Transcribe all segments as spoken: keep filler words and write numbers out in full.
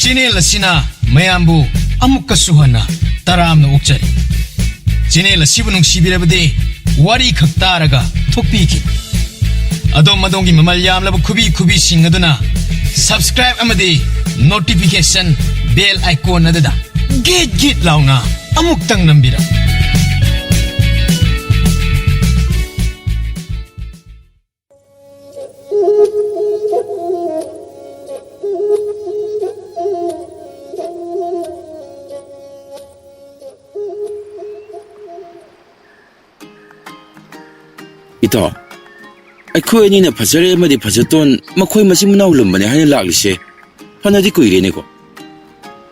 Channel ꯑꯁꯤꯅ ꯃꯌꯥꯝꯕꯨ ꯑꯃꯨꯛꯀꯁꯨ ꯍꯟꯅ ꯇꯔꯥꯝꯅ ꯑꯣꯛꯆꯔꯤ꯫ ꯆꯦꯅꯦꯜ ꯑꯁꯤꯕꯨ ꯅꯨꯡꯁꯤꯕꯤꯔꯕꯗꯤ ꯋꯥꯔꯤ ꯈꯛ ꯇꯥꯔꯒ ꯊꯣꯛꯄꯤꯈꯤꯕ꯫ ꯑꯗꯣꯝ ꯑꯗꯣꯝꯒꯤ ꯃꯃꯜ ꯌꯥꯝꯂꯕ ꯈꯨꯕꯤ ꯈꯨꯕꯤꯁꯤꯡ ꯑꯗꯨꯅ subscribe ꯑꯃꯗꯤ notification bell icon ꯑꯗꯨꯗ ꯒꯤꯠ ꯒꯤꯠ ꯂꯥꯎꯅ ꯑꯃꯨꯛꯇꯪ ꯅꯝꯕꯤꯔꯝꯃꯨ꯫ ꯏꯇꯥꯎ, ꯑꯩꯈꯣꯏ ꯑꯅꯤꯅ ꯐꯖꯔꯦ ꯑꯃꯗꯤ ꯐꯖꯇꯣꯟ, ꯃꯈꯣꯏ ꯃꯆꯤꯟ ꯃꯅꯥꯎ ꯂꯨꯝꯕꯅꯦ ꯍꯥꯏꯅ ꯂꯥꯛꯂꯤꯁꯦ ꯐꯅꯗꯤ ꯀꯨꯏꯔꯦꯅꯦꯀꯣ꯫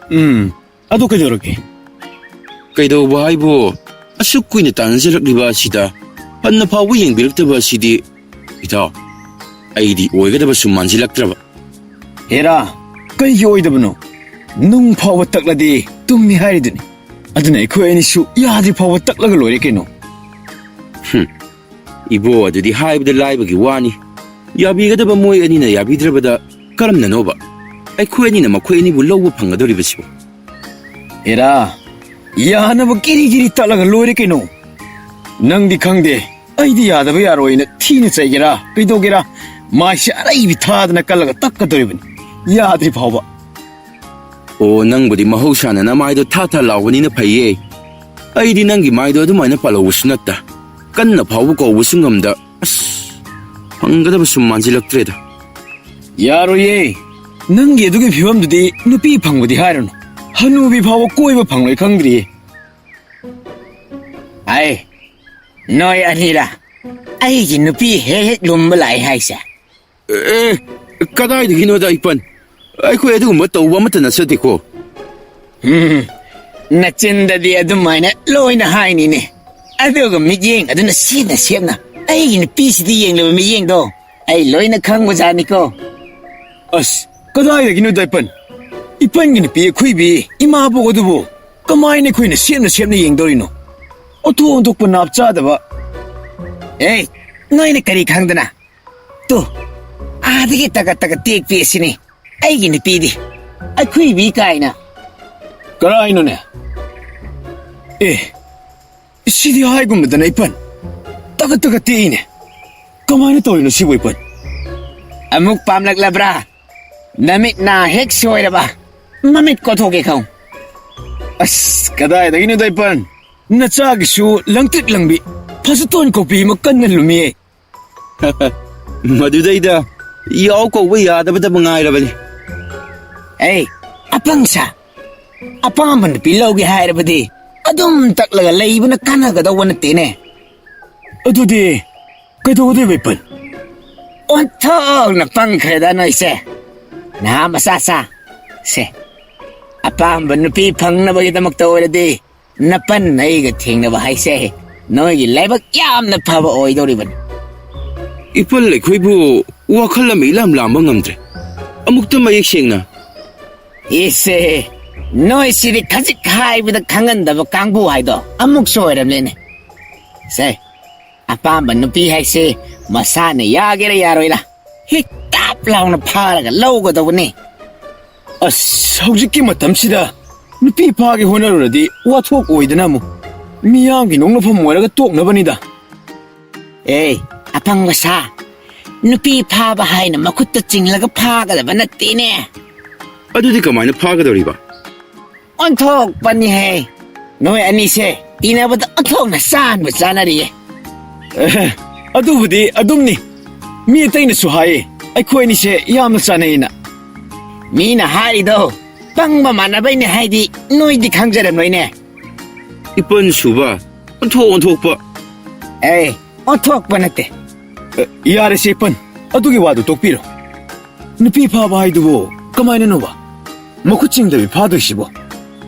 ꯎꯝ, ꯑꯗꯨ ꯀꯩꯗꯧꯔꯒꯦ? ꯀꯩꯗꯧꯕ ꯍꯥꯏꯕꯨ, ꯑꯁꯨꯛ ꯀꯨꯏꯅ ꯇꯥꯟꯅꯖꯔꯛꯂꯤꯕ ꯑꯁꯤꯗ ꯍꯟꯅ ꯐꯥꯎꯕ ꯌꯦꯡꯕꯤꯔꯛꯇꯕ ꯑꯁꯤꯗꯤ, ꯏꯇꯥꯎ, ꯑꯩꯗꯤ ꯑꯣꯏꯒꯗꯕ ꯁꯨꯝ ꯃꯥꯟꯁꯤꯜꯂꯛꯇ꯭ꯔꯕ꯫ ꯍꯦꯔꯥ, ꯀꯩꯒꯤ ꯑꯣꯏꯗꯕꯅꯣ? ꯅꯨꯡ ꯐꯥꯎꯕ ꯇꯛꯂꯗꯤ ꯇꯨꯝꯃꯤ ꯍꯥꯏꯔꯤꯗꯨꯅꯤ꯫ ꯑꯗꯨꯅ ꯑꯩꯈꯣꯏ ꯑꯅꯤꯁꯨ ꯌꯥꯗ꯭ꯔꯤ ꯐꯥꯎꯕ ꯇꯛꯂꯒ ꯂꯣꯏꯔꯦ ꯀꯩꯅꯣ꯫ ꯏꯕꯣ, ꯑꯗꯨꯗꯤ ꯍꯥꯏꯕꯗ ꯂꯥꯏꯕꯒꯤ ꯋꯥꯅꯤ꯫ ꯌꯥꯕꯤꯒꯗꯕ ꯃꯣꯏ ꯑꯅꯤꯅ ꯌꯥꯕꯤꯗ꯭ꯔꯕꯗ ꯀꯔꯝꯅꯅꯣꯕ ꯑꯩꯈꯣꯏ ꯑꯅꯤꯅ ꯃꯈꯣꯏ ꯑꯅꯤꯕꯨ ꯂꯧꯕ ꯐꯪꯒꯗꯧꯔꯤꯕꯁꯤꯕꯨ? ꯍꯦꯔꯥ, ꯌꯥꯅꯕ ꯀꯤꯔꯤ ꯀꯤꯔꯤ ꯇꯛꯂꯒ ꯂꯣꯏꯔꯦ ꯀꯩꯅꯣ꯫ ꯅꯪꯗꯤ ꯈꯪꯗꯦ, ꯑꯩꯗꯤ ꯌꯥꯗꯕ ꯌꯥꯔꯣꯏꯅ ꯊꯤꯅ ꯆꯩꯒꯦꯔꯥ ꯀꯩꯗꯧꯒꯦꯔꯥ, ꯃꯥꯏꯁꯦ ꯑꯔꯩꯕꯤ ꯊꯥꯗꯅ ꯀꯜꯂꯒ ꯇꯛꯀꯗꯧꯔꯤꯕꯅꯤ, ꯌꯥꯗ꯭ꯔꯤ ꯐꯥꯎꯕ꯫ ꯑꯣ, ꯅꯪꯕꯨꯗꯤ ꯃꯍꯧꯁꯥꯅ ꯅꯃꯥꯏꯗꯣ ꯊꯥ ꯊꯥ ꯂꯥꯎꯕꯅꯤꯅ ꯐꯩꯌꯦ꯫ ꯑꯩꯗꯤ ꯅꯪꯒꯤ ꯃꯥꯏꯗꯣ ꯑꯗꯨꯃꯥꯏꯅ ꯄꯥꯜꯍꯧꯕꯁꯨ ꯅꯠꯇ, ꯀꯟꯅ ꯐꯥꯎꯕ ꯀꯧꯕꯁꯨ ꯉꯝꯗ꯫ ꯑꯁ, ꯐꯪꯒꯗꯕ ꯁꯨꯝ ꯃꯥꯟꯁꯤꯜꯂꯛꯇ꯭ꯔꯦꯗ꯫ ꯌꯥꯔꯣꯏꯌꯦ, ꯅꯪꯒꯤ ꯑꯗꯨꯒꯤ ꯐꯤꯕꯝꯗꯨꯗꯤ ꯅꯨꯄꯤ ꯐꯪꯕꯗꯤ ꯍꯥꯏꯔꯨꯅꯨ, ꯍꯅꯨꯕꯤ ꯐꯥꯎꯕ ꯀꯣꯏꯕ ꯐꯪꯂꯣꯏ ꯈꯪꯗ꯭ꯔꯤꯌꯦ꯫ ꯑꯩ, ꯅꯣꯏ ꯑꯅꯤꯔ ꯑꯩꯒꯤ ꯅꯨꯄꯤ ꯍꯦꯛ ꯍꯦꯛ ꯂꯨꯝꯕ ꯂꯥꯛꯑꯦ ꯍꯥꯏꯁꯦ? ꯑꯦ, ꯀꯗꯥꯏꯗꯒꯤꯅꯣꯗ, ꯏꯄꯟ? ꯑꯩꯈꯣꯏ ꯑꯗꯨꯒꯨꯝꯕ ꯇꯧꯕ ꯑꯃꯠꯇ ꯅꯠꯆꯗꯦꯀꯣ꯫ ꯎꯝ, ꯅꯆꯤꯟꯗꯗꯤ ꯑꯗꯨꯃꯥꯏꯅ ꯂꯣꯏꯅ ꯍꯥꯏꯅꯤꯅꯦ, ꯑꯗꯨꯒ ꯃꯤꯠꯌꯦꯡ ꯑꯗꯨꯅ ꯁꯦꯞꯅ ꯁꯦꯞꯅ ꯑꯩꯒꯤ ꯅꯨꯄꯤꯁꯤꯗ ꯌꯦꯡꯂꯤꯕ ꯃꯤꯠꯌꯦꯡꯗꯣ ꯑꯩ ꯂꯣꯏꯅ ꯈꯪꯕꯖꯥꯠꯅꯤꯀꯣ꯫ ꯑꯁ, ꯀꯗꯥꯏꯗꯒꯤꯅꯣꯗ, ꯏꯄꯟ? ꯏꯄꯟꯒꯤ ꯅꯨꯄꯤ ꯑꯈꯨꯏꯕꯤ ꯏꯃꯥꯕꯣꯛ ꯑꯗꯨꯕꯨ ꯀꯃꯥꯏꯅ ꯑꯩꯈꯣꯏꯅ ꯁꯦꯞꯅ ꯁꯦꯞꯅ ꯌꯦꯡꯗꯧꯔꯤꯅꯣ? ꯑꯣꯟꯊꯣꯛ ꯑꯣꯟꯊꯣꯛꯄ ꯅꯥꯞ ꯆꯥꯗꯕ꯫ ꯑꯦ, ꯅꯣꯏꯅ ꯀꯔꯤ ꯈꯪꯗꯅ? ꯇꯨ, ꯑꯥꯗꯒꯤ ꯇꯒꯠ ꯇꯒꯠ ꯇꯦꯛꯄꯤ ꯑꯁꯤꯅꯤ ꯑꯩꯒꯤ ꯅꯨꯄꯤꯗꯤ꯫ ꯑꯩꯈꯣꯏꯕꯤ ꯀꯥꯏꯅ꯫ ꯀꯔꯥꯏꯅꯣꯅꯦ? ꯑꯦ, ꯁꯤꯗꯤ ꯍꯥꯏꯒꯨꯝꯕꯗꯅ ꯏꯄꯟ꯫ ꯇꯒꯠ ꯇꯒꯠ ꯇꯦꯛꯏꯅꯦ꯫ ꯀꯃꯥꯏꯅ ꯇꯧꯔꯤꯅꯣ ꯁꯤꯕꯨ ꯏꯄꯟ? ꯑꯃꯨꯛ ꯄꯥꯝꯂꯛꯂꯕ꯭ꯔꯥ? ꯅꯃꯤꯠ ꯅꯥ ꯍꯦꯛ ꯁꯣꯏꯔꯕ꯫ ꯃꯃꯤꯠ ꯀꯣꯊꯣꯛꯀꯦ ꯈꯪ꯫ ꯑꯁ, ꯀꯗꯥꯏꯗꯒꯤꯅꯣꯗ ꯏꯄꯟ? ꯅꯆꯥꯒꯤꯁꯨ ꯂꯪꯇ꯭ꯔꯤꯛ ꯂꯪꯕꯤ ꯐꯖꯇꯣꯟ ꯀꯣꯄꯤ ꯑꯃ ꯀꯟꯅ ꯂꯨꯝꯃꯤꯌꯦ꯫ ꯃꯗꯨꯗꯩꯗ ꯌꯥꯎ ꯀꯧꯕ ꯌꯥꯗꯕꯗ ꯉꯥꯏꯔꯕꯅꯤ꯫ ꯑꯩ, ꯑꯄꯪ ꯁꯥ, ꯑꯄꯥꯝꯕ ꯅꯨꯄꯤ ꯂꯧꯒꯦ ꯍꯥꯏꯔꯕꯗꯤ ꯑꯗꯨꯝ ꯇꯛꯂꯒ ꯂꯩꯕꯅ ꯀꯥꯟꯅꯒꯗꯧꯕ ꯅꯠꯇꯦꯅꯦ꯫ ꯑꯗꯨꯗꯤ ꯀꯩꯗꯧꯒꯗꯣꯏꯕ ꯏꯄꯟ? ꯑꯣꯟꯊꯣꯛꯅ ꯄꯪꯈ꯭ꯔꯦꯗ ꯅꯣꯏꯁꯦ꯫ ꯅꯍꯥ ꯃꯆꯥ ꯁꯥ, ꯁꯦ, ꯑꯄꯥꯝꯕ ꯅꯨꯄꯤ ꯐꯪꯅꯕꯒꯤꯗꯃꯛꯇ ꯑꯣꯏꯔꯗꯤ ꯅꯄꯟ ꯑꯩꯒ ꯊꯦꯡꯅꯕ ꯍꯥꯏꯁꯦ ꯅꯣꯏꯒꯤ ꯂꯥꯏꯕꯛ ꯌꯥꯝꯅ ꯐꯕ ꯑꯣꯏꯗꯧꯔꯤꯕꯅꯤ꯫ ꯏꯄꯜ ꯑꯩꯈꯣꯏꯕꯨ ꯋꯥꯈꯜ ꯑꯃ ꯏꯂꯥꯝ ꯂꯥꯝꯕ ꯉꯝꯗ꯭ꯔꯦ꯫ ꯑꯃꯨꯛꯇ ꯃꯌꯦꯛ ꯁꯦꯡꯅ꯫ ꯏꯁꯦ, ꯅꯣꯏꯁꯤꯗꯤ ꯈꯖꯤꯛ ꯍꯥꯏꯕꯗ ꯈꯪꯍꯟꯗꯕ ꯀꯥꯡꯕꯨ ꯍꯥꯏꯗꯣ ꯑꯃꯨꯛꯁꯨ ꯑꯣꯏꯔꯝꯂꯦꯅꯦ꯫ ꯁꯦ, ꯑꯄꯥꯝꯕ ꯅꯨꯄꯤ ꯍꯥꯏꯁꯦ ꯃꯁꯥꯅ ꯌꯥꯒꯦꯔꯥ ꯌꯥꯔꯣꯏꯔꯥ ꯍꯦꯛ ꯇꯥꯞ ꯂꯥꯎꯅ ꯐꯥꯔꯒ ꯂꯧꯒꯗꯧꯕꯅꯤ꯫ ꯑꯁ, ꯍꯧꯖꯤꯛꯀꯤ ꯃꯇꯝꯁꯤꯗ ꯅꯨꯄꯤ ꯐꯥꯒꯦ ꯍꯣꯠꯅꯔꯨꯔꯗꯤ ꯋꯥꯊꯣꯛ ꯑꯣꯏꯗꯅ ꯑꯃꯨꯛ ꯃꯤꯌꯥꯝꯒꯤ ꯅꯣꯛꯅꯐꯝ ꯑꯣꯏꯔꯒ ꯇꯣꯛꯅꯕꯅꯤꯗ꯫ ꯑꯦ, ꯑꯄꯪꯕ ꯁꯥ, ꯅꯨꯄꯤ ꯐꯥꯕ ꯍꯥꯏꯅ ꯃꯈꯨꯠꯇ ꯆꯤꯡꯂꯒ ꯐꯥꯒꯗꯕ ꯅꯠꯇꯦꯅꯦ꯫ ꯑꯗꯨꯗꯤ ꯀꯃꯥꯏꯅ ꯐꯥꯒꯗꯧꯔꯤꯕ? ꯑꯣꯟꯊꯣꯛꯄꯅꯤꯍꯦ꯫ ꯅꯣꯏ ꯑꯅꯤꯁꯦ ꯇꯤꯟꯅꯕꯗ ꯑꯣꯟꯊꯣꯛꯅ ꯆꯥꯟꯕ ꯆꯥꯅꯔꯤꯌꯦ꯫ ꯑꯦ, ꯑꯗꯨꯕꯨꯗꯤ ꯑꯗꯨꯝꯅꯤ꯫ ꯃꯤ ꯑꯇꯩꯅꯁꯨ ꯍꯥꯏꯌꯦ, ꯑꯩꯈꯣꯏ ꯑꯅꯤꯁꯦ ꯌꯥꯝꯅ ꯆꯥꯟꯅꯩꯅ꯫ ꯃꯤꯅ ꯍꯥꯏꯔꯤꯗꯣ ꯄꯪꯕ ꯃꯥꯟꯅꯕꯩꯅꯦ ꯍꯥꯏꯗꯤ ꯅꯣꯏꯗꯤ ꯈꯪꯖꯔꯝꯂꯣꯏꯅꯦ꯫ ꯏꯄꯟ ꯁꯨꯕ, ꯑꯣꯟꯊꯣꯛ ꯑꯣꯟꯊꯣꯛꯄ꯫ ꯑꯦ, ꯑꯣꯟꯊꯣꯛꯄ ꯅꯠꯇꯦ꯫ ꯑꯦ, ꯌꯥꯔꯦꯁꯦ ꯏꯄꯟ, ꯑꯗꯨꯒꯤ ꯋꯥꯗꯨ ꯇꯣꯛꯄꯤꯔꯣ꯫ ꯅꯨꯄꯤ ꯐꯥꯕ ꯍꯥꯏꯗꯨꯕꯨ ꯀꯃꯥꯏꯅꯅꯣꯕ? ꯃꯈꯨꯠ ꯆꯤꯡꯗꯕꯤ ꯐꯥꯗꯣꯏꯁꯤꯕꯣ?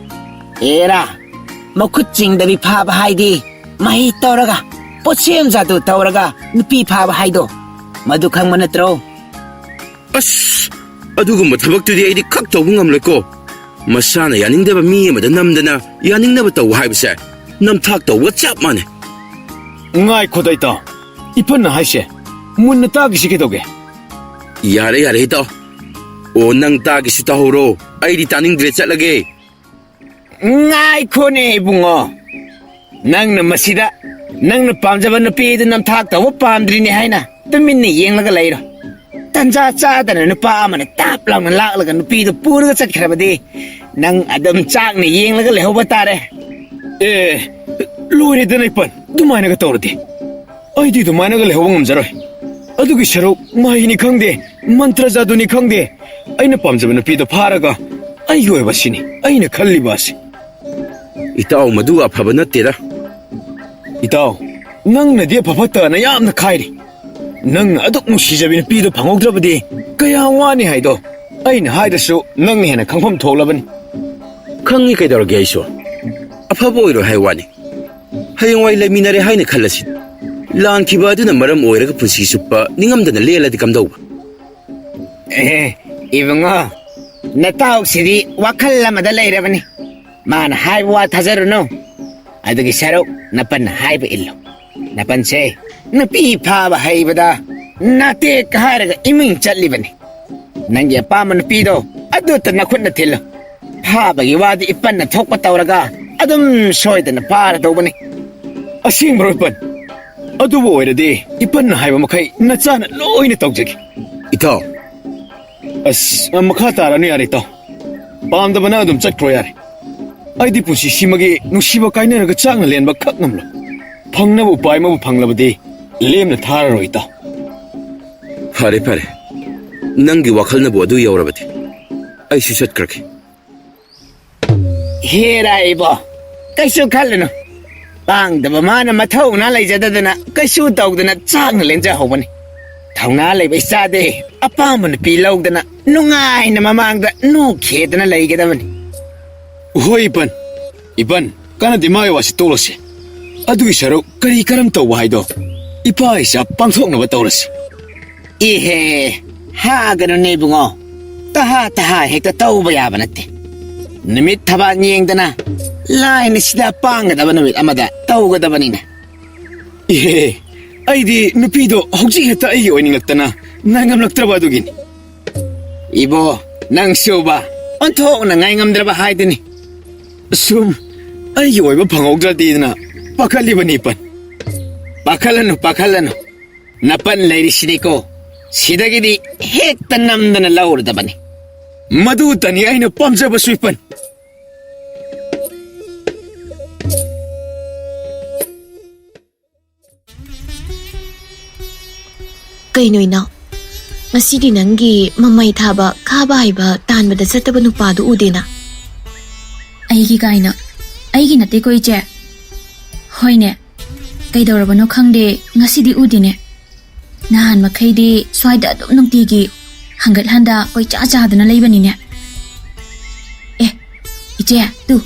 ꯑꯦꯔꯥ, ꯃꯈꯨꯠ ꯆꯤꯡꯗꯕꯤ ꯐꯥꯕ ꯍꯥꯏꯗꯤ ꯃꯍꯩ ꯇꯧꯔꯒ, ꯄꯣꯠꯁꯦꯝ ꯖꯥꯗꯨ ꯇꯧꯔꯒ ꯅꯨꯄꯤ ꯐꯥꯕ ꯍꯥꯏꯗꯣ, ꯃꯗꯨ ꯈꯪꯕ ꯅꯠꯇ꯭ꯔꯣ? ꯑꯁ, ꯑꯗꯨꯒꯨꯝꯕ ꯊꯕꯛꯇꯨꯗꯤ ꯑꯩꯗꯤ ꯈꯛ ꯇꯧꯕ ꯉꯝꯂꯣꯏꯀꯣ꯫ ꯃꯁꯥꯅ ꯌꯥꯅꯤꯡꯗꯕ ꯃꯤ ꯑꯃꯗ ꯅꯝꯗꯅ ꯌꯥꯅꯤꯡꯅꯕ ꯇꯧꯕ ꯍꯥꯏꯕꯁꯦ ꯅꯝꯊꯥꯛ ꯇꯧꯕ ꯆꯞ ꯃꯥꯟꯅꯩ꯫ ꯉꯥꯏꯈꯣꯗ ꯏꯇꯥꯎ, ꯏꯄꯟꯅ ꯍꯥꯏꯁꯦ ꯃꯨꯟꯅ ꯇꯥꯈꯤꯁꯤ ꯀꯩꯗꯧꯒꯦ? ꯌꯥꯔꯦ, ꯌꯥꯔꯦ ꯏꯇꯥꯎ, ꯑꯣ, ꯅꯪ ꯇꯥꯒꯦꯁꯨ ꯇꯥꯍꯧꯔꯣ꯫ ꯑꯩꯗꯤ ꯇꯥꯅꯤꯡꯗ꯭ꯔꯦ, ꯆꯠꯂꯒꯦ꯫ ꯉꯥꯏꯈꯣꯅꯦ ꯏꯕꯨꯡꯉꯣ, ꯅꯪꯅ ꯃꯁꯤꯗ ꯅꯪꯅ ꯄꯥꯝꯖꯕ ꯅꯨꯄꯤꯗꯨ ꯅꯝꯊꯥꯛ ꯇꯧꯕ ꯄꯥꯝꯗ꯭ꯔꯤꯅꯦ ꯍꯥꯏꯅ ꯇꯨꯃꯤꯟꯅ ꯌꯦꯡꯂꯒ ꯂꯩꯔꯣ꯫ ꯇꯟꯖꯥ ꯆꯥꯗꯅ ꯅꯨꯄꯥ ꯑꯃꯅ ꯇꯥꯞ ꯂꯥꯎꯅ ꯂꯥꯛꯂꯒ ꯅꯨꯄꯤꯗꯨ ꯄꯨꯔꯒ ꯆꯠꯈ꯭ꯔꯕꯗꯤ ꯅꯪ ꯑꯗꯨꯝ ꯆꯥꯛꯅ ꯌꯦꯡꯂꯒ ꯂꯩꯍꯧꯕ ꯇꯥꯔꯦ꯫ ꯑꯦ, ꯂꯣꯏꯔꯦꯗꯅ ꯏꯄꯟ, ꯑꯗꯨꯃꯥꯏꯅꯒ ꯇꯧꯔꯗꯤ꯫ ꯑꯩꯗꯤ ꯑꯗꯨꯃꯥꯏꯅꯒ ꯂꯩꯍꯧꯕ ꯉꯝꯖꯔꯣꯏ꯫ ꯑꯗꯨꯒꯤ ꯁꯔꯨꯛ ꯃꯍꯩꯅꯤ ꯈꯪꯗꯦ, ꯃꯟꯇ꯭ꯔ ꯖꯥꯗꯨꯅꯤ ꯈꯪꯗꯦ, ꯑꯩꯅ ꯄꯥꯝꯖꯕ ꯅꯨꯄꯤꯗꯣ ꯐꯥꯔꯒ ꯑꯩꯒꯤ ꯑꯣꯏꯕ ꯁꯤꯅꯤ ꯑꯩꯅ ꯈꯜꯂꯤꯕ ꯑꯁꯤ꯫ ꯏꯇꯥꯎ, ꯃꯗꯨ ꯑꯐꯕ ꯅꯠꯇꯦꯗ꯫ ꯏꯇꯥꯎ, ꯅꯪꯅꯗꯤ ꯑꯐ ꯐꯠꯇꯅ ꯌꯥꯝꯅ ꯈꯥꯏꯔꯤ꯫ ꯅꯪꯅ ꯑꯗꯨꯛ ꯅꯨꯡꯁꯤꯖꯕꯤ ꯅꯨꯄꯤꯗꯣ ꯐꯪꯍꯧꯗ꯭ꯔꯕꯗꯤ ꯀꯌꯥ ꯋꯥꯅꯤ ꯍꯥꯏꯗꯣ ꯑꯩꯅ ꯍꯥꯏꯗ꯭ꯔꯁꯨ ꯅꯪꯅ ꯍꯦꯟꯅ ꯈꯪꯐꯝ ꯊꯣꯛꯂꯕꯅꯤ꯫ ꯈꯪꯉꯤ, ꯀꯩꯗꯧꯔꯒꯦ ꯑꯩꯁꯨ? ꯑꯐꯕ ꯑꯣꯏꯔꯣꯏ ꯍꯥꯏ ꯋꯥꯅꯤ꯫ ꯍꯌꯦꯡꯋꯥꯏ ꯂꯩꯃꯤꯟꯅꯔꯦ ꯍꯥꯏꯅ ꯈꯜꯂꯁꯤ꯫ ꯂꯥꯟꯈꯤꯕ ꯑꯗꯨꯅ ꯃꯔꯝ ꯑꯣꯏꯔꯒ ꯄꯨꯟꯁꯤ ꯆꯨꯞꯄ ꯅꯤꯡꯉꯝꯗꯅ ꯂꯦꯜꯂꯗꯤ ꯀꯝꯗꯧꯕ? ꯑꯦ, ꯏꯕꯨꯡꯉꯣ, ꯅꯇꯥꯎꯁꯤꯗꯤ ꯋꯥꯈꯜ ꯑꯃꯗ ꯂꯩꯔꯕꯅꯤ꯫ ꯃꯥꯅ ꯍꯥꯏꯕ ꯋꯥ ꯊꯥꯖꯔꯨꯅꯨ꯫ ꯑꯗꯨꯒꯤ ꯁꯔꯨꯛ ꯅꯄꯟꯅ ꯍꯥꯏꯕ ꯏꯜꯂꯨ꯫ ꯅꯄꯟꯁꯦ ꯅꯨꯄꯤ ꯐꯥꯕ ꯍꯩꯕꯗ ꯅꯥꯇꯦꯛ ꯍꯥꯏꯔꯒ ꯏꯃꯤꯡ ꯆꯠꯂꯤꯕꯅꯤ꯫ ꯅꯪꯒꯤ ꯑꯄꯥꯝꯕ ꯅꯨꯄꯤꯗꯣ ꯑꯗꯨꯇ ꯅꯈꯨꯠꯅ ꯊꯤꯜꯂꯨ꯫ ꯐꯥꯕꯒꯤ ꯋꯥꯗꯤ ꯏꯄꯟꯅ ꯊꯣꯛꯄ ꯇꯧꯔꯒ ꯑꯗꯨꯝ ꯁꯣꯏꯗꯅ ꯐꯥꯔꯗꯧꯕꯅꯤ꯫ ꯑꯁꯦꯡꯕꯔꯣ ꯏꯄꯟ? ꯑꯗꯨꯕꯨ ꯑꯣꯏꯔꯗꯤ ꯏꯄꯟꯅ ꯍꯥꯏꯕ ꯃꯈꯩ ꯅꯆꯥꯅ ꯂꯣꯏꯅ ꯇꯧꯖꯒꯦ꯫ ꯏꯇꯥꯎ꯫ ꯑꯁ, ꯃꯈꯥ ꯇꯥꯔꯅꯨ ꯌꯥꯔꯦ ꯏꯇꯥꯎ꯫ ꯄꯥꯝꯗꯕꯅ ꯑꯗꯨꯝ ꯆꯠꯈ꯭ꯔꯣ ꯌꯥꯔꯦ꯫ ꯑꯩꯗꯤ ꯄꯨꯟꯁꯤꯁꯤꯃꯒꯤ ꯅꯨꯡꯁꯤꯕ ꯀꯥꯏꯅꯔꯒ ꯆꯥꯛꯅ ꯂꯦꯟꯕ ꯈꯛ ꯉꯝꯂꯣꯏ꯫ ꯐꯪꯅꯕ ꯎꯄꯥꯏ ꯑꯃꯕꯨ ꯐꯪꯂꯕꯗꯤ ꯂꯦꯝꯅ ꯊꯥꯔꯔꯣꯏ ꯏꯇꯥꯎ꯫ ꯐꯔꯦ, ꯐꯔꯦ꯫ ꯅꯪꯒꯤ ꯋꯥꯈꯜꯅꯕꯨ ꯑꯗꯨ ꯌꯧꯔꯕꯗꯤ ꯑꯩꯁꯨ ꯆꯠꯈ꯭ꯔꯒꯦ꯫ ꯍꯦꯔꯥ ꯏꯕꯣ, ꯀꯩꯁꯨ ꯈꯜꯂꯨꯅꯨ꯫ ꯄꯥꯡꯗꯕ ꯃꯥꯅ ꯃꯊꯧꯅꯥ ꯂꯩꯖꯗꯗꯅ ꯀꯩꯁꯨ ꯇꯧꯗꯅ ꯆꯥꯛꯅ ꯂꯦꯟꯖꯍꯧꯕꯅꯤ꯫ ꯊꯧꯅꯥ ꯂꯩꯕ ꯏꯆꯥꯗꯤ ꯑꯄꯥꯝꯕ ꯅꯨꯄꯤ ꯂꯧꯗꯅ ꯅꯨꯡꯉꯥꯏꯅ ꯃꯃꯥꯡꯗ ꯅꯣꯛꯈꯦꯗꯅ ꯂꯩꯒꯗꯕꯅꯤ꯫ ꯍꯣꯏ ꯏꯄꯟ, ꯏꯄꯟ, ꯀꯥꯟꯅꯗꯦ ꯃꯥꯒꯤ ꯋꯥꯁꯤ ꯇꯣꯛꯂꯁꯤ꯫ ꯑꯗꯨꯒꯤ ꯁꯔꯨꯛ ꯀꯔꯤ ꯀꯔꯝ ꯇꯧꯕ ꯍꯥꯏꯗꯣ ꯏꯄꯥ ꯏꯆꯥ ꯄꯥꯡꯊꯣꯛꯅꯕ ꯇꯧꯔꯁꯤ꯫ ꯏꯍꯦ, ꯍꯥꯒꯅꯨꯅꯦ ꯏꯕꯨꯡꯉꯣ꯫ ꯇꯍꯥ ꯇꯍꯥ ꯍꯦꯛꯇ ꯇꯧꯕ ꯌꯥꯕ ꯅꯠꯇꯦ꯫ ꯅꯨꯃꯤꯠ ꯊꯕꯥꯟ ꯌꯦꯡꯗꯅ, ꯂꯥꯏꯅ ꯁꯤꯗ ꯄꯥꯡꯒꯗꯕ ꯅꯨꯃꯤꯠ ꯑꯃꯗ ꯇꯧꯒꯗꯕꯅꯤꯅꯦ꯫ ꯏꯍꯦ, ꯑꯩꯗꯤ ꯅꯨꯄꯤꯗꯣ ꯍꯧꯖꯤꯛ ꯍꯦꯛꯇ ꯑꯩꯒꯤ ꯑꯣꯏꯅꯤꯡꯂꯛꯇꯅ ꯉꯥꯏꯉꯝꯂꯛꯇ꯭ꯔꯕ ꯑꯗꯨꯒꯤꯅꯤ꯫ ꯏꯕꯣ, ꯅꯪꯁꯨꯕ ꯑꯣꯟꯊꯣꯛꯅ ꯉꯥꯏ ꯉꯝꯗ꯭ꯔꯕ ꯍꯥꯏꯗꯨꯅꯤ꯫ ꯁꯨꯝ ꯑꯩꯒꯤ ꯑꯣꯏꯕ ꯐꯪꯍꯧꯗ꯭ꯔꯗꯤꯗꯅ ꯄꯥꯈꯠꯂꯤꯕꯅꯤ ꯄꯟ꯫ ꯄꯥꯈꯠꯂꯅꯨ, ꯄꯥꯈꯠꯂꯅꯨ꯫ ꯅꯄꯟ ꯂꯩꯔꯤꯁꯤꯗꯤꯀꯣ, ꯁꯤꯗꯒꯤꯗꯤ ꯍꯦꯛꯇ ꯅꯝꯗꯅ ꯂꯧꯔꯗꯕꯅꯤ꯫ ꯃꯗꯨꯇꯅꯤ ꯑꯩꯅ ꯄꯥꯝꯖꯕꯁꯨ ꯏꯄꯟ꯫ ꯀꯩꯅꯣ ꯏꯅꯥꯎ? ꯉꯁꯤꯗꯤ ꯅꯪꯒꯤ ꯃꯃꯩ ꯊꯥꯕ, ꯈꯥꯕ ꯍꯩꯕ ꯇꯥꯟꯕꯗ ꯆꯠꯇꯕ ꯅꯨꯄꯥꯗꯨ ꯎꯗꯦꯅ꯫ ꯑꯩꯒꯤ ꯀꯥꯏꯅ? ꯑꯩꯒꯤ ꯅꯠꯇꯦꯀꯣ, ꯏꯆꯦ꯫ ꯍꯣꯏꯅꯦ, ꯀꯩꯗꯧꯔꯕꯅꯣ ꯈꯪꯗꯦ, ꯉꯁꯤꯗꯤ ꯎꯗꯦꯅꯦ꯫ ꯅꯍꯥꯟ ꯃꯈꯩꯗꯤ ꯁ꯭ꯋꯥꯏꯗ ꯑꯗꯨꯝ ꯅꯨꯡꯇꯤꯒꯤ ꯍꯪꯒꯠ ꯍꯟꯗ ꯀꯣꯏꯆꯥ ꯆꯥꯗꯨꯅ ꯂꯩꯕꯅꯤꯅꯦ꯫ ꯑꯦ, ꯏꯆꯦ, ꯇꯨ,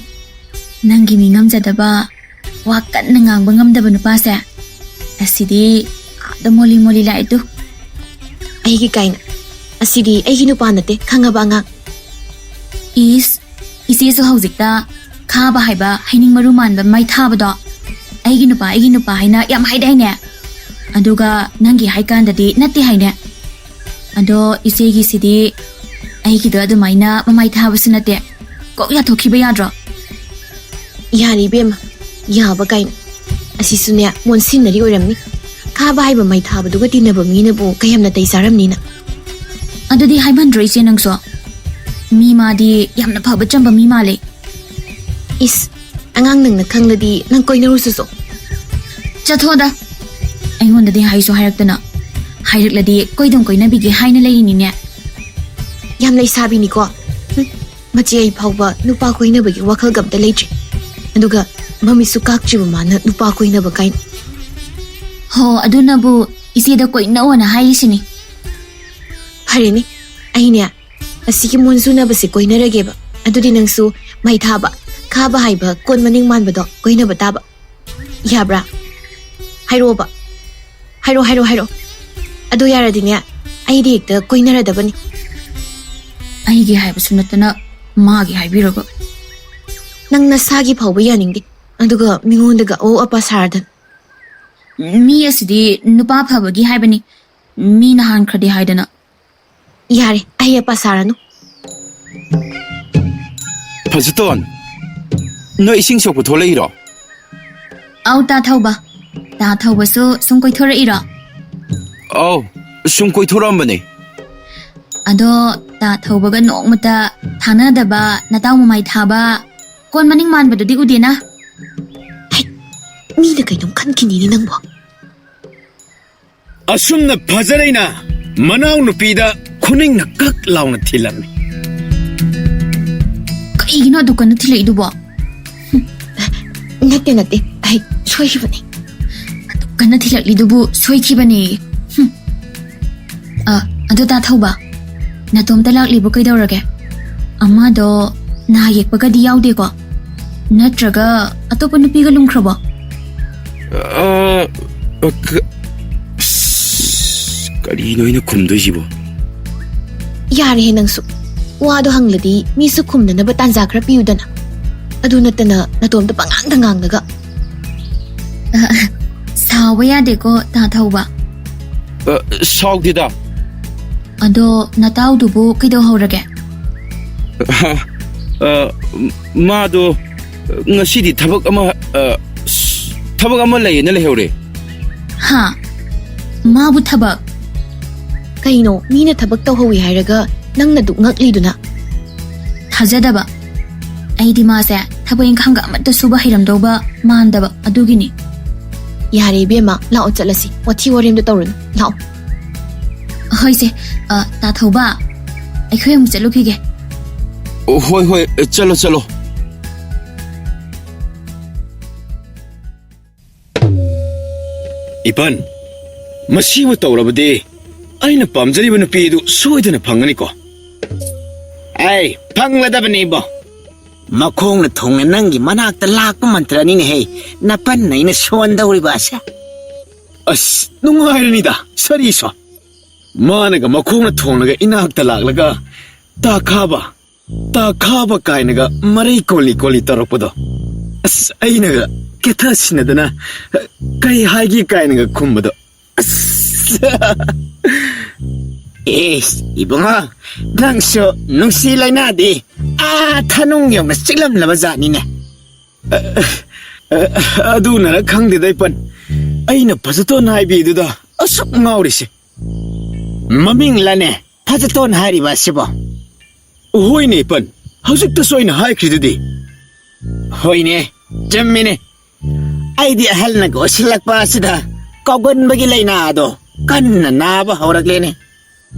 ꯅꯪꯒꯤ ꯃꯤ ꯉꯝꯖꯗꯕ, ꯋꯥ ꯀꯟꯅ ꯉꯥꯡꯕ ꯉꯝꯗꯕ ꯅꯨꯄꯥꯁꯦ, ꯑꯁꯤꯗꯤ ꯑꯥꯗ ꯃꯣꯂꯤ ꯃꯣꯂꯤ ꯂꯥꯛꯑꯦ ꯇꯨ꯫ ꯑꯩꯒꯤ ꯀꯥꯏꯅ, ꯑꯁꯤꯗꯤ ꯑꯩꯒꯤ ꯅꯨꯄꯥ ꯅꯠꯇꯦ, ꯈꯪꯉꯕ ꯑꯉꯥꯡ? ꯏꯁ, ꯏꯆꯦꯁꯨ ꯍꯧꯖꯤꯛꯇ ꯈꯥꯕ ꯍꯥꯏꯕ ꯍꯩꯅꯤꯡ ꯃꯔꯨ ꯃꯥꯟꯕ ꯃꯩ ꯊꯥꯕꯗꯣ ꯑꯩꯒꯤ ꯅꯨꯄꯥ, ꯑꯩꯒꯤ ꯅꯨꯄꯥ ꯍꯥꯏꯅ ꯌꯥꯝ ꯍꯥꯏꯗꯥꯏꯅꯦ? ꯑꯗꯨꯒ ꯅꯪꯒꯤ ꯍꯥꯏꯀꯥꯟꯗꯗꯤ ꯅꯠꯇꯦ ꯍꯥꯏꯅꯦ꯫ ꯑꯗꯣ ꯏꯆꯦꯒꯤꯁꯤꯗꯤ ꯑꯩꯒꯤꯗꯣ ꯑꯗꯨꯃꯥꯏꯅ ꯃꯃꯥꯏ ꯊꯥꯕꯁꯨ ꯅꯠꯇꯦ꯫ ꯀꯣꯛ ꯌꯥꯊꯣꯛꯈꯤꯕ ꯌꯥꯗ꯭ꯔꯣ? ꯌꯥꯔꯦ ꯏꯕꯦꯝꯃ, ꯌꯥꯕ ꯀꯥꯏꯅ꯫ ꯑꯁꯤꯁꯨꯅꯦ, ꯃꯣꯟꯁꯤꯟꯅꯔꯤ ꯑꯣꯏꯔꯝꯅꯤ꯫ ꯈꯥꯕ ꯍꯥꯏꯕ ꯃꯩ ꯊꯥꯕꯗꯨꯒ ꯇꯤꯟꯅꯕ ꯃꯤꯅꯕꯨ ꯀꯌꯥꯝ ꯅꯥꯇꯩ ꯆꯥꯔꯝꯅꯤꯅ꯫ ꯑꯗꯨꯗꯤ ꯍꯥꯏꯃꯟꯗ꯭ꯔꯣ ꯏꯆꯦ ꯅꯪꯁꯨ? ꯃꯤ ꯃꯥꯗꯤ ꯌꯥꯝꯅ ꯐꯕ ꯆꯝꯕ ꯃꯤ ꯃꯥꯜꯂꯦ꯫ ꯏꯁ, ꯑꯉꯥꯡ ꯅꯪꯅ ꯈꯪꯂꯗꯤ ꯅꯪ ꯀꯣꯏꯅꯔꯨꯁꯨꯁꯣ꯫ ꯆꯠꯊꯣꯛꯑꯗ꯫ ꯑꯩꯉꯣꯟꯗꯗꯤ ꯍꯥꯏꯁꯨ ꯍꯥꯏꯔꯛꯇꯅ꯫ ꯍꯥꯏꯔꯛꯂꯗꯤ ꯀꯣꯏꯗꯨꯝ ꯀꯣꯏꯅꯕꯤꯒꯦ ꯍꯥꯏꯅ ꯂꯩꯔꯤꯅꯤꯅꯦ꯫ ꯌꯥꯝ ꯂꯩꯁꯥꯕꯤꯅꯤꯀꯣ꯫ ꯍꯨꯝ, ꯃꯆꯦ ꯑꯩ ꯐꯥꯎꯕ ꯅꯨꯄꯥ ꯀꯣꯏꯅꯕꯒꯤ ꯋꯥꯈꯜꯒ ꯑꯝꯇ ꯂꯩꯇ꯭ꯔꯤ꯫ ꯑꯗꯨꯒ ꯃꯃꯤꯠꯁꯨ ꯀꯥꯛꯇ꯭ꯔꯤꯕ ꯃꯥꯅ ꯅꯨꯄꯥ ꯀꯣꯏꯅꯕ ꯀꯥꯏꯅ꯫ ꯍꯣ, ꯑꯗꯨꯅꯕꯨ ꯏꯆꯦꯗ ꯀꯣꯏꯅꯧꯑꯣꯅ ꯍꯥꯏꯔꯤꯁꯤꯅꯤ꯫ ꯐꯔꯦꯅꯦ, ꯑꯩꯅꯦ ꯑꯁꯤꯒꯤ ꯃꯣꯟꯖꯨꯅꯕꯁꯦ ꯀꯣꯏꯅꯔꯒꯦꯕ꯫ ꯑꯗꯨꯗꯤ ꯅꯪꯁꯨ ꯃꯩ ꯊꯥꯕ, ꯈꯥꯕ ꯍꯥꯏꯕ ꯀꯣꯟ ꯃꯅꯤꯡ ꯃꯥꯟꯕꯗꯣ ꯀꯣꯏꯅꯕ ꯇꯥꯕ꯫ ꯌꯥꯕ꯭ꯔꯥ? ꯍꯥꯏꯔꯛꯑꯣꯕ꯫ ꯍꯥꯏꯔꯛꯑꯣ, ꯍꯥꯏꯔꯛꯑꯣ, ꯍꯥꯏꯔꯛꯑꯣ꯫ ꯑꯗꯨ ꯌꯥꯔꯗꯤꯅꯦ, ꯑꯩꯗꯤ ꯍꯦꯛꯇ ꯀꯣꯏꯅꯔꯗꯕꯅꯤ꯫ ꯑꯩꯒꯤ ꯍꯥꯏꯕꯁꯨ ꯅꯠꯇꯅ ꯃꯥꯒꯤ ꯍꯥꯏꯕꯤꯔꯒ꯫ ꯅꯪ ꯅꯁꯥꯒꯤ ꯐꯥꯎꯕ ꯌꯥꯅꯤꯡꯗꯦ, ꯑꯗꯨꯒ ꯃꯤꯉꯣꯟꯗꯒ ꯑꯑꯣ ꯑꯄꯥ ꯁꯥꯔꯗꯅ꯫ ꯃꯤ ꯑꯁꯤꯗꯤ ꯅꯨꯄꯥ ꯐꯕꯒꯤ ꯍꯥꯏꯕꯅꯤ, ꯃꯤꯅ ꯍꯥꯟꯈ꯭ꯔꯗꯤ ꯍꯥꯏꯗꯅ꯫ ꯌꯥꯔꯦ, ꯑꯍꯩ ꯑꯄꯥ ꯁꯥꯔꯅꯨ꯫ ꯐꯖꯇꯣꯟ, ꯅꯣꯏ ꯏꯁꯤꯡ ꯁꯣꯛꯄ ꯊꯣꯛꯂꯛꯏꯔꯣ? ꯑꯧ, ꯇꯥ ꯊꯧꯕ꯫ ꯇꯥ ꯊꯧꯕꯁꯨ ꯁꯨꯝ ꯀꯣꯏꯊꯣꯔꯛꯏꯔꯣ? ꯑꯧ, ꯁꯨꯝ ꯀꯣꯏꯊꯣꯔꯛꯑꯝꯕꯅꯦ꯫ ꯑꯗꯣ ꯇꯥ ꯊꯧꯕꯒ ꯅꯣꯡꯃꯇ ꯊꯥꯅꯗꯕ ꯅꯇꯥꯎ ꯃꯃꯥꯏ ꯊꯥꯕ ꯀꯣꯟ ꯃꯅꯤꯡ ꯃꯥꯟꯕꯗꯨꯗꯤ ꯎꯗꯦꯅ? ꯍꯩ, ꯃꯤꯅ ꯀꯩꯅꯣꯝ ꯈꯟꯈꯤꯅꯤꯅꯦ ꯅꯪꯕꯣ꯫ ꯑꯁꯨꯝꯅ ꯐꯖꯔꯩꯅ ꯃꯅꯥꯎꯅꯨꯄꯤꯗ ꯈꯨꯅꯤꯡꯅ ꯀꯛ ꯂꯥꯎꯅ ꯊꯤꯜꯂꯝꯃꯤ꯫ ꯀꯩꯒꯤꯅꯣ ꯑꯗꯨ ꯀꯟꯅ ꯊꯤꯜꯂꯛꯏꯗꯨꯕꯣ? ꯅꯠꯇꯦ, ꯅꯠꯇꯦ, ꯑꯩ ꯁꯣꯏꯈꯤꯕꯅꯦ꯫ ꯑꯗꯨ ꯀꯟꯅ ꯊꯤꯜꯂꯛꯂꯤꯗꯨꯕꯨ ꯁꯣꯏꯈꯤꯕꯅꯦ꯫ ꯍꯨꯝ꯫ ꯑ, ꯑꯗꯣ ꯇꯥ ꯊꯧꯕ, ꯅꯇꯣꯝꯇ ꯂꯥꯛꯂꯤꯕ ꯀꯩꯗꯧꯔꯒꯦ? ꯑꯃꯗꯣ ꯅꯥ ꯌꯦꯛꯄꯒꯗꯤ ꯌꯥꯎꯗꯦꯀꯣ? ꯅꯠꯇ꯭ꯔꯒ ꯑꯇꯣꯞꯄ ꯅꯨꯄꯤꯒ ꯂꯨꯝꯈ꯭ꯔꯕꯣ? ꯑ, ꯑ, ꯀ-, ꯑꯁ, ꯀꯔꯤꯅꯣ ꯑꯩꯅ ꯈꯨꯝꯗꯣꯏꯁꯤꯕꯣ? ꯌꯥꯔꯦꯍꯦ ꯅꯪꯁꯨ꯫ ꯋꯥꯗꯣ ꯍꯪꯂꯗꯤ ꯃꯤꯁꯨ ꯈꯨꯝꯅꯅꯕ ꯇꯥꯟꯖꯥ ꯈꯔ ꯄꯤꯌꯨꯗꯅ꯫ ꯑꯗꯨ ꯅꯠꯇꯅ ꯅꯇꯣꯝꯇ ꯄꯉꯥꯡꯗ ꯉꯥꯡꯂꯒ꯫ ꯁꯥꯎꯕ ꯌꯥꯗꯦꯀꯣ, ꯇꯥ ꯊꯧꯕ꯫ ꯑ, ꯁꯥꯎꯗꯦꯗ꯫ ꯑꯗꯣ ꯅꯇꯥꯎꯗꯨꯕꯨ ꯀꯩꯗꯧꯍꯧꯔꯒꯦ? ꯑ, ꯃꯥꯗꯣ ꯉꯁꯤꯗꯤ ꯊꯕꯛ ꯑꯃ, ꯑ, ꯊꯕꯛ ꯑꯃ ꯂꯩꯌꯦꯅ ꯂꯩꯍꯧꯔꯦ꯫ ꯍꯥ? ꯃꯥꯕꯨ ꯊꯕꯛ? ꯀꯩꯅꯣ, ꯃꯤꯅ ꯊꯕꯛ ꯇꯧꯍꯧꯋꯤ ꯍꯥꯏꯔꯒ ꯅꯪꯅ ꯗꯨꯛ ꯉꯛꯂꯤꯗꯨꯅ? ꯊꯥꯖꯗꯕ꯫ ꯑꯩꯗꯤ ꯃꯥꯁꯦ ꯊꯕꯛ ꯏꯪꯈꯥꯡꯒ ꯑꯃꯠꯇ ꯁꯨꯕ ꯍꯩꯔꯝꯗꯧꯕ ꯃꯥꯟꯗꯕ ꯑꯗꯨꯒꯤꯅꯤ꯫ ꯌꯥꯔꯦ ꯏꯕꯦꯝꯃ, ꯂꯥꯛꯑꯣ ꯆꯠꯂꯁꯤ, ꯋꯥꯊꯤ ꯋꯥꯔꯦꯝꯗꯣ ꯇꯧꯔꯨꯅꯨ, ꯂꯥꯛꯑꯣ꯫ ꯍꯣꯏꯁꯦ, ꯑ, ꯇꯥ ꯊꯧꯕ, ꯑꯩꯈꯣꯏ ꯑꯃꯨꯛ ꯆꯠꯂꯨꯈꯤꯒꯦ꯫ ꯑꯣ, ꯍꯣꯏ, ꯍꯣꯏ, ꯆꯠꯂꯣ, ꯆꯠꯂꯣ꯫ ꯏꯄꯟ, ꯃꯁꯤꯕꯨ ꯇꯧꯔꯕꯗꯤ ꯑꯩꯅ ꯄꯥꯝꯖꯔꯤꯕ ꯅꯨꯄꯤ ꯑꯗꯨ ꯁꯣꯏꯗꯅ ꯐꯪꯒꯅꯤꯀꯣ? ꯑꯩ ꯐꯪꯂꯗꯕꯅꯤ ꯏꯕꯣ꯫ ꯃꯈꯣꯡꯅ ꯊꯣꯡꯅ ꯅꯪꯒꯤ ꯃꯅꯥꯛꯇ ꯂꯥꯛꯄ ꯃꯟꯇ꯭ꯔꯅꯤꯅꯦꯍꯦ, ꯅꯄꯟ ꯑꯩꯅ ꯁꯣꯟꯗꯧꯔꯤꯕ ꯑꯁꯦ꯫ ꯑꯁ, ꯅꯨꯡꯉꯥꯏꯔꯅꯤꯗ, ꯁꯔꯤꯁꯣ꯫ ꯃꯥꯅꯒ ꯃꯈꯣꯡꯅ ꯊꯣꯡꯂꯒ ꯏꯅꯥꯛꯇ ꯂꯥꯛꯂꯒ, "ꯇꯥꯈꯥꯕ, ꯇꯥꯈꯥꯕ" ꯀꯥꯏꯅꯒ ꯃꯔꯩ ꯀꯣꯜꯂꯤ ꯀꯣꯜꯂꯤ ꯇꯧꯔꯛꯄꯗꯣ꯫ ꯑꯁ, ꯑꯩꯅꯒ ꯀꯦꯊꯁꯤꯟꯅꯗꯅ, "ꯀꯩ ꯍꯥꯏꯒꯦ?" ꯀꯥꯏꯅꯒ ꯈꯨꯝꯕꯗꯣ꯫ ꯑꯁ! ꯏꯁ, ꯏꯕꯨꯡꯉꯣ, ꯅꯪꯁꯨ ꯅꯨꯡꯁꯤ ꯂꯩꯅꯥꯗꯤ ꯑꯥ ꯊꯅꯨꯡ ꯌꯧꯅ ꯆꯤꯛꯂꯝꯂꯕ ꯖꯥꯠꯅꯤꯅꯦ꯫ ꯑ, ꯑ, ꯑꯗꯨꯅꯔ ꯈꯪꯗꯦꯗ, ꯏꯄꯟ꯫ ꯑꯩꯅ ꯐꯖꯇꯣꯟ ꯍꯥꯏꯕꯤꯗꯨꯗ ꯑꯁꯨꯛ ꯉꯥꯎꯔꯤꯁꯦ꯫ ꯃꯃꯤꯡꯂꯅꯦ ꯐꯖꯇꯣꯟ ꯍꯥꯏꯔꯤꯕ ꯑꯁꯤꯕꯣ? ꯍꯣꯏꯅꯦ, ꯏꯄꯟ꯫ ꯍꯧꯖꯤꯛꯇꯁꯨ ꯑꯩꯅ ꯍꯥꯏꯈ꯭ꯔꯤꯗꯨꯗꯤ꯫ ꯍꯣꯏꯅꯦ, ꯆꯨꯝꯃꯤꯅꯦ꯫ ꯑꯩꯗꯤ ꯑꯍꯜꯅꯒ ꯑꯣꯏꯁꯤꯜꯂꯛꯄ ꯑꯁꯤꯗ ꯀꯥꯎꯒꯟꯕꯒꯤ ꯂꯥꯏꯅꯥ ꯑꯗꯣ ꯀꯟꯅ ꯅꯥꯕ ꯍꯧꯔꯛꯂꯦꯅꯦ꯫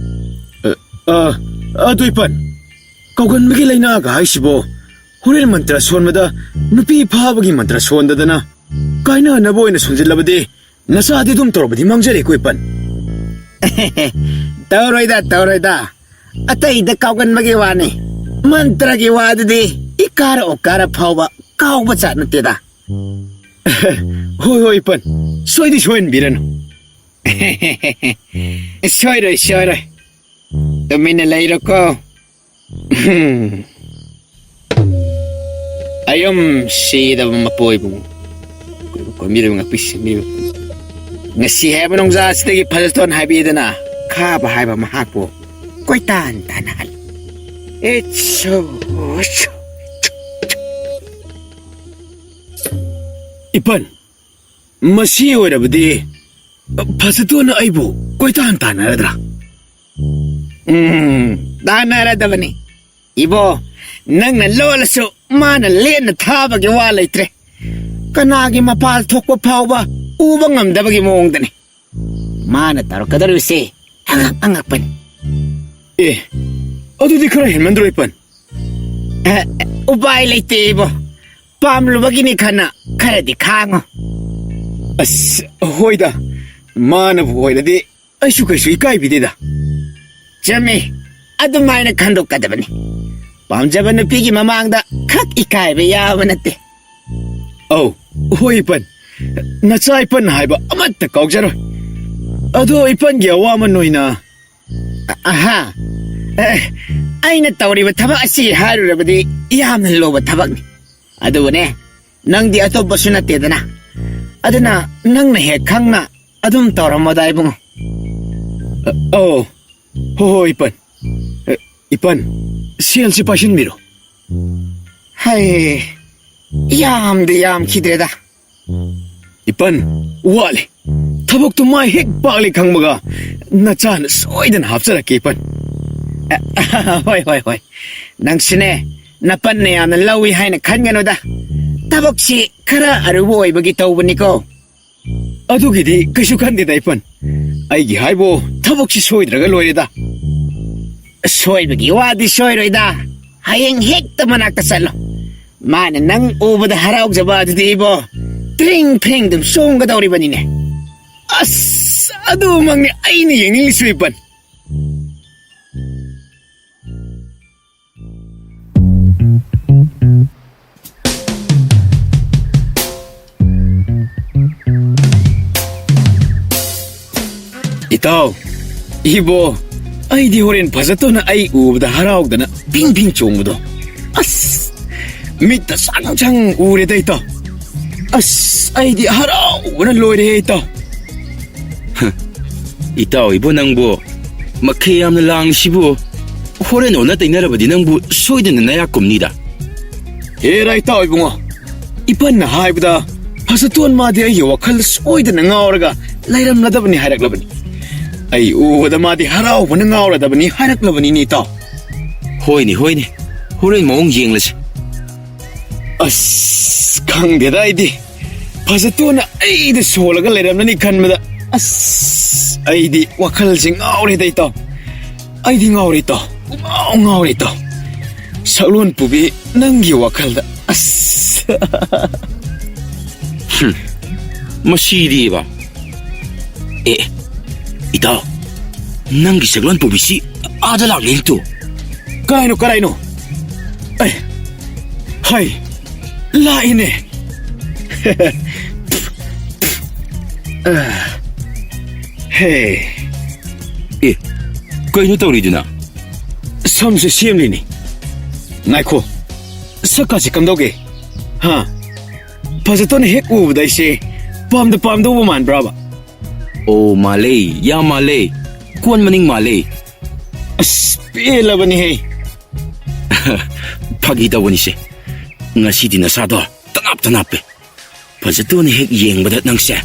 ꯑ, ꯑ, ꯑꯗꯨ ꯏꯄꯟ, ꯀꯥꯎꯒꯟꯕꯒꯤ ꯂꯥꯏꯅꯥꯒ ꯍꯥꯏꯁꯤꯕꯣ, ꯍꯣꯔꯦꯟ ꯃꯟꯇ꯭ꯔ ꯁꯣꯟꯕꯗ ꯅꯨꯄꯤ ꯐꯥꯕꯒꯤ ꯃꯟꯇ꯭ꯔ ꯁꯣꯟꯗꯗꯅ ꯀꯥꯏꯅꯅꯕ ꯑꯣꯏꯅ ꯁꯣꯟꯖꯤꯜꯂꯕꯗꯤ ꯅꯆꯥꯗꯤ ꯑꯗꯨꯝ ꯇꯧꯔꯕꯗꯤ ꯃꯥꯡꯖꯔꯦꯀꯣ, ꯏꯄꯟ꯫ ꯇꯧꯔꯣꯏꯗ, ꯇꯧꯔꯣꯏꯗ꯫ ꯑꯇꯩꯗ ꯀꯥꯎꯒꯟꯕꯒꯤ ꯋꯥꯅꯤ꯫ ꯃꯟꯇ꯭ꯔꯒꯤ ꯋꯥꯗꯨꯗꯤ ꯏꯀꯥꯔ ꯑꯣꯀꯥꯔ ꯐꯥꯎꯕ ꯀꯥꯎꯕ ꯖꯥꯠ ꯅꯠꯇꯦꯗ꯫ ꯍꯣꯏ, ꯍꯣꯏ, ꯏꯄꯟ꯫ ꯁꯣꯏꯗꯤ ꯁꯣꯏꯍꯟꯕꯤꯔꯅꯨ꯫ ꯁꯣꯏꯔꯣꯏ, ꯁꯣꯏꯔꯣꯏ꯫ ꯇꯨꯃꯤꯟꯅ ꯂꯩꯔꯣꯀꯣ꯫ ꯑꯌꯨꯝ ꯁꯤꯗꯕ ꯃꯄꯣꯏꯕꯨ ꯀꯣꯏꯕꯤꯔꯕ ꯉꯥꯛꯄꯤꯁꯤꯟꯕꯤꯕ꯫ ꯉꯁꯤ ꯍꯥꯏꯕ ꯅꯣꯡꯖꯥꯁꯤꯗꯒꯤ ꯐꯖꯇꯣꯟ ꯍꯥꯏꯕꯤꯗꯅ ꯈꯥꯕ ꯍꯥꯏꯕ ꯃꯍꯥꯛꯄꯨ ꯀꯣꯏꯇꯥꯟ ꯇꯥꯟꯅꯍꯜꯂꯤ꯫ ꯏꯠꯁꯨ, ꯏꯠꯁꯨ꯫ ꯏꯄꯟ, ꯃꯁꯤ ꯑꯣꯏꯔꯕꯗꯤ ꯐꯖꯇꯣꯟꯅ ꯑꯩꯕꯨ ꯀꯣꯏꯇꯥꯟ ꯇꯥꯟꯅꯔꯗ꯭ꯔꯥ? ꯎꯝ, ꯇꯥꯟꯅꯔꯗꯕꯅꯤ꯫ ꯏꯕꯣ, ꯅꯪꯅ ꯂꯣꯜꯂꯁꯨ ꯃꯥꯅ ꯂꯦꯟꯅ ꯊꯥꯕꯒꯤ ꯋꯥ ꯂꯩꯇ꯭ꯔꯦ꯫ ꯀꯅꯥꯒꯤ ꯃꯄꯥꯜ ꯊꯣꯛꯄ ꯐꯥꯎꯕ ꯎꯕ ꯉꯝꯗꯕꯒꯤ ꯃꯑꯣꯡꯗꯅꯤ꯫ ꯃꯥꯅ ꯇꯧꯔꯛꯀꯗꯧꯔꯤꯕꯁꯦ ꯑꯉꯛ ꯑꯉꯛꯄꯅꯤ꯫ ꯑꯦ, ꯑꯗꯨꯗꯤ ꯈꯔ ꯍꯦꯟꯃꯟꯗ꯭ꯔꯣ, ꯏꯄꯟ? ꯑꯦ, ꯎꯄꯥꯏ ꯂꯩꯇꯦ ꯏꯕꯣ꯫ ꯄꯥꯝꯂꯨꯕꯒꯤꯅꯤ ꯈꯟꯅ ꯈꯔꯗꯤ ꯈꯥꯡꯉꯣ꯫ ꯑꯁ, ꯍꯣꯏꯗ, ꯃꯥꯅꯕꯨ ꯑꯣꯏꯔꯗꯤ ꯑꯩꯁꯨ ꯀꯩꯁꯨ ꯏꯀꯥꯏꯕꯤꯗꯦꯗ꯫ ꯆꯨꯝꯃꯤ, ꯑꯗꯨꯃꯥꯏꯅ ꯈꯟꯗꯣꯛꯀꯗꯕꯅꯤ꯫ ꯄꯥꯝꯖꯕ ꯅꯨꯄꯤꯒꯤ ꯃꯃꯥꯡꯗ ꯈꯛ ꯏꯀꯥꯏꯕ ꯌꯥꯕ ꯅꯠꯇꯦ꯫ ꯑꯧ, ꯍꯣꯏ ꯏꯄꯟ, ꯅꯆꯥ ꯏꯄꯟ ꯍꯥꯏꯕ ꯑꯃꯠꯇ ꯀꯥꯎꯖꯔꯣꯏ꯫ ꯑꯗꯣ ꯏꯄꯟꯒꯤ ꯑꯋꯥꯃꯟ ꯑꯣꯏꯅ ꯑꯍꯥ꯫ ꯑꯦ, ꯑꯩꯅ ꯇꯧꯔꯤꯕ ꯊꯕꯛ ꯑꯁꯤ ꯍꯥꯏꯔꯨꯔꯕꯗꯤ ꯌꯥꯝꯅ ꯂꯨꯕ ꯊꯕꯛꯅꯤ꯫ ꯑꯗꯨꯕꯨꯅꯦ, ꯅꯪꯗꯤ ꯑꯇꯣꯞꯄꯁꯨ ꯅꯠꯇꯦꯗꯅ꯫ ꯑꯗꯨꯅ ꯅꯪꯅ ꯍꯦꯛ ꯈꯪꯅ ꯑꯗꯨꯝ ꯇꯧꯔꯝꯃꯣꯗ, ꯏꯕꯨꯡꯉꯣ꯫ ꯑ-, ꯑꯧ, ꯍꯣ ꯍꯣ, ꯏꯄꯟ꯫ ꯑ, ꯏꯄꯟ, ꯁꯦꯜꯁꯤ ꯄꯥꯏꯁꯤꯟꯕꯤꯔꯣ꯫ ꯍꯩ, ꯌꯥꯝꯗꯤ ꯌꯥꯝꯈꯤꯗ꯭ꯔꯦꯗ꯫ ꯏꯄꯟ, ꯋꯥꯠꯂꯤ꯫ ꯊꯕꯛꯇꯨ ꯃꯥꯏ ꯍꯦꯛ ꯄꯥꯛꯂꯤ ꯈꯪꯕꯒ ꯅꯆꯥꯅ ꯁꯣꯏꯗꯅ ꯍꯥꯞꯆꯔꯛꯀꯦ, ꯏꯄꯟ꯫ ꯑ, ꯍꯣꯏ, ꯍꯣꯏ, ꯍꯣꯏ꯫ ꯅꯪꯁꯨꯅꯦ, ꯅꯄꯟꯅ ꯌꯥꯝꯅ ꯂꯧꯏ ꯍꯥꯏꯅ ꯈꯟꯒꯅꯨꯗ꯫ ꯊꯕꯛꯁꯤ ꯈꯔ ꯑꯔꯨꯕ ꯑꯣꯏꯕꯒꯤ ꯇꯧꯕꯅꯤꯀꯣ꯫ ꯑꯗꯨꯒꯤꯗꯤ ꯀꯩꯁꯨ ꯈꯟꯗꯦꯗ, ꯏꯄꯟ꯫ ꯑꯩꯒꯤ ꯍꯥꯏꯕꯨ ꯊꯕꯛꯁꯤ ꯁꯣꯏꯗ꯭ꯔꯒ ꯂꯣꯏꯔꯦꯗ꯫ ꯁꯣꯏꯕꯒꯤ ꯋꯥꯗꯤ ꯁꯣꯏꯔꯣꯏꯗ꯫ ꯍꯌꯦꯡ ꯍꯦꯛꯇ ꯃꯅꯥꯛꯇ ꯆꯠꯂꯣ꯫ ꯃꯥꯅ ꯅꯪ ꯎꯕꯗ ꯍꯔꯥꯎꯖꯕ ꯑꯗꯨꯗꯤ ꯏꯕꯣ, ꯇ꯭ꯔꯤꯡ ꯐ꯭ꯔꯤꯡ ꯑꯗꯨꯝ ꯆꯣꯡꯒꯗꯧꯔꯤꯕꯅꯤꯅꯦ꯫ ꯑꯁ, ꯑꯗꯨꯃꯛꯅꯤ ꯑꯩꯅ ꯌꯦꯡꯅꯤꯡꯂꯤꯁꯨ, ꯏꯄꯟ꯫ ꯏꯇꯥꯎ, ꯏꯕꯣ, ꯑꯩꯗꯤ ꯍꯣꯔꯦꯟ ꯐꯖꯇꯣꯟꯅ ꯑꯩ ꯎꯕꯗ ꯍꯔꯥꯎꯗꯅ ꯐꯤꯡ ꯐꯤꯡ ꯆꯣꯡꯕꯗꯣ, ꯑꯁ, ꯃꯤꯠꯇ ꯁꯪ ꯁꯪ ꯎꯔꯦꯗ, ꯏꯇꯥꯎ꯫ ꯑꯁ, ꯑꯩꯗꯤ ꯍꯔꯥꯎꯕꯅ ꯂꯣꯏꯔꯦ, ꯏꯇꯥꯎ꯫ ꯍ, ꯏꯇꯥꯎ ꯏꯕꯣ, ꯅꯪꯕꯨ ꯃꯈꯩ ꯌꯥꯝꯅ ꯂꯥꯡꯂꯤꯁꯤꯕꯨ? ꯍꯣꯔꯦꯟ ꯑꯣꯟꯅ ꯇꯩꯅꯔꯕꯗꯤ ꯅꯪꯕꯨ ꯁꯣꯏꯗꯅ ꯅꯌꯥ ꯀꯨꯝꯅꯤꯗ꯫ ꯍꯦꯔꯥ, ꯏꯇꯥꯎ ꯏꯕꯨꯡꯉꯣ, ꯏꯄꯟꯅ ꯍꯥꯏꯕꯗ ꯐꯖꯇꯣꯟ ꯃꯥꯗꯤ ꯑꯩꯒꯤ ꯋꯥꯈꯜ ꯁꯣꯏꯗꯅ ꯉꯥꯎꯔꯒ ꯂꯩꯔꯝꯂꯗꯕꯅꯤ ꯍꯥꯏꯔꯛꯂꯕꯅꯤ꯫ ꯑꯩ ꯎꯕꯗ ꯃꯥꯗꯤ ꯍꯔꯥꯎꯕꯅ ꯉꯥꯎꯔꯗꯕꯅꯤ ꯍꯥꯏꯔꯛꯂꯕꯅꯤꯅꯦ, ꯏꯇꯥꯎ꯫ ꯍꯣꯏꯅꯦ, ꯍꯣꯏꯅꯦ, ꯍꯣꯔꯦꯟ ꯃꯑꯣꯡ ꯌꯦꯡꯂꯁꯤ꯫ ꯑꯁ, ꯈꯪꯗꯦꯗ ꯑꯩꯗꯤ꯫ ꯐꯖꯇꯣꯟꯅ ꯑꯩꯗ ꯁꯣꯜꯂꯒ ꯂꯩꯔꯝꯂꯅꯤ ꯈꯟꯕꯗ, ꯑꯁ, ꯑꯩꯗꯤ ꯋꯥꯈꯜꯁꯦ ꯉꯥꯎꯔꯦꯗ, ꯏꯇꯥꯎ꯫ ꯑꯩꯗꯤ ꯉꯥꯎꯔꯦ, ꯏꯇꯥꯎ꯫ ꯄꯨꯡꯉꯥꯎ ꯉꯥꯎꯔꯦ, ꯏꯇꯥꯎ꯫ ꯁꯛꯂꯣꯟ ꯄꯨꯕꯤ, ꯅꯪꯒꯤ ꯋꯥꯈꯜꯗ꯫ ꯑꯁ꯫ ꯍꯨꯝ, ꯃꯁꯤꯗꯤꯕ꯫ ꯑꯦ, ꯏꯇꯥꯎ, ꯅꯪꯒꯤ ꯁꯛꯂꯣꯟ ꯄꯨꯕꯤꯁꯤ ꯑꯥꯗ ꯂꯥꯛꯂꯦꯅꯦ ꯇꯨ꯫ ꯀꯔꯥꯏꯅꯣ, ꯀꯔꯥꯏꯅꯣ? ꯑꯦ, ꯍꯩ, ꯂꯥꯛꯏꯅꯦ꯫ ꯑ, ꯍꯦ꯫ ꯑꯦ, ꯀꯩꯅꯣ ꯇꯧꯔꯤꯗꯨꯅ? ꯁꯝꯁꯦ ꯁꯦꯝꯂꯤꯅꯤ꯫ ꯉꯥꯏꯈꯣ, ꯁꯛꯀꯥꯁꯦ ꯀꯝꯗꯧꯒꯦ? ꯍꯥ? ꯐꯖꯇꯣꯟꯅ ꯍꯦꯛ ꯎꯕꯗ ꯑꯩꯁꯦ ꯄꯥꯝꯗ ꯄꯥꯝꯗꯧꯕ ꯃꯥꯟꯕ꯭ꯔꯥꯕ? ꯑꯣ, ꯃꯥꯜꯂꯦ, ꯌꯥꯝ ꯃꯥꯜꯂꯦ꯫ ꯀꯣꯟ ꯃꯅꯤꯡ ꯃꯥꯜꯂꯦ꯫ ꯑꯁ, ꯄꯦꯜꯂꯕꯅꯤꯍꯦ꯫ ꯐꯥꯒꯤ ꯇꯧꯕꯅꯤꯁꯦ꯫ ꯉꯁꯤꯗꯤ ꯅꯁꯥꯗꯣ ꯇꯅꯥꯞ ꯇꯅꯥꯞꯄꯦ꯫ ꯐꯖꯇꯣꯟꯅ ꯍꯦꯛ ꯌꯦꯡꯕꯗ ꯅꯪꯁꯦ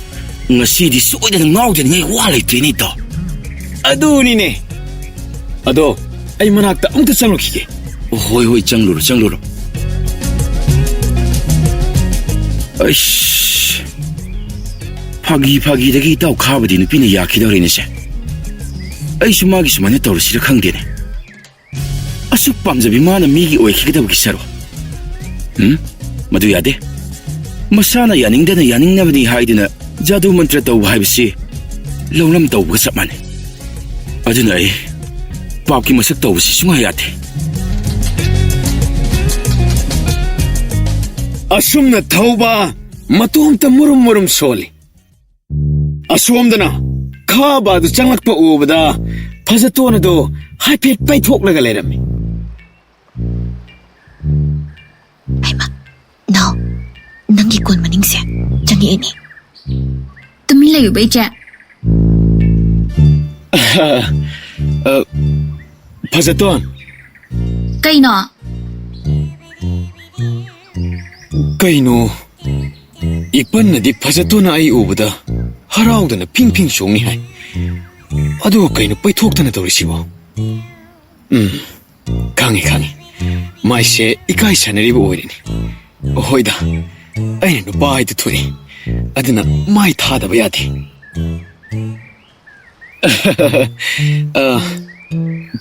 ꯉꯁꯤꯗꯤ ꯁꯣꯏꯗꯅ ꯉꯥꯎꯗꯅꯤꯡꯉꯥꯏ ꯋꯥ ꯂꯩꯇ꯭ꯔꯦꯅꯦ, ꯏꯇꯥꯎ꯫ ꯑꯗꯨꯅꯤꯅꯦ꯫ ꯑꯗꯣ ꯑꯩ ꯃꯅꯥꯛꯇ ꯑꯃꯨꯛꯇ ꯆꯪꯂꯨꯈꯤꯒꯦ꯫ ꯍꯣꯏ, ꯍꯣꯏ, ꯆꯪꯂꯨꯔꯣ, ꯆꯪꯂꯨꯔꯣ꯫ ꯑꯩꯁ, ꯐꯥꯒꯤ ꯐꯥꯒꯤꯗꯒꯤ ꯏꯇꯥꯎ ꯈꯥꯕꯗꯤ ꯅꯨꯄꯤꯅ ꯌꯥꯈꯤꯗꯧꯔꯦꯅꯦꯁꯦ꯫ ꯑꯩꯁꯨ ꯃꯥꯒꯤ ꯁꯨꯃꯥꯏꯅ ꯇꯧꯔꯁꯤꯔ ꯈꯪꯗꯦꯅꯦ꯫ ꯑꯁꯨꯛ ꯄꯥꯝꯖꯕꯤ ꯃꯥꯅ ꯃꯤꯒꯤ ꯑꯣꯏꯈꯤꯒꯗꯕꯒꯤ ꯁꯔꯨꯛ꯫ ꯎꯝ? ꯃꯗꯨ ꯌꯥꯗꯦ꯫ ꯃꯁꯥꯅ ꯌꯥꯅꯤꯡꯗꯅ ꯌꯥꯅꯤꯡꯅꯕꯅꯤ ꯍꯥꯏꯗꯨꯅ ꯖꯥꯗꯨ ꯃꯟꯇ꯭ꯔ ꯇꯧꯕ ꯍꯥꯏꯕꯁꯤ ꯂꯧꯔꯝ ꯇꯧꯕꯒ ꯆꯞ ꯃꯥꯟꯅꯩ꯫ ꯑꯗꯨꯅ ꯑꯩ ꯄꯥꯞꯀꯤ ꯃꯁꯛ ꯇꯧꯕꯁꯤ ꯁꯨꯡꯌꯥ ꯌꯥꯗꯦ꯫ ꯑꯁꯨꯝꯅ ꯊꯧꯕ ꯃꯇꯣꯝꯇ ꯃꯨꯔꯨꯝ ꯃꯨꯔꯨꯝ ꯁꯣꯜꯂꯤ꯫ ꯑꯁꯣꯝꯗꯅ ꯈꯥꯕ ꯑꯗꯨ ꯆꯪꯂꯛꯄ ꯎꯕꯗ ꯐꯖꯇꯣꯟ ꯑꯗꯨ ꯍꯥꯏꯐꯦꯠ ꯄꯩꯊꯣꯛꯂꯒ ꯂꯩꯔꯝꯃꯤ꯫ ꯍꯩꯃꯥ, ꯅꯥꯎ, ꯅꯪꯒꯤ ꯀꯣꯟ ꯃꯅꯤꯡꯁꯦ ꯆꯪꯉꯛꯑꯦꯅꯦ꯫ ꯇꯨꯃꯤꯟ ꯂꯩꯌꯨꯕ, ꯏꯆꯦ꯫ ꯑ, ꯐꯖꯇꯣꯟ꯫ ꯀꯩꯅꯣ? ꯀꯩꯅꯣ? ꯏꯄꯟꯅꯗꯤ ꯐꯖꯇꯣꯟꯅ ꯑꯩ ꯎꯕꯗ ꯍꯔꯥꯎꯗꯅ ꯐꯤꯡ ꯐꯤꯡ ꯆꯣꯡꯉꯤ ꯍꯥꯏ꯫ ꯑꯗꯨꯒ ꯀꯩꯅꯣ ꯄꯩꯊꯣꯛꯇꯅ ꯇꯧꯔꯤꯁꯤꯕꯣ? ꯎꯝ, ꯈꯪꯉꯤ, ꯈꯪꯉꯤ꯫ ꯃꯥꯏꯁꯦ ꯏꯀꯥꯏ ꯁꯥꯟꯅꯔꯤꯕ ꯑꯣꯏꯔꯤꯅꯤ꯫ ꯍꯣꯏꯗ, ꯑꯩꯅ ꯅꯨꯄꯥ ꯍꯥꯏꯗꯨ ꯊꯣꯛꯏ꯫ ꯑꯗꯨꯅ ꯃꯥꯏ ꯊꯥꯗꯕ ꯌꯥꯗꯦ꯫ ꯑ,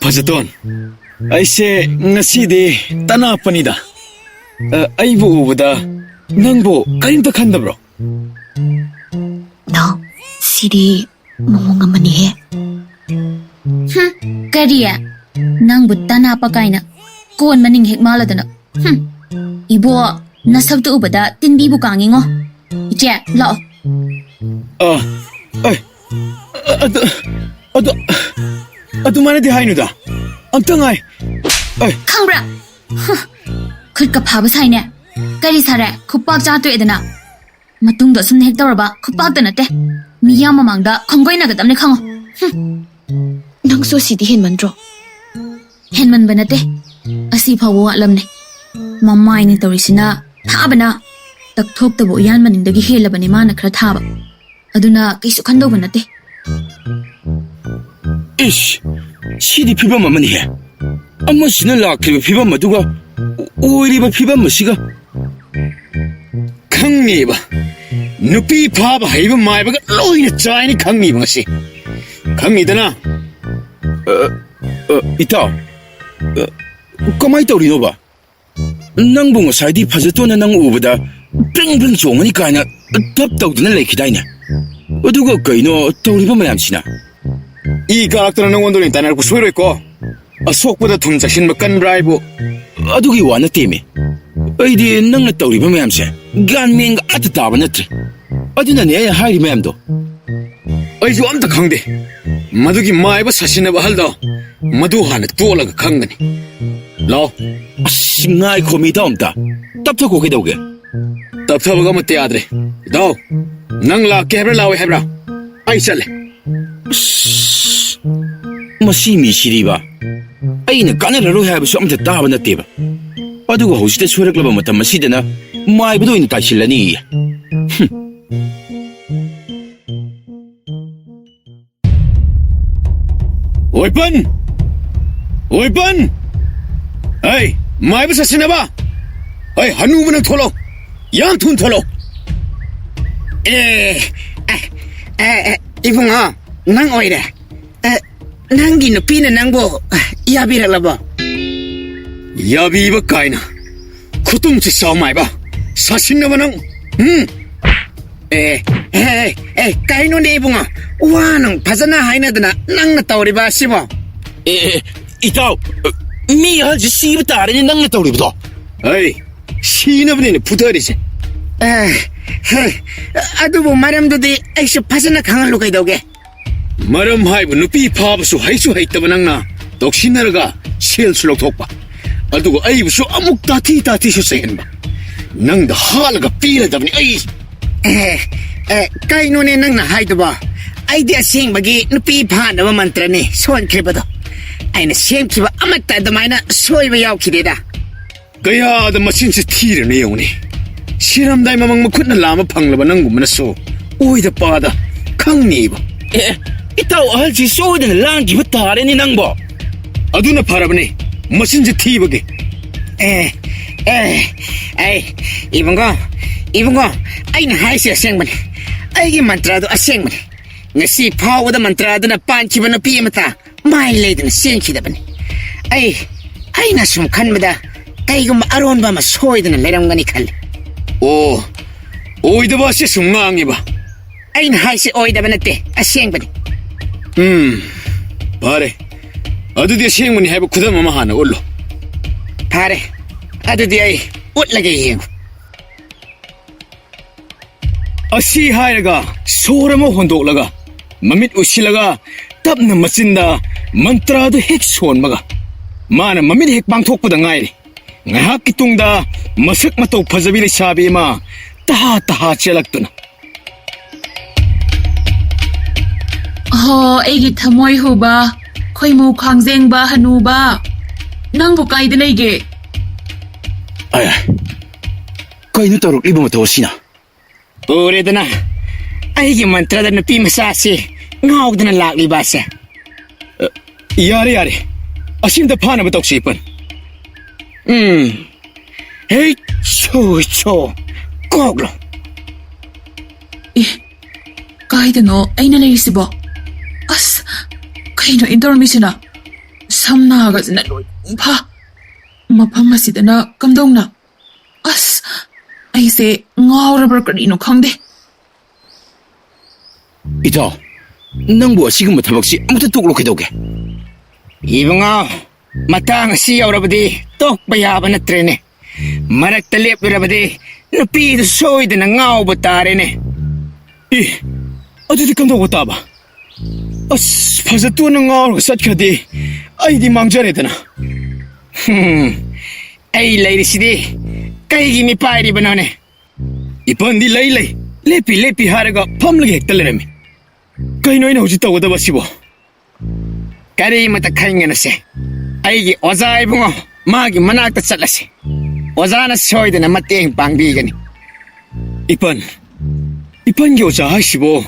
ꯐꯖꯇꯣꯟ, ꯑꯩꯁꯦ ꯉꯁꯤꯗꯤ ꯇꯅꯥꯞꯄꯅꯤꯗ꯫ ꯑ, ꯑꯩꯕꯨ ꯎꯕꯗ ꯅꯪꯕꯨ ꯀꯔꯤꯝꯇ ꯈꯟꯗꯕ꯭ꯔꯣ? ꯅꯥꯎ, ꯁꯤꯗꯤ ꯃꯑꯣꯡ ꯑꯃꯅꯤꯍꯦ꯫ ꯍꯨꯝ, ꯀꯔꯤ? ꯅꯪꯕꯨ ꯇꯅꯥꯞꯄ ꯀꯥꯏꯅ ꯀꯣꯟ ꯃꯅꯤꯡ ꯍꯦꯛ ꯃꯥꯜꯂꯗꯅ꯫ ꯍꯨꯝ, ꯏꯕꯣ, ꯅꯁꯛꯇꯨ ꯎꯕꯗ ꯇꯤꯟꯕꯤꯕꯨ ꯀꯥꯡꯉꯤꯉꯣ꯫ ꯏꯆꯦ, ꯂꯥꯛꯑꯣ꯫ ꯑ, ꯑꯩ, ꯑꯗꯨ, ꯑꯗꯨ, ꯑꯗꯨꯃꯥꯏꯅꯗꯤ ꯍꯥꯏꯅꯨꯗ꯫ ꯑꯝꯇ ꯉꯥꯏ꯫ ꯑꯩ꯫ ꯈꯪꯕ꯭ꯔꯥ? ꯍꯨꯝ, ꯈꯨꯠꯀ ꯐꯥꯕ ꯁꯥꯏꯅꯦ꯫ ꯀꯔꯤ ꯁꯥꯔꯦ? ꯈꯨꯄꯥꯛ ꯆꯥ ꯇꯣꯛꯑꯦꯗꯅ꯫ ꯃꯇꯨꯡꯗ ꯑꯁꯨꯝꯅ ꯍꯦꯛ ꯇꯧꯔꯕ ꯈꯨꯄꯥꯛꯇ ꯅꯠꯇꯦ, ꯃꯤꯌꯥꯝ ꯃꯃꯥꯡꯗ ꯈꯣꯡꯒꯣꯏꯅꯒꯗꯕꯅꯦ ꯈꯪꯉꯣ꯫ ꯍꯨꯝ꯫ ꯅꯪꯁꯨ ꯑꯁꯤꯗꯤ ꯍꯦꯟꯃꯟꯗ꯭ꯔꯣ? ꯍꯦꯟꯃꯟꯕ ꯅꯠꯇꯦ, ꯑꯁꯤ ꯐꯥꯎꯕ ꯋꯥꯠꯂꯝꯅꯦ꯫ ꯃꯃꯥꯏꯅ ꯇꯧꯔꯤꯁꯤꯅ ꯊꯥꯕꯅ, ꯇꯛꯊꯣꯛꯇꯕ ꯎꯌꯥꯟ ꯃꯅꯤꯡꯗꯒꯤ ꯍꯦꯜꯂꯕꯅꯦ ꯃꯥꯅ ꯈꯔ ꯊꯥꯕ꯫ ꯑꯗꯨꯅ ꯀꯩꯁꯨ ꯈꯟꯗꯧꯕ ꯅꯠꯇꯦ꯫ ꯏꯁ, ꯁꯤꯗꯤ ꯐꯤꯕꯝ ꯑꯃꯅꯤꯍꯦ꯫ ꯑꯃꯁꯤꯅ ꯂꯥꯛꯈꯤꯕ ꯐꯤꯕꯝ ꯑꯗꯨꯒ ꯑꯣꯏꯔꯤꯕ ꯐꯤꯕꯝ ꯑꯁꯤꯒ꯫ ꯈꯪꯉꯤꯕ, ꯅꯨꯄꯤ ꯐꯥꯕ ꯍꯩꯕ ꯃꯥꯏꯕꯒ ꯂꯣꯏꯅ ꯆꯥꯏꯅꯤ ꯈꯪꯉꯤꯕ ꯉꯁꯤ꯫ ꯈꯪꯉꯤꯗꯅ? ꯑ, ꯑ, ꯏꯇꯥꯎ, ꯑ, ꯀꯃꯥꯏ ꯇꯧꯔꯤꯅꯣꯕ? ꯅꯪꯕꯨ ꯉꯁꯥꯏꯗꯤ ꯐꯖꯇꯣꯟꯅ ꯅꯪ ꯎꯕꯗ ꯕ꯭ꯔꯤꯡ ꯕ꯭ꯔꯤꯡ ꯆꯣꯡꯉꯅꯤ ꯀꯥꯏꯅ ꯙꯞ ꯇꯧꯗꯨꯅ ꯂꯩꯈꯤꯗꯥꯏꯅꯦ? ꯑꯗꯨꯒ ꯀꯩꯅꯣ ꯇꯧꯔꯤꯕ ꯃꯌꯥꯝꯁꯤꯅ? ꯏ ꯀꯥꯔꯛꯇꯅ ꯅꯪꯉꯣꯟꯗ ꯑꯣꯏꯅ ꯇꯥꯟꯅꯔꯛꯄ ꯁꯣꯏꯔꯣꯏꯀꯣ꯫ ꯑꯁꯣꯛꯄꯗ ꯊꯨꯝ ꯆꯥꯏꯁꯤꯟꯕ ꯀꯟꯕ꯭ꯔꯥ ꯍꯥꯏꯕꯨ? ꯑꯗꯨꯒꯤ ꯋꯥ ꯅꯠꯇꯦꯃꯤ꯫ ꯑꯩꯗꯤ ꯅꯪꯅ ꯇꯧꯔꯤꯕ ꯃꯌꯥꯝꯁꯦ ꯒ꯭ꯌꯥꯟ ꯃꯦꯟꯒ ꯑꯝꯇ ꯇꯥꯕ ꯅꯠꯇ꯭ꯔꯦ꯫ ꯑꯗꯨꯅꯅꯦ ꯑꯩꯅ ꯍꯥꯏꯔꯤ ꯃꯌꯥꯝꯗꯣ꯫ ꯑꯩꯁꯨ ꯑꯝꯇ ꯈꯪꯗꯦ꯫ ꯃꯗꯨꯒꯤ ꯃꯥꯏꯕ ꯁꯥꯁꯤꯟꯅꯕ ꯑꯍꯜꯗꯣ, ꯃꯗꯨ ꯍꯥꯟꯅ ꯇꯣꯠꯂꯒ ꯈꯪꯒꯅꯤ꯫ ꯂꯥꯛꯑꯣ꯫ ꯑꯁ, ꯉꯥꯏꯈꯣ ꯃꯤ, ꯏꯇꯥꯎ ꯑꯝꯇ꯫ ꯇꯞꯊꯈꯣ ꯀꯩꯗꯧꯒꯦ? ꯇꯞꯊꯕꯒ ꯑꯃꯠꯇ ꯌꯥꯗ꯭ꯔꯦ꯫ ꯏꯇꯥꯎ, ꯅꯪ ꯂꯥꯛꯀꯦ ꯍꯥꯏꯕ꯭ꯔꯥ ꯂꯥꯛꯑꯣꯏ ꯍꯥꯏꯕ꯭ꯔꯥ? ꯑꯩ ꯆꯠꯂꯦ꯫ ꯑꯁ, ꯃꯁꯤ ꯃꯤꯁꯤꯗꯤꯕ꯫ ꯑꯩꯅ ꯀꯥꯟꯅꯔꯔꯣꯏ ꯍꯥꯏꯕꯁꯨ ꯑꯝꯇ ꯇꯥꯕ ꯅꯠꯇꯦꯕ꯫ ꯑꯗꯨꯒ ꯍꯧꯖꯤꯛꯇ ꯁꯣꯏꯔꯛꯂꯕ ꯃꯇꯝ ꯑꯁꯤꯗꯅ ꯃꯥꯏꯕꯗ ꯑꯣꯏꯅ ꯇꯥꯏꯁꯤꯜꯂꯅꯤꯌꯦ꯫ ꯍꯨꯝ꯫ ꯑꯣꯏꯄꯟ! ꯑꯣꯏꯄꯟ! ꯑꯩ, ꯃꯥꯏꯕ ꯁꯥꯁꯤꯟꯅꯕ! ꯑꯩ, ꯍꯅꯨꯕ ꯅꯪ ꯊꯣꯛꯂꯛꯑꯣ! ꯌꯥꯝ ꯊꯨꯅ ꯊꯣꯛꯂꯛꯑꯣ! ꯑꯦ, ꯑꯦ, ꯑꯦ, ꯑꯦ, ꯏꯕꯨꯡꯉꯣ, ꯅꯪ ꯑꯣꯏꯔꯦ꯫ ꯑꯦ, ꯅꯪꯒꯤ ꯅꯨꯄꯤꯅ ꯅꯪꯕꯨ ꯌꯥꯕꯤꯔꯛꯂꯕꯣ? ꯌꯥꯕꯤꯕ ꯀꯥꯏꯅ? ꯈꯨꯇꯨꯝꯁꯤ ꯆꯥꯎ ꯃꯥꯏꯕ, ꯁꯥꯁꯤꯟꯅꯕ ꯅꯪ! ꯎꯝ? ꯑꯦ, ꯑꯦ, ꯑꯦ, ꯑꯦ, ꯀꯩꯅꯣꯅꯦ ꯏꯕꯨꯡꯉꯣ? ꯋꯥ ꯅꯨꯡ ꯐꯖꯅ ꯍꯥꯏꯅꯗꯅ ꯅꯪꯅ ꯇꯧꯔꯤꯕ ꯑꯁꯤꯕꯣ? ꯑꯦ, ꯑꯦ, ꯏꯇꯥꯎ, ꯃꯤ ꯑꯍꯜꯁꯤ ꯁꯤꯕ ꯇꯥꯔꯦꯅꯦ ꯅꯪꯅ ꯇꯧꯔꯤꯕꯗꯣ꯫ ꯑꯩ, ꯁꯤꯅꯕꯅꯤꯅꯦ ꯐꯨꯊꯔꯤꯁꯦ꯫ ꯑꯦ, ꯍꯦ, ꯑꯗꯨꯕꯨ ꯃꯔꯝꯗꯨꯗꯤ ꯑꯩꯁꯨ ꯐꯖꯅ ꯈꯪꯍꯜꯂꯨ ꯀꯩꯗꯧꯒꯦ? ꯃꯔꯝ ꯍꯥꯏꯕꯨ ꯅꯨꯄꯤ ꯐꯥꯕꯁꯨ ꯍꯩꯁꯨ ꯍꯩꯇꯕ ꯅꯪꯅ ꯇꯧꯁꯤꯟꯅꯔꯒ ꯁꯦꯜꯁꯨ ꯂꯧꯊꯣꯛꯄ, ꯑꯗꯨꯒ ꯑꯩꯕꯨꯁꯨ ꯑꯃꯨꯛ ꯇꯥꯊꯤ ꯇꯥꯊꯤꯁꯨ ꯆꯩꯍꯟꯕ꯫ ꯅꯪꯗ ꯍꯥꯠꯂꯒ ꯄꯤꯔꯗꯕꯅꯤ ꯑꯩ꯫ ꯑꯦ, ꯑꯦ, ꯀꯩꯅꯣꯅꯦ ꯅꯪꯅ ꯍꯥꯏꯗꯨꯕꯣ? ꯑꯩꯗꯤ ꯑꯁꯦꯡꯕꯒꯤ ꯅꯨꯄꯤ ꯐꯥꯅꯕ ꯃꯟꯇ꯭ꯔꯅꯤ ꯁꯣꯟꯈ꯭ꯔꯤꯕꯗꯣ꯫ ꯑꯩꯅ ꯁꯦꯝꯈꯤꯕ ꯑꯃꯠꯇ ꯑꯗꯨꯃꯥꯏꯅ ꯁꯣꯏꯕ ꯌꯥꯎꯈꯤꯗꯦꯗ꯫ ꯀꯌꯥꯗ ꯃꯆꯤꯟꯁꯤ ꯊꯤꯔꯅ ꯌꯦꯡꯉꯨꯅꯦ꯫ ꯁꯤꯔꯝꯗꯥꯏ ꯃꯃꯪ ꯃꯈꯨꯠꯅ ꯂꯥꯝꯕ ꯐꯪꯂꯕ ꯅꯪꯒꯨꯝꯕꯅꯁꯨ ꯑꯣꯏꯗ ꯄꯥꯗ ꯈꯪꯅꯤꯕ꯫ ꯑꯦ, ꯏꯇꯥꯎ ꯑꯍꯜꯁꯤ ꯁꯣꯏꯗꯅ ꯂꯥꯡꯈꯤꯕ ꯇꯥꯔꯦꯅꯦ ꯅꯪꯕꯣ꯫ ꯑꯗꯨꯅ ꯐꯔꯕꯅꯦ, ꯃꯆꯤꯟꯁꯤ ꯊꯤꯕꯒꯤ꯫ ꯑꯦ, ꯑꯦ, ꯑꯦ, ꯏꯕꯨꯡꯉꯣ, ꯏꯕꯨꯡꯉꯣ, ꯑꯩꯅ ꯍꯥꯏꯁꯦ ꯑꯁꯦꯡꯕꯅꯦ꯫ ꯑꯩꯒꯤ ꯃꯟꯇ꯭ꯔꯗꯣ ꯑꯁꯦꯡꯕꯅꯦ꯫ ꯉꯁꯤ ꯐꯥꯎꯕꯗ ꯃꯟꯇ꯭ꯔ ꯑꯗꯨꯅ ꯄꯥꯟꯈꯤꯕ ꯅꯨꯄꯤ ꯑꯃꯇ ꯃꯥꯏ ꯂꯩꯗꯅ ꯆꯦꯟꯈꯤꯗꯕꯅꯤ꯫ ꯑꯩ, ꯑꯩꯅ ꯁꯨꯝ ꯈꯟꯕꯗ ꯀꯩꯒꯨꯝꯕ ꯑꯔꯣꯟꯕ ꯑꯃ ꯁꯣꯏꯗꯅ ꯂꯩꯔꯝꯒꯅꯤ ꯈꯜꯂꯤ꯫ ꯑꯣ, ꯑꯣꯏꯗꯕ ꯑꯁꯤ ꯁꯨꯝ ꯉꯥꯡꯉꯤꯕ꯫ ꯑꯩꯅ ꯍꯥꯏꯁꯤ ꯑꯣꯏꯗꯕ ꯅꯠꯇꯦ, ꯑꯁꯦꯡꯕꯅꯤ꯫ ꯎꯝ, ꯐꯔꯦ꯫ ꯑꯗꯨꯗꯤ ꯑꯁꯦꯡꯕꯅꯤ ꯍꯥꯏꯕ ꯈꯨꯗꯝ ꯑꯃ ꯍꯥꯟꯅ ꯎꯠꯂꯣ꯫ ꯐꯔꯦ, ꯑꯗꯨꯗꯤ ꯑꯩ ꯎꯠꯂꯒꯦ, ꯌꯦꯡꯉꯨ꯫ ꯑꯁꯤ ꯍꯥꯏꯔꯒ ꯁꯣꯔ ꯑꯃ ꯍꯣꯟꯗꯣꯛꯂꯒ ꯃꯃꯤꯠ ꯎꯏꯁꯤꯜꯂꯒ ꯇꯞꯅ ꯃꯆꯤꯟꯗ ꯃꯟꯇ꯭ꯔꯗꯨ ꯍꯦꯛ ꯁꯣꯟꯕꯒ ꯃꯥꯅ ꯃꯃꯤꯠ ꯍꯦꯛ ꯄꯥꯡꯊꯣꯛꯄꯗ ꯉꯥꯏꯔꯤ꯫ ꯉꯥꯏꯍꯥꯛꯀꯤ ꯇꯨꯡꯗ ꯃꯁꯛ ꯃꯇꯧ ꯐꯖꯕꯤ ꯂꯩꯁꯥꯕꯤ ꯑꯃ ꯇꯍꯥ ꯇꯍꯥ ꯆꯦꯜꯂꯛꯇꯨꯅ, "ꯍꯣ, ꯑꯩꯒꯤ ꯊꯃꯣꯏ ꯍꯨꯕ, ꯈꯣꯏꯃꯨ ꯈꯥꯡꯖꯦꯡꯕ ꯍꯅꯨꯕ, ꯅꯪꯕꯨ ꯀꯥꯏꯗ ꯂꯩꯒꯦ?" ꯑꯦ, ꯀꯩꯅꯣ ꯇꯧꯔꯛꯂꯤꯕ ꯃꯇꯧ ꯑꯁꯤꯅ? ꯎꯔꯦꯗꯅ, ꯑꯩꯒꯤ ꯃꯟꯇ꯭ꯔꯗ ꯅꯨꯄꯤ ꯃꯆꯥꯁꯤ ꯉꯥꯎꯗꯅ ꯂꯥꯛꯂꯤꯕ ꯑꯁꯦ꯫ ꯑ, ꯌꯥꯔꯦ, ꯌꯥꯔꯦ꯫ ꯑꯁꯤ ꯑꯝꯇ ꯐꯥꯅꯕ ꯇꯧꯁꯤ, ꯏꯄꯟ꯫ ꯎꯝ꯫ ꯍꯦ, ꯁꯣ, ꯁꯣ꯫ ꯀꯣꯛꯂꯣ꯫ ꯑꯦ, ꯀꯥꯏꯗꯅꯣ ꯑꯩꯅ ꯂꯩꯔꯤꯁꯤꯕꯣ? ꯑꯁ, ꯀꯩꯅꯣ ꯑꯩꯅ ꯇꯧꯔꯝꯃꯤꯁꯤꯅ? ꯁꯝ ꯅꯥꯒꯁꯤꯅ ꯂꯣꯏ ꯐꯥ꯫ ꯃꯐꯝ ꯑꯁꯤꯗꯅ ꯀꯝꯗꯧꯅ? ꯑꯁ, ꯑꯩꯁꯦ ꯉꯥꯎꯔꯕ꯭ꯔꯥ ꯀꯔꯤꯅꯣ ꯈꯪꯗꯦ꯫ ꯏꯇꯥꯎ, ꯅꯪꯕꯨ ꯑꯁꯤꯒꯨꯝꯕ ꯊꯕꯛꯁꯤ ꯑꯃꯨꯛꯇ ꯇꯣꯛꯂꯣ ꯀꯩꯗꯧꯒꯦ? ꯏꯕꯨꯡꯉꯣ, ꯃꯇꯥꯡ ꯑꯁꯤ ꯌꯧꯔꯕꯗꯤ ꯇꯣꯛꯄ ꯌꯥꯕ ꯅꯠꯇ꯭ꯔꯦꯅꯦ꯫ ꯃꯔꯛꯇ ꯂꯦꯞꯂꯨꯔꯕꯗꯤ ꯅꯨꯄꯤꯗꯨ ꯁꯣꯏꯗꯅ ꯉꯥꯎꯕ ꯇꯥꯔꯦꯅꯦ꯫ ꯑꯦ, ꯑꯗꯨꯗꯤ ꯀꯝꯗꯧꯕ ꯇꯥꯕ? ꯑꯁ, ꯐꯖꯇꯣꯟꯅ ꯉꯥꯎꯔꯒ ꯆꯠꯈ꯭ꯔꯗꯤ ꯑꯩꯗꯤ ꯃꯥꯡꯖꯔꯦꯗꯅ꯫ ꯍꯨꯝ, ꯑꯩ ꯂꯩꯔꯤꯁꯤꯗꯤ ꯀꯩꯒꯤ ꯃꯤꯄꯥꯏꯔꯤꯕꯅꯣꯅꯦ? ꯏꯄꯟꯗꯤ ꯂꯩ ꯂꯩ, ꯂꯦꯞꯄꯤ ꯂꯦꯞꯄꯤ ꯍꯥꯏꯔꯒ ꯐꯝꯂꯒ ꯍꯦꯛꯇ ꯂꯩꯔꯝꯃꯤ꯫ ꯀꯩꯅꯣ ꯑꯩꯅ ꯍꯧꯖꯤꯛ ꯇꯧꯒꯗꯕ ꯑꯁꯤꯕꯣ? ꯀꯔꯤꯃꯇ ꯈꯟꯒꯅꯨꯁꯦ꯫ ꯑꯩꯒꯤ ꯑꯣꯖꯥ ꯏꯕꯨꯡꯉꯣ, ꯃꯥꯒꯤ ꯃꯅꯥꯛꯇ ꯆꯠꯂꯁꯤ꯫ ꯑꯣꯖꯥꯅ ꯁꯣꯏꯗꯅ ꯃꯇꯦꯡ ꯄꯥꯡꯕꯤꯒꯅꯤ꯫ ꯏꯄꯟ, ꯏꯄꯟꯒꯤ ꯑꯣꯖꯥ ꯍꯥꯏꯁꯤꯕꯣ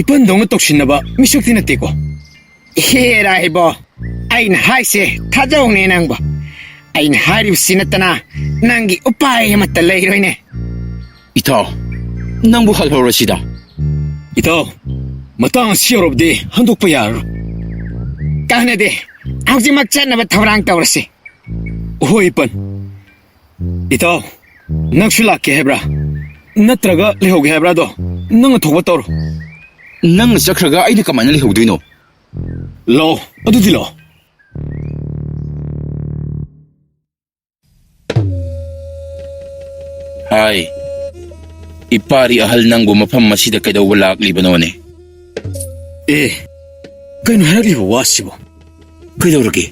ꯏꯄꯟꯗꯧꯅ ꯇꯧꯁꯤꯟꯅꯕ ꯃꯤꯁꯛꯇꯤ ꯅꯠꯇꯦꯀꯣ? ꯍꯦꯔꯥ ꯏꯕꯣ, ꯑꯩꯅ ꯍꯥꯏꯁꯦ ꯊꯥꯖꯧꯅꯦ ꯅꯪꯕꯣ꯫ ꯑꯩꯅ ꯍꯥꯏꯔꯤꯕꯁꯤ ꯅꯠꯇꯅ ꯅꯪꯒꯤ ꯎꯄꯥꯏ ꯑꯃꯠꯇ ꯂꯩꯔꯣꯏꯅꯦ꯫ ꯏꯇꯥꯎ, ꯅꯪꯕꯨ ꯍꯜꯍꯧꯔꯁꯤꯗ꯫ ꯏꯇꯥꯎ, ꯃꯇꯥꯡ ꯑꯁꯤ ꯌꯧꯔꯕꯗꯤ ꯍꯟꯗꯣꯛꯄ ꯌꯥꯔꯔꯣꯏ꯫ ꯀꯥꯟꯅꯗꯦ, ꯍꯧꯖꯤꯛꯃꯛ ꯆꯠꯅꯕ ꯊꯧꯔꯥꯡ ꯇꯧꯔꯁꯤ꯫ ꯍꯣꯏ, ꯏꯄꯟ꯫ ꯏꯇꯥꯎ, ꯅꯪꯁꯨ ꯂꯥꯛꯀꯦ ꯍꯥꯏꯕ꯭ꯔꯥ? ꯅꯠꯇ꯭ꯔꯒ ꯂꯩꯍꯧꯒꯦ ꯍꯥꯏꯕ꯭ꯔꯥꯗꯣ ꯅꯪꯅ ꯊꯣꯛꯄ ꯇꯧꯔꯣ꯫ ꯅꯪꯅ ꯆꯠꯈ꯭ꯔꯒ ꯑꯩꯅ ꯀꯃꯥꯏꯅ ꯂꯩꯍꯧꯗꯣꯏꯅꯣ? ꯂꯥꯛꯑꯣ, ꯑꯗꯨꯗꯤ ꯂꯥꯛꯑꯣ꯫ ꯍꯥꯏ, ꯏꯄꯥꯔꯤ ꯑꯍꯜ, ꯅꯪꯕꯨ ꯃꯐꯝ ꯑꯁꯤꯗ ꯀꯩꯗꯧꯕ ꯂꯥꯛꯂꯤꯕꯅꯣꯅꯦ? ꯑꯦ, ꯀꯩꯅꯣ ꯍꯥꯏꯔꯛꯂꯤꯕ ꯋꯥꯁꯤꯕꯣ? ꯀꯩꯗꯧꯔꯒꯦ?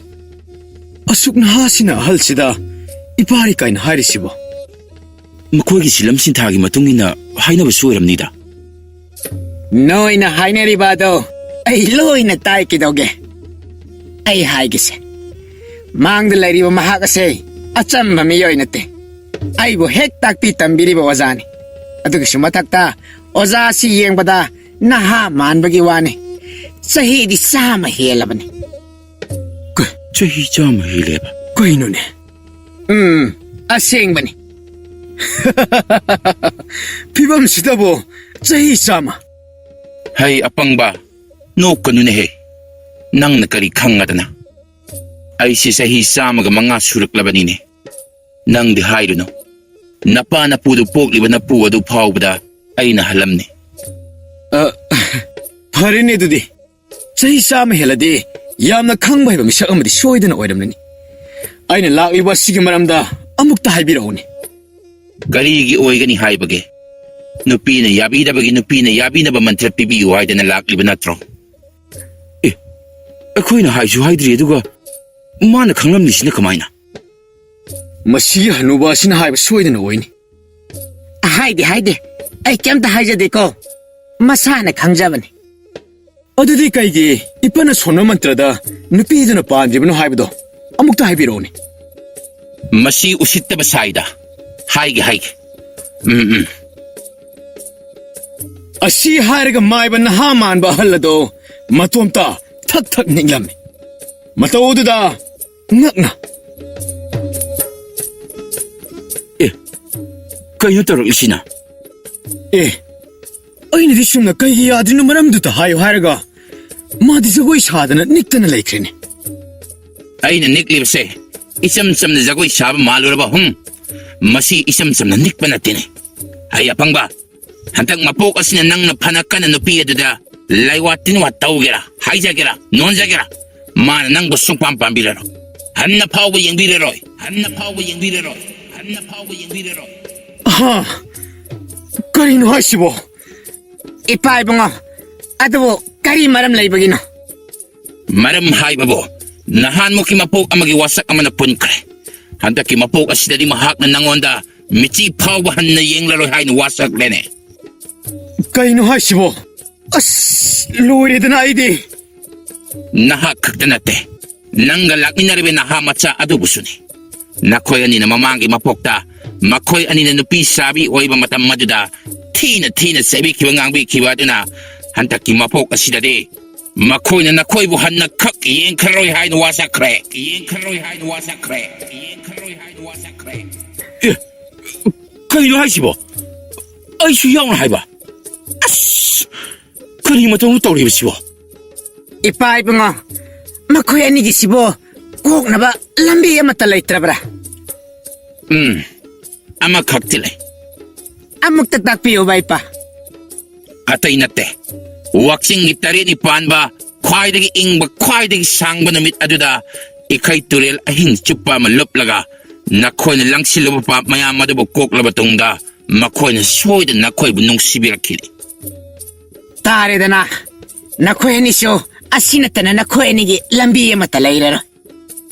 ꯑꯁꯨꯛ ꯅꯍꯥꯁꯤꯅ ꯑꯍꯜꯁꯤꯗ ꯏꯄꯥꯔꯤ ꯀꯥꯏꯅ ꯍꯥꯏꯔꯤꯁꯤꯕꯣ? ꯃꯈꯣꯏꯒꯤ ꯁꯤꯂꯝ ꯁꯤꯟꯊꯥꯒꯤ ꯃꯇꯨꯡ ꯏꯟꯅ ꯍꯥꯏꯅꯕꯁꯨ ꯑꯣꯏꯔꯝꯅꯤꯗ꯫ ꯅꯣꯏꯅ ꯍꯥꯏꯅꯔꯤꯕ ꯑꯗꯣ ꯑꯩ ꯂꯣꯏꯅ ꯇꯥꯏ꯫ ꯀꯩꯗꯧꯒꯦ? ꯑꯩ ꯍꯥꯏꯒꯦꯁꯦ, ꯃꯥꯡꯗ ꯂꯩꯔꯤꯕ ꯃꯍꯥꯛ ꯑꯁꯦ ꯑꯆꯝꯕ ꯃꯤꯑꯣꯏ ꯅꯠꯇꯦ꯫ ꯑꯩꯕꯨ ꯍꯦꯛ ꯇꯥꯛꯄꯤ ꯇꯝꯕꯤꯔꯤꯕ ꯑꯣꯖꯥꯅꯤ꯫ ꯑꯗꯨꯒꯤꯁꯨ ꯃꯊꯛꯇ ꯑꯣꯖꯥ ꯑꯁꯤ ꯌꯦꯡꯕꯗ ꯅꯍꯥ ꯃꯥꯟꯕꯒꯤ ꯋꯥꯅꯤ, ꯆꯍꯤꯗꯤ ꯆꯥꯝꯃ ꯍꯦꯜꯂꯕꯅꯤ꯫ ꯀ-, ꯆꯍꯤ ꯆꯥꯝꯃ ꯍꯦꯜꯂꯦꯕ? ꯀꯩꯅꯣꯅꯦ? ꯎꯝ, ꯑꯁꯦꯡꯕꯅꯤ꯫ ꯐꯤꯕꯝꯁꯤꯗꯕꯨ ꯆꯍꯤ ꯆꯥꯝꯃ꯫ ꯍꯩ ꯑꯄꯪꯕ, ꯅꯣꯛꯀꯅꯨꯅꯦꯍꯦ꯫ ꯅꯪꯅ ꯀꯔꯤ ꯈꯪꯉꯗꯅ? ꯑꯩꯁꯦ ꯆꯍꯤ ꯆꯥꯝꯃꯒ ꯃꯉꯥ ꯁꯨꯔꯛꯂꯕꯅꯤꯅꯦ꯫ ꯅꯪꯗꯤ ꯍꯥꯏꯔꯨꯅꯨ꯫ ꯅꯄꯥ ꯅꯄꯨꯗꯨ ꯄꯣꯛꯂꯤꯕ ꯅꯄꯨ ꯑꯗꯨ ꯐꯥꯎꯕꯗ ꯑꯩꯅ ꯍꯜꯂꯝꯅꯤ꯫ ꯑ, ꯐꯔꯦꯅꯦ ꯑꯗꯨꯗꯤ꯫ ꯆꯍꯤ ꯆꯥꯝꯃ ꯍꯦꯜꯂꯗꯤ ꯌꯥꯝꯅ ꯈꯪꯕ ꯍꯩꯕ ꯃꯤꯁꯛ ꯑꯃꯗꯤ ꯁꯣꯏꯗꯅ ꯑꯣꯏꯔꯝꯂꯅꯤ꯫ ꯑꯩꯅ ꯂꯥꯛꯂꯤꯕ ꯑꯁꯤꯒꯤ ꯃꯔꯝꯗ ꯑꯃꯨꯛꯇ ꯍꯥꯏꯕꯤꯔꯛꯎꯅꯦ꯫ ꯀꯔꯤꯒꯤ ꯑꯣꯏꯒꯅꯤ ꯍꯥꯏꯕꯒꯦ? ꯅꯨꯄꯤꯅ ꯌꯥꯕꯤꯗꯕꯒꯤ ꯅꯨꯄꯤꯅ ꯌꯥꯕꯤꯅꯕ ꯃꯟꯇ꯭ꯔ ꯄꯤꯕꯤꯌꯨ ꯍꯥꯏꯗꯅ ꯂꯥꯛꯂꯤꯕ ꯅꯠꯇ꯭ꯔꯣ? ꯑꯦ, ꯑꯩꯈꯣꯏꯅ ꯍꯥꯏꯁꯨ ꯍꯥꯏꯗ꯭ꯔꯤ, ꯑꯗꯨꯒ ꯃꯥꯅ ꯈꯪꯂꯝꯂꯤꯁꯤꯅ ꯀꯃꯥꯏꯅ? ꯃꯁꯤꯒꯤ ꯍꯅꯨꯕ ꯑꯁꯤꯅ ꯍꯥꯏꯕ ꯁꯣꯏꯗꯅ ꯑꯣꯏꯅꯤ꯫ ꯍꯥꯏꯗꯦ, ꯍꯥꯏꯗꯦ꯫ ꯑꯩ ꯀꯩꯝꯇ ꯍꯥꯏꯖꯗꯦꯀꯣ꯫ ꯃꯁꯥꯅ ꯈꯪꯖꯕꯅꯤ꯫ ꯑꯗꯨꯗꯤ ꯀꯩꯒꯤ ꯏꯄꯥꯅ ꯁꯣꯟꯕ ꯃꯟꯇ꯭ꯔꯗ ꯅꯨꯄꯤꯗꯨꯅ ꯄꯥꯟꯗ꯭ꯔꯤꯕꯅꯣ ꯍꯥꯏꯕꯗꯣ ꯑꯃꯨꯛꯇ ꯍꯥꯏꯕꯤꯔꯛꯎꯅꯦ꯫ ꯃꯁꯤ ꯎꯁꯤꯠꯇꯕ ꯁꯥꯏꯗ꯫ ꯍꯥꯏꯒꯦ, ꯍꯥꯏꯒꯦ꯫ ꯎꯝ, ꯎꯝ꯫ ꯑꯁꯤ ꯍꯥꯏꯔꯒ ꯃꯥꯏꯕ ꯅꯍꯥ ꯃꯥꯟꯕ ꯑꯍꯜ ꯑꯗꯣ ꯃꯇꯣꯝꯇ ꯊꯛ ꯊꯛ ꯅꯤꯛꯂꯝꯃꯤ꯫ ꯃꯇꯧ ꯑꯗꯨꯗ ꯉꯛꯅ, "ꯑꯦ, ꯀꯩꯅꯣ ꯇꯧꯔꯛꯂꯤꯁꯤꯅ?" "ꯑꯦ, ꯑꯩꯅꯗꯤ ꯁꯨꯝꯅ ꯀꯩꯒꯤ ꯌꯥꯗ꯭ꯔꯤꯅꯣ ꯃꯔꯝꯗꯨꯇ ꯍꯥꯏꯌꯨ ꯍꯥꯏꯔꯒ ꯃꯥꯗꯤ ꯖꯒꯣꯏ ꯁꯥꯗꯅ ꯅꯤꯛꯇꯅ ꯂꯩꯈ꯭ꯔꯦꯅꯦ꯫" "ꯑꯩꯅ ꯅꯤꯛꯂꯤꯕꯁꯦ ꯏꯆꯝ ꯆꯝꯅ ꯖꯒꯣꯏ ꯁꯥꯕ ꯃꯥꯜꯂꯨꯔꯕ? ꯍꯨꯝ, ꯃꯁꯤ ꯏꯆꯝ ꯆꯝꯅ ꯅꯤꯛꯄ ꯅꯠꯇꯦꯅꯦ꯫ ꯑꯩ ꯑꯄꯪꯕ, ꯍꯟꯗꯛ ꯃꯄꯣꯛ ꯑꯁꯤꯅ ꯅꯪꯅ ꯐꯅ ꯀꯟꯅ ꯅꯨꯄꯤ ꯑꯗꯨꯗ ꯂꯥꯏꯋꯥ ꯇꯤꯟꯋꯥ ꯇꯧꯒꯦꯔꯥ, ꯍꯥꯏꯖꯒꯦꯔꯥ, ꯅꯣꯟꯖꯒꯦꯔꯥ, ꯃꯥꯅ ꯅꯪꯕꯨ ꯁꯨꯡꯄꯥꯝ ꯄꯥꯝꯕꯤꯔꯔꯣꯏ꯫ ꯍꯟꯅ ꯐꯥꯎꯕ ꯌꯦꯡꯕꯤꯔꯔꯣꯏ, ꯍꯟꯅ ꯐꯥꯎꯕ ꯌꯦꯡꯕꯤꯔꯔꯣꯏ, ꯍꯟꯅ ꯐꯥꯎꯕ ꯌꯦꯡꯕꯤꯔꯔꯣꯏ꯫" "ꯍꯥ? ꯀꯔꯤꯅꯣ ꯍꯥꯏꯁꯤꯕꯣ?" "ꯏꯄꯥ ꯏꯕꯨꯡꯉꯣ, ꯑꯗꯨꯕꯨ ꯀꯔꯤ ꯃꯔꯝ ꯂꯩꯕꯒꯤꯅꯣ?" "ꯃꯔꯝ ꯍꯥꯏꯕꯕꯨ, ꯅꯍꯥꯟꯃꯨꯛꯀꯤ ꯃꯄꯣꯛ ꯑꯃꯒꯤ ꯋꯥꯁꯛ ꯑꯃꯅ ꯄꯨꯟꯈ꯭ꯔꯦ꯫ ꯍꯟꯗꯛꯀꯤ ꯃꯄꯣꯛ ꯑꯁꯤꯗꯗꯤ ꯃꯍꯥꯛꯅ ꯅꯪꯉꯣꯟꯗ ꯃꯤꯆꯤ ꯐꯥꯎꯕ ꯍꯟꯅ ꯌꯦꯡꯂꯔꯣꯏ ꯍꯥꯏꯅ ꯋꯥꯁꯛꯂꯦꯅꯦ꯫" "ꯀꯩꯅꯣ ꯍꯥꯏꯁꯤꯕꯣ? ꯑꯁ, ꯂꯣꯏꯔꯦꯗꯅ ꯑꯩꯗꯤ!" "ꯅꯍꯥꯛ ꯈꯛꯇ ꯅꯠꯇꯦ, ꯅꯪꯒ ꯂꯥꯛꯃꯤꯟꯅꯔꯤꯕ ꯅꯍꯥ ꯃꯆꯥ ꯑꯗꯨꯕꯨꯁꯨꯅꯤ꯫ ꯅꯈꯣꯏ ꯑꯅꯤꯅ ꯃꯃꯥꯡꯒꯤ ꯃꯄꯣꯛꯇ ꯃꯈꯣꯏ ꯑꯅꯤꯅ ꯅꯨꯄꯤ ꯁꯥꯕꯤ ꯑꯣꯏꯕ ꯃꯇꯝ ꯑꯗꯨꯗ ꯊꯤꯅ ꯊꯤꯅ ꯆꯩꯕꯤꯈꯤꯕ ꯉꯥꯡꯕꯤꯈꯤꯕ ꯑꯗꯨꯅ ꯍꯟꯗꯛꯀꯤ ꯃꯄꯣꯛ ꯑꯁꯤꯗꯗꯤ ꯃꯈꯣꯏꯅ ꯅꯈꯣꯏꯕꯨ ꯍꯟꯅ ꯈꯛ ꯌꯦꯡꯈ꯭ꯔꯔꯣꯏ ꯍꯥꯏꯅ ꯋꯥꯁꯛꯈ꯭ꯔꯦ, ꯌꯦꯡꯈ꯭ꯔꯔꯣꯏ ꯍꯥꯏꯅ ꯋꯥꯁꯛꯈ꯭ꯔꯦ, ꯌꯦꯡꯈ꯭ꯔꯔꯣꯏ ꯍꯥꯏꯅ ꯋꯥꯁꯛꯈ꯭ꯔꯦ꯫" "ꯑꯦ, ꯀꯩꯅꯣ ꯍꯥꯏꯁꯤꯕꯣ? ꯑꯩꯁꯨ ꯌꯥꯎꯅ ꯍꯥꯏꯕ? ꯑꯁ, ꯀꯔꯤ ꯃꯇꯧꯅꯣ ꯇꯧꯔꯤꯕꯁꯤꯕꯣ?" "ꯏꯄꯥ ꯏꯕꯨꯡꯉꯣ, ꯃꯈꯣꯏ ꯑꯅꯤꯒꯤꯁꯤꯕꯨ ꯀꯣꯛꯅꯕ ꯂꯝꯕꯤ ꯑꯃꯠꯇ ꯂꯩꯇ꯭ꯔꯕ꯭ꯔꯥ?" "ꯎꯝ, ꯑꯃꯈꯛꯇꯤ ꯂꯩ꯫" "ꯑꯃꯨꯛꯇ ꯇꯥꯛꯄꯤꯌꯨꯕ, ꯏꯄꯥ꯫" "ꯑꯇꯩ ꯅꯠꯇꯦ, ꯋꯥꯛꯆꯤꯡꯒꯤ ꯇꯔꯦꯠꯅꯤ ꯄꯥꯟꯕ, ꯈ꯭ꯋꯥꯏꯗꯒꯤ ꯏꯪꯕ, ꯈ꯭ꯋꯥꯏꯗꯒꯤ ꯁꯥꯡꯕ ꯅꯨꯃꯤꯠ ꯑꯗꯨꯗ ꯏꯈꯩ ꯇꯨꯔꯦꯜ ꯑꯍꯤꯡ ꯆꯨꯞꯄ ꯑꯃ ꯂꯨꯞꯂꯒ ꯅꯈꯣꯏꯅ ꯂꯪꯁꯤꯜꯂꯨꯕ ꯄꯥꯞ ꯃꯌꯥꯝ ꯑꯗꯨꯕꯨ ꯀꯣꯛꯂꯕ ꯇꯨꯡꯗ ꯃꯈꯣꯏꯅ ꯁꯣꯏꯗꯅ ꯅꯈꯣꯏꯕꯨ ꯅꯨꯡꯁꯤꯕꯤꯔꯛꯈꯤꯅꯤ꯫" "ꯇꯥꯔꯦꯗꯅ, ꯅꯈꯣꯏ ꯑꯅꯤꯁꯨ ꯑꯁꯤ ꯅꯠꯇꯅ ꯅꯈꯣꯏ ꯑꯅꯤꯒꯤ ꯂꯝꯕꯤ ꯑꯃꯠꯇ ꯂꯩꯔꯔꯣꯏ꯫"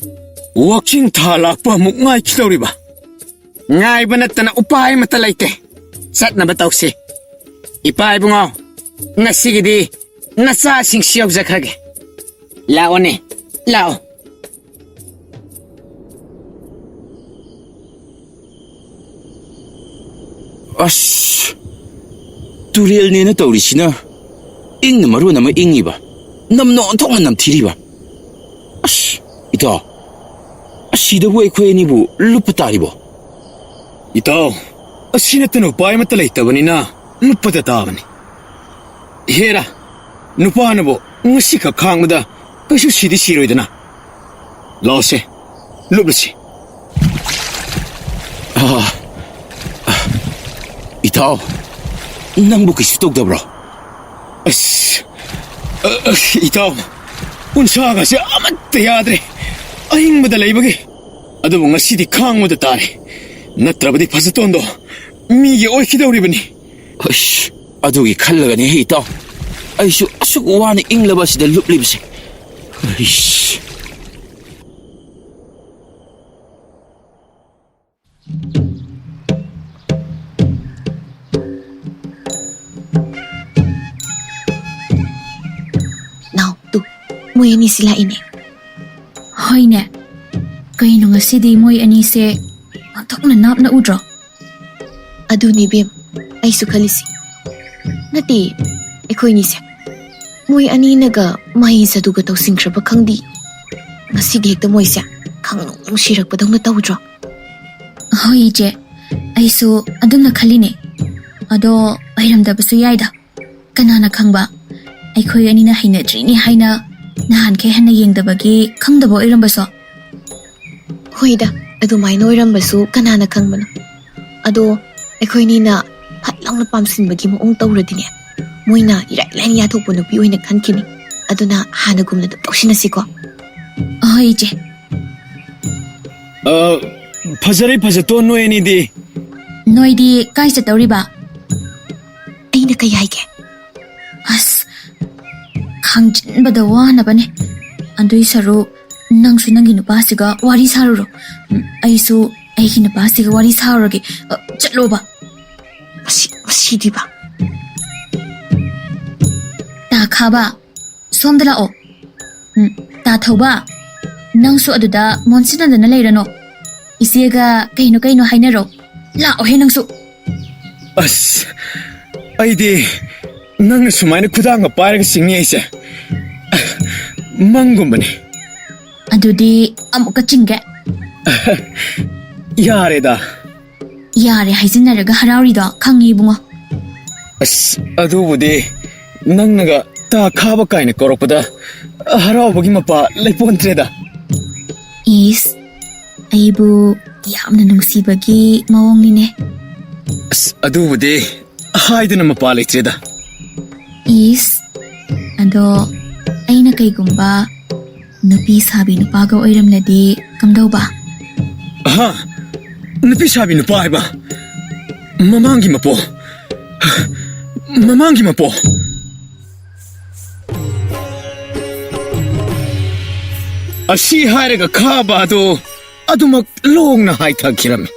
"ꯋꯥꯛꯆꯤꯡ ꯊꯥ ꯂꯥꯛꯄ ꯑꯃꯨꯛ ꯉꯥꯏꯈꯤꯗꯧꯔꯤꯕ?" "ꯉꯥꯏꯕ ꯅꯠꯇꯅ ꯎꯄꯥꯏ ꯑꯃꯠꯇ ꯂꯩꯇꯦ꯫ ꯆꯠꯅꯕ ꯇꯧꯁꯤ꯫ ꯏꯄꯥ ꯏꯕꯨꯡꯉꯣ, ꯉꯁꯤꯒꯤꯗꯤ ꯅꯆꯥꯁꯤꯡꯁꯨ ꯌꯧꯖꯈ꯭ꯔꯒꯦ꯫ ꯂꯥꯛꯑꯣꯅꯦ, ꯂꯥꯛꯑꯣ꯫ ꯑꯁ, ꯇꯨꯔꯦꯜꯅꯦꯅ ꯇꯧꯔꯤꯁꯤꯅ ꯏꯪꯅ ꯃꯔꯣꯟ ꯑꯃ ꯏꯪꯉꯤꯕ, ꯅꯝꯅ ꯑꯣꯟꯊꯣꯛꯅ ꯅꯝꯊꯤꯔꯤꯕ꯫ ꯑꯁ, ꯏꯇꯥꯎ, ꯑꯁꯤꯗꯕꯨ ꯑꯩꯈꯣꯏ ꯑꯅꯤꯕꯨ ꯂꯨꯞꯄ ꯇꯥꯔꯤꯕꯣ? ꯏꯇꯥꯎ, ꯑꯁꯤ ꯅꯠꯇꯅ ꯎꯄꯥꯏ ꯑꯃꯠꯇ ꯂꯩꯇꯕꯅꯤꯅ ꯂꯨꯞꯄꯗ ꯇꯥꯕꯅꯤ꯫ ꯍꯦꯔꯥ, ꯅꯨꯄꯥꯅꯕꯨ ꯉꯁꯤꯈꯛ ꯈꯥꯡꯕꯗ ꯀꯩꯁꯨ ꯁꯤꯗꯤ ꯁꯤꯔꯣꯏꯗꯅ꯫ ꯂꯥꯛꯑꯣꯁꯦ, ꯂꯨꯞꯂꯁꯤ꯫ ꯑꯥ, ꯑꯥ, ꯏꯇꯥꯎ, ꯅꯪꯕꯨ ꯀꯩꯁꯨ ꯇꯧꯗꯕ꯭ꯔꯣ? ꯑꯁ, ꯑ, ꯑ, ꯏꯇꯥꯎ, ꯎꯟꯁꯥꯒꯁꯦ ꯑꯃꯠꯇ ꯌꯥꯗ꯭ꯔꯦ꯫ ꯑꯍꯤꯡꯕꯗ ꯂꯩꯕꯒꯤ꯫ ꯑꯗꯨꯕꯨ ꯉꯁꯤꯗꯤ ꯈꯥꯡꯕꯗ ꯇꯥꯔꯦ꯫ ꯅꯠꯇ꯭ꯔꯕꯗꯤ ꯐꯖꯇꯣꯟꯗꯣ ꯃꯤꯒꯤ ꯑꯣꯏꯈꯤꯗꯧꯔꯤꯕꯅꯤ꯫ ꯑꯁ, ꯑꯗꯨꯒꯤ ꯈꯜꯂꯒꯅꯤ ꯏꯇꯥꯎ, ꯑꯩꯁꯨ ꯑꯁꯨꯛ ꯋꯥꯅ ꯏꯪꯂꯕ ꯑꯁꯤꯗ ꯂꯨꯞꯂꯤꯕꯁꯦ꯫ ꯑꯩꯁ꯫ ꯅꯥꯎ, ꯇꯨ, ꯃꯣꯏ ꯑꯅꯤꯁꯤ ꯂꯥꯛꯏꯅꯦ꯫ ꯍꯣꯏꯅꯦ꯫ ꯀꯩꯅꯣ ꯉꯁꯤꯗꯤ ꯃꯣꯏ ꯑꯅꯤꯁꯦ ꯑꯣꯟꯊꯣꯛꯅ ꯅꯥꯞꯅ ꯎꯗ꯭ꯔꯣ? ꯑꯗꯨꯅꯤ ꯏꯕꯦꯝ, ꯑꯩꯁꯨ ꯈꯜꯂꯤꯁꯤ꯫ ꯅꯠꯇꯦ, ꯑꯩꯈꯣꯏꯅꯤꯁꯦ꯫ ꯃꯣꯏ ꯑꯅꯤꯅꯒ ꯃꯍꯩ ꯖꯥꯗꯨꯒ ꯇꯧꯁꯤꯟꯈ꯭ꯔꯕ ꯈꯪꯗꯦ꯫ ꯉꯁꯤꯗꯤ ꯍꯦꯛꯇ ꯃꯣꯏꯁꯦ ꯈꯪꯅꯨꯡ ꯅꯨꯡꯁꯤꯔꯛꯄꯗꯧꯅ ꯇꯧꯗ꯭ꯔꯣ? ꯍꯣꯏ ꯏꯆꯦ, ꯑꯩꯁꯨ ꯑꯗꯨꯝꯅ ꯈꯜꯂꯤꯅꯦ꯫ ꯑꯗꯣ ꯑꯣꯏꯔꯝꯗꯕꯁꯨ ꯌꯥꯏꯗ꯫ ꯀꯅꯥꯅ ꯈꯪꯕ? ꯑꯩꯈꯣꯏ ꯑꯅꯤꯅ ꯍꯩꯅꯗ꯭ꯔꯤꯅꯤ ꯍꯥꯏꯅ ꯅꯍꯥꯟꯈꯩ ꯍꯟꯅ ꯌꯦꯡꯗꯕꯒꯤ ꯈꯪꯗꯕ ꯑꯣꯏꯔꯝꯕꯁꯨ꯫ ꯍꯣꯏꯗ, ꯑꯗꯨꯃꯥꯏꯅ ꯑꯣꯏꯔꯝꯕꯁꯨ ꯀꯅꯥꯅ ꯈꯪꯕꯅꯣ? ꯑꯗꯣ ꯑꯩꯈꯣꯏꯅꯤꯅ ꯐꯠ ꯂꯥꯎꯅ ꯄꯥꯝꯁꯤꯟꯕꯒꯤ ꯃꯑꯣꯡ ꯇꯧꯔꯗꯤꯅꯦ, ꯃꯣꯏꯅ ꯏꯔꯥꯏ ꯂꯥꯏꯅ ꯌꯥꯊꯣꯛꯄ ꯅꯨꯄꯤ ꯑꯣꯏꯅ ꯈꯟꯈꯤꯅꯤ꯫ ꯑꯗꯨꯅ ꯍꯥꯟꯅꯒꯨꯝꯅ ꯑꯗꯨꯝ ꯇꯧꯁꯤꯟꯅꯁꯤꯀꯣ꯫ ꯑꯍꯣꯏ, ꯏꯆꯦ꯫ ꯑ, ꯐꯖꯔꯦ, ꯐꯖꯇꯣꯟ, ꯅꯣꯏ ꯑꯅꯤꯗꯤ꯫ ꯅꯣꯏꯗꯤ ꯀꯥꯏ ꯆꯠꯇꯧꯔꯤꯕ? ꯑꯩꯅ ꯀꯩ ꯍꯥꯏꯒꯦ? ꯑꯁ, ꯈꯪꯖꯤꯟꯕꯗ ꯋꯥꯅꯕꯅꯦ꯫ ꯑꯗꯨꯏ ꯁꯔꯨꯛ ꯅꯪꯁꯨ ꯅꯪꯒꯤ ꯅꯨꯄꯥꯁꯤꯒ ꯋꯥꯔꯤ ꯁꯥꯔꯨꯔꯣ꯫ ꯎꯝ, ꯑꯩꯁꯨ ꯑꯩꯒꯤ ꯅꯨꯄꯥꯁꯤꯒ ꯋꯥꯔꯤ ꯁꯥꯔꯨꯔꯒꯦ꯫ ꯑ, ꯆꯠꯂꯣꯕ꯫ ꯃꯁꯤ, ꯃꯁꯤꯗꯤꯕ꯫ ꯇꯥ ꯊꯥꯕ, ꯁꯣꯝꯗ ꯂꯥꯛꯑꯣ꯫ ꯎꯝ, ꯇꯥ ꯊꯧꯕ, ꯅꯪꯁꯨ ꯑꯗꯨꯗ ꯃꯣꯟꯁꯤꯟꯅꯗꯅ ꯂꯩꯔꯅꯣ꯫ ꯏꯆꯦꯒ ꯀꯩꯅꯣ ꯀꯩꯅꯣ ꯍꯥꯏꯅꯔꯣ꯫ ꯂꯥꯛꯑꯣꯍꯦ ꯅꯪꯁꯨ꯫ ꯑꯁ, ꯑꯩꯗꯤ ꯅꯪꯅ ꯁꯨꯃꯥꯏꯅ ꯈꯨꯗꯥꯡꯒ ꯄꯥꯏꯔꯒ ꯆꯤꯡꯉꯤ ꯍꯥꯏꯁꯦ ꯃꯪꯒꯨꯝꯕꯅꯤ꯫ ꯑꯗꯨꯗꯤ ꯑꯃꯨꯛꯀ ꯆꯤꯡꯒꯦ꯫ ꯌꯥꯔꯦꯗ꯫ ꯌꯥꯔꯦ ꯍꯥꯏꯖꯤꯟꯅꯔꯒ ꯍꯔꯥꯎꯔꯤꯗꯣ ꯈꯪꯉꯤ, ꯏꯕꯨꯡꯉꯣ꯫ ꯑꯁ, ꯑꯗꯨꯕꯨꯗꯤ ꯅꯪꯅꯒ ꯇꯥ ꯈꯥꯕ ꯀꯥꯏꯅ ꯀꯧꯔꯛꯄꯗ ꯍꯔꯥꯎꯕꯒꯤ ꯃꯄꯥ ꯂꯩꯄꯣꯟꯇ꯭ꯔꯦꯗ꯫ ꯏꯁ, ꯑꯩꯕꯨ ꯌꯥꯝꯅ ꯅꯨꯡꯁꯤꯕꯒꯤ ꯃꯑꯣꯡꯅꯤꯅꯦ꯫ ꯑꯁ, ꯑꯗꯨꯕꯨꯗꯤ ꯍꯥꯏꯗꯅ ꯃꯄꯥ ꯂꯩꯇ꯭ꯔꯦꯗ꯫ ꯏꯁ, ꯑꯗꯣ ꯑꯩꯅ ꯀꯩꯒꯨꯝꯕ ꯅꯨꯄꯤ ꯁꯥꯕꯤ ꯅꯨꯄꯥꯒ ꯑꯣꯏꯔꯝꯂꯗꯤ ꯀꯝꯗꯧꯕ? ꯑꯍꯥ, ꯅꯨꯄꯤ ꯁꯥꯕꯤ ꯅꯨꯄꯥ ꯍꯥꯏꯕ? ꯃꯃꯥꯡꯒꯤ ꯃꯄꯣ, ꯃꯃꯥꯡꯒꯤ ꯃꯄꯣ꯫ ꯑꯁꯤ ꯍꯥꯏꯔꯒ ꯈꯥꯕ ꯑꯗꯣ ꯑꯗꯨꯃꯛ ꯂꯣꯡꯅ ꯍꯥꯏꯊꯈꯤꯔꯝꯃꯤ꯫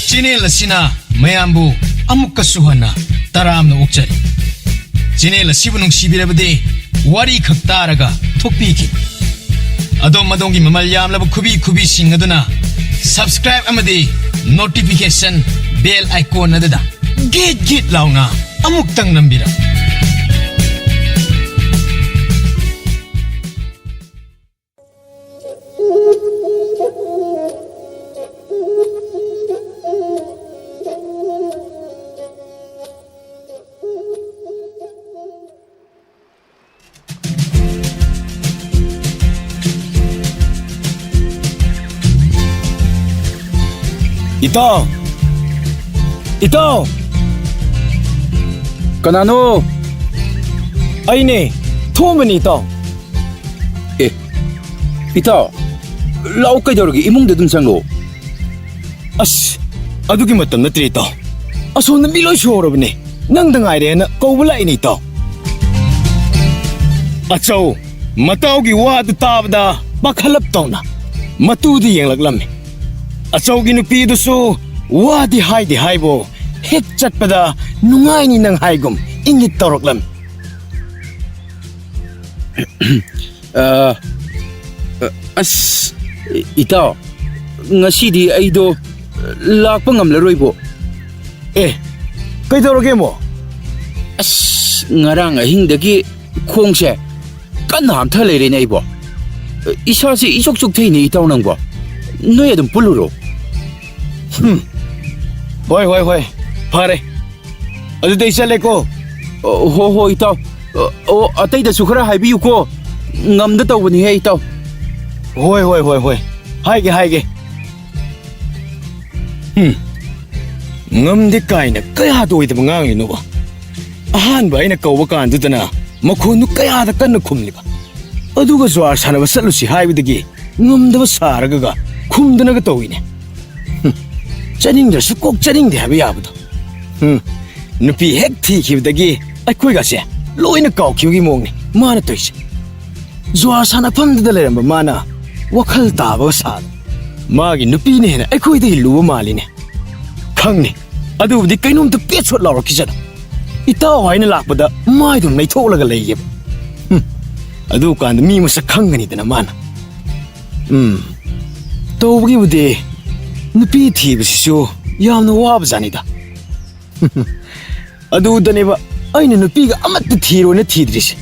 ꯆꯦꯅꯦꯜ ꯑꯁꯤꯅ ꯃꯌꯥꯝꯕꯨ ꯑꯃꯨꯛꯀꯁꯨ ꯍꯟꯅ ꯇꯔꯥꯝꯅ ꯑꯣꯛꯆꯔꯤ꯫ ꯆꯦꯅꯦꯜ ꯑꯁꯤꯕꯨ ꯅꯨꯡꯁꯤꯕꯤꯔꯕꯗꯤ ꯋꯥꯔꯤ ꯈꯛ ꯇꯥꯔꯒ ꯊꯣꯛꯄꯤꯈꯤ꯫ ꯑꯗꯣꯝ ꯑꯗꯣꯝꯒꯤ ꯃꯃꯜ ꯌꯥꯝꯂꯕ ꯈꯨꯕꯤ ꯈꯨꯕꯤꯁꯤꯡ ꯑꯗꯨꯅ subscribe ꯑꯃꯗꯤ notification bell icon ꯑꯗꯨꯗ ꯒꯤꯠ ꯒꯤꯠ ꯂꯥꯎꯅ ꯑꯃꯨꯛꯇꯪ ꯅꯝꯕꯤꯔꯝꯃꯨ꯫ ꯏꯇꯥꯎ! ꯏꯇꯥꯎ! ꯀꯅꯥꯅꯣ? ꯑꯩꯅꯦ, ꯊꯣꯝꯕꯅꯤ, ꯏꯇꯥꯎ꯫ ꯑꯦ, ꯏꯇꯥꯎ, ꯂꯥꯛꯑꯣ, ꯀꯩꯗꯧꯔꯒꯦ? ꯏꯃꯨꯡꯗ ꯑꯗꯨꯝ ꯆꯪꯂꯛꯑꯣ꯫ ꯑꯁ, ꯑꯗꯨꯒꯤ ꯃꯇꯝ ꯅꯠꯇ꯭ꯔꯦ, ꯏꯇꯥꯎ꯫ ꯑꯁꯣꯝꯗ ꯃꯤ ꯂꯣꯏ ꯁꯨꯍꯧꯔꯕꯅꯦ꯫ ꯅꯪꯗ ꯉꯥꯏꯔꯦꯅ ꯀꯧꯕ ꯂꯥꯛꯏꯅꯦ, ꯏꯇꯥꯎ꯫ ꯑꯆꯧ, ꯃꯇꯥꯎꯒꯤ ꯋꯥꯗꯨ ꯇꯥꯕꯗ ꯄꯥꯈꯠꯂꯞ ꯇꯧꯅ ꯃꯇꯨꯗ ꯌꯦꯡꯂꯛꯂꯝꯃꯤ꯫ ꯑꯆꯧꯒꯤ ꯅꯨꯄꯤꯗꯨꯁꯨ ꯋꯥꯗꯤ ꯍꯥꯏꯗꯤ ꯍꯥꯏꯕꯨ, ꯍꯦꯛ ꯆꯠꯄꯗ "ꯅꯨꯡꯉꯥꯏꯅꯤ ꯅꯪ" ꯍꯥꯏꯒꯨꯝ ꯏꯪꯒꯤꯠ ꯇꯧꯔꯛꯂꯝꯃꯤ꯫ ꯑ, ꯑ, ꯑꯁ, ꯏꯇꯥꯎ, ꯉꯁꯤꯗꯤ ꯑꯩꯗꯣ ꯂꯥꯛꯄ ꯉꯝꯂꯔꯣꯏꯕꯣ꯫ ꯑꯦ, ꯀꯩꯗꯧꯔꯒꯦ ꯑꯃꯨꯛ? ꯑꯁ, ꯉꯔꯥꯡ ꯑꯍꯤꯡꯗꯒꯤ ꯈꯣꯡꯁꯦ ꯀꯟꯅ ꯍꯥꯝꯊ ꯂꯩꯔꯦꯅꯦ ꯑꯩꯕꯣ꯫ ꯏꯁꯥꯁꯦ ꯏꯆꯣꯛ ꯆꯣꯛꯊꯩꯅꯦ ꯏꯇꯥꯎ ꯅꯪꯕꯣ꯫ ꯅꯣꯏ ꯑꯗꯨꯝ ꯄꯨꯜꯂꯨꯔꯣ꯫ ꯍꯨꯝ꯫ ꯍꯣꯏ, ꯍꯣꯏ, ꯍꯣꯏ꯫ ꯐꯔꯦ꯫ ꯑꯗꯨꯗꯤ ꯑꯩ ꯆꯠꯂꯦꯀꯣ꯫ ꯑꯣ, ꯍꯣ, ꯍꯣ, ꯏꯇꯥꯎ꯫ ꯑꯣ, ꯑꯣ, ꯑꯇꯩꯗꯁꯨ ꯈꯔ ꯍꯥꯏꯕꯤꯌꯨꯀꯣ꯫ ꯉꯝꯗ ꯇꯧꯕꯅꯤꯍꯦ, ꯏꯇꯥꯎ꯫ ꯍꯣꯏ, ꯍꯣꯏ, ꯍꯣꯏ, ꯍꯣꯏ꯫ ꯍꯥꯏꯒꯦ, ꯍꯥꯏꯒꯦ꯫ ꯍꯨꯝ꯫ ꯉꯝꯗꯦ ꯀꯥꯏꯅ ꯀꯌꯥꯗ ꯑꯣꯏꯗꯕ ꯉꯥꯡꯂꯤꯅꯣꯕ? ꯑꯍꯥꯟꯕ ꯑꯩꯅ ꯀꯧꯕ ꯀꯥꯟꯗꯨꯗꯅ ꯃꯈꯣꯟꯗꯨ ꯀꯌꯥꯗ ꯀꯟꯅ ꯈꯨꯝꯂꯤꯕ? ꯑꯗꯨꯒ ꯖ꯭ꯋꯥꯔ ꯁꯥꯟꯅꯕ ꯆꯠꯂꯨꯁꯤ ꯍꯥꯏꯕꯗꯒꯤ ꯉꯝꯗꯕ ꯁꯥꯔꯒꯒ ꯈꯨꯝꯗꯅꯒ ꯇꯧꯏꯅꯦ꯫ ꯍꯨꯝ, ꯆꯠꯅꯤꯡꯗ꯭ꯔꯁꯨ ꯀꯣꯛ ꯆꯠꯅꯤꯡꯗꯦ ꯍꯥꯏꯕ ꯌꯥꯕꯗꯣ꯫ ꯍꯨꯝ, ꯅꯨꯄꯤ ꯍꯦꯛ ꯊꯤꯈꯤꯕꯗꯒꯤ ꯑꯩꯈꯣꯏꯒꯁꯦ ꯂꯣꯏꯅ ꯀꯥꯎꯈꯤꯕꯒꯤ ꯃꯑꯣꯡꯅꯤ ꯃꯥꯅ ꯇꯧꯔꯤꯁꯦ꯫ ꯖ꯭ꯋꯥꯔ ꯁꯥꯟꯅꯐꯝꯗꯨꯗ ꯂꯩꯔꯝꯕ ꯃꯥꯅ ꯋꯥꯈꯜ ꯇꯥꯕꯒ ꯁꯥꯗ ꯃꯥꯒꯤ ꯅꯨꯄꯤꯅ ꯍꯦꯟꯅ ꯑꯩꯈꯣꯏꯗꯒꯤ ꯂꯨꯕ ꯃꯥꯜꯂꯤꯅꯦ꯫ ꯈꯪꯅꯤ, ꯑꯗꯨꯕꯨꯗꯤ ꯀꯩꯅꯣꯝꯇ ꯄꯦꯠ ꯁꯣꯠ ꯂꯥꯎꯔꯛꯈꯤꯁꯅꯨ꯫ ꯏꯇꯥꯎ ꯍꯥꯏꯅ ꯂꯥꯛꯄꯗ ꯃꯥꯏꯗꯨꯝ ꯂꯩꯊꯣꯛꯂꯒ ꯂꯩꯒꯦꯕ꯫ ꯍꯨꯝ, ꯑꯗꯨꯀꯥꯟꯗ ꯃꯤ ꯃꯁꯛ ꯈꯪꯒꯅꯤꯗꯅ ꯃꯥꯅ꯫ ꯎꯝ, ꯇꯧꯕꯒꯤꯕꯨꯗꯤ ꯅꯨꯄꯤ ꯊꯤꯕꯁꯤꯁꯨ ꯌꯥꯝꯅ ꯋꯥꯕ ꯖꯥꯠꯅꯤꯗ꯫ ꯑꯗꯨꯗꯅꯦꯕ ꯑꯩꯅ ꯅꯨꯄꯤꯒ ꯑꯃꯠꯇ ꯊꯤꯔꯣꯏꯅ ꯊꯤꯗ꯭ꯔꯤꯁꯦ꯫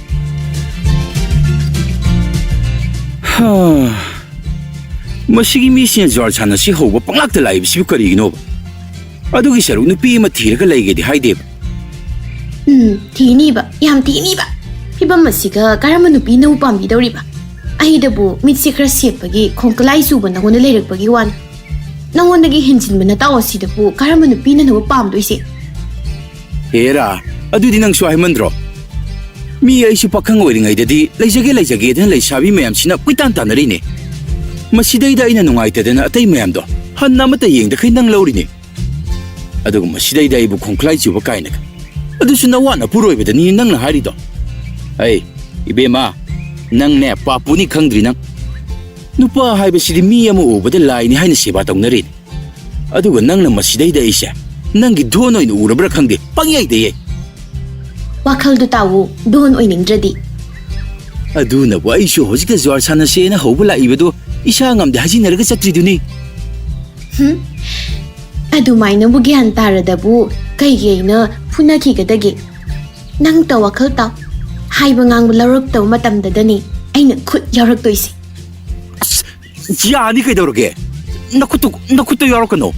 ꯍꯥ, ꯃꯁꯤꯒꯤ ꯃꯤꯁꯤꯅ ꯖ꯭ꯋꯥꯔ ꯁꯥꯟꯅꯁꯤ ꯍꯧꯕ ꯄꯪꯂꯥꯛꯇ ꯂꯥꯛꯏꯕꯁꯤꯕꯨ ꯀꯔꯤꯒꯤꯅꯣꯕ? ꯑꯗꯨꯒꯤ ꯁꯔꯨꯛ ꯅꯨꯄꯤ ꯑꯃ ꯊꯤꯔꯒ ꯂꯩꯒꯦꯗꯤ ꯍꯥꯏꯗꯦꯕ꯫ ꯎꯝ, ꯊꯤꯅꯤꯕ, ꯌꯥꯝ ꯊꯤꯅꯤꯕ꯫ ꯐꯤꯕꯝ ꯑꯁꯤꯒ ꯀꯔꯝꯕ ꯅꯨꯄꯤꯅꯕꯨ ꯄꯥꯝꯕꯤꯗꯧꯔꯤꯕ? ꯑꯩꯗꯕꯨ ꯃꯤꯠꯁꯦ ꯈꯔ ꯁꯦꯞꯄꯒꯤ ꯈꯣꯡꯀꯂꯥꯏ ꯆꯨꯕ ꯅꯉꯣꯟꯗ ꯂꯩꯔꯛꯄꯒꯤ ꯋꯥꯅꯤ꯫ ꯅꯉꯣꯟꯗꯒꯤ ꯍꯦꯟꯖꯤꯟꯕ ꯅꯇꯥꯎ ꯑꯁꯤꯗꯕꯨ ꯀꯔꯝꯕ ꯅꯨꯄꯤꯅꯅꯣꯕ ꯄꯥꯝꯗꯣꯏꯁꯦ? ꯍꯦꯔꯥ, ꯑꯗꯨꯗꯤ ꯅꯪꯁꯨ ꯍꯥꯏꯃꯟꯗ꯭ꯔꯣ? ꯃꯤ ꯑꯩꯁꯨ ꯄꯥꯈꯪ ꯑꯣꯏꯔꯤꯉꯩꯗꯗꯤ ꯂꯩꯖꯒꯦ ꯂꯩꯖꯒꯦꯗꯅ ꯂꯩꯁꯥꯕꯤ ꯃꯌꯥꯝꯁꯤꯅ ꯀꯣꯏꯇꯥꯟ ꯇꯥꯟꯅꯔꯤꯅꯦ꯫ ꯃꯁꯤꯗꯩꯗ ꯑꯩꯅ ꯅꯨꯡꯉꯥꯏꯇꯗꯅ ꯑꯇꯩ ꯃꯌꯥꯝꯗꯣ ꯍꯟꯅ ꯑꯃꯠꯇ ꯌꯦꯡꯗꯈꯩ ꯅꯪ ꯂꯧꯔꯤꯅꯦ꯫ ꯑꯗꯨꯒ ꯃꯁꯤꯗꯩꯗ ꯑꯩꯕꯨ ꯈꯣꯡꯈ꯭ꯂꯥꯏ ꯆꯨꯕ ꯀꯥꯏꯅꯒ꯫ ꯑꯗꯨꯁꯨ ꯅꯋꯥ ꯅꯄꯨꯔꯣꯏꯕꯗꯅꯤ ꯅꯪꯅ ꯍꯥꯏꯔꯤꯗꯣ꯫ ꯑꯩ, ꯏꯕꯦꯝꯃ, ꯅꯪꯅꯦ ꯄꯥꯞꯄꯨꯅꯤ ꯈꯪꯗ꯭ꯔꯤ ꯅꯪ꯫ ꯅꯨꯄꯥ ꯍꯥꯏꯕꯁꯤꯗꯤ ꯃꯤ ꯑꯃ ꯎꯕꯗ ꯂꯥꯏꯅꯤ ꯍꯥꯏꯅ ꯁꯦꯕꯥ ꯇꯧꯅꯔꯤꯅꯤ꯫ ꯑꯗꯨꯒ ꯅꯪꯅ ꯃꯁꯤꯗꯩꯗ ꯑꯩꯁꯦ ꯅꯪꯒꯤ ꯙꯣꯟ ꯑꯣꯏꯅ ꯎꯔꯕ꯭ꯔꯥ ꯈꯪꯗꯦ, ꯄꯪꯌꯥꯏꯗ ꯌꯥꯏ꯫ ꯋꯥꯈꯜꯗꯨ ꯇꯥꯎꯋꯣ, ꯙꯣꯟ ꯑꯣꯏꯅꯤꯡꯗ꯭ꯔꯗꯤ꯫ ꯑꯗꯨꯅꯕꯨ ꯑꯩꯁꯨ ꯍꯧꯖꯤꯛꯇ ꯖ꯭ꯋꯥꯔ ꯁꯥꯟꯅꯁꯦꯅ ꯍꯧꯕ ꯂꯥꯛꯏꯕꯗꯨ ꯏꯁꯥ ꯉꯝꯗꯦ ꯍꯥꯏꯖꯤꯟꯅꯔꯒ ꯆꯠꯇ꯭ꯔꯤꯗꯨꯅꯤ꯫ ꯍꯨꯝ? ꯑꯗꯨꯃꯥꯏꯅꯕꯨ ꯒ꯭ꯌꯥꯟ ꯇꯥꯔꯗꯕꯨ ꯀꯩꯒꯤ ꯑꯩꯅ ꯐꯨꯅꯈꯤꯒꯗꯒꯦ? ꯅꯪꯇ ꯋꯥꯈꯜ ꯇꯥꯎ꯫ ꯍꯥꯏꯕ ꯉꯥꯡꯕ ꯂꯧꯔꯛꯇꯕ ꯃꯇꯝꯗꯗꯅꯤ ꯑꯩꯅ ꯈꯨꯠ ꯌꯥꯎꯔꯛꯇꯣꯏꯁꯦ꯫ ꯑꯁ, ꯌꯥꯅꯤ ꯀꯩꯗꯧꯔꯒꯦ? ꯅꯈꯨꯠꯇꯨ, ꯅꯈꯨꯠꯇꯨ ꯌꯥꯎꯔꯛꯀꯅꯣ꯫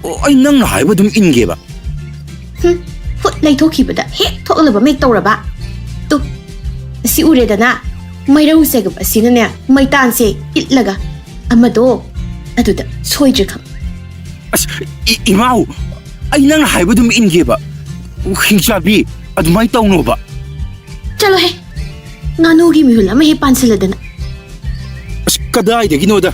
ꯑꯣ, ꯑꯩ ꯅꯪꯅ ꯍꯥꯏꯕ ꯑꯗꯨꯝ ꯏꯟꯒꯦꯕ꯫ ꯍꯨꯝ, ꯈꯨꯠ ꯂꯩꯊꯣꯛꯈꯤꯕꯗ ꯍꯦꯛ ꯊꯣꯛꯂꯕ ꯃꯦꯛ ꯇꯧꯔꯕ꯫ ꯇꯨ, ꯑꯁꯤ ꯎꯔꯦꯗꯅ? ꯃꯩꯔꯧ ꯆꯒꯞ ꯑꯁꯤꯅꯅꯦ ꯃꯩꯇꯥꯟꯁꯦ ꯏꯠꯂꯒ ꯑꯃꯗꯣ ꯑꯗꯨꯗ ꯁꯣꯏꯗ꯭ꯔꯦ ꯈꯪ꯫ ꯑꯁ, ꯏ-, ꯏꯃꯥꯎ, ꯑꯩ ꯅꯪꯅ ꯍꯥꯏꯕ ꯑꯗꯨꯝ ꯏꯟꯒꯦꯕ꯫ ꯍꯤꯡꯆꯥꯕꯤ, ꯑꯗꯨꯃꯥꯏꯅ ꯇꯧꯅꯣꯕ꯫ ꯆꯠꯂꯣꯍꯦ, ꯉꯥꯅꯨꯒꯤ ꯃꯤꯍꯨꯜ ꯑꯃ ꯍꯦꯛ ꯄꯥꯟꯁꯤꯜꯂꯗꯅ꯫ ꯑꯁ, ꯀꯗꯥꯏꯗꯒꯤꯅꯣꯗ?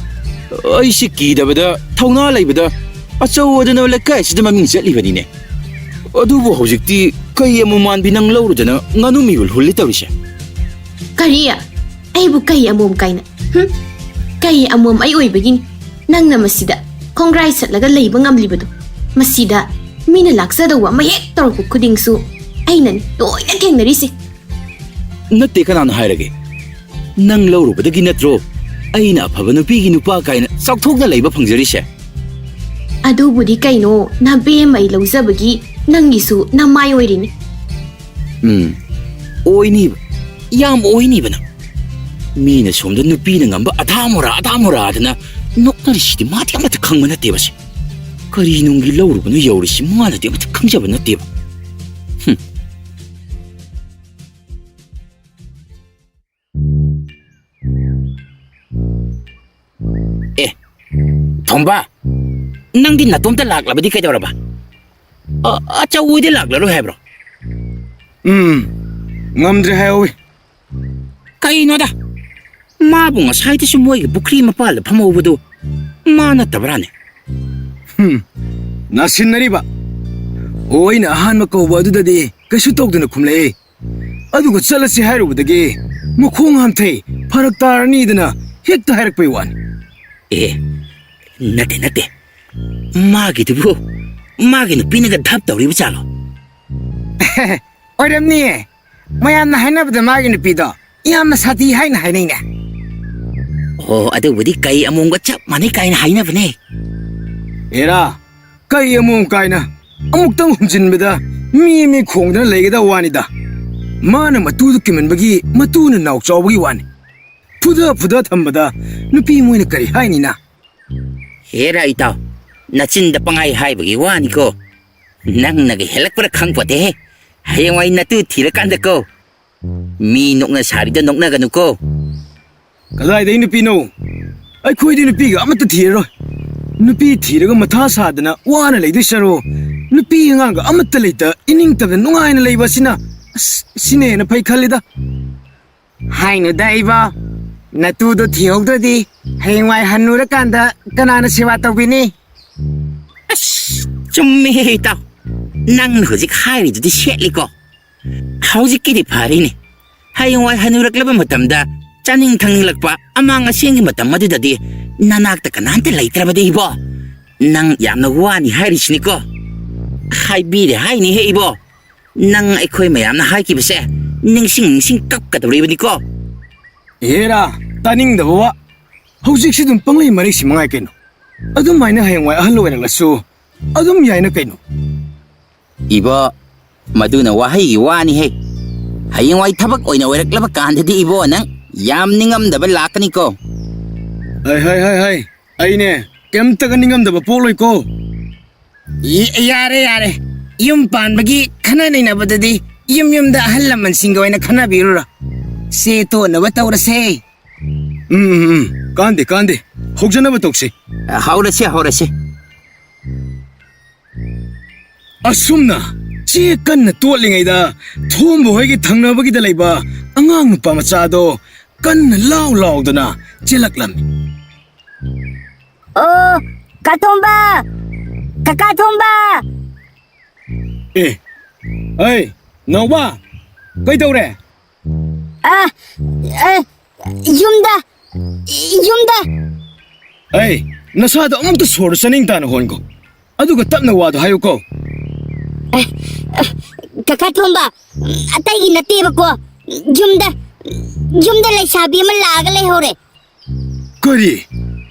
ꯑꯩꯁꯦ ꯀꯤꯗꯕꯗ ꯊꯧꯅꯥ ꯂꯩꯕꯗ ꯑꯆꯧ ꯑꯗꯨꯅ ꯂꯩꯀꯥꯏ ꯑꯁꯤꯗ ꯃꯃꯤꯡ ꯆꯠꯂꯤꯕꯅꯤꯅꯦ꯫ ꯑꯗꯨꯕꯨ ꯍꯧꯖꯤꯛꯇꯤ ꯀꯩ ꯑꯃꯨꯛ ꯃꯥꯟꯕꯤ ꯅꯪ ꯂꯧꯔꯨꯗꯅ ꯉꯥꯅꯨ ꯃꯤꯍꯨꯜ ꯍꯨꯜꯂꯤ ꯇꯧꯔꯤꯁꯦ? ꯀꯔꯤ? ꯑꯩꯕꯨ ꯀꯩ ꯑꯃꯣꯝ ꯀꯥꯏꯅ? ꯍꯨꯝ? ꯀꯩ ꯑꯃꯣꯝ ꯑꯩ ꯑꯣꯏꯕꯒꯤꯅꯤ ꯅꯪꯅ ꯃꯁꯤꯗ ꯈꯣꯡꯒ꯭ꯔꯥꯏ ꯁꯠꯂꯒ ꯂꯩꯕ ꯉꯝꯂꯤꯕꯗꯣ꯫ ꯃꯁꯤꯗ ꯃꯤꯅ ꯂꯥꯛꯆꯗꯧꯕ ꯑꯃ ꯍꯦꯛ ꯇꯧꯔꯛꯄ ꯈꯨꯗꯤꯡꯁꯨ ꯑꯩꯅ ꯂꯣꯏꯅ ꯊꯦꯡꯅꯔꯤꯁꯦ꯫ ꯅꯠꯇꯦ, ꯀꯅꯥꯅ ꯍꯥꯏꯔꯒꯦ? ꯅꯪ ꯂꯧꯔꯨꯕꯗꯒꯤ ꯅꯠꯇ꯭ꯔꯣ ꯑꯩꯅ ꯑꯐꯕ ꯅꯨꯄꯤꯒꯤ ꯅꯨꯄꯥ ꯀꯥꯏꯅ ꯆꯥꯎꯊꯣꯛꯅ ꯂꯩꯕ ꯐꯪꯖꯔꯤꯁꯦ? ꯑꯗꯨꯕꯨꯗꯤ ꯀꯩꯅꯣ, ꯅꯕꯦꯝꯃ ꯑꯩ ꯂꯧꯖꯕꯒꯤ ꯅꯪꯒꯤꯁꯨ ꯅꯃꯥꯏ ꯑꯣꯏꯔꯤꯅꯤ꯫ ꯎꯝ, ꯑꯣꯏꯅꯤꯕ, ꯌꯥꯝ ꯑꯣꯏꯅꯤꯕ ꯅꯪ꯫ ꯃꯤꯅ ꯁꯣꯝꯗ ꯅꯨꯄꯤꯅ ꯉꯝꯕ ꯑꯙꯥ ꯃꯣꯔꯥ, ꯑꯙꯥ ꯃꯣꯔꯥꯗꯅ ꯅꯣꯛꯅꯔꯤꯁꯤꯗꯤ ꯃꯥꯗꯤ ꯑꯃꯠꯇ ꯈꯪꯕ ꯅꯠꯇꯦꯕ ꯁꯦ꯫ ꯀꯔꯤ ꯅꯨꯡꯒꯤ ꯂꯧꯔꯨꯕꯅꯣ ꯌꯧꯔꯤꯁꯤ ꯃꯥꯅꯗꯤ ꯑꯃꯠꯇ ꯈꯪꯖꯕ ꯅꯠꯇꯦꯕ꯫ ꯍꯨꯝ꯫ ꯑꯦ, ꯊꯣꯝꯕ, ꯅꯪꯗꯤ ꯅꯇꯣꯝꯇ ꯂꯥꯛꯂꯕꯗꯤ ꯀꯩꯗꯧꯔꯕ? ꯑ, ꯑꯆꯧꯕꯗꯤ ꯂꯥꯛꯂꯔꯣꯏ ꯍꯥꯏꯕ꯭ꯔꯣ? ꯎꯝ, ꯉꯝꯗ꯭ꯔꯦ ꯍꯥꯏꯍꯧꯋꯤ꯫ ꯀꯩꯅꯣꯗ, ꯃꯥꯕꯨ ꯉꯁꯥꯏꯗꯁꯨ ꯃꯣꯏꯒꯤ ꯄꯨꯈ꯭ꯔꯤ ꯃꯄꯥꯜꯗ ꯐꯝꯍꯧꯕꯗꯨ ꯃꯥ ꯅꯠꯇꯕ꯭ꯔꯥꯅꯦ? ꯍꯨꯝ, ꯅꯥꯁꯤꯟꯅꯔꯤꯕ꯫ ꯑꯣ, ꯑꯩꯅ ꯑꯍꯥꯟꯕ ꯀꯧꯕ ꯑꯗꯨꯗꯗꯤ ꯀꯩꯁꯨ ꯇꯧꯗꯅ ꯈꯨꯝꯂꯛꯏ꯫ ꯑꯗꯨꯒ ꯆꯠꯂꯁꯤ ꯍꯥꯏꯔꯨꯕꯗꯒꯤ ꯃꯈꯣꯡ ꯍꯥꯝꯊꯩ, ꯐꯔꯛ ꯇꯥꯔꯅꯤꯗꯅ ꯍꯦꯛꯇ ꯍꯥꯏꯔꯛꯄꯩ ꯋꯥꯅꯤ꯫ ꯑꯦ, ꯅꯠꯇꯦ, ꯅꯠꯇꯦ꯫ ꯃꯥꯒꯤꯗꯨꯕꯨ ꯃꯥꯒꯤ ꯅꯨꯄꯤꯅꯒ ꯙꯞ ꯇꯧꯔꯤꯕ ꯖꯥꯠꯂꯣ? ꯑꯣꯏꯔꯝꯅꯤꯌꯦ꯫ ꯃꯌꯥꯝꯅ ꯍꯥꯏꯅꯕꯗ ꯃꯥꯒꯤ ꯅꯨꯄꯤꯗꯣ ꯌꯥꯝꯅ ꯁꯥꯊꯤ ꯍꯥꯏꯅ ꯍꯥꯏꯅꯩꯅꯦ꯫ ꯑꯣ, ꯑꯗꯨꯕꯨꯗꯤ ꯀꯩ ꯑꯃꯣꯝꯒ ꯆꯞ ꯃꯥꯟꯅꯩ ꯀꯥꯏꯅ ꯍꯥꯏꯅꯕꯅꯦ꯫ ꯑꯦꯔꯥ, ꯀꯩ ꯑꯃꯣꯝ ꯀꯥꯏꯅ? ꯑꯃꯨꯛꯇꯪ ꯍꯨꯝꯖꯤꯟꯕꯗ ꯃꯤ ꯃꯤ ꯈꯣꯡꯗꯅ ꯂꯩꯒꯗꯕ ꯋꯥꯅꯤꯗ꯫ ꯃꯥꯅ ꯃꯇꯨꯗꯨ ꯀꯤꯃꯟꯕꯒꯤ ꯃꯇꯨꯅ ꯅꯥꯎ ꯆꯥꯎꯕꯒꯤ ꯋꯥꯅꯤ꯫ ꯐꯨꯗ ꯐꯨꯗ ꯊꯝꯕꯗ ꯅꯨꯄꯤ ꯃꯣꯏꯅ ꯀꯔꯤ ꯍꯥꯏꯅꯤꯅ? ꯍꯦꯔꯥ ꯏꯇꯥꯎ, ꯅꯆꯤꯟꯗ ꯄꯪꯍꯥꯏ ꯍꯥꯏꯕꯒꯤ ꯋꯥꯅꯤꯀꯣ꯫ ꯅꯪꯅꯒ ꯍꯦꯜꯂꯛꯄ꯭ꯔꯥ ꯈꯪꯄꯣꯠꯇꯦꯍꯦ꯫ ꯍꯌꯦꯡꯋꯥꯏ ꯅꯇꯨ ꯊꯤꯔꯀꯥꯟꯗꯀꯣ, ꯃꯤ ꯅꯣꯛꯅ ꯁꯥꯔꯤꯗꯣ ꯅꯣꯛꯅꯒꯅꯨꯀꯣ꯫ ꯀꯗꯥꯏꯗꯩ ꯅꯨꯄꯤꯅꯣ? ꯑꯩꯈꯣꯏꯗꯤ ꯅꯨꯄꯤꯒ ꯑꯃꯠꯇ ꯊꯤꯔꯔꯣꯏ꯫ ꯅꯨꯄꯤ ꯊꯤꯔꯒ ꯃꯊꯥ ꯁꯥꯗꯅ ꯋꯥꯅ ꯂꯩꯗꯣꯏ ꯁꯔꯨꯛ, ꯅꯨꯄꯤ ꯑꯉꯥꯡꯒ ꯑꯃꯠꯇ ꯂꯩꯇ ꯏꯅꯤꯡꯇꯝꯅ ꯅꯨꯡꯉꯥꯏꯅ ꯂꯩꯕ ꯑꯁꯤꯅ, ꯑꯁ, ꯁꯤꯅ ꯍꯦꯟꯅ ꯐꯩ ꯈꯜꯂꯤꯗ꯫ ꯍꯥꯏꯅꯨꯗ ꯏꯕꯣ, ꯅꯇꯨꯗꯣ ꯊꯤꯍꯧꯗ꯭ꯔꯗꯤ ꯍꯌꯦꯡꯋꯥꯏ ꯍꯟꯅꯨꯔꯀꯥꯟꯗ ꯀꯅꯥꯅ ꯁꯦꯕꯥ ꯇꯧꯕꯤꯅꯤ? ꯑꯁ, ꯆꯨꯝꯃꯦꯍꯦ ꯏꯇꯥꯎ, ꯅꯪꯅ ꯍꯧꯖꯤꯛ ꯍꯥꯏꯔꯤꯗꯨꯗꯤ ꯁꯦꯠꯂꯤꯀꯣ꯫ ꯍꯧꯖꯤꯛꯀꯤꯗꯤ ꯐꯔꯤꯅꯦ, ꯍꯌꯦꯡꯋꯥꯏ ꯍꯟꯅꯨꯔꯛꯂꯕ ꯃꯇꯝꯗ ꯆꯥꯅꯤꯡ ꯊꯛꯅꯤꯡꯂꯛꯄ ꯑꯃꯥꯡ ꯑꯁꯦꯡꯒꯤ ꯃꯇꯝ ꯑꯗꯨꯗꯗꯤ ꯅꯅꯥꯛꯇ ꯀꯅꯥꯝꯇ ꯂꯩꯇ꯭ꯔꯕꯗꯤ ꯏꯕꯣ, ꯅꯪ ꯌꯥꯝꯅ ꯋꯥꯅꯤ ꯍꯥꯏꯔꯤꯁꯤꯅꯤꯀꯣ꯫ ꯍꯥꯏꯕꯤꯔꯦ ꯍꯥꯏꯅꯤꯍꯦ ꯏꯕꯣ, ꯅꯪ ꯑꯩꯈꯣꯏ ꯃꯌꯥꯝꯅ ꯍꯥꯏꯈꯤꯕꯁꯦ ꯅꯤꯡꯁꯤꯡ ꯅꯤꯡꯁꯤꯡ ꯀꯞꯀꯗꯧꯔꯤꯕꯅꯤꯀꯣ꯫ ꯑꯦꯔꯥ, ꯇꯥꯅꯤꯡꯗꯕ ꯋꯥ꯫ ꯍꯧꯖꯤꯛꯁꯤ ꯑꯗꯨꯝ ꯄꯪꯂꯩ ꯃꯔꯩꯁꯤ ꯃꯉꯥꯏ ꯀꯩꯅꯣ꯫ ꯑꯗꯨꯃꯥꯏꯅ ꯍꯌꯦꯡꯋꯥꯏ ꯑꯍꯜ ꯑꯣꯏꯔꯛꯂꯁꯨ ꯑꯗꯨꯝ ꯌꯥꯏꯅ ꯀꯩꯅꯣ꯫ ꯏꯕꯣ, ꯃꯗꯨꯅ ꯋꯥꯍꯩꯒꯤ ꯋꯥꯅꯤꯍꯦ꯫ ꯍꯌꯦꯡꯋꯥꯏ ꯊꯕꯛ ꯑꯣꯏꯅ ꯑꯣꯏꯔꯛꯂꯕ ꯀꯥꯟꯗꯗꯤ ꯏꯕꯣ, ꯅꯪ ꯌꯥꯝ ꯅꯤꯡꯉꯝꯗꯕ ꯂꯥꯛꯀꯅꯤꯀꯣ꯫ ꯍꯥꯏ, ꯍꯥꯏ, ꯍꯥꯏ, ꯍꯥꯏ꯫ ꯑꯩꯅꯦ ꯀꯩꯝꯇꯒ ꯅꯤꯡꯉꯝꯗꯕ ꯄꯣꯛꯂꯣꯏꯀꯣ꯫ ꯏ-, ꯌꯥꯔꯦ, ꯌꯥꯔꯦ꯫ ꯌꯨꯝ ꯄꯥꯟꯕꯒꯤ ꯈꯟꯅ ꯅꯩꯅꯕꯗꯗꯤ ꯌꯨꯝ ꯌꯨꯝꯗ ꯑꯍꯜ ꯂꯃꯟꯁꯤꯡꯒ ꯑꯣꯏꯅ ꯈꯟꯅꯕꯤꯔꯨꯔꯣ꯫ ꯆꯦ ꯇꯣꯟꯅꯕ ꯇꯧꯔꯁꯦ꯫ ꯎꯝ, ꯎꯝ, ꯎꯝ꯫ ꯀꯥꯟꯗꯦ, ꯀꯥꯟꯗꯦ꯫ ꯍꯧꯖꯅꯕ ꯇꯧꯁꯤ꯫ ꯍꯧꯔꯁꯦ, ꯍꯧꯔꯁꯦ꯫ ꯑꯁꯨꯝꯅ ꯆꯦ ꯀꯟꯅ ꯇꯣꯠꯂꯤꯉꯩꯗ ꯊꯣꯝꯕ ꯍꯣꯏꯒꯤ ꯊꯪꯅꯕꯒꯤꯗ ꯂꯩꯕ ꯑꯉꯥꯡ ꯅꯨꯄꯥ ꯃꯆꯥꯗꯣ ꯀꯟꯅ ꯂꯥꯎ ꯂꯥꯎꯗꯅ ꯆꯦꯜꯂꯛꯂꯝꯃꯤ꯫ ꯑꯣ, ꯀꯥ ꯊꯣꯝꯕ! ꯀꯀꯥ ꯊꯣꯝꯕ! ꯑꯦ, ꯑꯩ, ꯅꯥꯎꯕ, ꯀꯩꯗꯧꯔꯦ? ꯑ, ꯑ, ꯌꯨꯝꯗ, ꯌꯨꯝꯗ꯫ ꯑꯩ, ꯅꯁꯥꯗꯣ ꯑꯃꯨꯛꯇ ꯁꯣꯔꯗꯣ ꯆꯥꯅꯤꯡ ꯇꯥꯅ ꯍꯣꯟꯀꯣ, ꯑꯗꯨꯒ ꯇꯞꯅ ꯋꯥꯗꯣ ꯍꯥꯏꯌꯨꯀꯣ꯫ ꯑ, ꯑ, ꯀꯀꯥ ꯊꯣꯝꯕ, ꯑꯇꯩꯒꯤ ꯅꯠꯇꯦꯕꯀꯣ, ꯌꯨꯝꯗ, ꯌꯨꯝꯗ ꯂꯩꯁꯥꯕꯤ ꯑꯃ ꯂꯥꯛꯑꯒ ꯂꯩꯍꯧꯔꯦ꯫ ꯀꯔꯤ?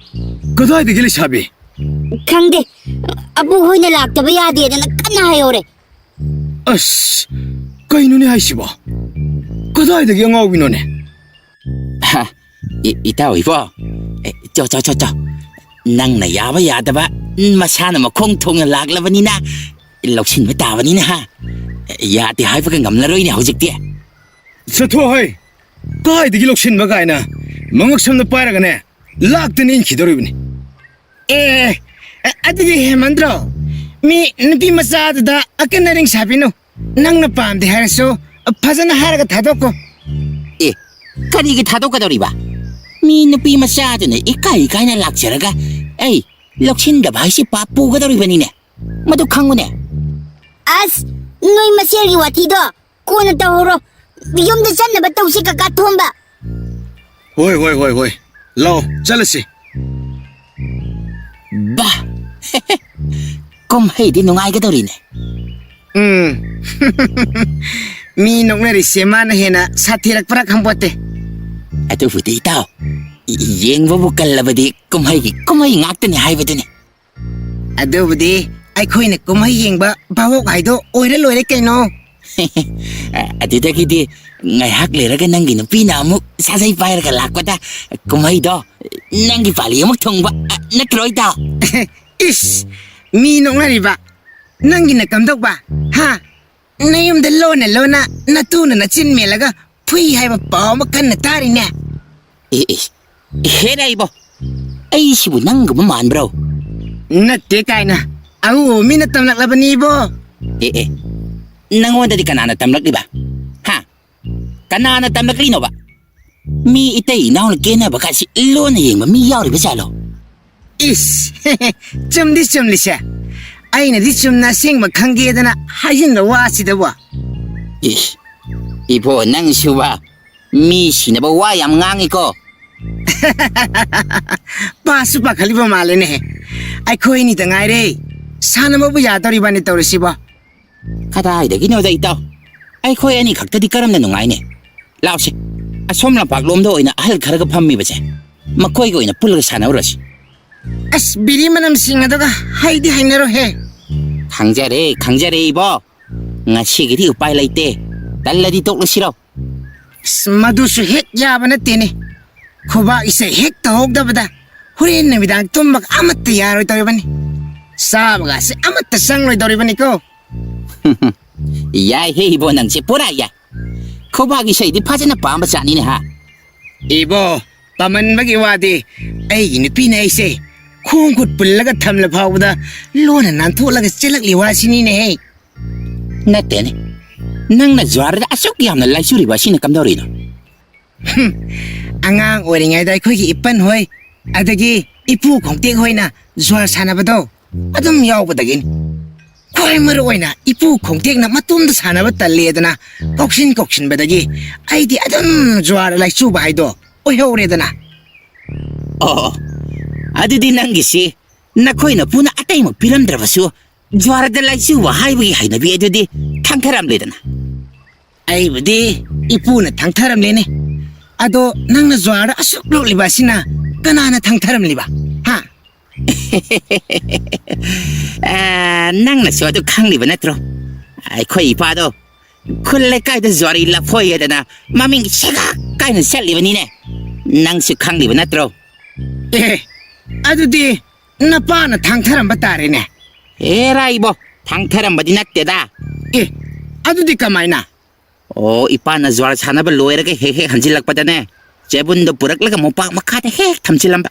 ꯀꯗꯥꯏꯗꯒꯤ ꯂꯩꯁꯥꯕꯤ? ꯈꯪꯗꯦ, ꯑꯕꯨ ꯍꯣꯏꯅ ꯂꯥꯛꯇꯕ ꯌꯥꯗꯦꯗꯅ ꯀꯟꯅ ꯍꯥꯏꯍꯧꯔꯦ꯫ ꯑꯁ, ꯀꯩꯅꯣꯅꯦ ꯍꯥꯏꯁꯤꯕꯣ? ꯀꯗꯥꯏꯗꯒꯤ ꯑꯉꯥꯎꯕꯤꯅꯣꯅꯦ? ꯍꯥ, ꯏ-, ꯏꯇꯥꯎ ꯏꯕꯣ, ꯑꯦ, ꯆꯣ, ꯆꯣ, ꯆꯣ, ꯆꯣ꯫ ꯅꯪꯅ ꯌꯥꯕ ꯌꯥꯗꯕ, ꯃꯁꯥꯅ ꯃꯈꯣꯡ ꯊꯣꯡꯅ ꯂꯥꯛꯂꯕꯅꯤꯅ ꯂꯧꯁꯤꯟꯕ ꯇꯥꯕꯅꯤꯅꯦ, ꯍꯥ? ꯌꯥꯗꯦ ꯍꯥꯏꯕꯒ ꯉꯝꯂꯔꯣꯏꯅꯦ ꯍꯧꯖꯤꯛꯇꯤ꯫ ꯆꯠꯊꯣꯛ ꯍꯩ! ꯀꯥꯏꯗꯒꯤ ꯂꯧꯁꯤꯟꯕ ꯀꯥꯏꯅ ꯃꯉꯛ ꯁꯝꯅ ꯄꯥꯏꯔꯒꯅꯦ, ꯂꯥꯛꯇꯅ ꯏꯟꯈꯤꯗꯧꯔꯤꯕꯅꯤ꯫ ꯑꯦ, ꯑ-, ꯑꯗꯨꯗꯤ ꯍꯦꯟꯃꯟꯗ꯭ꯔꯣ? ꯃꯤ ꯅꯨꯄꯤ ꯃꯆꯥꯗꯨꯗ ꯑꯀꯟ ꯑꯔꯤꯡ ꯁꯥꯕꯤꯅꯨ꯫ ꯅꯪꯅ ꯄꯥꯝꯗꯦ ꯍꯥꯏꯔꯁꯨ, ꯐꯖꯅ ꯍꯥꯏꯔꯒ ꯊꯥꯗꯣꯛꯀꯣ꯫ ꯑꯦ, ꯀꯔꯤꯒꯤ ꯊꯥꯗꯣꯛꯀꯗꯧꯔꯤꯕ? ꯃꯤ ꯅꯨꯄꯤ ꯃꯆꯥꯗꯨꯅ ꯏꯀꯥꯏ ꯏꯀꯥꯏꯅ ꯂꯥꯛꯆꯔꯒ ꯑꯩ ꯂꯧꯁꯤꯟꯗꯕ ꯍꯥꯏꯁꯤ ꯄꯥꯞ ꯄꯨꯒꯗꯧꯔꯤꯕꯅꯤꯅꯦ꯫ ꯃꯗꯨ ꯈꯪꯉꯨꯅꯦ꯫ ꯑꯁ, ꯅꯣꯏ ꯃꯁꯦꯜꯒꯤ ꯋꯥꯊꯤꯗꯣ ꯀꯣꯟꯅ ꯇꯧꯍꯧꯔꯣ꯫ ꯌꯨꯝꯗ ꯆꯠꯅꯕ ꯇꯧꯁꯤ, ꯀꯀꯥ ꯊꯣꯝꯕ꯫ ꯍꯣꯏ, ꯍꯣꯏ, ꯍꯣꯏ, ꯍꯣꯏ꯫ ꯂꯥꯛꯑꯣ, ꯆꯠꯂꯁꯤ꯫ ꯕꯥ! ꯀꯨꯝꯍꯩꯗꯤ ꯅꯨꯡꯉꯥꯏꯒꯗꯧꯔꯤꯅꯦ꯫ ꯎꯝ꯫ ꯃꯤ ꯅꯣꯛꯅꯔꯤꯁꯦ ꯃꯥꯅ ꯍꯦꯟꯅ ꯁꯥꯊꯤꯔꯛꯄ꯭ꯔꯥ ꯈꯪꯄꯣꯠꯇꯦ꯫ ꯑꯗꯨꯕꯨꯗꯤ ꯏꯇꯥꯎ, ꯌꯦꯡꯕꯕꯨ ꯀꯜꯂꯕꯗꯤ ꯀꯨꯝꯍꯩꯒꯤ ꯀꯨꯝꯍꯩ ꯉꯥꯛꯇꯅꯤ ꯍꯥꯏꯕꯗꯨꯅꯤ꯫ ꯑꯗꯨꯕꯨꯗꯤ ꯑꯩꯈꯣꯏꯅ ꯀꯨꯝꯍꯩ ꯌꯦꯡꯕ ꯚꯥꯕꯣꯛ ꯍꯥꯏꯗꯣ ꯑꯣꯏꯔ ꯂꯣꯏꯔꯦ ꯀꯩꯅꯣ꯫ ꯑꯗꯨꯗꯒꯤꯗꯤ ꯉꯥꯏꯍꯥꯛ ꯂꯩꯔꯒ ꯅꯪꯒꯤ ꯅꯨꯄꯤꯅ ꯑꯃꯨꯛ ꯁꯥꯖꯩ ꯄꯥꯏꯔꯒ ꯂꯥꯛꯄꯗ ꯀꯨꯝꯍꯩꯗꯣ ꯅꯪꯒꯤ ꯄꯥꯂꯤ ꯑꯃꯨꯛ ꯊꯨꯡꯕ, ꯅꯠꯇ꯭ꯔꯣ ꯏꯇꯥꯎ? ꯏꯁ, ꯃꯤ ꯅꯣꯛꯅꯔꯤꯕ, ꯅꯪꯒꯤꯅ ꯀꯝꯗꯧꯕ? ꯍꯥ? ꯅꯌꯨꯝꯗ ꯂꯣꯟꯅ ꯂꯣꯟꯅ ꯅꯇꯨꯅ ꯅꯆꯤꯟ ꯃꯦꯜꯂꯒ ꯐꯨꯏ ꯍꯥꯏꯕ ꯄꯥꯎ ꯑꯃ ꯀꯟꯅ ꯇꯥꯔꯤꯅꯦ꯫ ꯑꯦ, ꯑꯦ, ꯍꯦꯔꯥ ꯏꯕꯣ, ꯑꯩꯁꯤꯕꯨ ꯅꯪꯒꯨꯝꯕ ꯃꯥꯟꯕ꯭ꯔꯣ? ꯅꯠꯇꯦ ꯀꯥꯏꯅ, ꯑꯎ ꯃꯤꯅ ꯇꯝꯂꯛꯂꯕꯅꯤ ꯏꯕꯣ꯫ ꯑꯦ, ꯑꯦ, ꯅꯪꯉꯣꯟꯗꯗꯤ ꯀꯅꯥꯅ ꯇꯝꯂꯛꯂꯤꯕ? ꯍꯥ? ꯀꯅꯥꯅ ꯇꯝꯂꯛꯂꯤꯅꯣꯕ? ꯃꯤ ꯏꯇꯩ ꯏꯅꯥꯎꯅ ꯀꯦꯟꯅꯕ ꯀꯥꯏꯁꯤ ꯂꯣꯟꯅ ꯌꯦꯡꯕ ꯃꯤ ꯌꯥꯎꯔꯤꯕ ꯖꯥꯠꯂꯣ? ꯏꯁ, ꯆꯨꯝꯗꯤ ꯆꯨꯝꯂꯤꯁꯦ꯫ ꯑꯩꯅꯗꯤ ꯆꯨꯝꯅ ꯑꯁꯦꯡꯕ ꯈꯪꯒꯦꯗꯅ ꯍꯥꯏꯖꯤꯟꯕ ꯋꯥꯁꯤꯗꯕꯣ꯫ ꯏꯁ, ꯏꯕꯣ, ꯅꯪꯁꯨꯕ ꯃꯤ ꯁꯤꯅꯕ ꯋꯥ ꯌꯥꯝ ꯉꯥꯡꯉꯤꯀꯣ꯫ ꯄꯥꯁꯨ ꯄꯥꯈꯠꯂꯤꯕ ꯃꯥꯜꯂꯦꯅꯦ꯫ ꯑꯩꯈꯣꯏ ꯑꯅꯤꯗ ꯉꯥꯏꯔꯦ꯫ ꯁꯥꯟꯅꯕꯕꯨ ꯌꯥꯗꯧꯔꯤꯕꯅꯤ ꯇꯧꯔꯤꯁꯤꯕꯣ꯫ ꯀꯗꯥꯏꯗꯒꯤꯅꯣꯗ, ꯏꯇꯥꯎ? ꯑꯩꯈꯣꯏ ꯑꯅꯤ ꯈꯛꯇꯗꯤ ꯀꯔꯝꯅ ꯅꯨꯡꯉꯥꯏꯅꯤ? ꯂꯥꯎꯁꯦ, ꯑꯁꯣꯝ ꯂꯝꯄꯥꯛꯂꯣꯝꯗ ꯑꯣꯏꯅ ꯑꯍꯜ ꯈꯔꯒ ꯐꯝꯃꯤꯕꯁꯦ, ꯃꯈꯣꯏꯒ ꯑꯣꯏꯅ ꯄꯨꯜꯂꯒ ꯁꯥꯟꯅꯧꯔꯁꯤ꯫ ꯑꯁ, ꯕꯤꯔꯤ ꯃꯅꯝꯁꯤꯡ ꯑꯗꯨꯒ ꯍꯩꯗꯤ ꯍꯩꯅꯔꯣꯏꯍꯦ꯫ ꯈꯪꯖꯔꯦ, ꯈꯪꯖꯔꯦ, ꯏꯕꯣ꯫ ꯉꯁꯤꯒꯤꯗꯤ ꯎꯄꯥꯏ ꯂꯩꯇꯦ꯫ ꯇꯜꯂꯗꯤ ꯇꯣꯛꯂꯁꯤꯔꯣ? ꯑꯁ, ꯃꯗꯨꯁꯨ ꯍꯦꯛ ꯌꯥꯕ ꯅꯠꯇꯦꯅꯦ꯫ ꯈꯨꯕꯥꯛ ꯏꯁꯩ ꯍꯦꯛ ꯇꯧꯍꯧꯗꯕꯗ ꯍꯣꯔꯦꯟ ꯅꯨꯃꯤꯗꯥꯡ ꯇꯨꯝꯕꯒ ꯑꯃꯠꯇ ꯌꯥꯔꯣꯏꯗꯧꯔꯤꯕꯅꯤ꯫ ꯆꯥꯕꯒꯁꯦ ꯑꯃꯠꯇ ꯆꯪꯂꯣꯏꯗꯧꯔꯤꯕꯅꯤꯀꯣ꯫ ꯌꯥꯏꯍꯦ ꯏꯕꯣ, ꯅꯪꯁꯦ ꯄꯨꯔꯥ ꯌꯥꯏ꯫ ꯈꯨꯕꯥꯛ ꯏꯁꯩꯗꯤ ꯐꯖꯅ ꯄꯥꯝꯕ ꯖꯥꯠꯅꯤꯅꯦ ꯍꯥ? ꯏꯕꯣ, ꯄꯥꯝꯃꯟꯕꯒꯤ ꯋꯥꯗꯤ ꯑꯩꯒꯤ ꯅꯨꯄꯤꯅ ꯑꯩꯁꯦ ꯈꯣꯡ ꯈꯨꯠ ꯄꯨꯜꯂꯒ ꯊꯝꯂ ꯐꯥꯎꯕꯗ ꯂꯣꯟꯅ ꯅꯥꯟꯊꯣꯛꯂꯒ ꯆꯦꯜꯂꯛꯂꯤ ꯋꯥꯁꯤꯅꯤꯅꯦꯍꯦ꯫ ꯅꯠꯇꯦꯅꯦ, ꯅꯪꯅ ꯖ꯭ꯋꯥꯔꯗ ꯑꯁꯨꯛ ꯌꯥꯝꯅ ꯂꯥꯏꯆꯨꯔꯤꯕ ꯑꯁꯤꯅ ꯀꯝꯗꯧꯔꯤꯅꯣ? ꯍꯨꯝ, ꯑꯉꯥꯡ ꯑꯣꯏꯔꯤꯉꯩꯗ ꯑꯩꯈꯣꯏꯒꯤ ꯏꯄꯟ ꯍꯣꯏ, ꯑꯗꯒꯤ ꯏꯄꯨ ꯈꯣꯡꯇꯦꯛ ꯍꯣꯏꯅ ꯖ꯭ꯋꯥꯔ ꯁꯥꯟꯅꯕꯗꯣ ꯑꯗꯨꯝ ꯌꯥꯎꯕꯗꯒꯤꯅꯤ꯫ ꯈ꯭ꯋꯥꯏ ꯃꯔꯨ ꯑꯣꯏꯅ ꯏꯄꯨ ꯈꯣꯡꯇꯦꯛꯅ ꯃꯇꯣꯝꯗ ꯁꯥꯟꯅꯕ ꯇꯜꯂꯦꯗꯅ ꯀꯧꯁꯤꯟ ꯀꯧꯁꯤꯟꯕꯗꯒꯤ ꯑꯩꯗꯤ ꯑꯗꯨꯝ ꯖ꯭ꯋꯥꯔ ꯂꯥꯏꯆꯨꯕ ꯍꯥꯏꯗꯣ ꯑꯣꯏꯍꯧꯔꯦꯗꯅ꯫ ꯑꯣ, ꯑꯗꯨꯗꯤ ꯅꯪꯒꯤꯁꯤ ꯅꯈꯣꯏ ꯅꯄꯨꯅ ꯑꯇꯩꯃꯛ ꯄꯤꯔꯝꯗ꯭ꯔꯕꯁꯨ ꯖ꯭ꯋꯥꯔꯗ ꯂꯥꯏꯆꯨꯕ ꯍꯥꯏꯕꯒꯤ ꯍꯩꯅꯕꯤ ꯑꯗꯨꯗꯤ ꯊꯥꯡꯊꯔꯝꯂꯦꯗꯅ꯫ ꯑꯩꯕꯨꯗꯤ ꯏꯄꯨꯅ ꯊꯥꯡꯊꯔꯝꯂꯦꯅꯦ꯫ ꯑꯗꯣ ꯅꯪꯅ ꯖ꯭ꯋꯥꯔꯗ ꯑꯁꯨꯛ ꯂꯣꯛꯂꯤꯕ ꯑꯁꯤꯅ ꯀꯅꯥꯅ ꯊꯥꯡꯊꯔꯝꯂꯤꯕ? ꯍꯥ? ꯑ, ꯅꯪꯅꯁꯨ ꯑꯗꯨ ꯈꯪꯂꯤꯕ ꯅꯠꯇ꯭ꯔꯣ? ꯑꯩꯈꯣꯏ ꯏꯄꯥꯗꯣ ꯈꯨꯜ ꯂꯩꯀꯥꯏꯗ ꯖ꯭ꯋꯥꯔꯤ ꯂꯐꯣꯏ ꯍꯥꯏꯗꯅ ꯃꯃꯤꯡ ꯁꯤꯒꯥꯛ ꯀꯥꯏꯅ ꯆꯠꯂꯤꯕꯅꯤꯅꯦ꯫ ꯅꯪꯁꯨ ꯈꯪꯂꯤꯕ ꯅꯠꯇ꯭ꯔꯣ? ꯑꯦ, ꯑꯗꯨꯗꯤ ꯅꯄꯥꯅ ꯊꯥꯡꯊꯔꯝꯕ ꯇꯥꯔꯦꯅꯦ꯫ ꯑꯦꯔꯥ ꯏꯕꯣ, ꯊꯥꯡꯊꯔꯝꯕꯗꯤ ꯅꯠꯇꯦꯗ꯫ ꯑꯦ, ꯑꯗꯨꯗꯤ ꯀꯃꯥꯏꯅ? ꯑꯣ, ꯏꯄꯥꯅ ꯖ꯭ꯋꯥꯔ ꯁꯥꯟꯅꯕ ꯂꯣꯏꯔꯒ ꯍꯦꯛ ꯍꯦꯛ ꯍꯟꯖꯤꯜꯂꯛꯄꯗꯅꯦ, ꯆꯦꯕꯨꯟꯗꯣ ꯄꯨꯔꯛꯂꯒ ꯃꯣꯝꯄꯥꯛ ꯃꯈꯥꯗ ꯍꯦꯛ ꯊꯝꯖꯤꯜꯂꯝꯕ꯫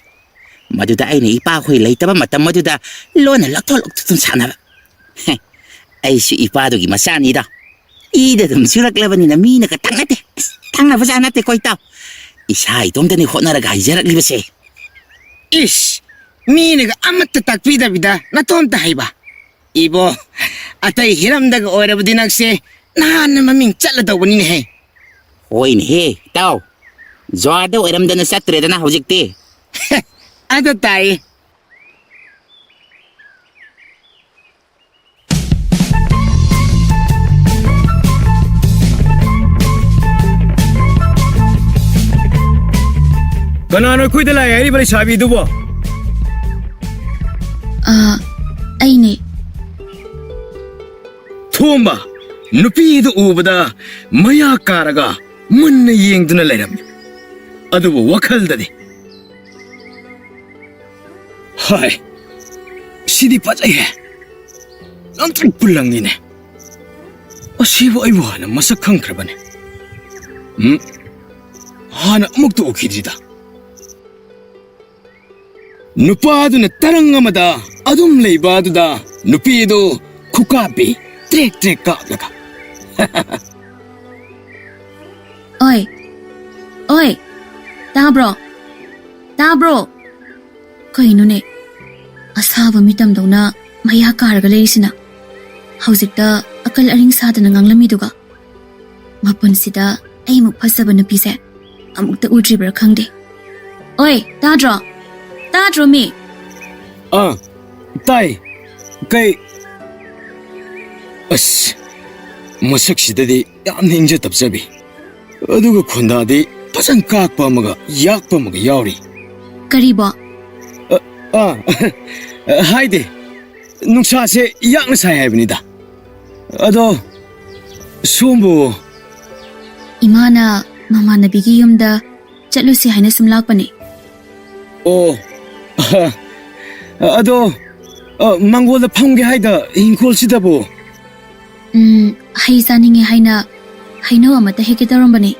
ꯃꯗꯨꯗ ꯑꯩꯅ ꯏꯄꯥꯈꯣꯏ ꯂꯩꯇꯕ ꯃꯇꯝ ꯑꯗꯨꯗ ꯂꯣꯟꯅ ꯂꯧꯊꯣꯛ ꯂꯧꯊꯣꯛꯇꯨꯅ ꯁꯥꯟꯅꯕ꯫ ꯍꯦ, ꯑꯩꯁꯨ ꯏꯄꯥꯗꯨꯒꯤ ꯃꯆꯥꯅꯤꯗ꯫ ꯏꯗ ꯑꯗꯨꯝ ꯆꯨꯔꯛꯂꯕꯅꯤꯅ ꯃꯤꯅꯒ ꯇꯥꯛꯅꯗꯦ꯫ ꯑꯁ, ꯇꯥꯛꯅꯕꯖꯥꯠ ꯅꯠꯇꯦꯀꯣ, ꯏꯇꯥꯎ꯫ ꯏꯁꯥ ꯏꯇꯣꯝꯇꯅꯤ ꯍꯣꯠꯅꯔꯒ ꯍꯩꯖꯔꯛꯂꯤꯕꯁꯦ꯫ ꯏꯁ, ꯃꯤꯅꯒ ꯑꯃꯠꯇ ꯇꯥꯛꯄꯤꯗꯕꯤꯗ ꯅꯇꯣꯝꯇ ꯍꯩꯕ? ꯏꯕꯣ, ꯑꯇꯩ ꯍꯤꯔꯝꯗꯒ ꯑꯣꯏꯔꯕꯗꯤ ꯅꯪꯁꯦ ꯅꯍꯥꯟꯅ ꯃꯃꯤꯡ ꯆꯠꯂꯗꯧꯕꯅꯤꯅꯦꯍꯦ꯫ ꯍꯣꯏꯅꯦꯍꯦ, ꯏꯇꯥꯎ꯫ ꯖ꯭ꯋꯥꯔꯗ ꯑꯣꯏꯔꯝꯗꯅ ꯆꯠꯇ꯭ꯔꯦꯗꯅ ꯍꯧꯖꯤꯛꯇꯤ꯫ ꯑꯗꯨ ꯇꯥꯏ꯫ ꯀꯅꯥꯅꯣ ꯑꯩꯈꯣꯏꯗ ꯂꯥꯛꯑꯦ ꯍꯥꯏꯔꯤꯕ ꯂꯩꯁꯥꯕꯤꯗꯨꯕꯣ? ꯑ, ꯑꯩꯅꯦ꯫ ꯊꯣꯝꯕ, ꯅꯨꯄꯤꯗꯨ ꯎꯕꯗ ꯃꯌꯥ ꯀꯥꯔꯒ ꯃꯨꯟꯅ ꯌꯦꯡꯗꯨꯅ ꯂꯩꯔꯝꯃꯤ꯫ ꯑꯗꯨꯕꯨ ꯋꯥꯈꯜꯗꯗꯤ, "ꯍꯥꯏ, ꯁꯤꯗꯤ ꯐꯖꯩꯍꯦ꯫ ꯂꯪꯇ꯭ꯔꯤꯛꯄꯨ ꯂꯪꯉꯤꯅꯦ꯫ ꯑꯁꯤꯕꯨ ꯑꯩꯕꯨ ꯍꯥꯟꯅ ꯃꯁꯛ ꯈꯪꯈ꯭ꯔꯕꯅꯦ꯫ ꯎꯝ, ꯍꯥꯟꯅ ꯑꯃꯨꯛꯇ ꯎꯈꯤꯗ꯭ꯔꯤꯗ꯫" ꯅꯨꯄꯥꯗꯨꯅ ꯇꯔꯪ ꯑꯃꯗ ꯑꯗꯨꯝ ꯂꯩꯕ ꯑꯗꯨꯗ ꯅꯨꯄꯤꯗꯨ ꯈꯨꯀꯥꯞꯄꯤ ꯇ꯭ꯔꯦꯛ ꯇ꯭ꯔꯦꯛ ꯀꯥꯞꯂꯒ꯫ ꯑꯣꯏ, ꯑꯣꯏ, ꯇꯥꯕ꯭ꯔꯣ? ꯇꯥꯕ꯭ꯔꯣ? ꯀꯩꯅꯣꯅꯦ? ꯑꯁꯥꯕ ꯃꯤꯇꯝꯗꯧꯅ ꯃꯌꯥ ꯀꯥꯔꯒ ꯂꯩꯔꯤꯁꯤꯅ? ꯍꯧꯖꯤꯛꯇ ꯑꯀꯜ ꯑꯔꯤꯡ ꯁꯥꯗꯅ ꯉꯥꯡꯂꯝꯃꯤꯗꯨꯒ? ꯃꯄꯨꯟꯁꯤꯗ ꯑꯩꯃꯨꯛ ꯐꯖꯕ ꯅꯨꯄꯤꯁꯦ ꯑꯃꯨꯛꯇ ꯎꯗ꯭ꯔꯤꯕ꯭ꯔꯥ ꯈꯪꯗꯦ꯫ ꯑꯣꯏ, ꯇꯥꯗ꯭ꯔꯣ? ꯇꯥꯗ꯭ꯔꯣ ꯃꯤ? ꯑꯥ, ꯇꯥꯏ꯫ ꯀꯩ? ꯑꯁ, ꯃꯁꯛꯁꯤꯗꯗꯤ ꯌꯥꯝꯅ ꯏꯪꯖ ꯇꯞꯆꯕꯤ꯫ ꯑꯗꯨꯒ ꯈꯣꯟꯗꯥꯗꯤ ꯐꯖꯅ ꯀꯥꯛꯄ ꯑꯃꯒ ꯌꯥꯛꯄ ꯑꯃꯒ ꯌꯥꯎꯔꯤ꯫ ꯀꯔꯤꯕꯣ? ꯑ, ꯑꯥ, ꯍꯥꯏꯗꯦ꯫ ꯅꯨꯡꯁꯥꯁꯦ ꯌꯥꯛꯅ ꯁꯥꯏ ꯍꯥꯏꯕꯅꯤꯗ꯫ ꯑꯗꯣ ꯁꯣꯝꯕꯨ? ꯏꯃꯥꯅ ꯃꯃꯥꯟꯅꯕꯤꯒꯤ ꯌꯨꯝꯗ ꯆꯠꯂꯨꯁꯤ ꯍꯥꯏꯅ ꯁꯨꯝ ꯂꯥꯛꯄꯅꯦ꯫ ꯑꯣ, ꯑꯗꯣ, ꯑ, ꯃꯪꯒꯣꯜꯗ ꯐꯝꯒꯦ ꯍꯥꯏꯗ ꯏꯪꯈꯣꯜꯁꯤꯗꯕꯨ? ꯎꯝ, ꯍꯩ ꯆꯥꯅꯤꯡꯉꯦ ꯍꯥꯏꯅ ꯍꯩꯅꯧ ꯑꯃꯠꯇ ꯍꯦꯛꯀꯦ ꯇꯧꯔꯝꯕꯅꯦ꯫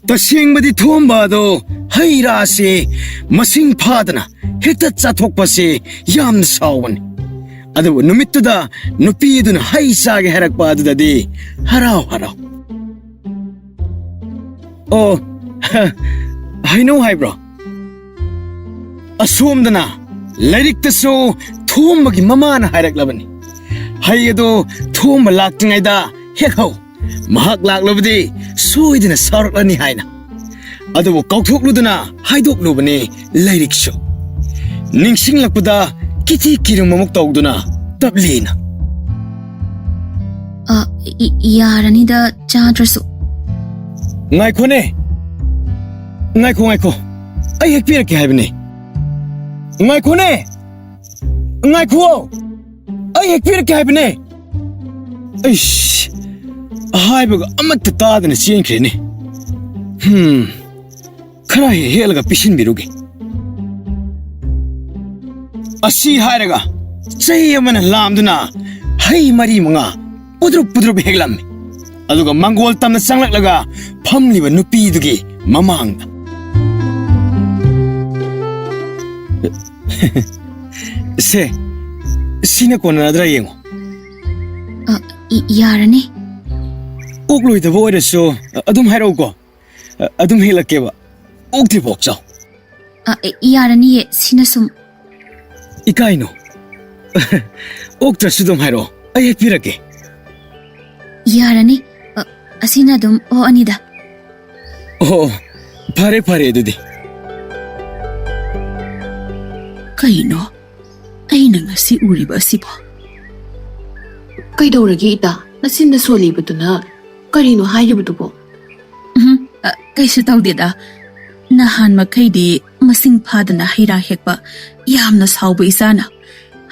ꯇꯁꯦꯡꯕꯗꯤ ꯊꯣꯝꯕ ꯑꯗꯣ ꯍꯩ ꯔꯥꯁꯦ ꯃꯁꯤꯡ ꯐꯥꯗꯅ ꯍꯦꯛꯇ ꯆꯥꯊꯣꯛꯄꯁꯦ ꯌꯥꯝꯅ ꯁꯥꯎꯕꯅꯤ꯫ ꯑꯗꯨꯕꯨ ꯅꯨꯃꯤꯠꯇꯨꯗ ꯅꯨꯄꯤꯗꯨꯅ ꯍꯩ ꯆꯥꯒꯦ ꯍꯥꯏꯔꯛꯄ ꯑꯗꯨꯗꯗꯤ ꯍꯔꯥꯎ ꯍꯔꯥꯎ꯫ ꯑꯣ, ꯍꯩꯅꯧ ꯍꯥꯏꯕ꯭ꯔꯣ? ꯑꯁꯣꯝꯗꯅ ꯂꯥꯏꯔꯤꯛꯇꯁꯨ ꯊꯣꯝꯕꯒꯤ ꯃꯃꯥꯅ ꯍꯥꯏꯔꯛꯂꯕꯅꯤ, "ꯍꯩ ꯑꯗꯣ ꯊꯣꯝꯕ ꯂꯥꯛꯇ꯭ꯔꯤꯉꯩꯗ ꯍꯦꯛꯍꯧ, ꯃꯍꯥꯛ ꯂꯥꯛꯂꯕꯗꯤ ꯁꯣꯏꯗꯅ ꯁꯥꯎꯔꯛꯂꯅꯤ" ꯍꯥꯏꯅ꯫ ꯑꯗꯨꯕꯨ ꯀꯥꯎꯊꯣꯛꯂꯨꯗꯅ ꯍꯥꯏꯗꯣꯛꯂꯨꯕꯅꯤ ꯂꯥꯏꯔꯤꯛꯁꯨ꯫ ꯅꯤꯡꯁꯤꯡꯂꯛꯄꯗ ꯀꯤꯊꯤ ꯀꯤꯔꯨꯝ ꯑꯃꯨꯛ ꯇꯧꯗꯨꯅ ꯇꯞꯂꯤꯅ꯫ ꯑ, ꯏ-, ꯌꯥꯔꯅꯤꯗ, ꯆꯥꯗ꯭ꯔꯁꯨ꯫ ꯉꯥꯏꯈꯣꯅꯦ꯫ ꯉꯥꯏꯈꯣ, ꯉꯥꯏꯈꯣ꯫ ꯑꯩ ꯍꯦꯛꯄꯤꯔꯛꯀꯦ ꯍꯥꯏꯕꯅꯦ꯫ ꯉꯥꯏꯈꯣꯅꯦ꯫ ꯉꯥꯏꯈꯣ꯫ ꯑꯩ ꯍꯦꯛꯄꯤꯔꯛꯀꯦ ꯍꯥꯏꯕꯅꯦ꯫ ꯑꯩꯁ, ꯍꯥꯏꯕꯒ ꯑꯃꯠꯇ ꯇꯥꯗꯅ ꯆꯦꯟꯈ꯭ꯔꯦꯅꯦ꯫ ꯍꯝ, ꯈꯔ ꯍꯦꯛ ꯍꯦꯛꯂꯒ ꯄꯤꯁꯤꯟꯕꯤꯔꯨꯒꯦ꯫ ꯑꯁꯤ ꯍꯥꯏꯔꯒ ꯆꯩ ꯑꯃꯅ ꯂꯥꯝꯗꯨꯅ ꯍꯩ ꯃꯔꯤ ꯃꯉꯥ ꯄꯨꯗ꯭ꯔꯨꯞ ꯄꯨꯗ꯭ꯔꯨꯞ ꯍꯦꯛꯂꯝꯃꯤ꯫ ꯑꯗꯨꯒ ꯃꯪꯒꯣꯜ ꯇꯝꯅ ꯆꯪꯂꯛꯂꯒ ꯐꯝꯂꯤꯕ ꯅꯨꯄꯤꯗꯨꯒꯤ ꯃꯃꯥꯡꯗ꯫ "ꯁꯦ, ꯁꯤꯅ ꯀꯣꯟꯅꯗ꯭ꯔꯥ ꯌꯦꯡꯉꯣ꯫" ꯑ, ꯏ-, ꯌꯥꯔꯅꯤ꯫ ꯑꯣꯛꯂꯣꯏꯗꯕ ꯑꯣꯏꯔꯁꯨ, ꯑ, ꯑꯗꯨꯝ ꯍꯥꯏꯔꯛꯎꯀꯣ꯫ ꯑ, ꯑꯗꯨꯝ ꯍꯦꯛꯂꯛꯀꯦꯕ꯫ ꯑꯣꯛꯇ꯭ꯔꯤꯐꯥꯎ ꯆꯥꯎ꯫ ꯑ, ꯑꯦ, ꯌꯥꯔꯅꯤꯌꯦ, ꯁꯤꯅ ꯁꯨꯝ꯫ ꯏꯀꯥꯏꯅꯣ꯫ ꯑꯣꯛꯇ꯭ꯔꯁꯨ ꯑꯗꯨꯝ ꯍꯥꯏꯔꯛꯑꯣ, ꯑꯩ ꯍꯦꯛꯄꯤꯔꯛꯀꯦ꯫ ꯌꯥꯔꯅꯤ꯫ ꯑ, ꯑꯁꯤꯅ ꯑꯗꯨꯝ ꯑꯣꯛꯑꯅꯤꯗ꯫ ꯑꯣ, ꯐꯔꯦ, ꯐꯔꯦ ꯑꯗꯨꯗꯤ꯫ ꯀꯩꯅꯣ ꯑꯩꯅ ꯉꯁꯤ ꯎꯔꯤꯕ ꯑꯁꯤꯕꯣ? ꯀꯩꯗꯧꯔꯒꯦ, ꯏꯇꯥ? ꯅꯆꯤꯟꯗ ꯁꯣꯜꯂꯤꯕꯗꯨꯅ ꯀꯔꯤꯅꯣ ꯍꯥꯏꯔꯤꯕꯗꯨꯕꯣ? ꯎꯝ, ꯑ, ꯀꯩꯁꯨ ꯇꯧꯗꯦꯗ꯫ ꯅꯍꯥꯟ ꯃꯈꯩꯗꯤ ꯃꯁꯤꯡ ꯐꯥꯗꯅ ꯍꯩ ꯔꯥ ꯍꯦꯛꯄ ꯌꯥꯝꯅ ꯁꯥꯎꯕ ꯏꯆꯥꯅ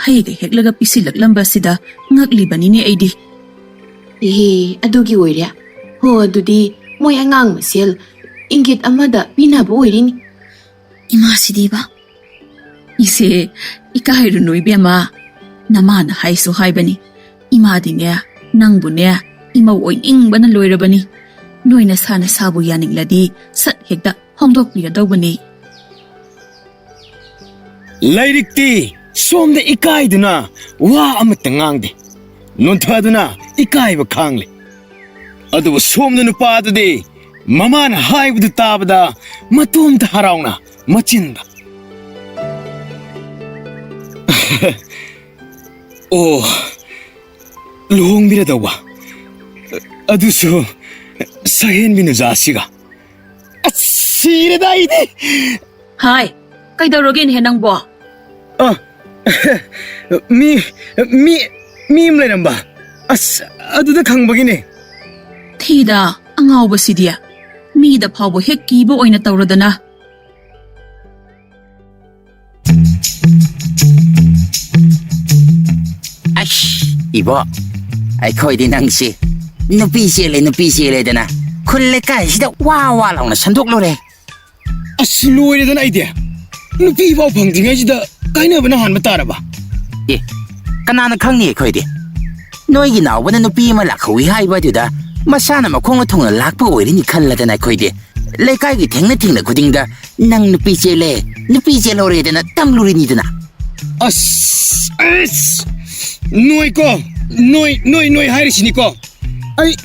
ꯍꯩꯒ ꯍꯦꯛꯂꯒ ꯄꯤꯁꯤꯜꯂꯛꯂꯝꯕꯁꯤꯗ ꯉꯛꯂꯤꯕꯅꯤꯅꯦ ꯑꯩꯗꯤ꯫ ꯑꯦꯍꯦ, ꯑꯗꯨꯒꯤ ꯑꯣꯏꯔꯦ꯫ ꯍꯣ, ꯑꯗꯨꯗꯤ ꯃꯣꯏ ꯑꯉꯥꯡ ꯃꯁꯦꯜ ꯏꯪꯒꯤꯠ ꯑꯃꯗ ꯄꯤꯅꯕ ꯑꯣꯏꯔꯤꯅꯤ꯫ ꯏꯃꯥꯁꯤꯗꯤꯕ꯫ ꯏꯆꯦ, ꯏꯀꯥꯏꯔꯨꯅꯨ ꯏꯕꯦꯝꯃ꯫ ꯅꯃꯥꯅ ꯍꯥꯏꯁꯨ ꯍꯥꯏꯕꯅꯤ꯫ ꯏꯃꯥꯗꯤꯅꯦ, ꯅꯪꯕꯨꯅꯦ, ꯏꯃꯧ ꯑꯣꯏꯅꯤꯡꯕꯅ ꯂꯣꯏꯔꯕꯅꯤ꯫ ꯅꯣꯏ ꯅꯁꯥ ꯅꯁꯥꯕꯨ ꯌꯥꯅꯤꯡꯂꯗꯤ ꯁꯠ ꯍꯦꯛꯇ ꯍꯣꯡꯗꯣꯛꯄꯤꯔꯗꯧꯕꯅꯤ꯫ ꯂꯥꯏꯔꯤꯛꯇꯤ ꯁꯣꯝꯗ ꯏꯀꯥꯏꯗꯨꯅ ꯋꯥ ꯑꯃꯠꯇ ꯉꯥꯡꯗꯦ꯫ ꯅꯣꯟꯊꯗꯨꯅ ꯏꯀꯥꯏꯕ ꯈꯥꯡꯂꯤ꯫ ꯑꯗꯨꯕꯨ ꯁꯣꯝꯗ ꯅꯨꯄꯥꯗꯨꯗꯤ ꯃꯃꯥꯅ ꯍꯥꯏꯕꯗꯨ ꯇꯥꯕꯗ ꯃꯇꯣꯝꯇ ꯍꯔꯥꯎꯅ ꯃꯆꯤꯟꯗ "ꯑꯣ, ꯂꯨꯍꯣꯡꯕꯤꯔꯗꯧꯕ, ꯑꯗꯨꯁꯨ ꯁꯍꯦꯟꯕꯤ ꯅꯨꯖꯥꯁꯤꯒ"꯫ ꯑꯁ, ꯁꯤꯔꯦꯗ ꯑꯩꯗꯤ꯫ ꯍꯥꯏ, ꯀꯩꯗꯧꯔꯒꯦꯅꯦꯍꯦ ꯅꯪꯕꯣ? ꯑ, ꯃꯤ, ꯃꯤ, ꯃꯤ ꯑꯃ ꯂꯩꯔꯝꯕ꯫ ꯑꯁ, ꯑꯗꯨꯗ ꯈꯪꯕꯒꯤꯅꯦ꯫ ꯊꯤꯗ, ꯑꯉꯥꯎꯕꯁꯤꯗꯤ꯫ ꯃꯤꯗ ꯐꯥꯎꯕ ꯍꯦꯛ ꯀꯤꯕ ꯑꯣꯏꯅ ꯇꯧꯔꯗꯅ꯫ ꯑꯁ, ꯏꯕꯣ, ꯑꯩꯈꯣꯏꯗꯤ ꯅꯪꯁꯤ ꯅꯨꯄꯤ ꯆꯦꯜꯂꯦ, ꯅꯨꯄꯤ ꯆꯦꯜꯂꯦꯗꯅ ꯈꯨꯜ ꯂꯩꯀꯥꯏꯁꯤꯗ ꯋꯥ ꯋꯥ ꯂꯥꯎꯅ ꯁꯟꯗꯣꯛꯂꯨꯔꯦ꯫ ꯑꯁ, ꯂꯣꯏꯔꯦꯗꯅ ꯑꯩꯗꯤ꯫ ꯅꯨꯄꯤ ꯐꯥꯎ ꯐꯪꯗ꯭ꯔꯤꯉꯩꯁꯤꯗ ꯀꯥꯏꯅꯕꯅ ꯍꯥꯟꯕ ꯇꯥꯔꯕ? ꯑꯦ, ꯀꯅꯥꯅ ꯈꯪꯅꯤ ꯑꯩꯈꯣꯏꯗꯤ? ꯅꯣꯏꯒꯤ ꯅꯥꯎꯕꯅ ꯅꯨꯄꯤ ꯑꯃ ꯂꯥꯛꯍꯧꯏ ꯍꯥꯏꯕꯗꯨꯗ ꯃꯁꯥꯅ ꯃꯈꯣꯡꯅ ꯊꯨꯡꯅ ꯂꯥꯛꯄ ꯑꯣꯏꯔꯅꯤ ꯈꯜꯂꯗꯅ ꯑꯩꯈꯣꯏꯗꯤ ꯂꯩꯀꯥꯏꯒꯤ ꯊꯦꯡꯅ ꯊꯦꯡꯅ ꯈꯨꯗꯤꯡꯗ "ꯅꯪ ꯅꯨꯄꯤ ꯆꯦꯜꯂꯦ, ꯅꯨꯄꯤ ꯆꯦꯜꯍꯧꯔꯦꯗꯅ" ꯇꯝꯂꯨꯔꯤꯅꯤꯗꯅ꯫ ꯑꯁ, ꯑꯁ, ꯅꯣꯏꯀꯣ, ꯅꯣꯏ, ꯅꯣꯏ, ꯅꯣꯏ ꯍꯥꯏꯔꯤꯁꯤꯅꯤꯀꯣ꯫ ꯑꯩ,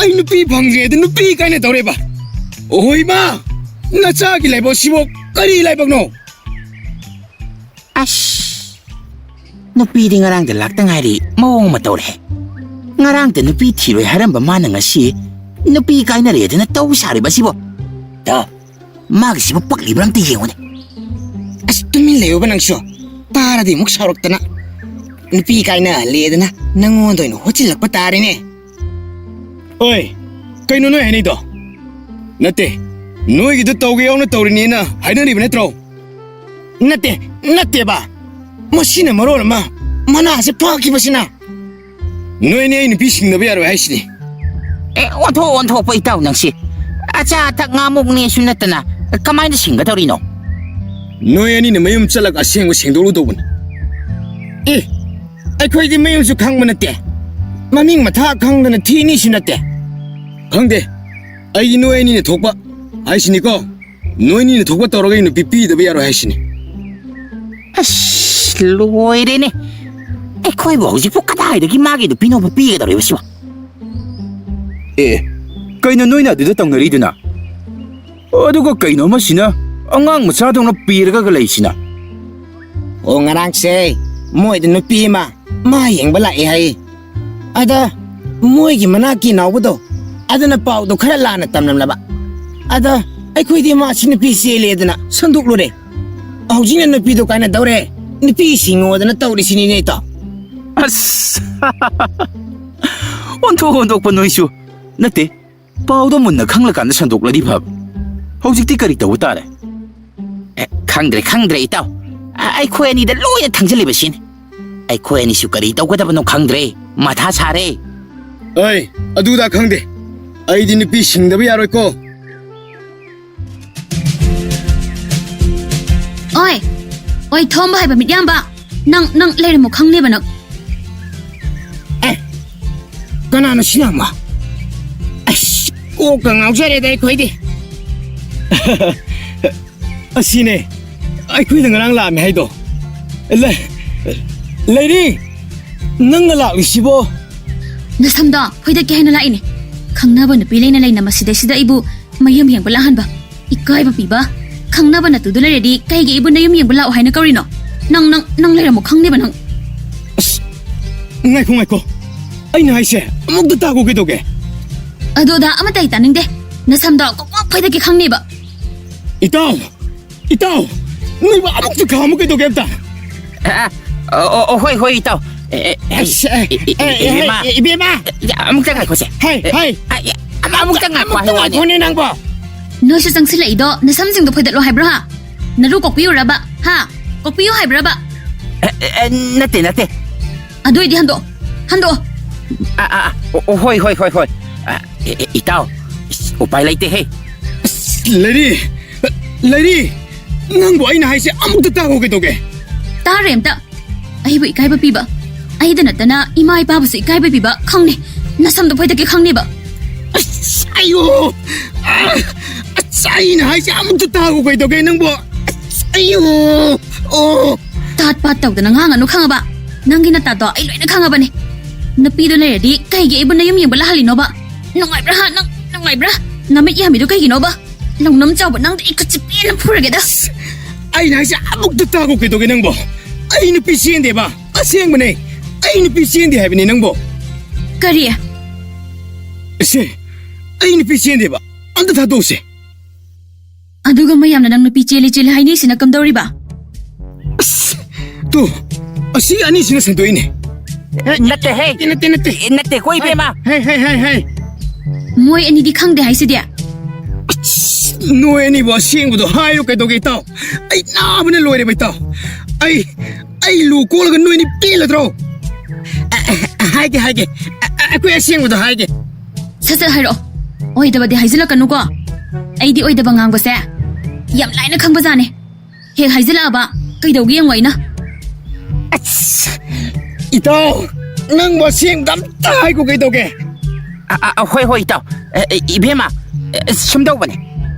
ꯑꯩ ꯅꯨꯄꯤ ꯐꯪꯗ꯭ꯔꯦ, ꯑꯗꯨ ꯅꯨꯄꯤ ꯀꯥꯏꯅ ꯇꯧꯔꯦꯕ꯫ ꯑꯣꯍꯣ, ꯏꯃꯥ, ꯅꯆꯥꯒꯤ ꯂꯥꯏꯕꯛꯁꯤꯕꯨ ꯀꯔꯤ ꯂꯥꯏꯕꯛꯅꯣ? ꯑꯁ, ꯅꯨꯄꯤꯗꯤ ꯉꯔꯥꯡꯗ ꯂꯥꯛꯇ ꯉꯥꯏꯔꯤ, ꯃꯑꯣꯡ ꯑꯃ ꯇꯧꯔꯦ꯫ ꯉꯔꯥꯡꯗ ꯅꯨꯄꯤ ꯊꯤꯔꯣꯏ ꯍꯥꯏꯔꯝꯕ ꯃꯥꯅ ꯉꯁꯤ ꯅꯨꯄꯤ ꯀꯥꯏꯅꯔꯦꯗꯅ ꯇꯧ ꯁꯥꯔꯤꯕꯁꯤꯕꯣ꯫ ꯇ, ꯃꯥꯒꯤꯁꯤꯕꯨ ꯄꯛꯂꯤꯕ꯭ꯔꯥ ꯑꯝꯇ ꯌꯦꯡꯉꯨꯅꯦ꯫ ꯑꯁ, ꯇꯨꯃꯤꯟ ꯂꯩꯌꯣꯕ ꯅꯪꯁꯨ꯫ ꯇꯥꯔꯗꯤ ꯑꯃꯨꯛ ꯁꯥꯎꯔꯛꯇꯅ꯫ ꯅꯨꯄꯤ ꯀꯥꯏꯅꯍꯜꯂꯦꯗꯅ ꯅꯪꯉꯣꯟꯗ ꯑꯣꯏꯅ ꯍꯣꯠꯆꯤꯜꯂꯛꯄ ꯇꯥꯔꯦꯅꯦ꯫ ꯑꯣꯏ, ꯀꯩꯅꯣ ꯅꯣꯏ ꯍꯥꯏꯅꯩꯗꯣ? ꯅꯠꯇꯦ, ꯅꯣꯏꯒꯤꯗꯣ ꯇꯧꯒꯦ ꯌꯥꯎꯅ ꯇꯧꯔꯤꯅꯦꯅ ꯍꯥꯏꯅꯔꯤꯕ ꯅꯠꯇ꯭ꯔꯣ? ꯅꯠꯇꯦ, ꯅꯠꯇꯦꯕ꯫ ꯃꯁꯤꯅ ꯃꯔꯣꯜ ꯑꯃ ꯃꯅꯥꯁꯦ ꯐꯥꯈꯤꯕꯁꯤꯅ꯫ ꯅꯣꯏꯅꯦ ꯑꯩ ꯅꯨꯄꯤ ꯁꯤꯡꯅꯕ ꯌꯥꯔꯣꯏ ꯍꯥꯏꯁꯤꯅꯤ꯫ ꯑꯦ, ꯑꯣꯟꯊꯣꯛ ꯑꯣꯟꯊꯣꯛꯄ ꯏꯇꯥꯎ ꯅꯪꯁꯤ꯫ ꯑꯆꯥ ꯑꯊꯛ ꯉꯥꯃꯨꯛꯅꯦꯁꯨ ꯅꯠꯇꯅ ꯀꯃꯥꯏꯅ ꯁꯤꯡꯒꯗꯧꯔꯤꯅꯣ? ꯅꯣꯏ ꯑꯅꯤꯅ ꯃꯌꯨꯝ ꯆꯠꯂꯒ ꯑꯁꯦꯡꯕ ꯁꯦꯡꯗꯣꯛꯂꯨꯗꯧꯕꯅꯤ꯫ ꯑꯦ, ꯑꯩꯈꯣꯏꯗꯤ ꯃꯌꯨꯝꯁꯨ ꯈꯪꯕ ꯅꯠꯇꯦ, ꯃꯃꯤꯡ ꯃꯊꯥ ꯈꯪꯗꯅ ꯊꯤꯅꯤꯁꯨ ꯅꯠꯇꯦ꯫ ꯈꯪꯗꯦ, ꯑꯩꯒꯤ ꯅꯣꯏ ꯑꯅꯤꯅ ꯊꯣꯛꯄ ꯍꯥꯏꯁꯤꯅꯤꯀꯣ꯫ ꯅꯣꯏꯅꯤꯅ ꯊꯣꯛꯄ ꯇꯧꯔꯒ ꯑꯩ ꯅꯨꯄꯤ ꯄꯤꯗꯕ ꯌꯥꯔꯣꯏ ꯍꯥꯏꯁꯤꯅꯤ꯫ ꯑꯁ, ꯂꯣꯏꯔꯦꯅꯦ꯫ ꯑꯩꯈꯣꯏꯕꯨ ꯍꯧꯖꯤꯛꯄꯨ ꯀꯗꯥꯏꯗꯒꯤ ꯃꯥꯒꯤ ꯅꯨꯄꯤꯅꯣꯕ ꯄꯤꯒꯗꯧꯔꯤꯕꯁꯤꯕꯣ? ꯑꯦ, ꯀꯩꯅꯣ ꯅꯣꯏꯅ ꯑꯗꯨꯗ ꯇꯧꯅꯔꯤꯗꯨꯅ? ꯑꯗꯨꯒ ꯀꯩꯅꯣ ꯑꯃꯁꯤꯅ ꯑꯉꯥꯡ ꯃꯆꯥꯗꯧꯅ ꯄꯤꯔꯒ ꯂꯩꯁꯤꯅ? ꯑꯣ, ꯉꯔꯥꯡꯁꯦ ꯃꯣꯏꯗ ꯅꯨꯄꯤ ꯑꯃ ꯃꯥ ꯌꯦꯡꯕ ꯂꯥꯛꯑꯦ ꯍꯥꯏ꯫ ꯑꯗ ꯃꯣꯏꯒꯤ ꯃꯅꯥꯛꯀꯤ ꯅꯥꯎꯕꯗꯣ, ꯑꯗꯨꯅ ꯄꯥꯎꯗꯣ ꯈꯔ ꯂꯥꯟꯅ ꯇꯝꯂꯝꯂꯕ꯫ ꯑꯗ ꯑꯩꯈꯣꯏꯗꯤ ꯃꯥꯁꯤ ꯅꯨꯄꯤ ꯆꯦꯜꯂꯦꯗꯅ ꯁꯟꯗꯣꯛꯂꯨꯔꯦ꯫ ꯍꯧꯖꯤꯛꯅ ꯅꯨꯄꯤꯗꯣ ꯀꯥꯏꯅꯗꯧꯔꯦ, ꯅꯨꯄꯤ ꯁꯤꯡꯉꯣꯗꯅ ꯇꯧꯔꯤꯁꯤꯅꯤꯅꯦ, ꯏꯇꯥꯎ꯫ ꯑꯁ! ꯑꯣꯟꯊꯣꯛ ꯑꯣꯟꯊꯣꯛꯄ ꯅꯣꯏꯁꯨ꯫ ꯅꯠꯇꯦ, ꯄꯥꯎꯗꯣ ꯃꯨꯟꯅ ꯈꯪꯂꯀꯥꯟꯗ ꯁꯟꯗꯣꯛꯂꯗꯤ ꯐꯕ꯫ ꯍꯧꯖꯤꯛꯇꯤ ꯀꯔꯤ ꯇꯧꯕ ꯇꯥꯔꯦ? ꯑꯦ, ꯈꯪꯗ꯭ꯔꯦ, ꯈꯪꯗ꯭ꯔꯦ, ꯏꯇꯥꯎ꯫ ꯑ-, ꯑꯩꯈꯣꯏ ꯑꯅꯤꯗ ꯂꯣꯏꯅ ꯊꯪꯖꯜꯂꯤꯕꯁꯤꯅꯤ꯫ ꯑꯩꯈꯣꯏ ꯑꯅꯤꯁꯨ ꯀꯔꯤ ꯇꯧꯒꯗꯕꯅꯣ ꯈꯪꯗ꯭ꯔꯦ꯫ ꯃꯊꯥ ꯁꯥꯔꯦ꯫ ꯑꯩ ꯑꯗꯨꯗ ꯈꯪꯗꯦ꯫ ꯑꯩꯗꯤ ꯅꯨꯄꯤ ꯁꯤꯡꯗꯕ ꯌꯥꯔꯣꯏꯀꯣ꯫ ꯑꯣꯏ, ꯑꯣꯏ, ꯊꯣꯝꯕ ꯍꯥꯏꯕ ꯃꯤꯠꯌꯥꯝꯕ꯫ ꯅꯪ, ꯅꯪ ꯂꯩꯔꯝꯃꯣ ꯈꯪꯅꯦꯕ ꯅꯪ꯫ ꯑꯦ, ꯀꯅꯥꯅꯣ ꯁꯤꯅ ꯑꯃ? ꯑꯁ, ꯀꯣꯛꯀ ꯉꯥꯎꯖꯔꯦꯗ ꯑꯩꯈꯣꯏꯗꯤ꯫ ꯑꯁꯤꯅꯦ ꯑꯩꯈꯣꯏꯅ ꯉꯔꯥꯡ ꯂꯥꯛꯑꯝꯃꯦ ꯍꯥꯏꯗꯣ꯫ ꯂꯩ-, ꯂꯩꯔꯤ, ꯅꯪꯅ ꯂꯥꯛꯂꯤꯁꯤꯕꯣ? ꯅꯁꯝꯗꯣ ꯐꯣꯏꯗꯠꯀꯦ ꯍꯥꯏꯅ ꯂꯥꯛꯏꯅꯦ꯫ ꯈꯪꯅꯕ ꯅꯨꯄꯤ ꯂꯩꯅ ꯂꯩꯅ ꯃꯁꯤꯗꯩꯁꯤꯗ ꯑꯩꯕꯨ ꯃꯌꯨꯝ ꯌꯦꯡꯕ ꯂꯥꯛꯍꯟꯕ꯫ ꯏꯀꯥꯏꯕ ꯄꯤꯕ꯫ ꯈꯪꯅꯕ ꯅꯠꯇꯨꯗ ꯂꯩꯔꯗꯤ ꯀꯩꯒꯤ ꯑꯩꯕꯨ ꯅꯌꯨꯝ ꯌꯦꯡꯕ ꯂꯥꯛꯑꯣ ꯍꯥꯏꯅ ꯀꯧꯔꯤꯅꯣ? ꯅꯪ, ꯅꯪ, ꯅꯪ ꯂꯩꯔꯝꯃꯣ ꯈꯪꯅꯦꯕ ꯅꯪ꯫ ꯑꯁ, ꯉꯥꯏꯈꯣ, ꯉꯥꯏꯈꯣ꯫ ꯑꯩꯅ ꯍꯥꯏꯁꯦ ꯑꯃꯨꯛꯇ ꯇꯥꯒꯣ ꯀꯩꯗꯧꯒꯦ? ꯑꯗꯨꯗ ꯑꯃꯠꯇ ꯑꯩ ꯇꯥꯅꯤꯡꯗꯦ꯫ ꯅꯁꯝꯗꯣ ꯀꯣꯛ ꯀꯣꯛ ꯐꯣꯏꯗꯠꯀꯦ ꯈꯪꯅꯦꯕ꯫ ꯏꯇꯥꯎ! ꯏꯇꯥꯎ! ꯅꯣꯏꯕꯨ ꯑꯃꯨꯛꯇ ꯈꯥꯝꯃꯨ ꯀꯩꯗꯧꯒꯦ ꯑꯝꯇ? ꯑ, ꯑ, ꯑꯣ, ꯑꯣ, ꯍꯣꯏ, ꯍꯣꯏ, ꯏꯇꯥꯎ꯫ ꯑꯦ, ꯑꯦ, ꯑꯦ, ꯑꯁ, ꯑꯦ, ꯏ-, ꯏ-, ꯑꯦ, ꯏ-, ꯏꯕꯦꯝꯃ꯫ ꯑꯦ, ꯏꯕꯦꯝꯃ! ꯑꯃꯨꯛꯇ ꯉꯥꯏꯈꯣꯁꯦ꯫ ꯍꯩ, ꯑꯦ, ꯍꯩ! ꯑ, ꯑꯦ, ꯑꯃ-, ꯑꯃꯨꯛꯇ ꯉꯥꯏꯈꯣ ꯑꯃꯨꯛꯇ ꯍꯥꯏꯕ ꯋꯥꯅꯤ꯫ ꯉꯥꯏꯈꯣꯅꯦ ꯅꯪꯕꯣ! ꯅꯣꯏꯁꯨ ꯆꯪꯁꯤꯜꯂꯛꯏꯗꯣ ꯅꯁꯝꯁꯤꯡꯗꯣ ꯐꯣꯏꯗꯠꯂꯣ ꯍꯥꯏꯕ꯭ꯔꯣ, ꯍꯥ? ꯅꯔꯨ ꯀꯣꯛꯄꯤꯌꯨꯔꯕ? ꯍꯥ? ꯀꯣꯛꯄꯤꯌꯨ ꯍꯥꯏꯕ꯭ꯔꯕ? ꯑꯦ, ꯑꯦ, ꯑꯦ, ꯅꯠꯇꯦ, ꯅꯠꯇꯦ꯫ ꯑꯗꯨ ꯑꯣꯏꯗꯤ ꯍꯟꯗꯣꯛꯑꯣ꯫ ꯍꯟꯗꯣꯛꯑꯣ꯫ ꯑ, ꯑ, ꯑ, ꯑꯣ, ꯑꯣ, ꯍꯣꯏ, ꯍꯣꯏ, ꯍꯣꯏ, ꯍꯣꯏ꯫ ꯑ, ꯑꯦ, ꯑꯦ, ꯏꯇꯥꯎ, ꯏꯁ, ꯎꯄꯥꯏ ꯂꯩꯇꯦꯍꯦ꯫ ꯑꯁ, ꯂꯩꯔꯤ! ꯂꯩꯔꯤ! ꯅꯪꯕꯨ ꯑꯩꯅ ꯍꯥꯏꯁꯦ ꯑꯃꯨꯛꯇ ꯇꯥꯒꯣ ꯀꯩꯗꯧꯒꯦ? ꯇꯥꯔꯦ ꯑꯝꯇ꯫ ꯑꯩꯕꯨ ꯏꯀꯥꯏꯕ ꯄꯤꯕ꯫ ꯑꯩꯗ ꯅꯠꯇꯅ ꯏꯃꯥ ꯏꯄꯥꯕꯨꯁꯨ ꯏꯀꯥꯏꯕ ꯄꯤꯕ ꯈꯪꯅꯦ꯫ ꯅꯁꯝꯗꯣ ꯐꯣꯏꯗꯠꯀꯦ ꯈꯪꯅꯦꯕ꯫ ꯑꯁ, ꯑꯌꯣ! ꯑ, ꯑꯁ, ꯑꯩꯅ ꯍꯥꯏꯁꯦ ꯑꯃꯨꯛꯇ ꯇꯥꯒꯣ ꯀꯩꯗꯧꯒꯦ ꯅꯪꯕꯨ? ꯑꯁ, ꯑꯌꯣ! ꯑꯣ! ꯇꯥꯠ ꯄꯥꯠ ꯇꯧꯗꯅ ꯉꯥꯡꯉꯅꯨ, ꯈꯪꯉꯕ? ꯅꯪꯒꯤ ꯅꯇꯥꯗꯣ ꯑꯩ ꯂꯣꯏꯅ ꯈꯪꯉꯕꯅꯦ꯫ ꯅꯨꯄꯤꯗꯣ ꯂꯩꯔꯗꯤ ꯀꯩꯒꯤ ꯑꯩꯕꯨ ꯅꯌꯨꯝ ꯌꯦꯡꯕ ꯂꯥꯛꯍꯜꯂꯤꯅꯣꯕ? ꯅꯨꯡꯉꯥꯏꯕ꯭ꯔꯥ ꯍꯥ? ꯅꯪ ꯅꯨꯡꯉꯥꯏꯕ꯭ꯔꯥ? ꯅꯃꯤꯠ ꯌꯥꯝꯃꯤꯗꯣ ꯀꯩꯒꯤꯅꯣꯕ? ꯂꯧꯅꯝ ꯆꯥꯎꯕ, ꯅꯪꯗꯤ ꯑꯩ ꯈꯨꯠꯁꯤ ꯄꯦꯟꯅ ꯐꯨꯔꯒꯦꯗ꯫ ꯑꯩꯅ ꯍꯥꯏꯁꯦ ꯑꯃꯨꯛꯇ ꯇꯥꯒꯣ꯫ ꯀꯩꯗꯧꯒꯦ ꯅꯪꯕꯣ? ꯑꯩ ꯅꯨꯄꯤ ꯆꯦꯟꯗꯦꯕ꯫ ꯑꯁꯦꯡꯕꯅꯦ꯫ ꯑꯩ ꯅꯨꯄꯤ ꯆꯦꯟꯗꯦ ꯍꯥꯏꯕꯅꯦ ꯅꯪꯕꯣ꯫ ꯀꯔꯤ? ꯑꯁꯦ, ꯑꯩ ꯅꯨꯄꯤ ꯆꯦꯟꯗꯦꯕ꯫ ꯑꯝꯇ ꯊꯥꯗꯣꯛꯎꯁꯦ꯫ ꯑꯗꯨꯒ ꯃꯌꯥꯝꯅ ꯅꯪ ꯅꯨꯄꯤ ꯆꯦꯜꯂꯤ ꯆꯦꯜꯂꯤ ꯍꯥꯏꯅꯩꯁꯤꯅ ꯀꯝꯗꯧꯔꯤꯕ? ꯑꯁ, ꯇꯨ, ꯑꯁꯤ ꯑꯅꯤꯁꯤꯅ ꯁꯟꯗꯣꯛꯏꯅꯦ꯫ ꯅꯠꯇꯦꯍꯦ꯫ ꯅꯠꯇꯦ, ꯅꯠꯇꯦ, ꯅꯠꯇꯦ꯫ ꯅꯠꯇꯦꯀꯣ, ꯏꯕꯦꯝꯃ꯫ ꯍꯦ, ꯍꯦ, ꯍꯦ, ꯍꯦ꯫ ꯃꯣꯏ ꯑꯅꯤꯗꯤ ꯈꯪꯗꯦ ꯍꯥꯏꯁꯤꯗꯤ꯫ ꯑꯁ, ꯅꯣꯏ ꯑꯅꯤꯕꯨ ꯑꯁꯦꯡꯕꯗꯣ ꯍꯥꯏꯌꯨ ꯀꯩꯗꯧꯒꯦ, ꯏꯇꯥꯎ? ꯑꯩ ꯅꯥꯕꯅ ꯂꯣꯏꯔꯦꯕ, ꯏꯇꯥꯎ꯫ ꯑꯩ, ꯑꯩ ꯂꯨ ꯀꯣꯜꯂꯒ ꯅꯣꯏꯅꯤ ꯄꯦꯜꯂꯗ꯭ꯔꯣ? ꯑ, ꯑ, ꯍꯥꯏꯒꯦ, ꯍꯥꯏꯒꯦ꯫ ꯑ, ꯑ, ꯑꯩꯈꯣꯏ ꯑꯁꯦꯡꯕꯗꯣ ꯍꯥꯏꯒꯦ꯫ ꯁꯠ ꯁꯠ ꯍꯥꯏꯔꯛꯑꯣ꯫ ꯑꯣꯏꯗꯕꯗꯤ ꯍꯥꯏꯖꯤꯜꯂꯛꯀꯅꯨꯀꯣ꯫ ꯑꯩꯗꯤ ꯑꯣꯏꯗꯕ ꯉꯥꯡꯕꯁꯦ ꯌꯥꯝ ꯂꯥꯏꯅ ꯈꯪꯕꯖꯥꯠꯅꯦ꯫ ꯍꯦꯛ ꯍꯥꯏꯖꯤꯜꯂꯛꯑꯕ ꯀꯩꯗꯧꯒꯦ ꯌꯦꯡꯉꯣ ꯑꯩꯅ꯫ ꯑꯁ! ꯏꯇꯥꯎ, ꯅꯪꯕꯨ ꯑꯁꯦꯡꯕꯗ ꯑꯝꯇ ꯍꯥꯏꯈꯣ ꯀꯩꯗꯧꯒꯦ? ꯑ, ꯑ, ꯍꯣꯏ, ꯍꯣꯏ, ꯏꯇꯥꯎ꯫ ꯑ, ꯑ, ꯏꯕꯦꯝꯃ, ꯑ, ꯁꯨꯝ ꯇꯧꯕꯅꯦ꯫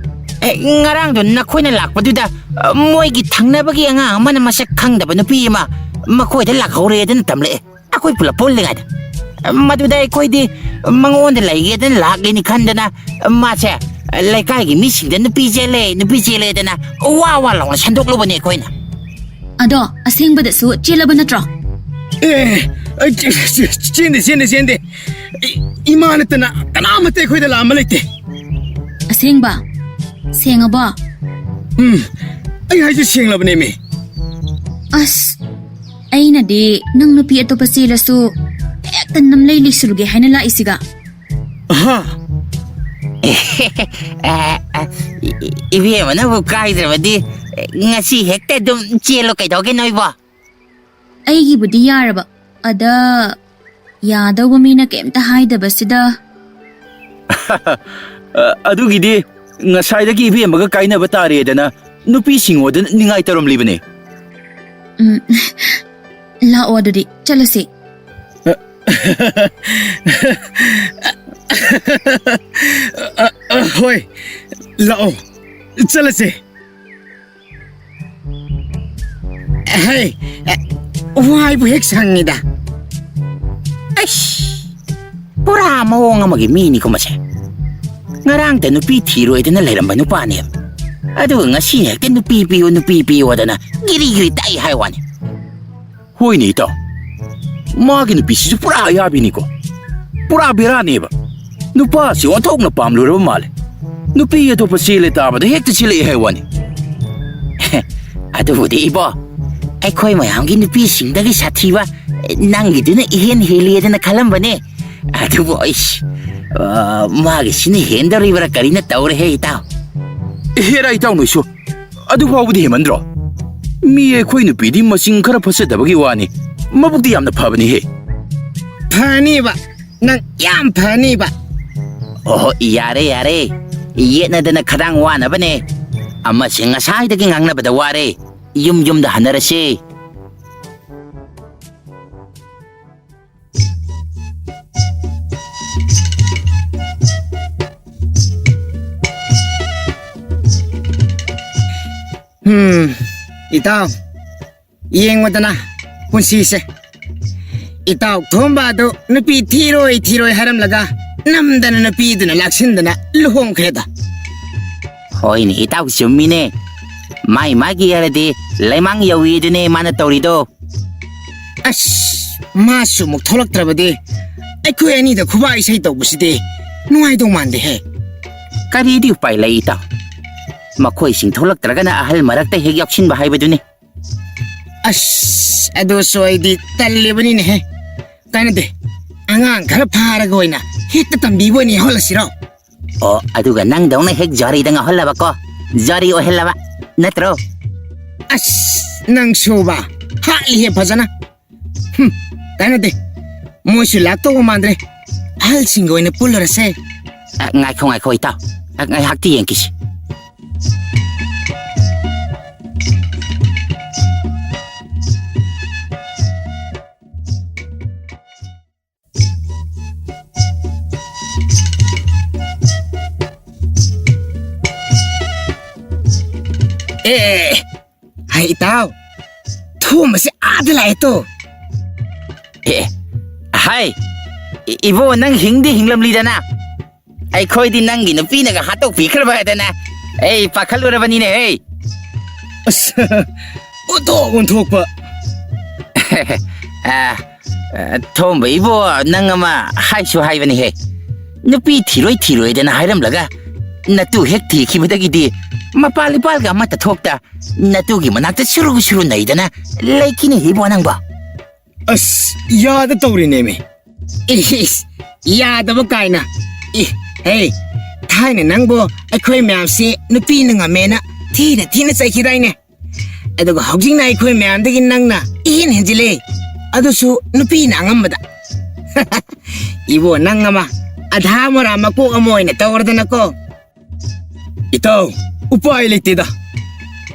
ꯑꯦ, ꯉꯔꯥꯡꯗꯣ ꯅꯈꯣꯏꯅ ꯂꯥꯛꯄꯗꯨꯗ, ꯑ, ꯃꯣꯏꯒꯤ ꯊꯪꯅꯕꯒꯤ ꯑꯉꯥꯡ ꯑꯃꯅ ꯃꯁꯛ ꯈꯪꯗꯕ ꯅꯨꯄꯤ ꯑꯃ ꯃꯈꯣꯏꯗ ꯂꯥꯛꯍꯧꯔꯦꯗꯅ ꯇꯝꯂꯛꯑꯦ꯫ ꯑꯩꯈꯣꯏ ꯄꯨꯂꯞ ꯄꯨꯜꯂꯤꯉꯩꯗ꯫ ꯃꯗꯨꯗ ꯑꯩꯈꯣꯏꯗꯤ ꯃꯉꯣꯟꯗ ꯂꯩꯒꯦꯗꯅ ꯂꯥꯛꯂꯤꯅꯤ ꯈꯟꯗꯅ, ꯃꯥꯁꯦ ꯂꯩꯀꯥꯏꯒꯤ ꯃꯤꯁꯤꯡꯗ "ꯅꯨꯄꯤ ꯆꯦꯜꯂꯦ, ꯅꯨꯄꯤ ꯆꯦꯜꯂꯦꯗꯅ" ꯋꯥ ꯋꯥ ꯂꯥꯎꯅ ꯁꯟꯗꯣꯛꯂꯨꯕꯅꯦ ꯑꯩꯈꯣꯏꯅ꯫ ꯑꯗꯣ ꯑꯁꯦꯡꯕꯗꯁꯨ ꯆꯦꯜꯂꯕ ꯅꯠꯇ꯭ꯔꯣ? ꯑꯦ, ꯑꯩ ꯆꯦ-, ꯆꯦ-, ꯆꯦꯟꯗꯦ, ꯆꯦꯟꯗꯦ, ꯆꯦꯟꯗꯦ꯫ ꯏ-, ꯏꯃꯥ ꯅꯠꯇꯅ ꯀꯅꯥꯃꯠꯇ ꯑꯩꯈꯣꯏꯗ ꯂꯥꯛꯑꯝꯕ ꯂꯩꯇꯦ꯫ ꯑꯁꯦꯡꯕ? ꯁꯦꯡꯉꯕꯣ? ꯎꯝ, ꯑꯩ ꯍꯥꯏꯁꯦ ꯁꯦꯡꯂꯕꯅꯦꯃꯤ꯫ ꯑꯁ, ꯑꯩꯅꯗꯤ ꯅꯪ ꯅꯨꯄꯤ ꯑꯇꯣꯞꯄ ꯆꯦꯜꯂꯁꯨ ꯍꯦꯛꯇ ꯅꯝꯂꯩ ꯂꯩꯁꯤꯜꯂꯨꯒꯦ ꯍꯥꯏꯅ ꯂꯥꯛꯏꯁꯤꯒ꯫ ꯑꯍꯥ꯫ ꯑ, ꯑ, ꯏ-, ꯏ-, ꯏꯕꯦꯝꯃꯅꯕꯨ ꯀꯥꯏꯗ꯭ꯔꯕꯗꯤ ꯉꯁꯤ ꯍꯦꯛꯇ ꯑꯗꯨꯝ ꯆꯦꯜꯂꯣ ꯀꯩꯗꯧꯒꯦ ꯅꯣꯏꯕꯣ? ꯑꯩꯒꯤꯕꯨꯗꯤ ꯌꯥꯔꯕ, ꯑꯗ ꯌꯥꯗꯧꯕ ꯃꯤꯅ ꯀꯩꯝꯇ ꯍꯥꯏꯗꯕꯁꯤꯗ꯫ ꯑ, ꯑꯗꯨꯒꯤꯗꯤ ꯉꯁꯥꯏꯗꯒꯤ ꯏꯕꯦꯝꯃꯒ ꯀꯥꯏꯅꯕ ꯇꯥꯔꯦꯗꯅ ꯅꯨꯄꯤꯁꯤꯡꯉꯣꯗ ꯅꯤꯡꯉꯥꯏ ꯇꯧꯔꯝꯂꯤꯕꯅꯦ꯫ ꯎꯝ, ꯂꯥꯛꯑꯣ ꯑꯗꯨꯗꯤ ꯆꯠꯂꯁꯤ꯫ ꯑ, ꯑ, ꯍꯣꯏ, ꯂꯥꯛꯑꯣ, ꯆꯠꯂꯁꯦ꯫ ꯍꯩ, ꯑꯦ, ꯋꯥꯏꯕꯨ ꯍꯦꯛ ꯁꯪꯉꯤꯗ꯫ ꯑꯩꯁ, ꯄꯨꯔꯥ ꯃꯑꯣꯡ ꯑꯃꯒꯤ ꯃꯤꯅꯤꯀꯣ ꯃꯁꯦ꯫ ꯉꯔꯥꯡꯇ ꯅꯨꯄꯤ ꯊꯤꯔꯣꯏꯗꯅ ꯂꯩꯔꯝꯕ ꯅꯨꯄꯥꯅꯦꯕ꯫ ꯑꯗꯨꯒ ꯉꯁꯤ ꯍꯦꯛꯇ ꯅꯨꯄꯤ ꯄꯤꯌꯨ, ꯅꯨꯄꯤ ꯄꯤꯌꯨ ꯑꯗꯅ ꯒꯤꯔꯤ ꯒꯤꯔꯤ ꯇꯛꯏ ꯍꯥꯏ ꯋꯥꯅꯤ꯫ ꯍꯣꯏꯅꯦ ꯏꯇꯥꯎ, ꯃꯥꯒꯤ ꯅꯨꯄꯤꯁꯤꯁꯨ ꯄꯨꯔꯥ ꯑꯌꯥꯕꯤꯅꯤꯀꯣ꯫ ꯄꯨꯔꯥ ꯕꯦꯔꯥꯅꯦꯕ꯫ ꯅꯨꯄꯥꯁꯤ ꯑꯣꯟꯊꯣꯛꯅ ꯄꯥꯝꯂꯨꯔꯕ ꯃꯥꯜꯂꯦ꯫ ꯅꯨꯄꯤ ꯑꯇꯣꯞꯄ ꯆꯦꯜꯂꯦ ꯇꯥꯕꯗ ꯍꯦꯛꯇ ꯆꯦꯜꯂꯛꯑꯦ ꯍꯥꯏ ꯋꯥꯅꯤ꯫ ꯑꯗꯨꯕꯨꯗꯤ ꯏꯕꯣ, ꯑꯩꯈꯣꯏ ꯃꯌꯥꯝꯒꯤ ꯅꯨꯄꯤꯁꯤꯡꯗꯒꯤ ꯁꯥꯊꯤꯕ ꯅꯪꯒꯤꯗꯨꯅ ꯏꯍꯦꯟ ꯍꯦꯜꯂꯤꯗꯅ ꯈꯜꯂꯝꯕꯅꯦ꯫ ꯑꯗꯨꯕꯨ ꯑꯩꯁ, ꯑ, ꯃꯥꯒꯤꯁꯤꯅ ꯍꯦꯟꯗꯧꯔꯤꯕ꯭ꯔꯥ ꯀꯔꯤꯅ ꯇꯧꯔꯦꯍꯦ ꯏꯇꯥꯎ꯫ ꯍꯦꯔꯥ ꯏꯇꯥꯎ ꯅꯣꯏꯁꯨ, ꯑꯗꯨ ꯐꯥꯎꯕꯗꯤ ꯍꯦꯟꯃꯟꯗ꯭ꯔꯣ? ꯃꯤ ꯑꯩꯈꯣꯏ ꯅꯨꯄꯤꯗꯤ ꯃꯆꯤꯡ ꯈꯔ ꯐꯠꯆꯗꯕꯒꯤ ꯋꯥꯅꯤ, ꯃꯕꯨꯛꯇꯤ ꯌꯥꯝꯅ ꯐꯕꯅꯤꯍꯦ꯫ ꯐꯅꯤꯕ, ꯅꯪ ꯌꯥꯝ ꯐꯅꯤꯕ꯫ ꯑꯣꯍꯣ, ꯌꯥꯔꯦ, ꯌꯥꯔꯦ꯫ ꯌꯦꯠꯅꯗꯅ ꯈꯗꯥꯡ ꯋꯥꯅꯕꯅꯦ꯫ ꯑꯃꯁꯦ ꯉꯁꯥꯏꯗꯒꯤ ꯉꯥꯡꯅꯕꯗ ꯋꯥꯔꯦ꯫ ꯌꯨꯝ ꯌꯨꯝꯗ ꯍꯟꯅꯔꯁꯦ꯫ ꯍꯝ, ꯏꯇꯥꯎ, ꯌꯦꯡꯉꯨꯗꯅ ꯄꯨꯟꯁꯤꯁꯦ꯫ ꯏꯇꯥꯎ ꯊꯣꯝꯕ ꯑꯗꯨ ꯅꯨꯄꯤ ꯊꯤꯔꯣꯏ ꯊꯤꯔꯣꯏ ꯍꯥꯏꯔꯝꯂꯒ ꯅꯝꯗꯅ ꯅꯨꯄꯤꯗꯨꯅ ꯂꯥꯛꯁꯤꯟꯗꯅ ꯂꯨꯍꯣꯡꯈ꯭ꯔꯦꯗꯣ꯫ ꯍꯣꯏꯅꯦ ꯏꯇꯥꯎ, ꯆꯨꯝꯃꯤꯅꯦ꯫ ꯃꯥꯏ ꯃꯥꯒꯤ ꯍꯥꯏꯔꯗꯤ ꯂꯩꯃꯥꯡ ꯌꯧꯏꯗꯨꯅꯦ ꯃꯥꯅ ꯇꯧꯔꯤꯗꯣ꯫ ꯑꯁ, ꯃꯥꯁꯨ ꯑꯃꯨꯛ ꯊꯣꯛꯂꯛꯇ꯭ꯔꯕꯗꯤ ꯑꯩꯈꯣꯏ ꯑꯅꯤꯗ ꯈꯨꯕꯥꯛ ꯏꯁꯩ ꯇꯧꯕꯁꯤꯗꯤ ꯅꯨꯡꯉꯥꯏꯗꯧ ꯃꯥꯟꯗꯦꯍꯦ꯫ ꯀꯔꯤꯗꯤ ꯎꯄꯥꯏ ꯂꯩ ꯏꯇꯥꯎ? ꯃꯈꯣꯏꯁꯤꯡ ꯊꯣꯛꯂꯛꯇ꯭ꯔꯒꯅ ꯑꯍꯜ ꯃꯔꯛꯇ ꯍꯦꯛ ꯌꯥꯎꯁꯤꯟꯕ ꯍꯥꯏꯕꯗꯨꯅꯤ꯫ ꯑꯁ, ꯑꯗꯨꯁꯨ ꯑꯩꯗꯤ ꯇꯜꯂꯤꯕꯅꯤꯅꯦꯍꯦ꯫ ꯀꯥꯟꯅꯗꯦ, ꯑꯉꯥꯡ ꯈꯔ ꯐꯥꯔꯒ ꯑꯣꯏꯅ ꯍꯦꯛꯇ ꯇꯝꯕꯤꯕ ꯑꯣꯏꯅ ꯌꯥꯎꯍꯜꯂꯁꯤꯔꯣ? ꯑꯣ, ꯑꯗꯨꯒ ꯅꯪꯗꯧꯅ ꯍꯦꯛ ꯖꯥꯔꯤꯗ ꯉꯥꯎꯍꯜꯂꯕꯀꯣ? ꯖꯥꯔꯤ ꯑꯣꯏꯍꯜꯂꯕ, ꯅꯠꯇ꯭ꯔꯣ? ꯑꯁ, ꯅꯪꯁꯨꯕ, ꯍꯥꯠꯂꯤꯍꯦ ꯐꯖꯅ꯫ ꯍꯨꯝ, ꯀꯥꯟꯅꯗꯦ, ꯃꯣꯏꯁꯨ ꯂꯥꯛꯇꯧꯕ ꯃꯥꯟꯗ꯭ꯔꯦ꯫ ꯑꯍꯜꯁꯤꯡꯒ ꯑꯣꯏꯅ ꯄꯨꯜꯂꯨꯔꯁꯦ꯫ ꯑ, ꯉꯥꯏꯈꯣ, ꯉꯥꯏꯈꯣ, ꯏꯇꯥꯎ꯫ ꯑ, ꯉꯥꯏꯍꯥꯛꯇꯤ ꯌꯦꯡꯈꯤꯁꯤ꯫ ꯑꯦ, ꯍꯩ, ꯏꯇꯥꯎ, ꯈꯣꯝꯕꯁꯦ ꯑꯥꯗ ꯂꯥꯛꯑꯦ ꯇꯣ꯫ ꯑꯦ, ꯍꯥꯏ, ꯏ-, ꯏꯕꯣ, ꯅꯪ ꯍꯤꯡꯗꯤ ꯍꯤꯡꯂꯝꯂꯤꯗꯅ? ꯑꯩꯈꯣꯏꯗꯤ ꯅꯪꯒꯤ ꯅꯨꯄꯤꯅꯒ ꯍꯥꯠꯇꯣꯛꯄꯤꯈ꯭ꯔꯕ ꯍꯥꯏꯗꯅ ꯑꯩ ꯄꯥꯈꯠꯂꯨꯔꯕꯅꯤꯅꯦ, ꯍꯦ꯫ ꯑꯁ, ꯑꯣꯟꯊꯣꯛ ꯑꯣꯟꯊꯣꯛꯄ꯫ ꯑ, ꯑ, ꯊꯣꯝꯕ ꯏꯕꯣ, ꯅꯪ ꯑꯃ ꯍꯥꯏꯁꯨ ꯍꯥꯏꯕꯅꯤꯍꯦ꯫ ꯅꯨꯄꯤ ꯊꯤꯔꯣꯏ ꯊꯤꯔꯣꯏꯗꯅ ꯍꯥꯏꯔꯝꯂꯒ, ꯅꯇꯨ ꯍꯦꯛ ꯊꯤꯈꯤꯕꯗꯒꯤꯗꯤ ꯃꯄꯥꯜ ꯏꯄꯥꯜꯒ ꯑꯃꯠꯇ ꯊꯣꯛꯇ, ꯅꯇꯨꯒꯤ ꯃꯅꯥꯛꯇ ꯁꯨꯔꯨ ꯁꯨꯔꯨ ꯅꯩꯗꯅ ꯂꯩꯈꯤꯅꯦ ꯏꯕꯣ ꯅꯪꯕꯣ꯫ ꯑꯁ, ꯌꯥꯗ ꯇꯧꯔꯤꯅꯦꯃꯤ꯫ ꯏꯁ, ꯏꯁ, ꯌꯥꯗꯕ ꯀꯥꯏꯅ꯫ ꯏ, ꯍꯦ, ꯊꯥꯏꯅ ꯅꯪꯕꯨ ꯑꯩꯈꯣꯏ ꯃꯌꯥꯝꯁꯤ ꯅꯨꯄꯤꯅ ꯉꯝꯃꯦꯅ ꯊꯤꯅ ꯊꯤꯅ ꯆꯩꯈꯤꯗꯥꯏꯅꯦ? ꯑꯗꯨꯒ ꯍꯧꯖꯤꯛꯅ ꯑꯩꯈꯣꯏ ꯃꯌꯥꯝꯗꯒꯤ ꯅꯪꯅ ꯏꯍꯦꯟ ꯍꯦꯟꯖꯤꯜꯂꯦ, ꯑꯗꯨꯁꯨ ꯅꯨꯄꯤꯅ ꯑꯉꯝꯕꯗ꯫ ꯏꯕꯣ, ꯅꯪ ꯑꯃ ꯑꯙꯥ ꯃꯣꯔꯥ ꯃꯀꯣꯛ ꯑꯃ ꯑꯣꯏꯅ ꯇꯧꯔꯗꯅꯀꯣ꯫ ꯏꯇꯥꯎ, ꯎꯄꯥꯏ ꯂꯩꯇꯦꯗ꯫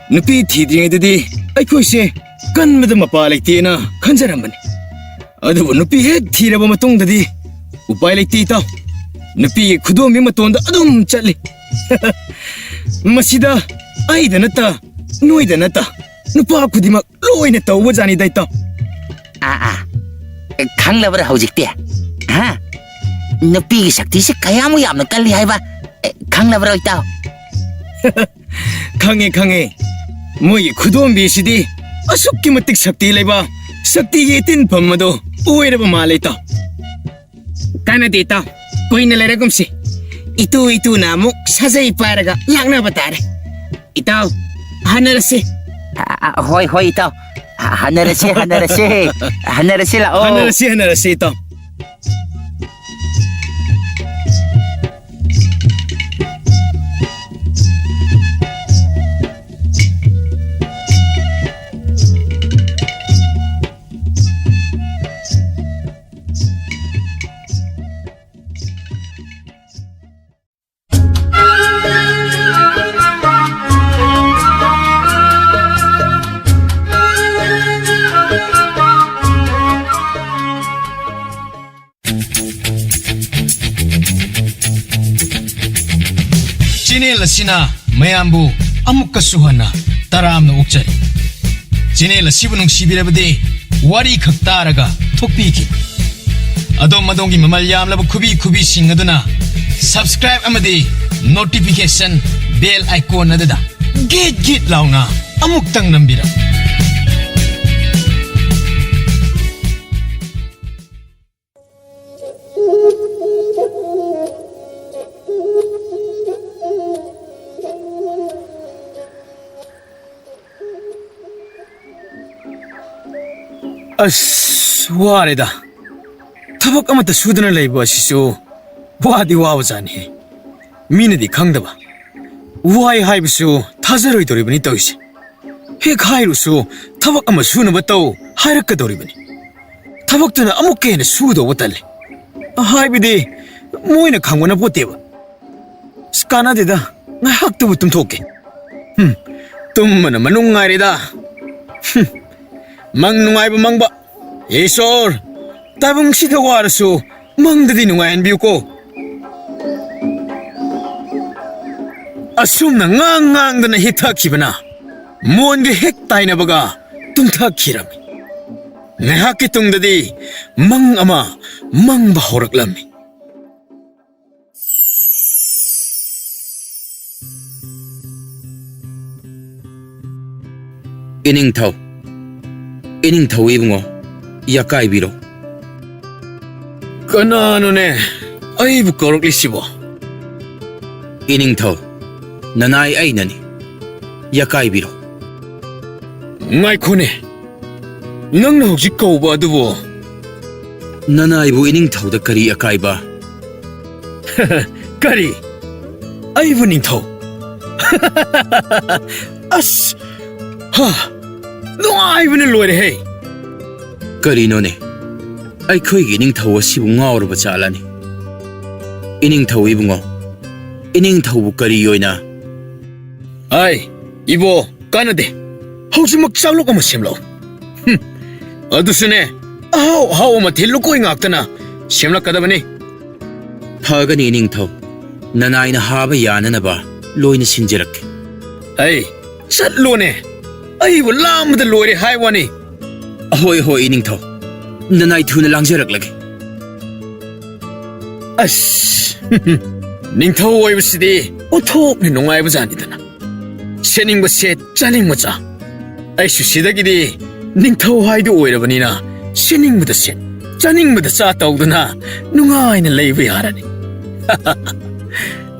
ꯅꯨꯄꯤ ꯊꯤꯗ꯭ꯔꯤꯉꯩꯗꯗꯤ ꯑꯩꯈꯣꯏꯁꯦ ꯀꯟꯕꯗ ꯃꯄꯥ ꯂꯩꯇꯦꯅ ꯈꯟꯖꯔꯝꯕꯅꯤ꯫ ꯑꯗꯨꯕꯨ ꯅꯨꯄꯤ ꯍꯦꯛ ꯊꯤꯔꯕ ꯃꯇꯨꯡꯗꯗꯤ ꯎꯄꯥꯏ ꯂꯩꯇꯦ, ꯏꯇꯥꯎ꯫ ꯅꯨꯄꯤꯒꯤ ꯈꯨꯗꯣꯝꯕꯤ ꯃꯇꯣꯟꯗ ꯑꯗꯨꯝ ꯆꯠꯂꯤ꯫ ꯃꯁꯤꯗ ꯑꯩꯗ ꯅꯠꯇ, ꯅꯣꯏꯗ ꯅꯠꯇ, ꯅꯨꯄꯥ ꯈꯨꯗꯤꯡꯃꯛ ꯂꯣꯏꯅ ꯇꯧꯕꯖꯥꯠꯅꯤꯗ, ꯏꯇꯥꯎ꯫ ꯑꯥ, ꯑꯥ꯫ ꯈꯪꯂꯕ꯭ꯔꯥ ꯍꯧꯖꯤꯛꯇꯤ? ꯍꯥ? ꯅꯨꯄꯤꯒꯤ ꯁꯛꯇꯤꯁꯤ ꯀꯌꯥꯃꯨꯛ ꯌꯥꯝꯅ ꯀꯜꯂꯤ ꯍꯥꯏꯕ, ꯑꯦ, ꯈꯪꯂꯕ꯭ꯔꯣ, ꯏꯇꯥꯎ? ꯈꯪꯉꯦ, ꯈꯪꯉꯦ꯫ ꯃꯣꯏꯒꯤ ꯈꯨꯗꯣꯝꯕꯤꯁꯤꯗꯤ ꯑꯁꯨꯛꯀꯤ ꯃꯇꯤꯛ ꯁꯛꯇꯤ ꯂꯩꯕ, ꯁꯛꯇꯤꯒꯤ ꯏꯇꯤꯟꯐꯝ ꯑꯗꯣ ꯑꯣꯏꯔꯕ ꯃꯥꯜꯂꯦ, ꯏꯇꯥꯎ꯫ ꯀꯥꯟꯅꯗꯦ, ꯏꯇꯥꯎ꯫ ꯀꯨꯏꯅ ꯂꯩꯔꯒꯨꯝꯁꯤ꯫ ꯏꯇꯨ ꯏꯇꯨꯅ ꯑꯃꯨꯛ ꯁꯥꯖꯩ ꯄꯥꯏꯔꯒ ꯂꯥꯛꯅꯕ ꯇꯥꯔꯦ꯫ ꯏꯇꯥꯎ, ꯍꯟꯅꯔꯁꯤ꯫ ꯑ, ꯑ, ꯍꯣꯏ, ꯍꯣꯏ, ꯏꯇꯥꯎ꯫ ꯍ-, ꯍꯟꯅꯔꯁꯤ, ꯍꯟꯅꯔꯁꯤ꯫ ꯍꯟꯅꯔꯁꯤ, ꯂꯥꯛꯑꯣ꯫ ꯍꯟꯅꯔꯁꯤ, ꯍꯟꯅꯔꯁꯤ, ꯏꯇꯥꯎ꯫ ꯆꯦꯅꯦꯜ ꯑꯁꯤꯅ ꯃꯌꯥꯝꯕꯨ ꯑꯃꯨꯛꯀꯁꯨ ꯍꯟꯅ ꯇꯔꯥꯝꯅ ꯑꯣꯛꯆꯔꯤ꯫ ꯆꯦꯅꯦꯜ ꯑꯁꯤꯕꯨ ꯅꯨꯡꯁꯤꯕꯤꯔꯕꯗꯤ ꯋꯥꯔꯤ ꯈꯛ ꯇꯥꯔꯒ ꯊꯣꯛꯄꯤꯈꯤ꯫ ꯑꯗꯣꯝ ꯑꯗꯣꯝꯒꯤ ꯃꯃꯜ ꯌꯥꯝꯂꯕ ꯈꯨꯕꯤ ꯈꯨꯕꯤꯁꯤꯡ ꯑꯗꯨꯅ subscribe ꯑꯃꯗꯤ notification bell icon ꯑꯗꯨꯗ ꯒꯤꯠ ꯒꯤꯠ ꯂꯥꯎꯅ ꯑꯃꯨꯛꯇꯪ ꯅꯝꯕꯤꯔꯝꯃꯨ꯫ ꯑꯁ, ꯋꯥꯔꯦꯗ꯫ ꯊꯕꯛ ꯑꯃꯠꯇ ꯁꯨꯗꯅ ꯂꯩꯕ ꯑꯁꯤꯁꯨ ꯋꯥꯗꯤ ꯋꯥꯕꯖꯥꯠꯅꯤꯍꯦ꯫ ꯃꯤꯅꯗꯤ ꯈꯪꯗꯕ, ꯋꯥꯏ ꯍꯥꯏꯕꯁꯨ ꯊꯥꯖꯔꯣꯏꯗꯧꯔꯤꯕꯅꯤ ꯇꯧꯔꯤꯁꯦ꯫ ꯍꯦꯛ ꯍꯥꯏꯔꯨꯁꯨ, "ꯊꯕꯛ ꯑꯃ ꯁꯨꯅꯕ ꯇꯧ" ꯍꯥꯏꯔꯛꯀꯗꯧꯔꯤꯕꯅꯤ꯫ ꯊꯕꯛꯇꯨꯅ ꯑꯃꯨꯛꯀ ꯍꯦꯟꯅ ꯁꯨꯗꯧꯕ ꯇꯜꯂꯤ꯫ ꯍꯥꯏꯕꯗꯤ, ꯃꯣꯏꯅ ꯈꯪꯕ ꯅꯠꯄꯣꯠꯇꯦꯕ꯫ ꯑꯁ, ꯀꯥꯟꯅꯗꯦꯗ, ꯉꯥꯏꯍꯥꯛꯇꯕꯨ ꯇꯨꯝꯊꯣꯛꯀꯦ꯫ ꯍꯨꯝ, ꯇꯨꯝꯕꯅ ꯃꯅꯨꯡ ꯉꯥꯏꯔꯦꯗ꯫ ꯍꯨꯝ, ꯃꯪ ꯅꯨꯡꯉꯥꯏꯕ ꯃꯪꯕ꯫ ꯏꯁꯣꯔ, ꯇꯥꯏꯕꯪꯁꯤꯗ ꯋꯥꯔꯁꯨ ꯃꯪꯗꯗꯤ ꯅꯨꯡꯉꯥꯏꯍꯟꯕꯤꯌꯨꯀꯣ꯫ ꯑꯁꯨꯝꯅ ꯉꯥꯡ ꯉꯥꯡꯗꯅ ꯍꯤꯊꯈꯤꯕꯅ ꯃꯣꯟꯒ ꯍꯦꯛ ꯇꯥꯏꯅꯕꯒ ꯇꯨꯝꯊꯈꯤꯔꯝꯃꯤ꯫ ꯉꯥꯏꯍꯥꯛꯀꯤ ꯇꯨꯡꯗꯗꯤ ꯃꯪ ꯑꯃ ꯃꯪꯕ ꯍꯧꯔꯛꯂꯝꯃꯤ꯫ ꯏꯅꯤꯡꯊꯧ, ꯏꯅꯤꯡꯊꯧ ꯏꯕꯨꯡꯉꯣ, ꯌꯥꯀꯥꯏꯕꯤꯔꯣ꯫ ꯀꯅꯥꯅꯣꯅꯦ ꯑꯩꯕꯨ ꯀꯧꯔꯛꯂꯤꯁꯤꯕꯣ? ꯏꯅꯤꯡꯊꯧ, ꯅꯅꯥꯏ ꯑꯩꯅꯅꯤ, ꯌꯥꯀꯥꯏꯕꯤꯔꯣ꯫ ꯉꯥꯏꯈꯣꯅꯦ, ꯅꯪꯅ ꯍꯧꯖꯤꯛ ꯀꯧꯕ ꯑꯗꯨꯕꯨ? ꯅꯅꯥꯏꯕꯨ ꯏꯅꯤꯡꯊꯧꯗ ꯀꯔꯤ ꯑꯀꯥꯏꯕ? ꯀꯔꯤ? ꯑꯩꯕꯨ ꯅꯤꯡꯊꯧ? ꯑꯁ! ꯍꯥ! ꯅꯨꯡꯉꯥꯏꯕꯅ ꯂꯣꯏꯔꯦꯍꯦ! ꯀꯔꯤꯅꯣꯅꯦ? ꯑꯩꯈꯣꯏꯒꯤ ꯏꯅꯤꯡꯊꯧ ꯑꯁꯤꯕꯨ ꯉꯥꯎꯔꯕ ꯖꯥꯠꯂꯅꯦ? ꯏꯅꯤꯡꯊꯧ ꯏꯕꯨꯡꯉꯣ, ꯏꯅꯤꯡꯊꯧꯕꯨ ꯀꯔꯤ ꯑꯣꯏꯅ? ꯑꯥꯏ, ꯏꯕꯣ, ꯀꯥꯟꯅꯗꯦ꯫ ꯍꯧꯖꯤꯛꯃꯛ ꯆꯥꯛꯂꯨꯛ ꯑꯃ ꯁꯦꯝꯂꯛꯎ꯫ ꯍꯨꯝ, ꯑꯗꯨꯁꯨꯅꯦ, ꯑꯍꯥꯎ ꯑꯍꯥꯎꯕ ꯃꯊꯦꯜ ꯂꯨꯀꯣꯏ ꯉꯥꯛꯇꯅ ꯁꯦꯝꯂꯛꯀꯗꯕꯅꯤ꯫ ꯐꯒꯅꯤ ꯏꯅꯤꯡꯊꯧ, ꯅꯅꯥꯏꯅ ꯍꯥꯕ ꯌꯥꯅꯅꯕ ꯂꯣꯏꯅ ꯁꯤꯟꯖꯔꯛꯀꯦ꯫ ꯑꯩ, ꯆꯠꯂꯣꯅꯦ, ꯑꯩꯕꯨ ꯂꯥꯝꯕꯗ ꯂꯣꯏꯔꯦ ꯍꯥꯏ ꯋꯥꯅꯤ꯫ ꯑꯍꯣꯏ, ꯍꯣꯏ, ꯏꯅꯤꯡꯊꯧ꯫ ꯅꯅꯥꯏ ꯊꯨꯅ ꯂꯥꯡꯖꯔꯛꯂꯒꯦ꯫ ꯑꯁ, ꯅꯤꯡꯊꯧ ꯑꯣꯏꯕꯁꯤꯗꯤ ꯑꯣꯟꯊꯣꯛꯅ ꯅꯨꯡꯉꯥꯏꯕ ꯖꯥꯠꯅꯤꯗꯅ꯫ ꯁꯦꯠꯅꯤꯡꯕ ꯁꯦꯠ, ꯆꯥꯅꯤꯡꯕ ꯆꯥ꯫ ꯑꯩꯁꯨ ꯁꯤꯗꯒꯤꯗꯤ ꯅꯤꯡꯊꯧ ꯍꯥꯏꯗꯨ ꯑꯣꯏꯔꯕꯅꯤꯅ, ꯁꯦꯠꯅꯤꯡꯕꯗ ꯁꯦꯠ, ꯆꯥꯅꯤꯡꯕꯗ ꯆꯥ ꯇꯧꯗꯨꯅ ꯅꯨꯡꯉꯥꯏꯅ ꯂꯩꯕ ꯌꯥꯔꯅꯤ꯫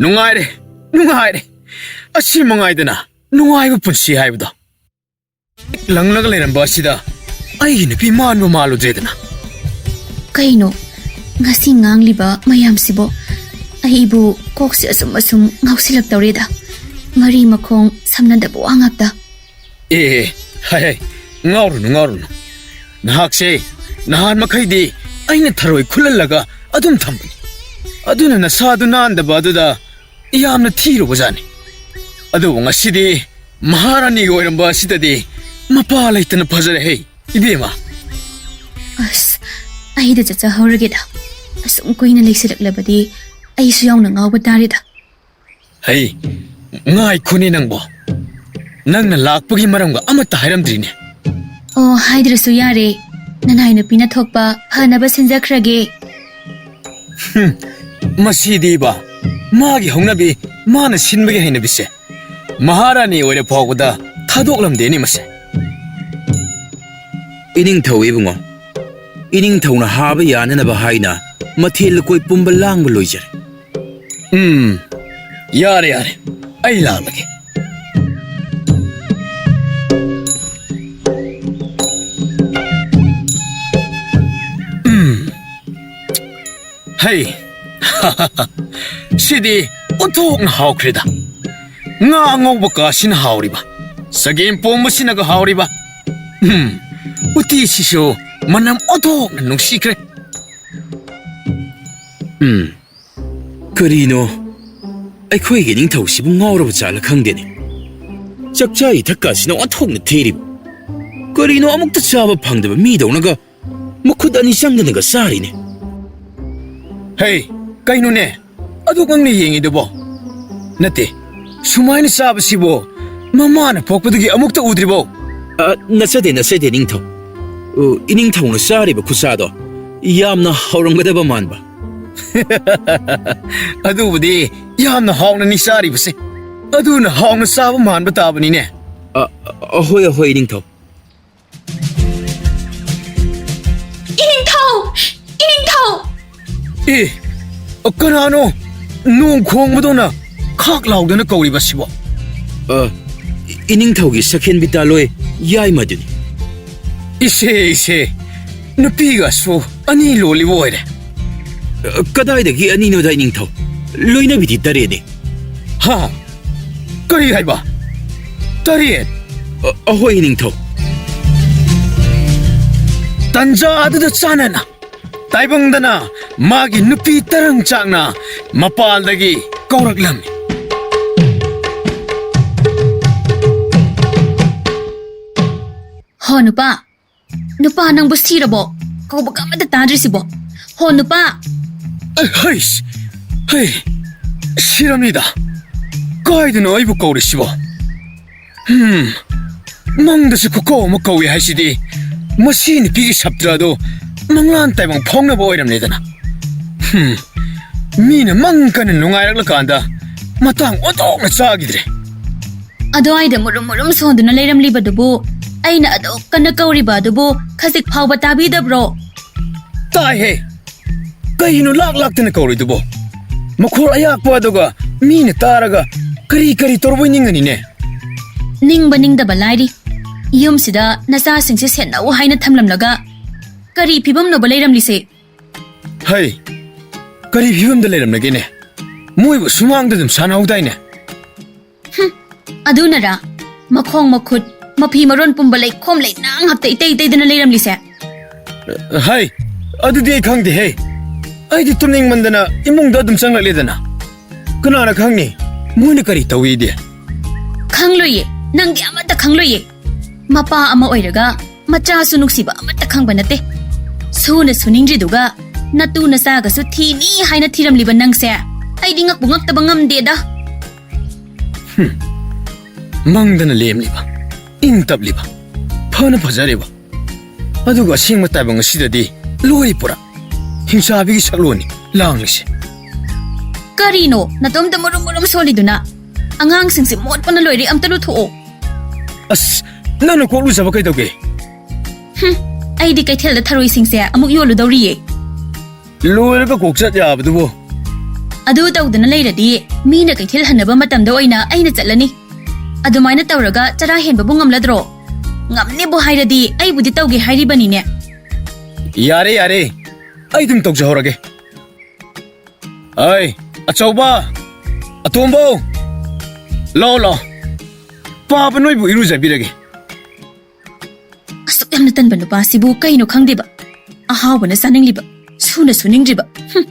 ꯅꯨꯡꯉꯥꯏꯔꯦ, ꯅꯨꯡꯉꯥꯏꯔꯦ꯫ ꯑꯁꯤ ꯃꯉꯥꯏꯗꯅ ꯅꯨꯡꯉꯥꯏꯕ ꯄꯨꯟꯁꯤ ꯍꯥꯏꯕꯗꯣ꯫ ꯂꯪꯂꯒ ꯂꯩꯔꯝꯕ ꯑꯁꯤꯗ ꯑꯩꯒꯤ ꯅꯨꯄꯤ ꯃꯥꯟꯕ ꯃꯥꯜꯂꯨꯗ꯭ꯔꯦꯗꯅ꯫ ꯀꯩꯅꯣ ꯉꯁꯤ ꯉꯥꯡꯂꯤꯕ ꯃꯌꯥꯝꯁꯤꯕꯣ? ꯑꯩꯕꯨ ꯀꯣꯛꯁꯦ ꯑꯁꯨꯝ ꯑꯁꯨꯝ ꯉꯥꯎꯁꯤꯜꯂꯛꯇꯧꯔꯦꯗ꯫ ꯃꯔꯤ ꯃꯈꯣꯡ ꯁꯝꯅꯗꯕ ꯋꯥ ꯉꯥꯛꯇ꯫ ꯑꯦ, ꯑꯦ, ꯍꯥꯏ, ꯍꯥꯏ, ꯉꯥꯎꯔꯨꯅꯨ, ꯉꯥꯎꯔꯨꯅꯨ꯫ ꯅꯍꯥꯛꯁꯦ ꯅꯍꯥꯟ ꯃꯈꯩꯗꯤ ꯑꯩꯅ ꯊꯔꯣꯏ ꯈꯨꯜꯍꯜꯂꯒ ꯑꯗꯨꯝ ꯊꯝꯕꯅꯤ꯫ ꯑꯗꯨꯅ ꯅꯁꯥꯗꯨ ꯅꯥꯟꯗꯕ ꯑꯗꯨꯗ ꯌꯥꯝꯅ ꯊꯤꯔꯨꯕꯖꯥꯠꯅꯤ꯫ ꯑꯗꯨꯕꯨ ꯉꯁꯤꯗꯤ ꯃꯍꯥꯔꯥꯅꯤꯒ ꯑꯣꯏꯔꯝꯕ ꯑꯁꯤꯗꯗꯤ ꯃꯄꯥ ꯂꯩꯇꯅ ꯐꯖꯔꯦꯍꯦ, ꯏꯕꯦꯝꯃ꯫ ꯑꯁ, ꯑꯩꯗ ꯆꯠꯆꯍꯧꯔꯒꯦꯗ꯫ ꯑꯁꯨꯝ ꯀꯨꯏꯅ ꯂꯩꯁꯤꯜꯂꯛꯂꯕꯗꯤ ꯑꯩꯁꯨ ꯌꯥꯎꯅ ꯉꯥꯎꯕ ꯇꯥꯔꯦꯗ꯫ ꯍꯩ, ꯉꯥꯏꯈꯣꯅꯦ ꯅꯪꯕꯣ꯫ ꯅꯪꯅ ꯂꯥꯛꯄꯒꯤ ꯃꯔꯝꯒ ꯑꯃꯠꯇ ꯍꯥꯏꯔꯝꯗ꯭ꯔꯤꯅꯦ꯫ ꯑꯣ, ꯍꯥꯏꯗ꯭ꯔꯁꯨ ꯌꯥꯔꯦ꯫ ꯅꯅꯥꯏ ꯅꯨꯄꯤꯅ ꯊꯣꯛꯄ ꯐꯅꯕ ꯁꯤꯟꯖꯈ꯭ꯔꯒꯦ꯫ ꯍꯨꯝ, ꯃꯁꯤꯗꯤꯕ, ꯃꯥꯒꯤ ꯍꯧꯅꯕꯤ, ꯃꯥꯅ ꯁꯤꯟꯕꯒꯤ ꯍꯩꯅꯕꯤꯁꯦ꯫ ꯃꯍꯥꯔꯥꯅꯤ ꯑꯣꯏꯔ ꯐꯥꯎꯕꯗ ꯊꯥꯗꯣꯛꯂꯝꯗꯦꯅꯦ ꯃꯁꯦ꯫ ꯏꯅꯤꯡꯊꯧ ꯏꯕꯨꯡꯉꯣ, ꯏꯅꯤꯡꯊꯧꯅ ꯍꯥꯕ ꯌꯥꯅꯅꯕ ꯍꯥꯏꯅ ꯃꯊꯦꯜ ꯂꯨꯀꯣꯏ ꯄꯨꯝꯕ ꯂꯥꯡꯕ ꯂꯣꯏꯖꯔꯦ꯫ ꯎꯝ, ꯌꯥꯔꯦ, ꯌꯥꯔꯦ, ꯑꯩ ꯂꯥꯛꯂꯒꯦ꯫ ꯎꯝ, ꯍꯩ, ꯁꯤꯗꯤ ꯑꯣꯟꯊꯣꯛꯅ ꯍꯥꯎꯈ꯭ꯔꯦꯗ꯫ ꯉꯥ ꯑꯉꯧꯕ ꯀꯥꯁꯤꯅ ꯍꯥꯎꯔꯤꯕ, ꯆꯒꯦꯝ ꯄꯣꯝꯕꯁꯤꯅꯒ ꯍꯥꯎꯔꯤꯕ꯫ ꯎꯝ, ꯎꯇꯤꯁꯤꯁꯨ ꯃꯅꯝ ꯑꯣꯟꯊꯣꯛꯅ ꯅꯨꯡꯁꯤꯈ꯭ꯔꯦ꯫ ꯎꯝ, ꯀꯔꯤꯅꯣ? ꯑꯩꯈꯣꯏꯒꯤ ꯅꯤꯡꯊꯧꯁꯤꯕꯨ ꯉꯥꯎꯔꯕ ꯖꯥꯠꯂ ꯈꯪꯗꯦꯅꯦ꯫ ꯆꯥꯛꯆꯥ ꯏꯊꯛꯀꯁꯤꯅ ꯑꯣꯟꯊꯣꯛꯅ ꯊꯤꯔꯤꯕ꯫ ꯀꯔꯤꯅꯣ ꯑꯃꯨꯛꯇ ꯆꯥꯕ ꯐꯪꯗꯕ ꯃꯤꯗꯧꯅꯒ ꯃꯈꯨꯠ ꯑꯅꯤ ꯆꯪꯗꯅꯒ ꯆꯥꯔꯤꯅꯦ꯫ ꯍꯦ, ꯀꯩꯅꯣꯅꯦ? ꯑꯗꯨ ꯅꯪꯅ ꯌꯦꯡꯉꯤꯗꯨꯕꯣ? ꯅꯠꯇꯦ, ꯁꯨꯃꯥꯏꯅ ꯆꯥꯕꯁꯤꯕꯨ ꯃꯃꯥꯅ ꯄꯣꯛꯄꯗꯒꯤ ꯑꯃꯨꯛꯇ ꯎꯗ꯭ꯔꯤꯕꯣ? ꯑ, ꯅꯠꯆꯗꯦ, ꯅꯠꯆꯗꯦ, ꯅꯤꯡꯊꯧ꯫ ꯑ, ꯏꯅꯤꯡꯊꯧꯅ ꯆꯥꯔꯤꯕ ꯈꯨꯠꯁꯥꯗꯣ ꯌꯥꯝꯅ ꯍꯥꯎꯔꯝꯒꯗꯕ ꯃꯥꯟꯕ꯫ ꯑꯗꯨꯕꯨꯗꯤ ꯌꯥꯝꯅ ꯍꯥꯎꯅꯅꯤ ꯆꯥꯔꯤꯕꯁꯦ꯫ ꯑꯗꯨꯅ ꯍꯥꯎꯅ ꯆꯥꯕ ꯃꯥꯟꯕ ꯇꯥꯕꯅꯤꯅꯦ꯫ ꯑ, ꯑ, ꯍꯣꯏ, ꯍꯣꯏ, ꯏꯅꯤꯡꯊꯧ꯫ ꯏꯅꯤꯡꯊꯧ! ꯏꯅꯤꯡꯊꯧ! ꯑꯦ, ꯀꯅꯥꯅꯣ ꯅꯣꯡ ꯈꯣꯡꯕꯗꯧꯅ ꯈꯥꯛ ꯂꯥꯎꯗꯅ ꯀꯧꯔꯤꯕꯁꯤꯕꯣ? ꯑ, ꯏꯅꯤꯡꯊꯧꯒꯤ ꯁꯛꯍꯦꯟꯕꯤ ꯇꯥꯂꯣꯏ ꯌꯥꯏꯃꯗꯨꯅꯤ꯫ ꯏꯁꯦ, ꯏꯁꯦ, ꯅꯨꯄꯤꯒꯁꯨ ꯑꯅꯤ ꯂꯣꯜꯂꯤꯕ ꯑꯣꯏꯔꯦ꯫ ꯑ, ꯀꯗꯥꯏꯗꯒꯤ ꯑꯅꯤꯅꯣꯗ, ꯏꯅꯤꯡꯊꯧ? ꯂꯣꯏꯅꯕꯤꯗꯤ ꯇꯔꯦꯠꯅꯤ꯫ ꯍꯥ? ꯀꯔꯤ ꯍꯥꯏꯕ? ꯇꯔꯦꯠ? ꯑ, ꯑꯍꯣꯏ, ꯏꯅꯤꯡꯊꯧ꯫ ꯇꯟꯖꯥ ꯑꯗꯨꯗ ꯆꯥꯅꯅ ꯇꯥꯏꯕꯪꯗꯅ ꯃꯥꯒꯤ ꯅꯨꯄꯤ ꯇꯔꯪ ꯆꯥꯛꯅ ꯃꯄꯥꯜꯗꯒꯤ ꯀꯧꯔꯛꯂꯝꯃꯤ꯫ ꯍꯣ ꯅꯨꯄꯥ, ꯅꯨꯄꯥ ꯅꯪꯕꯨ ꯁꯤꯔꯕꯣ? ꯀꯧꯕꯒ ꯑꯃꯠꯇ ꯇꯥꯗ꯭ꯔꯤꯁꯤꯕꯣ? ꯍꯣ ꯅꯨꯄꯥ! ꯑꯩ, ꯍꯩꯁ! ꯍꯩ! ꯁꯤꯔꯝꯅꯤꯗ꯫ ꯀꯥꯏꯗꯅꯣ ꯑꯩꯕꯨ ꯀꯧꯔꯤꯁꯤꯕꯣ? ꯍꯝ, ꯃꯪꯗꯁꯨ ꯈꯨꯀꯧ ꯑꯃ ꯀꯧꯏ ꯍꯥꯏꯁꯤꯗꯤ ꯃꯁꯤ ꯅꯨꯄꯤꯒꯤ ꯁꯞꯇ꯭ꯔ ꯑꯗꯨ ꯃꯪꯂꯥꯟ ꯇꯥꯏꯕꯪ ꯐꯥꯎꯅꯕ ꯑꯣꯏꯔꯝꯂꯦꯗꯅ꯫ ꯍꯝ, ꯃꯤꯅ ꯃꯪ ꯀꯟꯅ ꯅꯨꯡꯉꯥꯏꯔꯛꯂꯀꯥꯟꯗ ꯃꯇꯥꯡ ꯑꯣꯟꯊꯣꯛꯅ ꯆꯥꯈꯤꯗ꯭ꯔꯦ꯫ ꯑꯗꯨꯋꯥꯏꯗ ꯃꯨꯔꯨꯝ ꯃꯨꯔꯨꯝ ꯁꯣꯟꯗꯨꯅ ꯂꯩꯔꯝꯂꯤꯕꯗꯨꯕꯨ ꯑꯩꯅ ꯑꯗꯨꯛ ꯀꯟꯅ ꯀꯧꯔꯤꯕ ꯑꯗꯨꯕꯨ ꯈꯖꯤꯛ ꯐꯥꯎꯕ ꯇꯥꯕꯤꯗꯕ꯭ꯔꯣ? ꯇꯥꯏꯍꯦ! ꯀꯩꯅꯣ ꯂꯥꯛ ꯂꯥꯛꯇꯅ ꯀꯧꯔꯤꯗꯨꯕꯣ? ꯃꯈꯣꯜ ꯑꯌꯥꯛꯄ ꯑꯗꯨꯒ ꯃꯤꯅ ꯇꯥꯔꯒ ꯀꯔꯤ ꯀꯔꯤ ꯇꯧꯔꯕꯣꯏ ꯅꯤꯡꯉꯅꯤꯅꯦ꯫ ꯅꯤꯡꯕ ꯅꯤꯡꯗꯕ ꯂꯥꯏꯔꯤ꯫ ꯌꯨꯝꯁꯤꯗ ꯅꯆꯥꯁꯤꯡꯁꯦ ꯁꯦꯟꯅꯧ ꯍꯥꯏꯅ ꯊꯝꯂꯝꯂꯒ ꯀꯔꯤ ꯐꯤꯕꯝꯅꯣꯕ ꯂꯩꯔꯝꯂꯤꯁꯦ? ꯍꯩ, ꯀꯔꯤ ꯐꯤꯕꯝꯗ ꯂꯩꯔꯝꯂꯒꯦꯅꯦ? ꯃꯣꯏꯕꯨ ꯁꯨꯃꯥꯡꯗ ꯑꯗꯨꯝ ꯁꯥꯟꯅꯍꯧꯗꯥꯏꯅꯦ? ꯍꯨꯝ, ꯑꯗꯨꯅꯔꯥ? ꯃꯈꯣꯡ ꯃꯈꯨꯠ, ꯃꯐꯤ ꯃꯔꯣꯟ ꯄꯨꯝꯕ ꯂꯩꯈꯣꯝ ꯂꯩꯅꯥꯡ ꯍꯥꯞꯇ ꯏꯇꯩ ꯏꯇꯩꯗꯅ ꯂꯩꯔꯝꯂꯤꯁꯦ? ꯍꯩ, ꯑꯗꯨꯗꯤ ꯑꯩ ꯈꯪꯗꯦꯍꯦ꯫ ꯑꯩꯗꯤ ꯇꯨꯝꯅꯤꯡꯃꯟꯗꯅ ꯏꯃꯨꯡꯗ ꯑꯗꯨꯝ ꯆꯪꯂꯛꯂꯦꯗꯅ꯫ ꯀꯅꯥꯅ ꯈꯪꯅꯤ ꯃꯣꯏꯅ ꯀꯔꯤ ꯇꯧꯏꯗꯤ? ꯈꯪꯂꯣꯏꯌꯦ, ꯅꯪꯗꯤ ꯑꯃꯠꯇ ꯈꯪꯂꯣꯏꯌꯦ꯫ ꯃꯄꯥ ꯑꯃ ꯑꯣꯏꯔꯒ ꯃꯆꯥꯁꯨ ꯅꯨꯡꯁꯤꯕ ꯑꯃꯠꯇ ꯈꯪꯕ ꯅꯠꯇꯦ꯫ ꯁꯨꯅ ꯁꯨꯅꯤꯡꯗ꯭ꯔꯤꯗꯨꯒ ꯅꯇꯨ ꯅꯆꯥꯒꯁꯨ ꯊꯤꯅꯤ ꯍꯥꯏꯅ ꯊꯤꯔꯝꯂꯤꯕ ꯅꯪꯁꯦ ꯑꯩꯗꯤ ꯉꯛꯄꯨ ꯉꯛꯇꯕ ꯉꯝꯗꯦꯗ꯫ ꯍꯨꯝ꯫ ꯃꯪꯗꯅ ꯂꯦꯝꯂꯤꯕ, ꯏꯪ ꯇꯞꯂꯤꯕ, ꯐꯅ ꯐꯖꯔꯤꯕ, ꯑꯗꯨꯒ ꯑꯁꯦꯡꯕ ꯇꯥꯏꯕꯪ ꯑꯁꯤꯗꯗꯤ ꯂꯣꯏꯔꯤ ꯄꯨꯔꯥ ꯍꯤꯡꯆꯥꯕꯤꯒꯤ ꯁꯛꯂꯣꯟꯅꯤ ꯂꯥꯡꯂꯤꯁꯦ꯫ ꯀꯔꯤꯅꯣ ꯅꯇꯣꯝꯇ ꯃꯔꯨꯝ ꯃꯔꯨꯝ ꯁꯣꯜꯂꯤꯗꯨꯅ? ꯑꯉꯥꯡꯁꯤꯡꯁꯦ ꯃꯣꯠꯄꯅ ꯂꯣꯏꯔꯦ, ꯑꯝꯇ ꯂꯨꯊꯣꯛꯑꯣ꯫ ꯑꯁ, ꯅꯪꯅ ꯀꯣꯛ ꯂꯨꯖꯕ ꯀꯩꯗꯧꯒꯦ? ꯍꯨꯝ, ꯑꯩꯗꯤ ꯀꯩꯊꯦꯜꯗ ꯊꯔꯣꯏꯁꯤꯡꯁꯦ ꯑꯃꯨꯛ ꯌꯣꯜꯂꯨꯗꯧꯔꯤꯌꯦ꯫ ꯂꯣꯏꯔꯒ ꯀꯣꯛ ꯆꯠ ꯌꯥꯕꯗꯨꯕꯨ꯫ ꯑꯗꯨ ꯇꯧꯗꯅ ꯂꯩꯔꯗꯤ ꯃꯤꯅ ꯀꯩꯊꯦꯜ ꯍꯟꯅꯕ ꯃꯇꯝꯗ ꯑꯣꯏꯅ ꯑꯩꯅ ꯆꯠꯂꯅꯤ꯫ ꯑꯗꯨꯃꯥꯏꯅ ꯇꯧꯔꯒ ꯆꯔꯥ ꯍꯦꯟꯕꯕꯨ ꯉꯝꯂꯗ꯭ꯔꯣ? ꯉꯝꯅꯦꯕꯨ ꯍꯥꯏꯔꯗꯤ ꯑꯩꯕꯨꯗꯤ ꯇꯧꯒꯦ ꯍꯥꯏꯔꯤꯕꯅꯤꯅꯦ꯫ ꯌꯥꯔꯦ, ꯌꯥꯔꯦ, ꯑꯩ ꯑꯗꯨꯝ ꯇꯧꯖꯍꯧꯔꯒꯦ꯫ ꯑꯩ, ꯑꯆꯧꯕ, ꯑꯇꯣꯝꯕꯧ, ꯂꯥꯛꯑꯣ, ꯂꯥꯛꯑꯣ꯫ ꯄꯥꯕ ꯅꯣꯏꯕꯨ ꯏꯔꯨꯖꯕꯤꯔꯒꯦ꯫ ꯑꯁꯨꯛ ꯌꯥꯝꯅ ꯇꯟꯕ ꯅꯨꯄꯥꯁꯤꯕꯨ ꯀꯩꯅꯣ ꯈꯪꯗꯦꯕ꯫ ꯑꯍꯥꯎꯕꯅ ꯆꯥꯅꯤꯡꯂꯤꯕ, ꯁꯨꯅ ꯁꯨꯅꯤꯡꯗ꯭ꯔꯤꯕ꯫ ꯍꯨꯝ꯫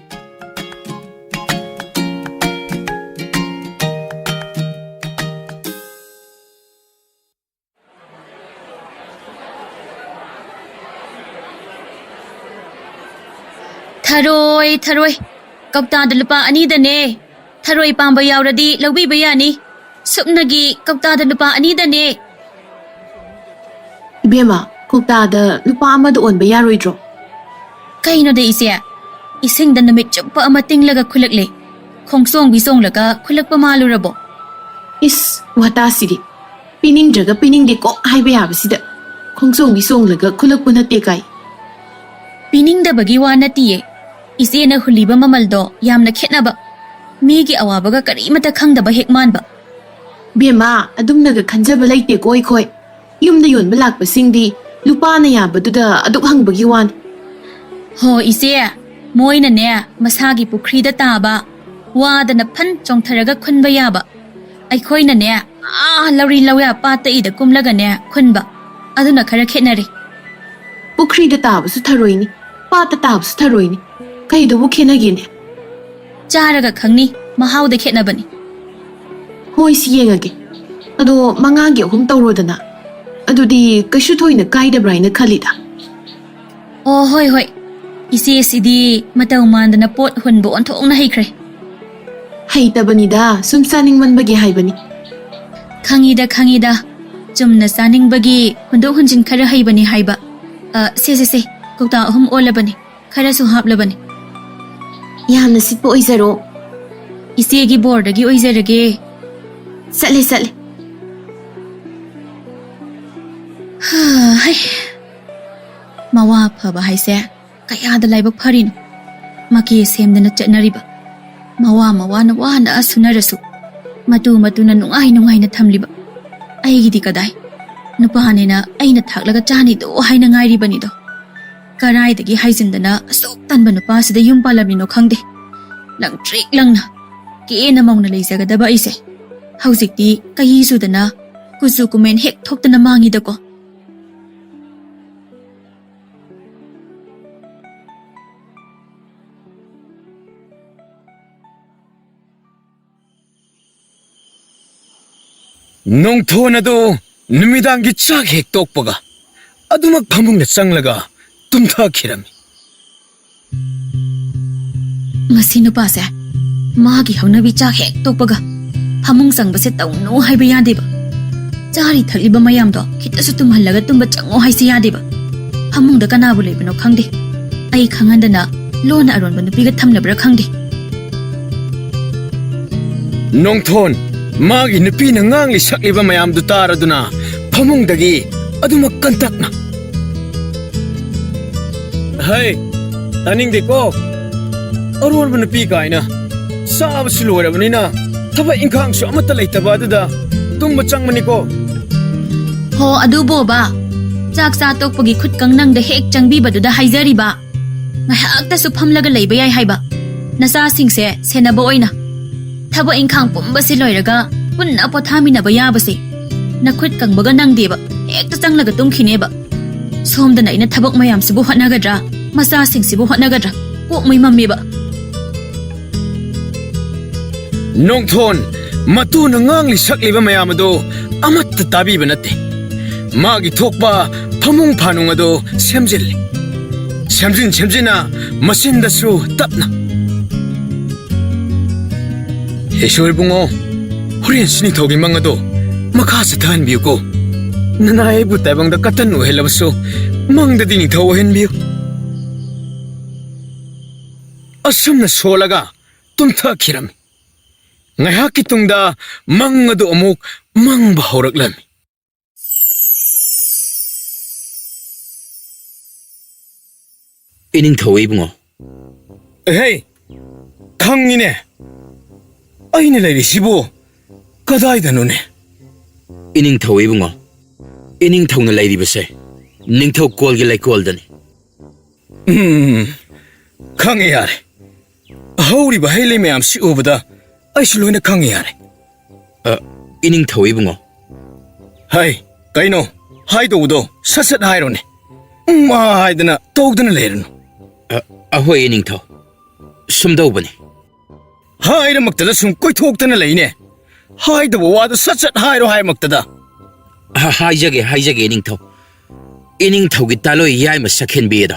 ꯊꯔꯣꯏ, ꯊꯔꯣꯏ꯫ ꯀꯧꯇꯥꯗ ꯂꯨꯄꯥ ꯑꯅꯤꯗꯅꯦ꯫ ꯊꯔꯣꯏ ꯄꯥꯝꯕ ꯌꯥꯎꯔꯗꯤ ꯂꯧꯕꯤꯕ ꯌꯥꯅꯤ꯫ ꯁꯨꯞꯅꯒꯤ ꯀꯧꯇꯥꯗ ꯂꯨꯄꯥ ꯑꯅꯤꯗꯅꯦ꯫ ꯏꯕꯦꯝꯃ, ꯀꯧꯇꯥꯗ ꯂꯨꯄꯥ ꯑꯃꯗ ꯑꯣꯟꯕ ꯌꯥꯔꯣꯏꯗ꯭ꯔꯣ? ꯀꯩꯅꯣꯗ ꯏꯆꯦ? ꯏꯁꯤꯡꯗ ꯅꯨꯃꯤꯠ ꯆꯨꯞꯄ ꯑꯃ ꯇꯤꯡꯂꯒ ꯈꯨꯜꯂꯛꯂꯦ꯫ ꯈꯣꯡꯆꯣꯡꯕꯤ ꯆꯣꯡꯂꯒ ꯈꯨꯜꯂꯛꯄ ꯃꯥꯜꯂꯨꯔꯕꯣ? ꯏꯁ, ꯋꯥꯇꯥꯁꯤꯗꯤ꯫ ꯄꯤꯅꯤꯡꯗ꯭ꯔꯒ ꯄꯤꯅꯤꯡꯗꯦ ꯀꯣꯛ ꯍꯥꯏꯕ ꯌꯥꯕꯁꯤꯗ꯫ ꯈꯣꯡꯆꯣꯡꯕꯤ ꯆꯣꯡꯂꯒ ꯈꯨꯜꯂꯛꯄ ꯅꯠꯇꯦ ꯀꯥꯏ꯫ ꯄꯤꯅꯤꯡꯗꯕꯒꯤ ꯋꯥ ꯅꯠꯇꯤꯌꯦ꯫ ꯏꯆꯦꯅ ꯍꯨꯜꯂꯤꯕ ꯃꯃꯜꯗꯣ ꯌꯥꯝꯅ ꯈꯦꯠꯅꯕ꯫ ꯃꯤꯒꯤ ꯑꯋꯥꯕꯒ ꯀꯔꯤꯃꯠꯇ ꯈꯪꯗꯕ ꯍꯦꯛ ꯃꯥꯟꯕ꯫ ꯕꯦꯝꯃ, ꯑꯗꯨꯝꯅꯒ ꯈꯟꯖꯕ ꯂꯩꯇꯦꯀꯣ ꯑꯩꯈꯣꯏ꯫ ꯌꯨꯝꯗ ꯌꯣꯟꯕ ꯂꯥꯛꯄꯁꯤꯡꯗꯤ ꯂꯨꯄꯥꯅ ꯌꯥꯕꯗꯨꯗ ꯑꯗꯨꯛ ꯍꯪꯕꯒꯤ ꯋꯥꯅꯤ꯫ ꯍꯣ ꯏꯆꯦ, ꯃꯣꯏꯅꯅꯦ ꯃꯁꯥꯒꯤ ꯄꯨꯈ꯭ꯔꯤꯗ ꯇꯥꯕ ꯋꯥꯗꯅ ꯐꯟ ꯆꯣꯡꯊꯔꯒ ꯈꯨꯟꯕ ꯌꯥꯕ꯫ ꯑꯩꯈꯣꯏꯅꯅꯦ ꯑꯥ ꯂꯧꯔꯤ ꯂꯧꯌꯥ ꯄꯥꯠꯇ ꯏꯗ ꯀꯨꯝꯂꯒꯅꯦ ꯈꯨꯟꯕ꯫ ꯑꯗꯨꯅ ꯈꯔ ꯈꯦꯠꯅꯔꯦ꯫ ꯄꯨꯈ꯭ꯔꯤꯗ ꯇꯥꯕꯁꯨ ꯊꯔꯣꯏꯅꯤ, ꯄꯥꯠꯇ ꯇꯥꯕꯁꯨ ꯊꯔꯣꯏꯅꯤ꯫ ꯀꯩꯗꯕꯨ ꯈꯦꯠꯅꯒꯦꯅꯦ? ꯆꯥꯔꯒ ꯈꯪꯅꯤ, ꯃꯍꯥꯎꯗ ꯈꯦꯠꯅꯕꯅꯤ꯫ ꯍꯣꯏ, ꯁꯤ ꯌꯦꯡꯉꯒꯦ꯫ ꯑꯗꯣ ꯃꯉꯥꯒꯤ ꯑꯍꯨꯝ ꯇꯧꯔꯣꯗꯅ꯫ ꯑꯗꯨꯗꯤ ꯀꯩꯁꯨ ꯊꯣꯏꯅ ꯀꯥꯏꯗꯕ꯭ꯔꯥ ꯍꯥꯏꯅ ꯈꯜꯂꯤꯗ꯫ ꯑꯣ, ꯍꯣꯏ, ꯍꯣꯏ꯫ ꯏꯆꯦꯁꯤꯗꯤ ꯃꯇꯧ ꯃꯥꯟꯗꯅ ꯄꯣꯠ ꯍꯨꯟꯕ ꯑꯣꯟꯊꯣꯛꯅ ꯍꯩꯈ꯭ꯔꯦ꯫ ꯍꯩꯇꯕꯅꯤꯗ, ꯁꯨꯝ ꯆꯥꯅꯤꯡꯃꯟꯕꯒꯤ ꯍꯥꯏꯕꯅꯤ꯫ ꯈꯪꯉꯤꯗ, ꯈꯪꯉꯤꯗ꯫ ꯆꯨꯝꯅ ꯆꯥꯅꯤꯡꯕꯒꯤ ꯍꯨꯟꯗꯣꯛ ꯍꯨꯟꯖꯤꯟ ꯈꯔ ꯍꯩꯕꯅꯤ ꯍꯥꯏꯕ꯫ ꯑ, ꯁꯦ, ꯁꯦ, ꯁꯦ, ꯀꯧꯇꯥ ꯑꯍꯨꯝ ꯑꯣꯜꯂꯕꯅꯤ, ꯈꯔꯁꯨ ꯍꯥꯞꯂꯕꯅꯤ꯫ ꯌꯥꯝꯅ ꯁꯤꯠꯄ ꯑꯣꯏꯖꯔꯣ꯫ ꯏꯆꯦꯒꯤ ꯕꯣꯔꯗꯒꯤ ꯑꯣꯏꯖꯔꯒꯦ꯫ ꯆꯠꯂꯦ, ꯆꯠꯂꯦ꯫ ꯍꯥ, ꯍꯩ꯫ ꯃꯋꯥ ꯐꯕ ꯍꯥꯏꯁꯦ ꯀꯌꯥꯗ ꯂꯥꯏꯕꯛ ꯐꯔꯤꯅꯣ꯫ ꯃꯀꯦ ꯁꯦꯝꯗꯅ ꯆꯠꯅꯔꯤꯕ, ꯃꯋꯥ ꯃꯋꯥꯅ ꯋꯥꯅ ꯁꯨꯅꯔꯁꯨ, ꯃꯇꯨ ꯃꯇꯨꯅ ꯅꯨꯡꯉꯥꯏ ꯅꯨꯡꯉꯥꯏꯅ ꯊꯝꯂꯤꯕ꯫ ꯑꯩꯒꯤꯗꯤ ꯀꯗꯥꯏ? ꯅꯨꯄꯥꯅꯦꯅ ꯑꯩꯅ ꯊꯥꯛꯂꯒ ꯆꯥꯅꯤꯗꯣ ꯍꯥꯏꯅ ꯉꯥꯏꯔꯤꯕꯅꯤꯗꯣ꯫ ꯀꯔꯥꯏꯗꯒꯤ ꯍꯥꯏꯖꯤꯟꯗꯅ ꯑꯁꯨꯛ ꯇꯟꯕ ꯅꯨꯄꯥꯁꯤꯗ ꯌꯨꯝ ꯄꯥꯜꯂꯝꯃꯤꯅꯣ ꯈꯪꯗꯦ꯫ ꯂꯪꯇ꯭ꯔꯤꯛ ꯂꯪꯅ ꯀꯦꯅ ꯃꯧꯅ ꯂꯩꯖꯒꯗꯕ ꯑꯩꯁꯦ ꯍꯧꯖꯤꯛꯇꯤ ꯀꯍꯤ ꯆꯨꯗꯅ, ꯀꯨꯆꯨ ꯀꯨꯃꯦꯟ ꯍꯦꯛ ꯊꯣꯛꯇꯅ ꯃꯥꯡꯉꯤꯗꯀꯣ꯫ ꯅꯣꯡꯊꯣꯟ ꯑꯗꯨ ꯅꯨꯃꯤꯗꯥꯡꯒꯤ ꯆꯥꯛ ꯍꯦꯛ ꯇꯣꯛꯄꯒ ꯑꯗꯨꯃꯛ ꯐꯃꯨꯡꯗ ꯆꯪꯂꯒ ꯇꯨꯝꯊꯈꯤꯔꯝꯃꯤ꯫ ꯃꯁꯤ ꯅꯨꯄꯥꯁꯦ ꯃꯥꯒꯤ ꯍꯧꯅꯕꯤ ꯆꯥꯛ ꯍꯦꯛ ꯇꯣꯛꯄꯒ ꯐꯃꯨꯡ ꯆꯪꯕꯁꯦ ꯇꯧꯅꯨ ꯍꯥꯏꯕ ꯌꯥꯗꯦꯕ꯫ ꯆꯥꯔꯤ ꯊꯛꯂꯤꯕ ꯃꯌꯥꯝꯗꯣ ꯈꯤꯇꯁꯨ ꯇꯨꯝꯍꯜꯂꯒ ꯇꯨꯝꯕ ꯆꯪꯉꯣ ꯍꯥꯏꯁꯤ ꯌꯥꯗꯦꯕ꯫ ꯐꯃꯨꯡꯗ ꯀꯅꯥꯕꯨ ꯂꯩꯕꯅꯣ ꯈꯪꯗꯦ꯫ ꯑꯩ ꯈꯪꯍꯟꯗꯅ ꯂꯣꯟꯅ ꯑꯔꯣꯟꯕ ꯅꯨꯄꯤꯒ ꯊꯝꯂꯕ꯭ꯔꯥ ꯈꯪꯗꯦ꯫ ꯅꯣꯡꯊꯣꯟ, ꯃꯥꯒꯤ ꯅꯨꯄꯤꯅ ꯉꯥꯡꯂꯤ ꯁꯛꯂꯤꯕ ꯃꯌꯥꯝꯗꯨ ꯇꯥꯔꯗꯨꯅ ꯐꯃꯨꯡꯗꯒꯤ ꯑꯗꯨꯃꯛ ꯀꯟꯇꯛꯅ꯫ ꯍꯩ, ꯇꯥꯅꯤꯡꯗꯦꯀꯣ꯫ ꯑꯔꯣꯟꯕ ꯅꯨꯄꯤ ꯀꯥꯏꯅ꯫ ꯆꯥꯕꯁꯨ ꯂꯣꯏꯔꯕꯅꯤꯅ ꯊꯕꯛ ꯏꯪꯈꯥꯡꯁꯨ ꯑꯃꯠꯇ ꯂꯩꯇꯕ ꯑꯗꯨꯗ ꯇꯨꯝꯕ ꯆꯪꯕꯅꯤꯀꯣ꯫ ꯍꯣ, ꯑꯗꯨꯕꯣꯕ, ꯆꯥꯛ ꯆꯥ ꯇꯣꯛꯄꯒꯤ ꯈꯨꯠ ꯀꯪ ꯅꯪꯗ ꯍꯦꯛ ꯆꯪꯕꯤꯕꯗꯨꯗ ꯍꯥꯏꯖꯔꯤꯕ꯫ ꯉꯥꯏꯍꯥꯛꯇꯁꯨ ꯐꯝꯂꯒ ꯂꯩꯕ ꯌꯥꯏ ꯍꯥꯏꯕ꯫ ꯅꯆꯥꯁꯤꯡꯁꯦ ꯁꯦꯟꯅꯕ ꯑꯣꯏꯅ꯫ ꯊꯕꯛ ꯏꯪꯈꯥꯡ ꯄꯨꯝꯕꯁꯤ ꯂꯣꯏꯔꯒ ꯄꯨꯟꯅ ꯄꯣꯊꯥꯃꯤꯟꯅꯕ ꯌꯥꯕꯁꯦ ꯅꯈꯨꯠ ꯀꯪꯕꯒ ꯅꯪꯗꯦꯕ꯫ ꯍꯦꯛꯇ ꯆꯪꯂꯒ ꯇꯨꯝꯈꯤꯅꯦꯕ꯫ ꯁꯣꯝꯗꯅ ꯑꯩꯅ ꯊꯕꯛ ꯃꯌꯥꯝꯁꯤꯕꯨ ꯍꯣꯠꯅꯒꯗ꯭ꯔꯥ, ꯃꯆꯥꯁꯤꯡꯁꯤꯕꯨ ꯍꯣꯠꯅꯒꯗ꯭ꯔꯥ, ꯀꯣꯛ ꯃꯩ ꯃꯝꯃꯦꯕ꯫ ꯅꯣꯡꯊꯣꯟ, ꯃꯇꯨꯅ ꯉꯥꯡꯂꯤ ꯁꯛꯂꯤꯕ ꯃꯌꯥꯝ ꯑꯗꯨ ꯑꯃꯠꯇ ꯇꯥꯕꯤꯕ ꯅꯠꯇꯦ꯫ ꯃꯥꯒꯤ ꯊꯣꯛꯄ ꯐꯃꯨꯡ ꯐꯥꯅꯨꯡ ꯑꯗꯨ ꯁꯦꯝꯖꯤꯜꯂꯤ꯫ ꯁꯦꯝꯖꯤꯟ ꯁꯦꯝꯖꯤꯟꯅ ꯃꯆꯤꯟꯗꯁꯨ ꯇꯞꯅ, "ꯏꯁꯣꯔ ꯏꯕꯨꯡꯉꯣ, ꯍꯣꯔꯦꯟ ꯁꯤꯅꯤꯡꯊꯧꯒꯤ ꯃꯪ ꯑꯗꯣ ꯃꯈꯥ ꯆꯠꯊꯍꯟꯕꯤꯌꯨꯀꯣ꯫ ꯅꯅꯥꯏ ꯑꯩꯕꯨ ꯇꯥꯏꯕꯪꯗ ꯀꯇꯟ ꯑꯣꯏꯍꯜꯂꯕꯁꯨ, ꯃꯪꯗꯗꯤ ꯅꯤꯡꯊꯧ ꯑꯣꯏꯍꯟꯕꯤꯌꯨ꯫ ꯑꯁꯨꯝꯅ ꯁꯣꯜꯂꯒ ꯇꯨꯝꯊꯈꯤꯔꯝꯃꯤ꯫ ꯉꯥꯏꯍꯥꯛꯀꯤ ꯇꯨꯡꯗ ꯃꯪ ꯑꯗꯨ ꯑꯃꯨꯛ ꯃꯪꯕ ꯍꯧꯔꯛꯂꯝꯃꯤ꯫ ꯏꯅꯤꯡꯊꯧ ꯏꯕꯨꯡꯉꯣ꯫ ꯍꯦ, ꯈꯪꯉꯤꯅꯦ꯫ ꯑꯩꯅ ꯂꯩꯔꯤꯁꯤꯕꯨ ꯀꯗꯥꯏꯗꯅꯣꯅꯦ? ꯏꯅꯤꯡꯊꯧ ꯏꯕꯨꯡꯉꯣ, ꯏꯅꯤꯡꯊꯧꯅ ꯂꯩꯔꯤꯕꯁꯦ ꯅꯤꯡꯊꯧ ꯀꯣꯜꯒꯤ ꯂꯩꯀꯣꯜꯗꯅꯤ꯫ ꯎꯝ, ꯈꯪꯉꯦ ꯌꯥꯔꯦ꯫ ꯍꯧꯔꯤꯕ ꯍꯩ ꯂꯩ ꯃꯌꯥꯝꯁꯤ ꯎꯕꯗ ꯑꯩꯁꯨ ꯂꯣꯏꯅ ꯈꯪꯉꯦ ꯌꯥꯔꯦ꯫ ꯑ, ꯏꯅꯤꯡꯊꯧ ꯏꯕꯨꯡꯉꯣ꯫ ꯍꯩ, ꯀꯩꯅꯣ? ꯍꯥꯏꯗꯧꯕꯗꯣ ꯁꯠ ꯁꯠ ꯍꯥꯏꯔꯣꯅꯦ꯫ ꯎꯝ, ꯑꯥ ꯍꯥꯏꯗꯅ ꯇꯧꯗꯅ ꯂꯩꯔꯅꯨ꯫ ꯑ, ꯑꯍꯣꯏ ꯏꯅꯤꯡꯊꯧ꯫ ꯁꯨꯝꯗꯧꯕꯅꯤ꯫ ꯍꯥꯏꯔꯃꯛꯇꯗ ꯁꯨꯝ ꯀꯣꯏꯊꯣꯛꯇꯅ ꯂꯩꯅꯦ꯫ ꯍꯥꯏꯗꯕ ꯋꯥꯗꯣ ꯁꯠ ꯁꯠ ꯍꯥꯏꯔꯣ ꯍꯥꯏꯔꯃꯛꯇꯗ꯫ ꯍ-, ꯍꯥꯏꯖꯒꯦ, ꯍꯥꯏꯖꯒꯦ ꯏꯅꯤꯡꯊꯧ꯫ ꯏꯅꯤꯡꯊꯧꯒꯤ ꯇꯥꯂꯣꯏ ꯌꯥꯏꯃ ꯁꯛꯍꯦꯟꯕꯤ ꯑꯗꯣ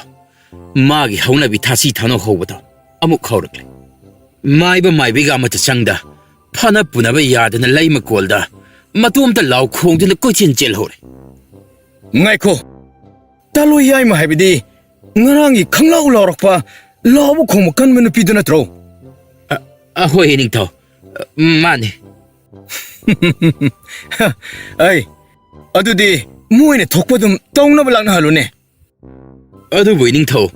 ꯃꯥꯒꯤ ꯍꯧꯅꯕꯤ ꯊꯥꯁꯤ ꯊꯥꯅꯧ ꯍꯧꯕꯗꯣ ꯑꯃꯨꯛ ꯍꯧꯔꯛꯂꯦ꯫ ꯃꯥꯏꯕ ꯃꯥꯏꯕꯤꯒ ꯑꯃꯠꯇ ꯆꯪꯗ ꯐꯅ ꯄꯨꯅꯕ ꯌꯥꯗꯅ ꯂꯩ ꯃꯀꯣꯜꯗ ꯃꯇꯣꯝꯇ ꯂꯥꯎ ꯈꯣꯡꯗꯨꯅ ꯀꯣꯏꯆꯦꯟ ꯆꯦꯜꯍꯧꯔꯦ꯫ ꯉꯥꯏꯈꯣ, ꯇꯥꯂꯣꯏ ꯌꯥꯏꯃ ꯍꯥꯏꯕꯗꯤ ꯉꯔꯥꯡꯒꯤ ꯈꯪꯂꯥꯎ ꯂꯥꯎꯔꯛꯄ, ꯂꯥꯎꯕ ꯈꯣꯡꯕ ꯀꯟꯕ ꯅꯨꯄꯤꯗꯨ ꯅꯠꯇ꯭ꯔꯣ? ꯑ, ꯑꯍꯣꯏ ꯏꯅꯤꯡꯊꯧ꯫ ꯑ, ꯃꯥꯅꯤ꯫ ꯑꯩ, ꯑꯗꯨꯗꯤ ꯃꯣꯏꯅ ꯊꯣꯛꯄ ꯑꯗꯨꯝ ꯇꯧꯅꯕ ꯂꯥꯛꯅꯍꯜꯂꯨꯅꯦ꯫ ꯑꯗꯨꯕꯨ ꯏꯅꯤꯡꯊꯧ,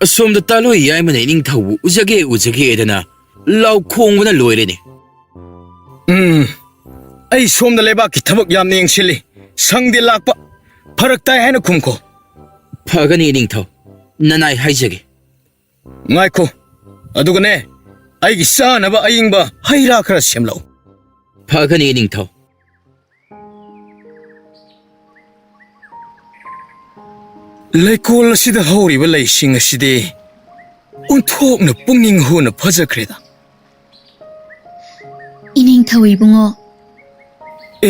ꯑꯁꯣꯝꯗ ꯇꯥꯂꯣꯏ ꯌꯥꯏꯃꯅ ꯏꯅꯤꯡꯊꯧꯕꯨ ꯎꯖꯒꯦ ꯎꯖꯒꯦꯗꯅ ꯂꯥꯎ ꯈꯣꯡꯕꯅ ꯂꯣꯏꯔꯦꯅꯦ꯫ ꯎꯝ, ꯑꯩ ꯁꯣꯝꯗ ꯂꯩꯕꯥꯛꯀꯤ ꯊꯕꯛ ꯌꯥꯝꯅ ꯌꯦꯡꯁꯤꯜꯂꯤ, ꯁꯪꯗꯦ ꯂꯥꯛꯄ, ꯐꯔꯛ ꯇꯥꯏ ꯍꯥꯏꯅ ꯈꯨꯝꯈꯣ꯫ ꯐꯒꯅꯤ ꯏꯅꯤꯡꯊꯧ, ꯅꯅꯥꯏ ꯍꯥꯏꯖꯒꯦ꯫ ꯉꯥꯏꯈꯣ, ꯑꯗꯨꯒꯅꯦ, ꯑꯩꯒꯤ ꯆꯥꯅꯕ ꯑꯏꯪꯕ ꯍꯩ ꯔꯥ ꯈꯔ ꯁꯦꯝꯂꯛꯎ꯫ ꯐꯒꯅꯤ ꯏꯅꯤꯡꯊꯧ꯫ ꯂꯩꯀꯣꯜ ꯑꯁꯤꯗ ꯍꯧꯔꯤꯕ ꯂꯩꯁꯤꯡ ꯑꯁꯤꯗꯤ ꯑꯣꯟꯊꯣꯛꯅ ꯄꯨꯛꯅꯤꯡ ꯍꯨꯅ ꯐꯖꯈ꯭ꯔꯦꯗ꯫ ꯏꯅꯤꯡꯊꯧ ꯏꯕꯨꯡꯉꯣ꯫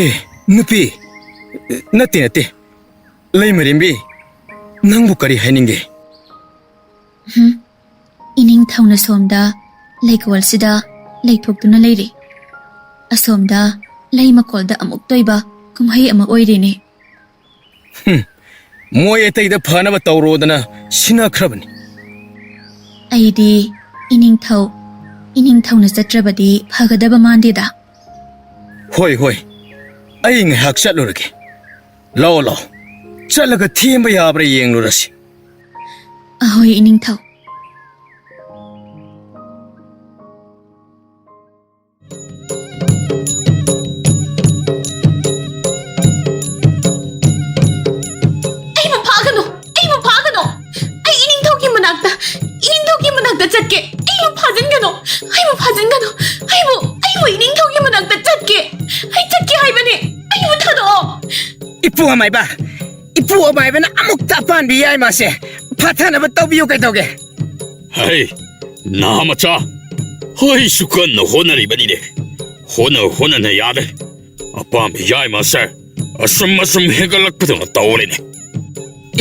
ꯑꯦ, ꯅꯨꯄꯤ, ꯅꯠꯇꯦ, ꯅꯠꯇꯦ, ꯂꯩꯃꯔꯦꯝꯕꯤ, ꯅꯪꯕꯨ ꯀꯔꯤ ꯍꯥꯏꯅꯤꯡꯒꯦ? ꯍꯨꯝ, ꯏꯅꯤꯡꯊꯧꯅ ꯁꯣꯝꯗ ꯂꯩꯀꯣꯜꯁꯤꯗ ꯂꯩꯊꯣꯛꯇꯨꯅ ꯂꯩꯔꯤ꯫ ꯑꯁꯣꯝꯗ ꯂꯩ ꯃꯀꯣꯜꯗ ꯑꯃꯨꯛꯇ ꯑꯣꯏꯕ ꯀꯨꯝꯍꯩ ꯑꯃ ꯑꯣꯏꯔꯤꯅꯦ꯫ ꯍꯨꯝ, ꯃꯣꯏ ꯑꯇꯩꯗ ꯐꯅꯕ ꯇꯧꯔꯣꯗꯅ ꯁꯤꯟꯅꯈ꯭ꯔꯕꯅꯤ꯫ ꯑꯩꯗꯤ ꯏꯅꯤꯡꯊꯧ, ꯏꯅꯤꯡꯊꯧꯅ ꯆꯠꯇ꯭ꯔꯕꯗꯤ ꯐꯒꯗꯕ ꯃꯥꯟꯗꯦꯗ꯫ ꯍꯣꯏ, ꯍꯣꯏ, ꯑꯩ ꯉꯥꯏꯍꯥꯛ ꯆꯠꯂꯨꯔꯒꯦ꯫ ꯂꯥꯛꯑꯣ, ꯂꯥꯛꯑꯣ, ꯆꯠꯂꯒ ꯊꯦꯝꯕ ꯌꯥꯕ꯭ꯔꯥ ꯌꯦꯡꯂꯨꯔꯁꯤ꯫ ꯑꯍꯣꯏ, ꯏꯅꯤꯡꯊꯧ꯫ ꯑꯩꯕꯨ ꯐꯥꯒꯅꯨ! ꯑꯩꯕꯨ ꯐꯥꯒꯅꯨ! ꯑꯩ ꯏꯅꯤꯡꯊꯧꯒꯤ ꯃꯅꯥꯛꯇ, ꯏꯅꯤꯡꯊꯧꯒꯤ ꯃꯅꯥꯛꯇ ꯆꯠꯀꯦ! ꯑꯩꯕꯨ ꯐꯥꯖꯤꯟꯒꯅꯨ! ꯑꯩꯕꯨ ꯐꯥꯖꯤꯟꯒꯅꯨ! ꯑꯩꯕꯨ, ꯑꯩꯕꯨ ꯏꯅꯤꯡꯊꯧꯒꯤ ꯃꯅꯥꯛꯇ ꯆꯠꯀꯦ! ꯑꯩ ꯆꯠꯀꯦ ꯍꯥꯏꯕꯅꯦ! ꯑꯩꯕꯨ ꯊꯥꯗꯣꯛꯑꯣ! ꯏꯄꯨ ꯑꯃꯥꯏꯕ! ꯏꯄꯨ ꯑꯃꯥꯏꯕꯅ ꯑꯃꯨꯛꯇ ꯑꯄꯥꯟꯕꯤ ꯌꯥꯏꯃꯁꯦ ꯐꯥꯊꯅꯕ ꯇꯧꯕꯤꯌꯨ ꯀꯩꯗꯧꯒꯦ? ꯍꯩ, ꯅꯍꯥ ꯃꯆꯥ, ꯑꯩꯁꯨ ꯀꯟꯅ ꯍꯣꯠꯅꯔꯤꯕꯅꯤꯅꯦ꯫ ꯍꯣꯠꯅ ꯍꯣꯠꯅꯅ ꯌꯥꯗ꯭ꯔꯦ꯫ ꯑꯄꯥꯝꯕ ꯌꯥꯏꯃꯁꯦ ꯑꯁꯨꯝ ꯑꯁꯨꯝ ꯍꯦꯟꯒꯠꯂꯛꯄꯗꯧꯅ ꯇꯧꯔꯦꯅꯦ꯫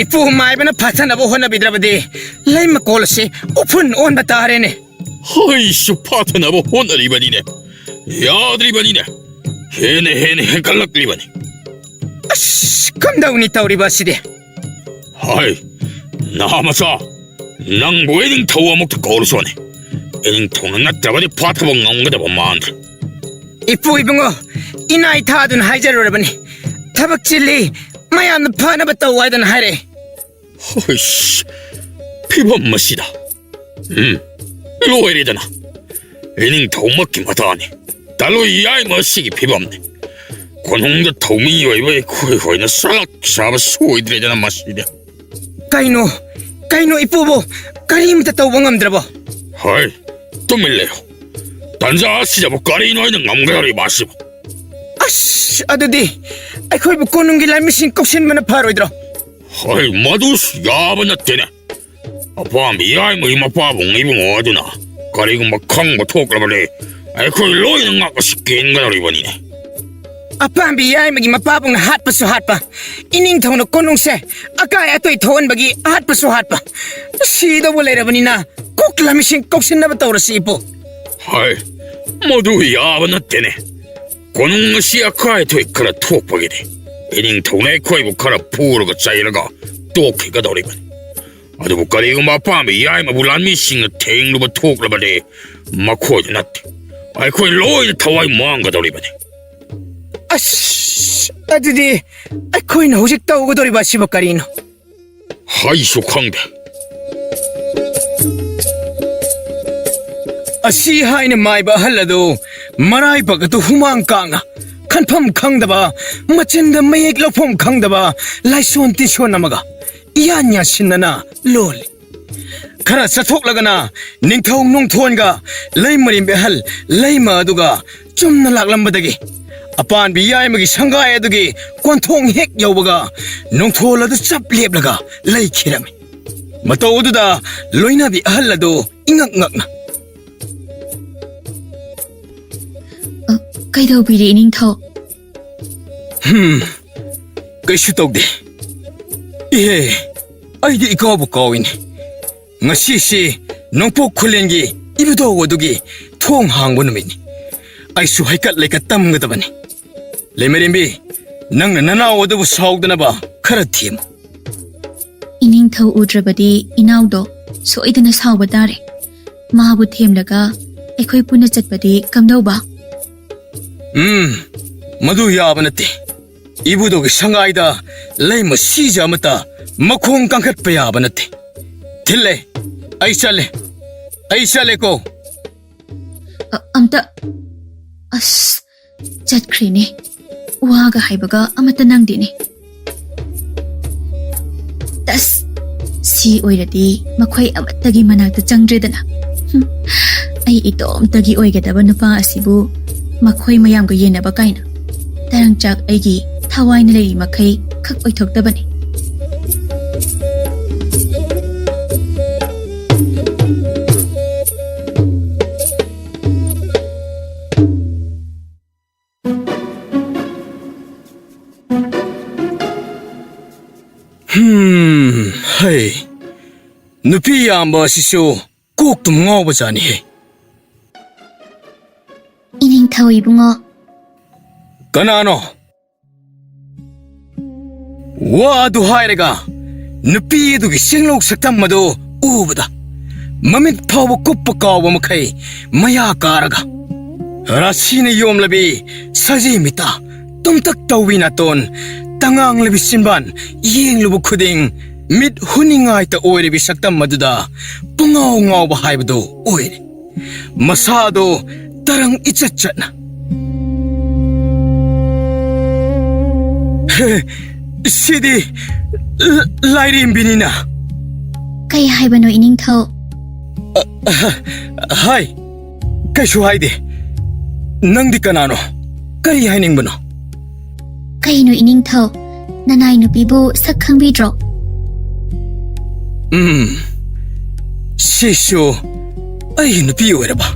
ꯏꯄꯨ ꯃꯥꯏꯕꯅ ꯐꯥꯊꯅꯕ ꯍꯣꯠꯅꯕꯤꯗ꯭ꯔꯕꯗꯤ ꯂꯩꯃꯀꯣꯜ ꯑꯁꯤ ꯎꯐꯨꯟ ꯑꯣꯟꯕ ꯇꯥꯔꯦꯅꯦ꯫ ꯑꯩꯁꯨ ꯐꯥꯊꯅꯕ ꯍꯣꯠꯅꯔꯤꯕꯅꯤꯅꯦ꯫ ꯌꯥꯗ꯭ꯔꯤꯕꯅꯤꯅꯦ꯫ ꯍꯦꯟꯅ ꯍꯦꯟꯅ ꯍꯦꯟꯒꯠꯂꯛꯂꯤꯕꯅꯤ꯫ ꯑꯁ, ꯀꯝꯗꯧꯅꯤ ꯇꯧꯔꯤꯕ ꯑꯁꯤꯗꯤ? ꯍꯥꯏ, ꯅꯍꯥ ꯃꯆꯥ, ꯅꯪꯕꯨ ꯏꯅꯤꯡꯊꯧ ꯑꯃꯨꯛꯇ ꯀꯧꯔꯨꯁꯣꯅꯦ꯫ ꯏꯅꯤꯡꯊꯧꯅ ꯅꯠꯇ꯭ꯔꯕꯗꯤ ꯐꯥꯊꯕ ꯉꯝꯒꯗꯕ ꯃꯥꯟꯗ꯭ꯔꯦ꯫ ꯏꯄꯨ ꯏꯕꯨꯡꯉꯣ, ꯏꯅꯥ ꯏꯊꯥꯗꯨꯅ ꯍꯥꯏꯖꯔꯨꯔꯕꯅꯤ꯫ ꯊꯕꯛ ꯆꯤꯜꯂꯤ, ꯃꯌꯥꯝꯅ ꯐꯅꯕ ꯇꯧ ꯍꯥꯏꯗꯅ ꯍꯥꯏꯔꯛꯑꯦ꯫ ꯍꯨꯏꯁ, ꯐꯤꯕꯝ ꯑꯁꯤꯗ꯫ ꯎꯝ, ꯂꯣꯏꯔꯦꯗꯅ꯫ ꯏꯅꯤꯡꯊꯧꯃꯛꯀꯤ ꯃꯇꯥꯅꯤ꯫ ꯇꯂꯣꯏ ꯌꯥꯏꯃ ꯑꯁꯤꯒꯤ ꯐꯤꯕꯝꯅꯤ꯫ ꯀꯣꯅꯨꯡꯗ ꯊꯧꯃꯤ ꯑꯣꯏꯕ ꯑꯩꯈꯣꯏ ꯍꯣꯏꯅ ꯁꯂꯥꯛ ꯁꯥꯕ ꯁꯣꯏꯗ꯭ꯔꯦꯗꯅ ꯃꯁꯤꯗꯤ꯫ ꯀꯩꯅꯣ? ꯀꯩꯅꯣ ꯏꯄꯨꯕꯨ ꯀꯔꯤꯝꯇ ꯇꯧꯕ ꯉꯝꯗ꯭ꯔꯕꯣ? ꯍꯣꯏ, ꯇꯨꯃꯤꯟ ꯂꯩꯌꯨ꯫ ꯇꯟꯖꯥ ꯑꯁꯤꯗꯕꯨ ꯀꯔꯤꯅꯣ ꯑꯩꯅ ꯉꯝꯒꯗꯧꯔꯤꯕ ꯑꯁꯤꯕꯨ? ꯑꯁ, ꯑꯗꯨꯗꯤ ꯑꯩꯈꯣꯏꯕꯨ ꯀꯣꯅꯨꯡꯒꯤ ꯂꯥꯟꯃꯤꯁꯤꯡ ꯀꯧꯁꯤꯟꯕꯅ ꯐꯔꯣꯏꯗ꯭ꯔꯣ? ꯍꯣꯏ, ꯃꯗꯨꯁꯨ ꯌꯥꯕ ꯅꯠꯇꯦꯅꯦ꯫ ꯑꯄꯥꯝꯕ ꯌꯥꯏꯃꯒꯤ ꯃꯄꯥꯕꯨꯡ ꯏꯕꯨꯡꯉꯣ ꯑꯗꯨꯅ ꯀꯔꯤꯒꯨꯝꯕ ꯈꯪꯕ ꯊꯣꯛꯂꯕꯗꯤ ꯑꯩꯈꯣꯏ ꯂꯣꯏꯅ ꯉꯥꯛ ꯑꯁꯤ ꯀꯦꯟꯒꯗꯧꯔꯤꯕꯅꯤꯅꯦ꯫ ꯑꯄꯥꯝꯕꯤ ꯌꯥꯏꯃꯒꯤ ꯃꯄꯥꯕꯨꯡꯅ ꯍꯥꯠꯄꯁꯨ ꯍꯥꯠꯄ, ꯏꯅꯤꯡꯊꯧꯅ ꯀꯣꯅꯨꯡꯁꯦ ꯑꯀꯥꯏ ꯑꯇꯣꯏ ꯊꯣꯛꯍꯟꯕꯒꯤ ꯍꯥꯠꯄꯁꯨ ꯍꯥꯠꯄ꯫ ꯁꯤꯗꯧꯕ ꯂꯩꯔꯕꯅꯤꯅ ꯀꯣꯛ ꯂꯥꯟꯃꯤꯁꯤꯡ ꯀꯧꯁꯤꯟꯅꯕ ꯇꯧꯔꯁꯤ, ꯏꯄꯨ꯫ ꯍꯥꯏ, ꯃꯗꯨ ꯌꯥꯕ ꯅꯠꯇꯦꯅꯦ꯫ ꯀꯣꯅꯨꯡ ꯑꯁꯤ ꯑꯀꯥꯏ ꯑꯊꯣꯏ ꯈꯔ ꯊꯣꯛꯄꯒꯤꯅꯤ꯫ ꯏꯅꯤꯡꯊꯧꯅ ꯑꯩꯈꯣꯏꯕꯨ ꯈꯔ ꯐꯨꯔꯒ ꯆꯩꯔꯒ ꯇꯣꯛꯈꯤꯒꯗꯧꯔꯤꯕꯅꯤ꯫ ꯑꯗꯨꯕꯨ ꯀꯔꯤꯒꯨꯝꯕ ꯑꯄꯥꯝꯕ ꯌꯥꯏꯃꯕꯨ ꯂꯥꯟꯃꯤꯁꯤꯡꯅ ꯊꯦꯡꯂꯨꯕ ꯊꯣꯛꯂꯕꯗꯤ, ꯃꯈꯣꯏꯗ ꯅꯠꯇꯦ, ꯑꯩꯈꯣꯏ ꯂꯣꯏꯅ ꯊꯋꯥꯏ ꯃꯥꯡꯒꯗꯧꯔꯤꯕꯅꯤ꯫ ꯑꯁ, ꯑꯗꯨꯗꯤ ꯑꯩꯈꯣꯏꯅ ꯍꯧꯖꯤꯛ ꯇꯧꯒꯗꯧꯔꯤꯕ ꯑꯁꯤꯕꯨ ꯀꯔꯤꯅꯣ? ꯑꯩꯁꯨ ꯈꯪꯗꯦ꯫ ꯑꯁꯤ ꯍꯥꯏꯅ ꯃꯥꯏꯕ ꯑꯍꯜ ꯑꯗꯨ ꯃꯔꯥꯏꯕꯛ ꯑꯗꯨ ꯍꯨꯃꯥꯡ ꯀꯥꯡꯅ ꯈꯟꯐꯝ ꯈꯪꯗꯕ, ꯃꯆꯤꯟꯗ ꯃꯌꯦꯛ ꯂꯧꯐꯝ ꯈꯪꯗꯕ ꯂꯥꯏꯁꯣꯟ ꯇꯤꯁꯣꯟ ꯑꯃꯒ ꯏꯌꯥꯟ ꯌꯥꯟꯁꯤꯟꯅꯅ ꯂꯣꯜꯂꯤ꯫ ꯈꯔ ꯆꯠꯊꯣꯛꯂꯒꯅ ꯅꯤꯡꯊꯧ ꯅꯣꯡꯊꯣꯟꯒ ꯂꯩꯃꯔꯦꯝꯕꯤ ꯑꯍꯜ ꯂꯩꯃ ꯑꯗꯨꯒ ꯆꯨꯝꯅ ꯂꯥꯛꯂꯝꯕꯗꯒꯤ ꯑꯄꯥꯟꯕꯤ ꯌꯥꯏꯃꯒꯤ ꯁꯪꯒꯥꯏ ꯑꯗꯨꯒꯤ ꯀꯣꯟꯊꯣꯡ ꯍꯦꯛ ꯌꯧꯕꯒ ꯅꯣꯡꯊꯣꯜ ꯑꯗꯨ ꯆꯞ ꯂꯦꯞꯂꯒ ꯂꯩꯈꯤꯔꯝꯃꯤ꯫ ꯃꯇꯧ ꯑꯗꯨꯗ ꯂꯣꯏꯅꯕꯤ ꯑꯍꯜ ꯑꯗꯨ ꯏꯉꯛ ꯉꯛꯅ, "ꯑ, ꯀꯩꯗꯧꯕꯤꯔꯦ, ꯏꯅꯤꯡꯊꯧ?" "ꯍꯝ, ꯀꯩꯁꯨ ꯇꯧꯗꯦ꯫ ꯏꯍꯦ, ꯑꯩꯗꯤ ꯏꯀꯥꯎꯕꯨ ꯀꯥꯎꯏꯅꯦ꯫ ꯉꯁꯤꯁꯤ ꯅꯣꯡꯄꯣꯛ ꯈꯨꯂꯦꯟꯒꯤ ꯏꯕꯨꯙꯧ ꯑꯗꯨꯒꯤ ꯊꯣꯡ ꯍꯥꯡꯕ ꯅꯨꯃꯤꯠꯅꯤ꯫ ꯑꯩꯁꯨ ꯍꯩꯀꯠ ꯂꯩꯀꯠ ꯇꯝꯒꯗꯕꯅꯤ꯫ ꯂꯩꯃꯔꯦꯝꯕꯤ, ꯅꯪꯅ ꯅꯅꯥꯎ ꯑꯗꯨꯕꯨ ꯁꯥꯎꯗꯅꯕ ꯈꯔ ꯊꯦꯝꯃꯨ꯫" "ꯏꯅꯤꯡꯊꯧ ꯎꯗ꯭ꯔꯕꯗꯤ ꯏꯅꯥꯎꯗꯣ ꯁꯣꯏꯗꯅ ꯁꯥꯎꯕ ꯇꯥꯔꯦ꯫ ꯃꯥꯕꯨ ꯊꯦꯝꯂꯒ ꯑꯩꯈꯣꯏ ꯄꯨꯟꯅ ꯆꯠꯄꯗꯤ ꯀꯝꯗꯧꯕ?" "ꯎꯝ, ꯃꯗꯨ ꯌꯥꯕ ꯅꯠꯇꯦ꯫ ꯏꯕꯨꯙꯧꯒꯤ ꯁꯪꯒꯥꯏꯗ ꯂꯩꯃ ꯁꯤꯖ ꯑꯃꯠꯇ ꯃꯈꯣꯡ ꯀꯥꯡꯈꯠꯄ ꯌꯥꯕ ꯅꯠꯇꯦ꯫ ꯊꯤꯜꯂꯦ, ꯑꯩ ꯆꯠꯂꯦ, ꯑꯩ ꯆꯠꯂꯦꯀꯣ꯫" ꯑ-, ꯑꯝꯇ, ꯑꯁ, ꯆꯠꯈ꯭ꯔꯦꯅꯦ꯫ ꯋꯥꯒ ꯍꯥꯏꯕꯒ ꯑꯃꯠꯇ ꯅꯪꯗꯦꯅꯦ꯫ ꯇꯁ! ꯁꯤ ꯑꯣꯏꯔꯗꯤ ꯃꯈꯣꯏ ꯑꯃꯠꯇꯒꯤ ꯃꯅꯥꯛꯇ ꯆꯪꯗ꯭ꯔꯦꯗꯅ꯫ ꯍꯨꯝ, ꯑꯩ ꯏꯇꯣꯝꯇꯒꯤ ꯑꯣꯏꯒꯗꯕ ꯅꯨꯄꯥ ꯑꯁꯤꯕꯨ ꯃꯈꯣꯏ ꯃꯌꯥꯝꯒ ꯌꯦꯟꯅꯕ ꯀꯥꯏꯅ꯫ ꯇꯔꯪꯆꯥꯛ ꯑꯩꯒꯤ ꯊꯋꯥꯏꯅ ꯂꯩꯔꯤ ꯃꯈꯩ ꯈꯛ ꯑꯣꯏꯊꯣꯛꯇꯕꯅꯤ꯫ ꯍꯝ, ꯍꯩ꯫ ꯅꯨꯄꯤ ꯌꯥꯝꯕ ꯑꯁꯤꯁꯨ ꯀꯣꯛꯇꯨꯝ ꯉꯥꯎꯕꯖꯥꯠꯅꯤꯍꯦ꯫ ꯏꯅꯤꯡꯊꯧ ꯏꯕꯨꯡꯉꯣ꯫ "ꯀꯅꯥꯅꯣ?" ꯋꯥ ꯑꯗꯨ ꯍꯥꯏꯔꯒ ꯅꯨꯄꯤ ꯑꯗꯨꯒꯤ ꯆꯤꯡꯂꯧ ꯁꯛꯇꯝ ꯑꯗꯨ ꯎꯕꯗ ꯃꯃꯤꯠ ꯐꯥꯎꯕ ꯀꯨꯞꯄ ꯀꯥꯎꯕ ꯃꯈꯩ ꯃꯌꯥ ꯀꯥꯔꯒ, ꯔꯥꯁꯤꯅ ꯌꯣꯝꯂꯕꯤ ꯁꯖꯤ ꯃꯤꯠꯇ, ꯇꯨꯝꯇꯛ ꯇꯧꯕꯤ ꯅꯥꯇꯣꯟ, ꯇꯉꯥꯡꯂꯕꯤ ꯆꯤꯟꯕꯥꯟ, ꯌꯦꯡꯂꯨꯕ ꯈꯨꯗꯤꯡ ꯃꯤꯠ ꯍꯨꯅꯤꯡꯉꯥꯏꯇ ꯑꯣꯏꯔꯕꯤ ꯁꯛꯇꯝ ꯑꯗꯨꯗ ꯄꯨꯡꯉꯥꯎ ꯉꯥꯎꯕ ꯍꯥꯏꯕꯗꯨ ꯑꯣꯏꯔꯦ꯫ ꯃꯁꯥꯗꯣ ꯇꯔꯪ ꯏꯆꯠ ꯆꯠꯅ, "ꯍꯦ, ꯁꯤꯗꯤ ꯂ-, ꯂꯥꯏꯔꯦꯝꯕꯤꯅꯤꯅ!" "ꯀꯩ ꯍꯥꯏꯕꯅꯣ, ꯏꯅꯤꯡꯊꯧ?" "ꯑ, ꯑ, ꯍꯥꯏ, ꯀꯩꯁꯨ ꯍꯥꯏꯗꯦ꯫ ꯅꯪꯗꯤ ꯀꯅꯥꯅꯣ? ꯀꯔꯤ ꯍꯥꯏꯅꯤꯡꯕꯅꯣ?" "ꯀꯩꯅꯣ, ꯏꯅꯤꯡꯊꯧ? ꯅꯅꯥꯏ ꯅꯨꯄꯤꯕꯨ ꯁꯛ ꯈꯪꯕꯤꯗ꯭ꯔꯣ?" "ꯎꯝ, ꯁꯤꯁꯨ ꯑꯩꯒꯤ ꯅꯨꯄꯤ ꯑꯣꯏꯔꯕ?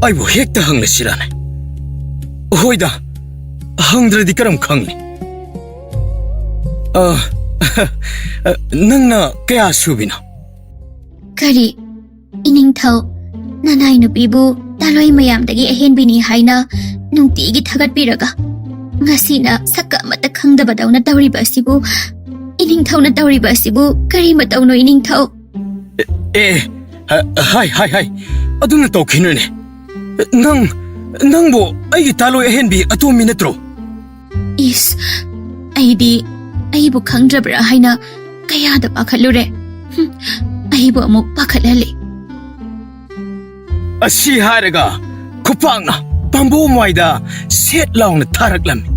ꯑꯩꯕꯨ ꯍꯦꯛꯇ ꯍꯪꯂꯁꯤꯔꯥꯅꯦ? ꯍꯣꯏꯗ, ꯍꯪꯗ꯭ꯔꯗꯤ ꯀꯔꯝ ꯈꯪꯅꯤ? ꯑ, ꯅꯪꯅ ꯀꯌꯥ ꯁꯨꯕꯤꯅꯣ?" "ꯀꯔꯤ? ꯏꯅꯤꯡꯊꯧ, ꯅꯅꯥꯏ ꯅꯨꯄꯤꯕꯨ ꯇꯥꯂꯣꯏ ꯃꯌꯥꯝꯗꯒꯤ ꯑꯍꯦꯟꯕꯤꯅꯤ ꯍꯥꯏꯅ ꯅꯨꯡꯇꯤꯒꯤ ꯊꯥꯒꯠꯄꯤꯔꯒ, ꯉꯁꯤꯅ ꯁꯛꯀ ꯑꯃꯠꯇ ꯈꯪꯗꯕꯗꯧꯅ ꯇꯧꯔꯤꯕ ꯑꯁꯤꯕꯨ, ꯏꯅꯤꯡꯊꯧꯅ ꯇꯧꯔꯤꯕ ꯑꯁꯤꯕꯨ ꯀꯔꯤ ꯃꯇꯧꯅꯣ, ꯏꯅꯤꯡꯊꯧ?" "ꯑꯦ, ꯑꯦ, ꯍ-, ꯍꯥꯏ, ꯍꯥꯏ, ꯍꯥꯏ, ꯑꯗꯨꯅ ꯇꯧꯈꯤꯅꯨꯅꯦ꯫ ꯅꯪ, ꯅꯪꯕꯨ ꯑꯩꯒꯤ ꯇꯥꯂꯣꯏ ꯑꯍꯦꯟꯕꯤ ꯑꯇꯣꯝꯕꯤ ꯅꯠꯇ꯭ꯔꯣ?" ꯏꯁ, ꯑꯩꯗꯤ ꯑꯩꯕꯨ ꯈꯪꯗ꯭ꯔꯕ꯭ꯔꯥ ꯍꯥꯏꯅ ꯀꯌꯥꯗ ꯄꯥꯈꯠꯂꯨꯔꯦ꯫ ꯍꯨꯝ, ꯑꯩꯕꯨ ꯑꯃꯨꯛ ꯄꯥꯈꯠꯍꯜꯂꯤ꯫ ꯑꯁꯤ ꯍꯥꯏꯔꯒ ꯈꯨꯄꯥꯛꯅ ꯄꯥꯝꯕꯣꯝ ꯋꯥꯏꯗ ꯁꯦꯠ ꯂꯥꯎꯅ ꯊꯥꯔꯛꯂꯝꯃꯤ꯫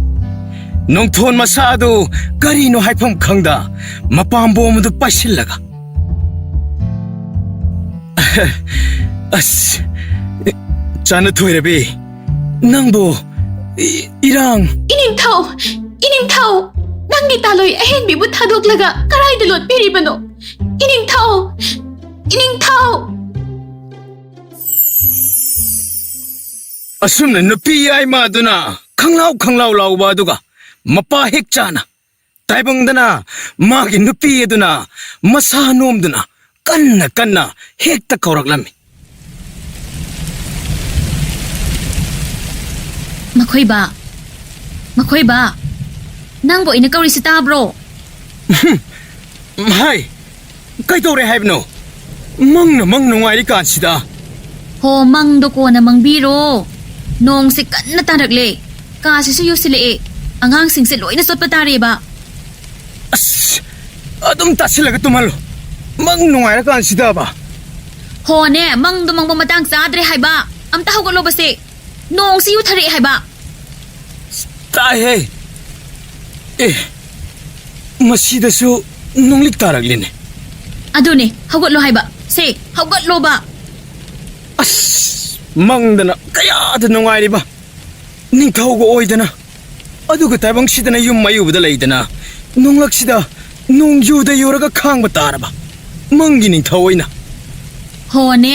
ꯅꯣꯡꯊꯣꯟ ꯃꯆꯥ ꯑꯗꯨ ꯀꯔꯤꯅꯣ ꯍꯥꯏꯐꯝ ꯈꯪꯗ ꯃꯄꯥꯝꯕꯣꯝ ꯑꯗꯨ ꯄꯥꯏꯁꯤꯜꯂꯒ, "ꯑꯁ, ꯆꯥꯅ ꯊꯣꯏꯔꯕꯤ, ꯅꯪꯕꯨ ꯏ-, ꯏꯔꯥꯡ"꯫ "ꯏꯅꯤꯡꯊꯧ! ꯏꯅꯤꯡꯊꯧ! ꯅꯪꯒꯤ ꯇꯥꯂꯣꯏ ꯑꯍꯦꯟꯕꯤꯕꯨ ꯊꯥꯗꯣꯛꯂꯒ ꯀꯔꯥꯏꯗ ꯂꯣꯠꯄꯤꯔꯤꯕꯅꯣ? ꯏꯅꯤꯡꯊꯧ! ꯏꯅꯤꯡꯊꯧ!" ꯑꯁꯨꯝꯅ ꯅꯨꯄꯤ ꯌꯥꯏꯃ ꯑꯗꯨꯅ ꯈꯪꯂꯥꯎ ꯈꯪꯂꯥꯎ ꯂꯥꯎꯕ ꯑꯗꯨꯒ ꯃꯄꯥ ꯍꯦꯛ ꯆꯥꯅ ꯇꯥꯏꯕꯪꯗꯅ ꯃꯥꯒꯤ ꯅꯨꯄꯤ ꯑꯗꯨꯅ ꯃꯁꯥ ꯅꯣꯝꯗꯨꯅ ꯀꯟꯅ ꯀꯟꯅ ꯍꯦꯛꯇ ꯀꯧꯔꯛꯂꯝꯃꯤ꯫ "ꯃꯈꯣꯏꯕꯥ, ꯃꯈꯣꯏꯕ, ꯅꯪꯕꯨ ꯑꯩꯅ ꯀꯧꯔꯤꯁꯤ ꯇꯥꯕ꯭ꯔꯣ? ꯍꯥꯏ, ꯀꯩꯗꯧꯔꯦ ꯍꯥꯏꯕꯅꯣ? ꯃꯪꯅ ꯃꯪ ꯅꯨꯡꯉꯥꯏꯔꯤ ꯀꯥꯟꯁꯤꯗ꯫ ꯍꯣ, ꯃꯪꯗꯣ ꯀꯣꯟꯅ ꯃꯪꯕꯤꯔꯣ꯫ ꯅꯣꯡꯁꯦ ꯀꯟꯅ ꯇꯥꯔꯛꯂꯦ꯫ ꯀꯥꯁꯤꯁꯨ ꯌꯨꯁꯤꯜꯂꯛꯑꯦ꯫ ꯑꯉꯥꯡꯁꯤꯡꯁꯦ ꯂꯣꯏꯅ ꯆꯣꯠꯄ ꯇꯥꯔꯦꯕ꯫ ꯑꯁ, ꯑꯗꯨꯝ ꯇꯥꯁꯤꯜꯂꯒ ꯇꯨꯝꯍꯜꯂꯣ꯫ ꯃꯪ ꯅꯨꯡꯉꯥꯏꯔꯀꯥꯟꯁꯤꯗꯕ꯫ ꯍꯣꯅꯦ, ꯃꯪꯗꯣ ꯃꯪꯕ ꯃꯇꯥꯡ ꯆꯥꯗ꯭ꯔꯦ ꯍꯥꯏꯕ꯫ ꯑꯝꯇ ꯍꯧꯒꯠꯂꯣꯕꯁꯦ꯫ ꯅꯣꯡꯁꯤ ꯌꯨꯊꯔꯛꯑꯦ ꯍꯥꯏꯕ꯫ ꯇꯥꯏꯍꯦ꯫ ꯑꯦ, ꯃꯁꯤꯗꯁꯨ ꯅꯣꯡꯂꯤꯛ ꯇꯥꯔꯛꯂꯤꯅꯦ꯫ ꯑꯗꯨꯅꯦ, ꯍꯧꯒꯠꯂꯣ ꯍꯥꯏꯕ꯫ ꯁꯦ, ꯍꯧꯒꯠꯂꯣꯕ꯫ ꯑꯁ, ꯃꯪꯗꯅ ꯀꯌꯥꯗ ꯅꯨꯡꯉꯥꯏꯔꯤꯕ꯫ ꯅꯤꯡꯊꯧꯒ ꯑꯣꯏꯗꯅ, ꯑꯗꯨꯒ ꯇꯥꯏꯕꯪꯁꯤꯗꯅ ꯌꯨꯝ ꯑꯌꯨꯕꯗ ꯂꯩꯗꯅ, ꯅꯣꯡꯂꯛꯁꯤꯗ ꯅꯣꯡ ꯌꯨꯗ ꯌꯨꯔꯒ ꯈꯥꯡꯕ ꯇꯥꯔꯕ꯫ ꯃꯪꯒꯤ ꯅꯤꯡꯊꯧ ꯑꯣꯏꯅ꯫ ꯍꯣꯅꯦ,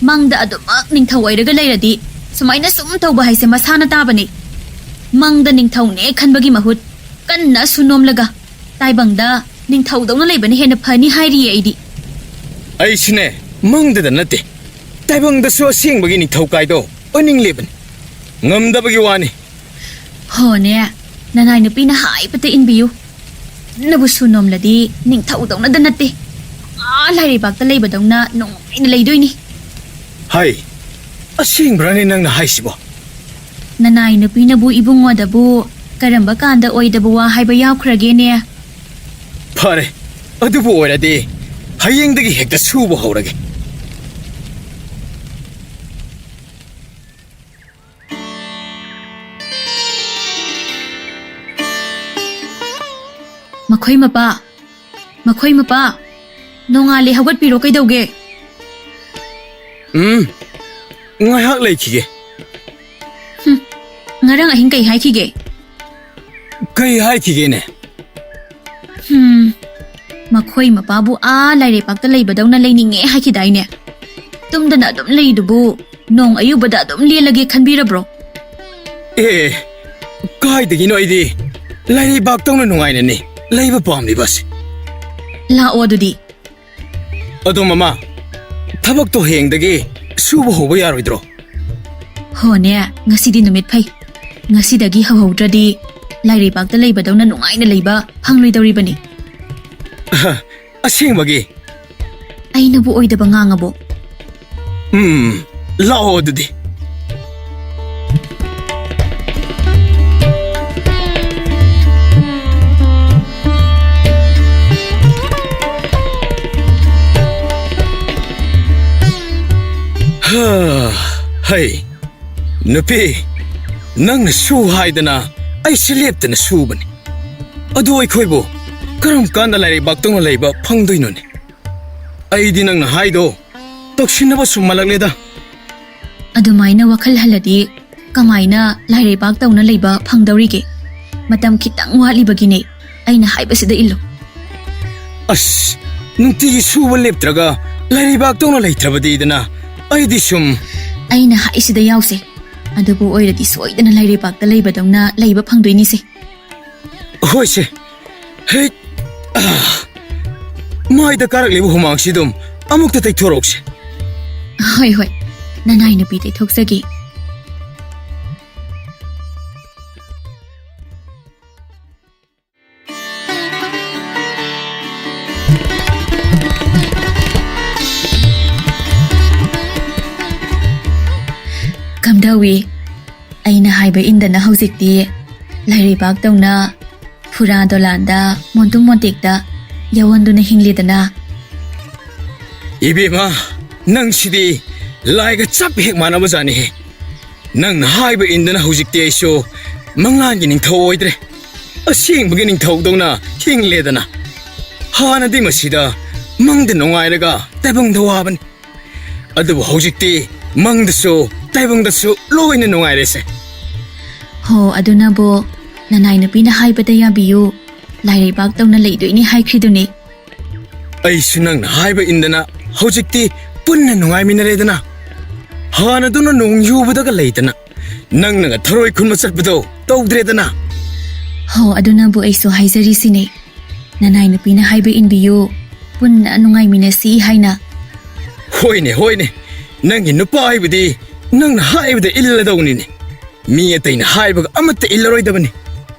ꯃꯪꯗ ꯑꯗꯨꯃꯛ ꯅꯤꯡꯊꯧ ꯑꯣꯏꯔꯒ ꯂꯩꯔꯗꯤ ꯁꯨꯃꯥꯏꯅ ꯁꯨꯝ ꯇꯧꯕ ꯍꯥꯏꯁꯦ ꯃꯁꯥꯅ ꯇꯥꯕꯅꯤ꯫ ꯃꯪꯗ ꯅꯤꯡꯊꯧꯅꯦ ꯈꯟꯕꯒꯤ ꯃꯍꯨꯠ ꯀꯟꯅ ꯁꯨ ꯅꯣꯝꯂꯒ ꯇꯥꯏꯕꯪꯗ ꯅꯤꯡꯊꯧꯗꯧꯅ ꯂꯩꯕꯅ ꯍꯦꯟꯅ ꯐꯅꯤ ꯍꯥꯏꯔꯤꯌꯦ ꯑꯩꯗꯤ꯫ ꯑꯩꯁꯨꯅꯦ, ꯃꯪꯗꯗ ꯅꯠꯇꯦ, ꯇꯥꯏꯕꯪꯗꯁꯨ ꯑꯁꯦꯡꯕꯒꯤ ꯅꯤꯡꯊꯧ ꯀꯥꯏꯗꯣ ꯑꯣꯏꯅꯤꯡꯂꯤꯕꯅꯤ꯫ ꯉꯝꯗꯕꯒꯤ ꯋꯥꯅꯤ꯫ ꯍꯣꯅꯦ, ꯅꯅꯥꯏ ꯅꯨꯄꯤꯅ ꯍꯥꯏꯕꯇ ꯏꯟꯕꯤꯌꯨ꯫ ꯅꯕꯨ ꯁꯨ ꯅꯣꯝꯂꯗꯤ ꯅꯤꯡꯊꯧꯗꯧꯅꯗ ꯅꯠꯇꯦ, ꯑꯥ ꯂꯥꯏꯔꯩꯕꯥꯛꯇ ꯂꯩꯕꯗꯧꯅ ꯅꯨꯡꯉꯥꯏꯅ ꯂꯩꯗꯣꯏꯅꯤ꯫ ꯍꯥꯏ, ꯑꯁꯦꯡꯕ꯭ꯔꯥꯅꯦ ꯅꯪꯅ ꯍꯥꯏꯁꯤꯕꯣ? ꯅꯅꯥꯏ ꯅꯨꯄꯤꯅꯕꯨ ꯏꯕꯨꯡꯉꯣꯗꯕꯨ ꯀꯔꯝꯕ ꯀꯥꯟꯗ ꯑꯣꯏꯗꯕ ꯋꯥ ꯍꯥꯏꯕ ꯌꯥꯎꯈ꯭ꯔꯒꯦꯅꯦ? ꯐꯔꯦ, ꯑꯗꯨꯕꯨ ꯑꯣꯏꯔꯗꯤ ꯍꯌꯦꯡꯗꯒꯤ ꯍꯦꯛꯇ ꯁꯨꯕ ꯍꯧꯔꯒꯦ꯫ ꯃꯈꯣꯏ ꯃꯄꯥ, ꯃꯈꯣꯏ ꯃꯄꯥ, ꯅꯣꯡꯉꯥꯜꯂꯦ, ꯍꯧꯒꯠꯄꯤꯔꯣ, ꯀꯩꯗꯧꯒꯦ? ꯎꯝ, ꯉꯥꯏꯍꯥꯛ ꯂꯩꯈꯤꯒꯦ꯫ ꯍꯨꯝ, ꯉꯔꯥꯡ ꯑꯍꯤꯡ ꯀꯩ ꯍꯥꯏꯈꯤꯒꯦ? ꯀꯩ ꯍꯥꯏꯈꯤꯒꯦꯅꯦ? ꯍꯨꯝ, ꯃꯈꯣꯏ ꯃꯄꯥꯕꯨ ꯑꯥ ꯂꯥꯏꯔꯩꯄꯥꯛꯇ ꯂꯩꯕꯗꯧꯅ ꯂꯩꯅꯤꯡꯉꯦ ꯍꯥꯏꯈꯤꯗꯥꯏꯅꯦ? ꯇꯨꯝꯗꯅ ꯑꯗꯨꯝ ꯂꯩꯗꯨꯕꯨ ꯅꯣꯡ ꯑꯌꯨꯕꯗ ꯑꯗꯨꯝ ꯂꯦꯜꯂꯒꯦ ꯈꯟꯕꯤꯔꯕ꯭ꯔꯣ? ꯑꯦ, ꯀꯥꯏꯗꯒꯤꯅꯣ, ꯑꯩꯗꯤ ꯂꯥꯏꯔꯩꯕꯥꯛꯇꯧꯅ ꯅꯨꯡꯉꯥꯏꯅꯅꯤ ꯂꯩꯕ ꯄꯥꯝꯂꯤꯕꯁꯦ꯫ ꯂꯥꯛꯑꯣ ꯑꯗꯨꯗꯤ꯫ ꯑꯗꯣ ꯃꯃꯥ, ꯊꯕꯛꯇꯣ ꯍꯌꯦꯡꯗꯒꯤ ꯁꯨꯕ ꯍꯧꯕ ꯌꯥꯔꯣꯏꯗ꯭ꯔꯣ? ꯍꯣꯅꯦ, ꯉꯁꯤꯗꯤ ꯅꯨꯃꯤꯠ ꯐꯩ꯫ ꯉꯁꯤꯗꯒꯤ ꯍꯧꯍꯧꯗ꯭ꯔꯗꯤ ꯂꯥꯏꯔꯩꯕꯥꯛꯇ ꯂꯩꯕꯗꯧꯅ ꯅꯨꯡꯉꯥꯏꯅ ꯂꯩꯕ ꯐꯪꯂꯣꯏꯗꯧꯔꯤꯕꯅꯤ꯫ ꯑꯁꯦꯡꯕꯒꯤ? ꯑꯩꯅꯕꯨ ꯑꯣꯏꯗꯕ ꯉꯥꯡꯉꯕꯣ? ꯎꯝ, ꯂꯥꯛꯑꯣ ꯑꯗꯨꯗꯤ꯫ ꯍꯥ, ꯍꯩ, ꯅꯨꯄꯤ, ꯅꯪꯅ ꯁꯨ ꯍꯥꯏꯗꯅ ꯑꯩꯁꯦ ꯂꯦꯞꯇꯅ ꯁꯨꯕꯅꯤ꯫ ꯑꯗꯨ ꯑꯩꯈꯣꯏꯕꯨ ꯀꯔꯝ ꯀꯥꯟꯗ ꯂꯥꯏꯔꯩꯕꯥꯛꯇꯧꯅ ꯂꯩꯕ ꯐꯪꯗꯣꯏꯅꯣꯅꯦ? ꯑꯩꯗꯤ ꯅꯪꯅ ꯍꯥꯏꯗꯣ ꯇꯧꯁꯤꯟꯅꯕ ꯁꯨꯝ ꯃꯥꯜꯂꯛꯂꯦꯗ꯫ ꯑꯗꯨꯃꯥꯏꯅ ꯋꯥꯈꯜ ꯍꯜꯂꯗꯤ ꯀꯃꯥꯏꯅ ꯂꯥꯏꯔꯩꯕꯥꯛ ꯇꯧꯅ ꯂꯩꯕ ꯐꯪꯗꯧꯔꯤꯒꯦ? ꯃꯇꯝ ꯈꯤꯇꯪ ꯋꯥꯠꯂꯤꯕꯒꯤꯅꯦ꯫ ꯑꯩꯅ ꯍꯥꯏꯕꯁꯤꯗ ꯏꯜꯂꯨ꯫ ꯑꯁ, ꯅꯨꯡꯇꯤꯒꯤ ꯁꯨꯕ ꯂꯦꯞꯇ꯭ꯔꯒ ꯂꯥꯏꯔꯩꯕꯥꯛ ꯇꯧꯅ ꯂꯩꯇ꯭ꯔꯕꯗꯤꯗꯅ ꯑꯩꯗꯤ ꯁꯨꯝ꯫ ꯑꯩꯅ ꯍꯥꯏꯁꯤꯗ ꯌꯥꯎꯁꯦ꯫ ꯑꯗꯨꯕꯨ ꯑꯣꯏꯔꯗꯤ ꯁꯣꯏꯗꯅ ꯂꯥꯏꯔꯩꯕꯥꯛꯇ ꯂꯩꯕꯗꯧꯅ ꯂꯩꯕ ꯐꯪꯗꯣꯏꯅꯤꯁꯦ꯫ ꯍꯣꯏꯁꯦ꯫ ꯍꯦꯛ, ꯑꯥ, ꯃꯥꯏꯗ ꯀꯥꯔꯛꯂꯤꯕ ꯍꯨꯃꯥꯡꯁꯤ ꯑꯗꯨꯝ ꯑꯃꯨꯛꯇ ꯇꯩꯊꯣꯔꯛꯁꯦ꯫ ꯍꯣꯏ, ꯍꯣꯏ꯫ ꯅꯅꯥꯏ ꯅꯨꯄꯤ ꯇꯩꯊꯣꯛꯆꯒꯦ꯫ ꯀꯝꯗꯧꯏ? ꯑꯩꯅ ꯍꯥꯏꯕ ꯏꯟꯗꯅ ꯍꯧꯖꯤꯛꯇꯤ ꯂꯥꯏꯔꯩꯕꯥꯛ ꯇꯧꯅ ꯐꯨꯔꯥ ꯗꯣꯂꯥꯟꯗ ꯃꯣꯟꯇꯨꯝ ꯃꯣꯟꯇꯦꯛꯇ ꯌꯥꯎꯍꯟꯗꯨꯅ ꯍꯤꯡꯂꯤꯗꯅ꯫ ꯏꯕꯦꯝꯃ, ꯅꯪꯁꯤꯗꯤ ꯂꯥꯏꯒ ꯆꯞ ꯍꯦꯛ ꯃꯥꯟꯅꯕ ꯖꯥꯠꯅꯤꯍꯦ꯫ ꯅꯪꯅ ꯍꯥꯏꯕ ꯏꯟꯗꯅ ꯍꯧꯖꯤꯛꯇꯤ ꯑꯩꯁꯨ ꯃꯪꯂꯥꯟꯒꯤ ꯅꯤꯡꯊꯧ ꯑꯣꯏꯗ꯭ꯔꯦ, ꯑꯁꯦꯡꯕꯒꯤ ꯅꯤꯡꯊꯧꯗꯧꯅ ꯍꯤꯡꯂꯦꯗꯅ꯫ ꯍꯥꯟꯅꯗꯤ ꯃꯁꯤꯗ ꯃꯪꯗ ꯅꯨꯡꯉꯥꯏꯔꯒ ꯇꯥꯏꯕꯪꯗ ꯋꯥꯕꯅꯤ꯫ ꯑꯗꯨꯕꯨ ꯍꯧꯖꯤꯛꯇꯤ ꯃꯪꯗꯁꯨ ꯇꯥꯏꯕꯪꯗꯁꯨ ꯂꯣꯏꯅ ꯅꯨꯡꯉꯥꯏꯔꯦꯁꯦ꯫ ꯍꯣ, ꯑꯗꯨꯅꯕꯨ ꯅꯅꯥꯏ ꯅꯨꯄꯤꯅ ꯍꯥꯏꯕꯗ ꯌꯥꯕꯤꯌꯨ, ꯂꯥꯏꯔꯩꯕꯥꯛ ꯇꯧꯅ ꯂꯩꯗꯣꯏꯅꯤ ꯍꯥꯏꯈ꯭ꯔꯤꯗꯨꯅꯤ꯫ ꯑꯩꯁꯨ ꯅꯪꯅ ꯍꯥꯏꯕ ꯏꯟꯗꯅ ꯍꯧꯖꯤꯛꯇꯤ ꯄꯨꯟꯅ ꯅꯨꯡꯉꯥꯏꯃꯤꯟꯅꯔꯦꯗꯅ꯫ ꯍꯥꯟꯅꯗꯧꯅ ꯅꯣꯡ ꯌꯨꯕꯗꯒ ꯂꯩꯗꯅ, ꯅꯪꯅꯒ ꯊꯔꯣꯏ ꯈꯨꯟꯕ ꯆꯠꯄꯗꯣ ꯇꯧꯗ꯭ꯔꯦꯗꯅ꯫ ꯍꯣ, ꯑꯗꯨꯅꯕꯨ ꯑꯩꯁꯨ ꯍꯥꯏꯖꯔꯤꯁꯤꯅꯦ, ꯅꯅꯥꯏ ꯅꯨꯄꯤꯅ ꯍꯥꯏꯕ ꯏꯟꯕꯤꯌꯨ, ꯄꯨꯟꯅ ꯅꯨꯡꯉꯥꯏꯃꯤꯟꯅꯁꯤ ꯍꯥꯏꯅ꯫ ꯍꯣꯏꯅꯦ, ꯍꯣꯏꯅꯦ, ꯅꯪꯒꯤ ꯅꯨꯄꯥ ꯍꯥꯏꯕꯗꯤ ꯅꯪꯅ ꯍꯥꯏꯕꯗ ꯏꯜꯂꯗꯧꯅꯤꯅꯦ꯫ ꯃꯤ ꯑꯇꯩꯅ ꯍꯥꯏꯕꯒ ꯑꯃꯠꯇ ꯏꯜꯂꯔꯣꯏꯗꯕꯅꯤ꯫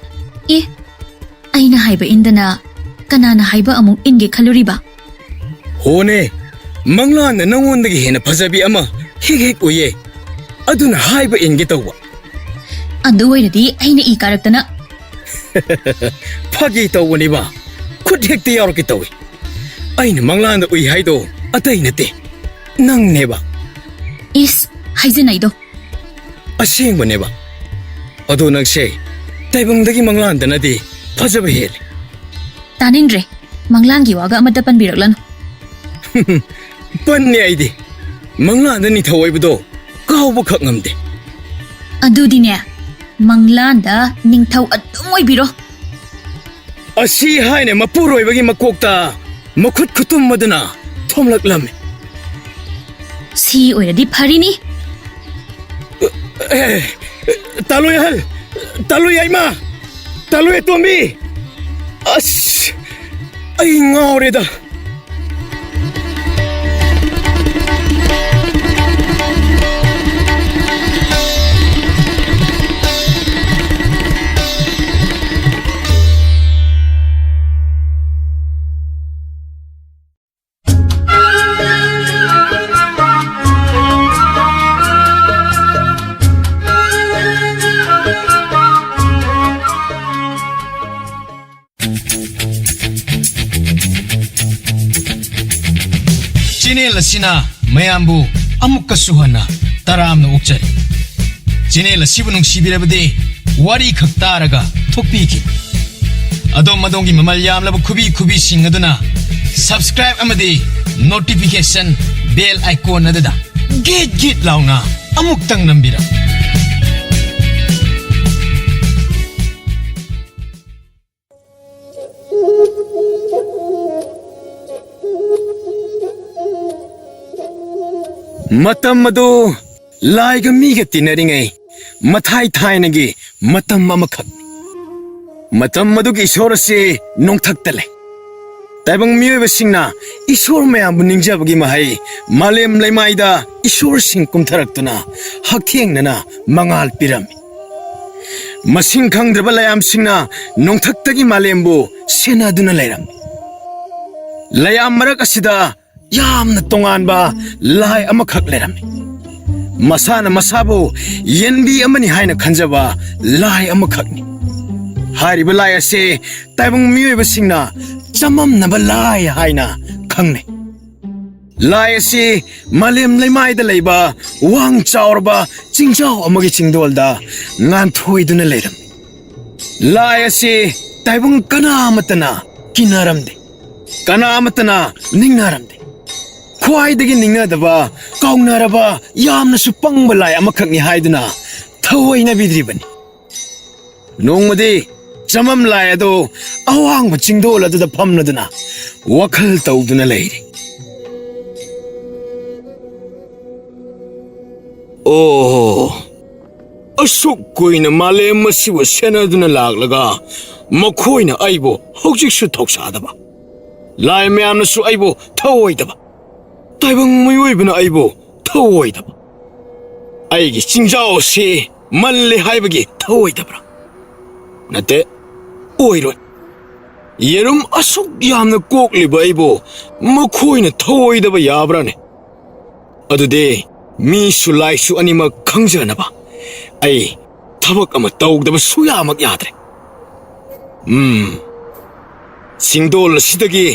ꯑꯦ, ꯑꯩꯅ ꯍꯥꯏꯕ ꯏꯟꯗꯅ ꯀꯅꯥꯅ ꯍꯥꯏꯕ ꯑꯃꯨꯛ ꯏꯟꯒꯦ ꯈꯜꯂꯨꯔꯤꯕ? ꯍꯣꯅꯦ, ꯃꯪꯂꯥꯟꯗ ꯅꯉꯣꯟꯗꯒꯤ ꯍꯦꯟꯅ ꯐꯖꯕꯤ ꯑꯃ ꯍꯦꯛ ꯍꯦꯛ ꯎꯏꯌꯦ꯫ ꯑꯗꯨꯅ ꯍꯥꯏꯕ ꯏꯟꯒꯦ ꯇꯧꯕ꯫ ꯑꯗꯨ ꯑꯣꯏꯔꯗꯤ ꯑꯩꯅ ꯏ ꯀꯥꯔꯛꯇꯅ꯫ ꯐꯥꯒꯤ ꯇꯧꯕꯅꯤꯕ꯫ ꯈꯨꯠ ꯍꯦꯛꯇ ꯌꯥꯎꯔꯛꯀꯦ ꯇꯧꯏ꯫ ꯑꯩꯅ ꯃꯪꯂꯥꯟꯗ ꯎꯏ ꯍꯥꯏꯗꯣ ꯑꯇꯩ ꯅꯠꯇꯦ, ꯅꯪꯅꯦꯕ꯫ ꯏꯁ, ꯍꯥꯏꯖꯤꯟꯅꯩꯗꯣ꯫ ꯑꯁꯦꯡꯕꯅꯦꯕ꯫ ꯑꯗꯣ ꯅꯪꯁꯦ ꯇꯥꯏꯕꯪꯗꯒꯤ ꯃꯪꯂꯥꯟꯗꯅꯗꯤ ꯐꯖꯕ ꯍꯦꯜꯂꯤ꯫ ꯇꯥꯅꯤꯡꯗ꯭ꯔꯦ꯫ ꯃꯪꯂꯥꯟꯒꯤ ꯋꯥꯒ ꯑꯃꯠꯇ ꯄꯟꯕꯤꯔꯛꯂꯅꯨ꯫ ꯄꯟꯅꯤ ꯑꯩꯗꯤ꯫ ꯃꯪꯂꯥꯟꯗ ꯅꯤꯡꯊꯧ ꯑꯣꯏꯕꯗꯣ ꯀꯥꯎꯕꯈꯛ ꯉꯝꯗꯦ꯫ ꯑꯗꯨꯗꯤꯅꯦ, ꯃꯪꯂꯥꯟꯗ ꯅꯤꯡꯊꯧ ꯑꯗꯨꯝ ꯑꯣꯏꯕꯤꯔꯣ꯫ ꯑꯁꯤ ꯍꯥꯏꯅ ꯃꯄꯨꯔꯣꯏꯕꯒꯤ ꯃꯀꯣꯛꯇ ꯃꯈꯨꯠ ꯈꯨꯇꯨꯝ ꯑꯗꯨꯅ ꯊꯣꯝꯂꯛꯂꯝꯃꯤ꯫ ꯁꯤ ꯑꯣꯏꯔꯗꯤ ꯐꯔꯤꯅꯤ꯫ ꯑꯦ, ꯇꯥꯂꯣꯏ ꯑꯍꯜ, ꯇꯥꯂꯣꯏ ꯌꯥꯏꯃ, ꯇꯥꯂꯣꯏ ꯑꯇꯣꯝꯕꯤ꯫ ꯑꯁ, ꯑꯩ ꯉꯥꯎꯔꯦꯗ꯫ ꯆꯦꯅꯦꯜ ꯑꯁꯤꯅ ꯃꯌꯥꯝꯕꯨ ꯑꯃꯨꯛꯀꯁꯨ ꯍꯟꯅ ꯇꯔꯥꯝꯅ ꯑꯣꯛꯆꯔꯤ꯫ ꯆꯦꯅꯦꯜ ꯑꯁꯤꯕꯨ ꯅꯨꯡꯁꯤꯕꯤꯔꯕꯗꯤ ꯋꯥꯔꯤ ꯈꯛ ꯇꯥꯔꯒ ꯊꯣꯛꯄꯤꯈꯤ꯫ ꯑꯗꯣꯝ ꯑꯗꯣꯝꯒꯤ ꯃꯃꯜ ꯌꯥꯝꯂꯕ ꯈꯨꯕꯤ ꯈꯨꯕꯤꯁꯤꯡ ꯑꯗꯨꯅ subscribe ꯑꯃꯗꯤ notification bell icon ꯑꯗꯨꯗ ꯒꯤꯠ ꯒꯤꯠ ꯂꯥꯎꯅ ꯑꯃꯨꯛꯇꯪ ꯅꯝꯕꯤꯔꯝꯃꯨ꯫ ꯃꯇꯝ ꯑꯗꯨ ꯂꯥꯏꯒ ꯃꯤꯒ ꯇꯤꯟꯅꯔꯤꯉꯩ ꯃꯊꯥꯏ ꯊꯥꯏꯅꯒꯤ ꯃꯇꯝ ꯑꯃꯈꯛ꯫ ꯃꯇꯝ ꯑꯗꯨꯒꯤ ꯏꯁꯣꯔ ꯑꯁꯤ ꯅꯣꯡꯊꯛꯇ ꯂꯩ꯫ ꯇꯥꯏꯕꯪ ꯃꯤꯑꯣꯏꯕꯁꯤꯡꯅ ꯏꯁꯣꯔ ꯃꯌꯥꯝꯕꯨ ꯅꯤꯡꯖꯕꯒꯤ ꯃꯍꯩ ꯃꯥꯂꯦꯝ ꯂꯩꯃꯥꯏꯗ ꯏꯁꯣꯔꯁꯤꯡ ꯀꯨꯝꯊꯔꯛꯇꯨꯅ ꯍꯛꯊꯦꯡꯅꯅ ꯃꯉꯥꯜ ꯄꯤꯔꯝꯃꯤ꯫ ꯃꯁꯤꯡ ꯈꯪꯗ꯭ꯔꯕ ꯂꯥꯏꯌꯥꯝꯁꯤꯡꯅ ꯅꯣꯡꯊꯛꯇꯒꯤ ꯃꯥꯂꯦꯝꯕꯨ ꯁꯦꯟꯅꯗꯨꯅ ꯂꯩꯔꯝꯃꯤ꯫ ꯂꯥꯏꯌꯥꯝ ꯃꯔꯛ ꯑꯁꯤꯗ ꯌꯥꯝꯅ ꯇꯣꯉꯥꯟꯕ ꯂꯥꯏ ꯑꯃꯈꯛ ꯂꯩꯔꯝꯃꯤ꯫ ꯃꯁꯥꯅ ꯃꯁꯥꯕꯨ ꯌꯦꯟꯕꯤ ꯑꯃꯅꯤ ꯍꯥꯏꯅ ꯈꯟꯖꯕ ꯂꯥꯏ ꯑꯃꯈꯛꯅꯤ꯫ ꯍꯥꯏꯔꯤꯕ ꯂꯥꯏ ꯑꯁꯤ ꯇꯥꯏꯕꯪ ꯃꯤꯑꯣꯏꯕꯁꯤꯡꯅ ꯆꯃꯝꯅꯕ ꯂꯥꯏ ꯍꯥꯏꯅ ꯈꯪꯅꯩ꯫ ꯂꯥꯏ ꯑꯁꯤ ꯃꯥꯂꯦꯝ ꯂꯩꯃꯥꯏꯗ ꯂꯩꯕ ꯋꯥꯡ ꯆꯥꯎꯔꯕ ꯆꯤꯡꯖꯥꯎ ꯑꯃꯒꯤ ꯆꯤꯡꯗꯣꯜꯗ ꯉꯥꯟꯊꯣꯏꯗꯨꯅ ꯂꯩꯔꯝꯃꯤ꯫ ꯂꯥꯏ ꯑꯁꯤ ꯇꯥꯏꯕꯪ ꯀꯅꯥ ꯑꯃꯠꯇꯅ ꯀꯤꯅꯔꯝꯗꯦ, ꯀꯅꯥ ꯑꯃꯠꯇꯅ ꯅꯤꯡꯅꯔꯝꯗꯦ꯫ ꯈ꯭ꯋꯥꯏꯗꯒꯤ ꯅꯤꯡꯅꯗꯕ, ꯀꯥꯎꯅꯔꯕ, ꯌꯥꯝꯅꯁꯨ ꯄꯪꯕ ꯂꯥꯏ ꯑꯃꯈꯛꯅꯤ ꯍꯥꯏꯗꯨꯅ ꯊꯑꯣꯏꯅꯕꯤꯗ꯭ꯔꯤꯕꯅꯤ꯫ ꯅꯣꯡꯃꯗꯤ ꯆꯃꯝ ꯂꯥꯏ ꯑꯗꯨ ꯑꯋꯥꯡꯕ ꯆꯤꯡꯗꯣꯜ ꯑꯗꯨꯗ ꯐꯝꯂꯗꯨꯅ ꯋꯥꯈꯜ ꯇꯧꯗꯨꯅ ꯂꯩꯔꯤ꯫ ꯑꯣ, ꯑꯁꯨꯛ ꯀꯨꯏꯅ ꯃꯥꯂꯦꯝ ꯑꯁꯤꯕꯨ ꯁꯦꯟꯅꯗꯨꯅ ꯂꯥꯛꯂꯒ ꯃꯈꯣꯏꯅ ꯑꯩꯕꯨ ꯍꯧꯖꯤꯛꯁꯨ ꯊꯧꯁꯥꯗꯕ, ꯂꯥꯏ ꯃꯌꯥꯝꯅꯁꯨ ꯑꯩꯕꯨ ꯊꯧꯑꯣꯏꯗꯕ, ꯇꯥꯏꯕꯪ ꯃꯤꯑꯣꯏꯕꯅ ꯑꯩꯕꯨ ꯊꯧꯑꯣꯏꯗꯕ, ꯑꯩꯒꯤ ꯆꯤꯡꯖꯥꯎ ꯑꯁꯤ ꯃꯜꯂꯦ ꯍꯥꯏꯕꯒꯤ ꯊꯧꯑꯣꯏꯗꯕ꯭ꯔꯥ? ꯅꯠꯇꯦ, ꯑꯣꯏꯔꯣꯏ꯫ ꯌꯦꯔꯨꯝ ꯑꯁꯨꯛ ꯌꯥꯝꯅ ꯀꯣꯛꯂꯤꯕ ꯑꯩꯕꯨ ꯃꯈꯣꯏꯅ ꯊꯧꯑꯣꯏꯗꯕ ꯌꯥꯕ꯭ꯔꯥꯅꯦ? ꯑꯗꯨꯗꯤ ꯃꯤꯁꯨ ꯂꯥꯏꯁꯨ ꯑꯅꯤꯃꯛ ꯈꯪꯖꯅꯕ ꯑꯩ ꯊꯕꯛ ꯑꯃ ꯇꯧꯗꯕ ꯁꯨꯌꯥꯃꯛ ꯌꯥꯗ꯭ꯔꯦ꯫ ꯎꯝ, ꯆꯤꯡꯗꯣꯜ ꯑꯁꯤꯗꯒꯤ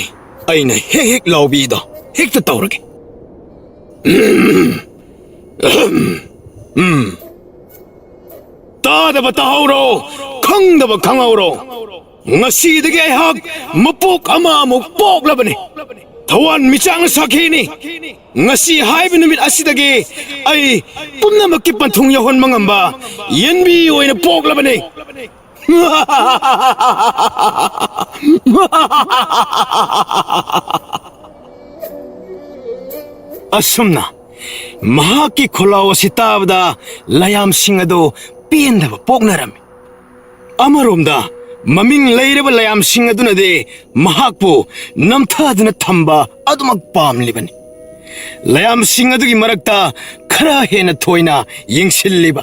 ꯑꯩꯅ ꯍꯦꯛ ꯍꯦꯛ ꯂꯥꯎꯕꯤꯗꯣ ꯍꯦꯛꯇ ꯇꯧꯔꯒꯦ꯫ ꯎꯝ, ꯇꯥꯗꯕ ꯇꯥꯍꯧꯔꯣ, ꯈꯪꯗꯕ ꯈꯪꯍꯧꯔꯣ꯫ ꯉꯁꯤꯗꯒꯤ ꯑꯩꯍꯥꯛ ꯃꯄꯣꯛ ꯑꯃ ꯑꯃꯨꯛ ꯄꯣꯛꯂꯕꯅꯤ꯫ ꯊꯋꯥꯟ ꯃꯤꯆꯥꯛꯅ ꯁꯥꯈꯤꯅꯤ꯫ ꯉꯁꯤ ꯍꯥꯏꯕ ꯅꯨꯃꯤꯠ ꯑꯁꯤꯗꯒꯤ ꯑꯩ ꯄꯨꯝꯅꯃꯛꯀꯤ ꯄꯟꯊꯨꯡ ꯌꯧꯍꯟꯕ ꯉꯝꯕ ꯌꯦꯟꯕꯤ ꯑꯣꯏꯅ ꯄꯣꯛꯂꯕꯅꯤ꯫ ꯑꯁꯨꯝꯅ ꯃꯍꯥꯛꯀꯤ ꯈꯣꯜꯂꯥꯎ ꯑꯁꯤ ꯇꯥꯕꯗ ꯂꯥꯏꯌꯥꯝꯁꯤꯡ ꯑꯗꯨ ꯄꯦꯟꯗꯕ ꯄꯣꯛꯅꯔꯝꯃꯤ꯫ ꯑꯃꯔꯣꯝꯗ ꯃꯃꯤꯡ ꯂꯩꯔꯕ ꯂꯌꯥꯝꯁꯤꯡ ꯑꯗꯨꯅꯗꯤ ꯃꯍꯥꯛꯄꯨ ꯅꯝꯊꯗꯨꯅ ꯊꯝꯕ ꯑꯗꯨꯃꯛ ꯄꯥꯝꯂꯤꯕꯅꯤ꯫ ꯂꯌꯥꯝꯁꯤꯡ ꯑꯗꯨꯒꯤ ꯃꯔꯛꯇ ꯈꯔ ꯍꯦꯟꯅ ꯊꯣꯏꯅ ꯌꯦꯡꯁꯤꯜꯂꯤꯕ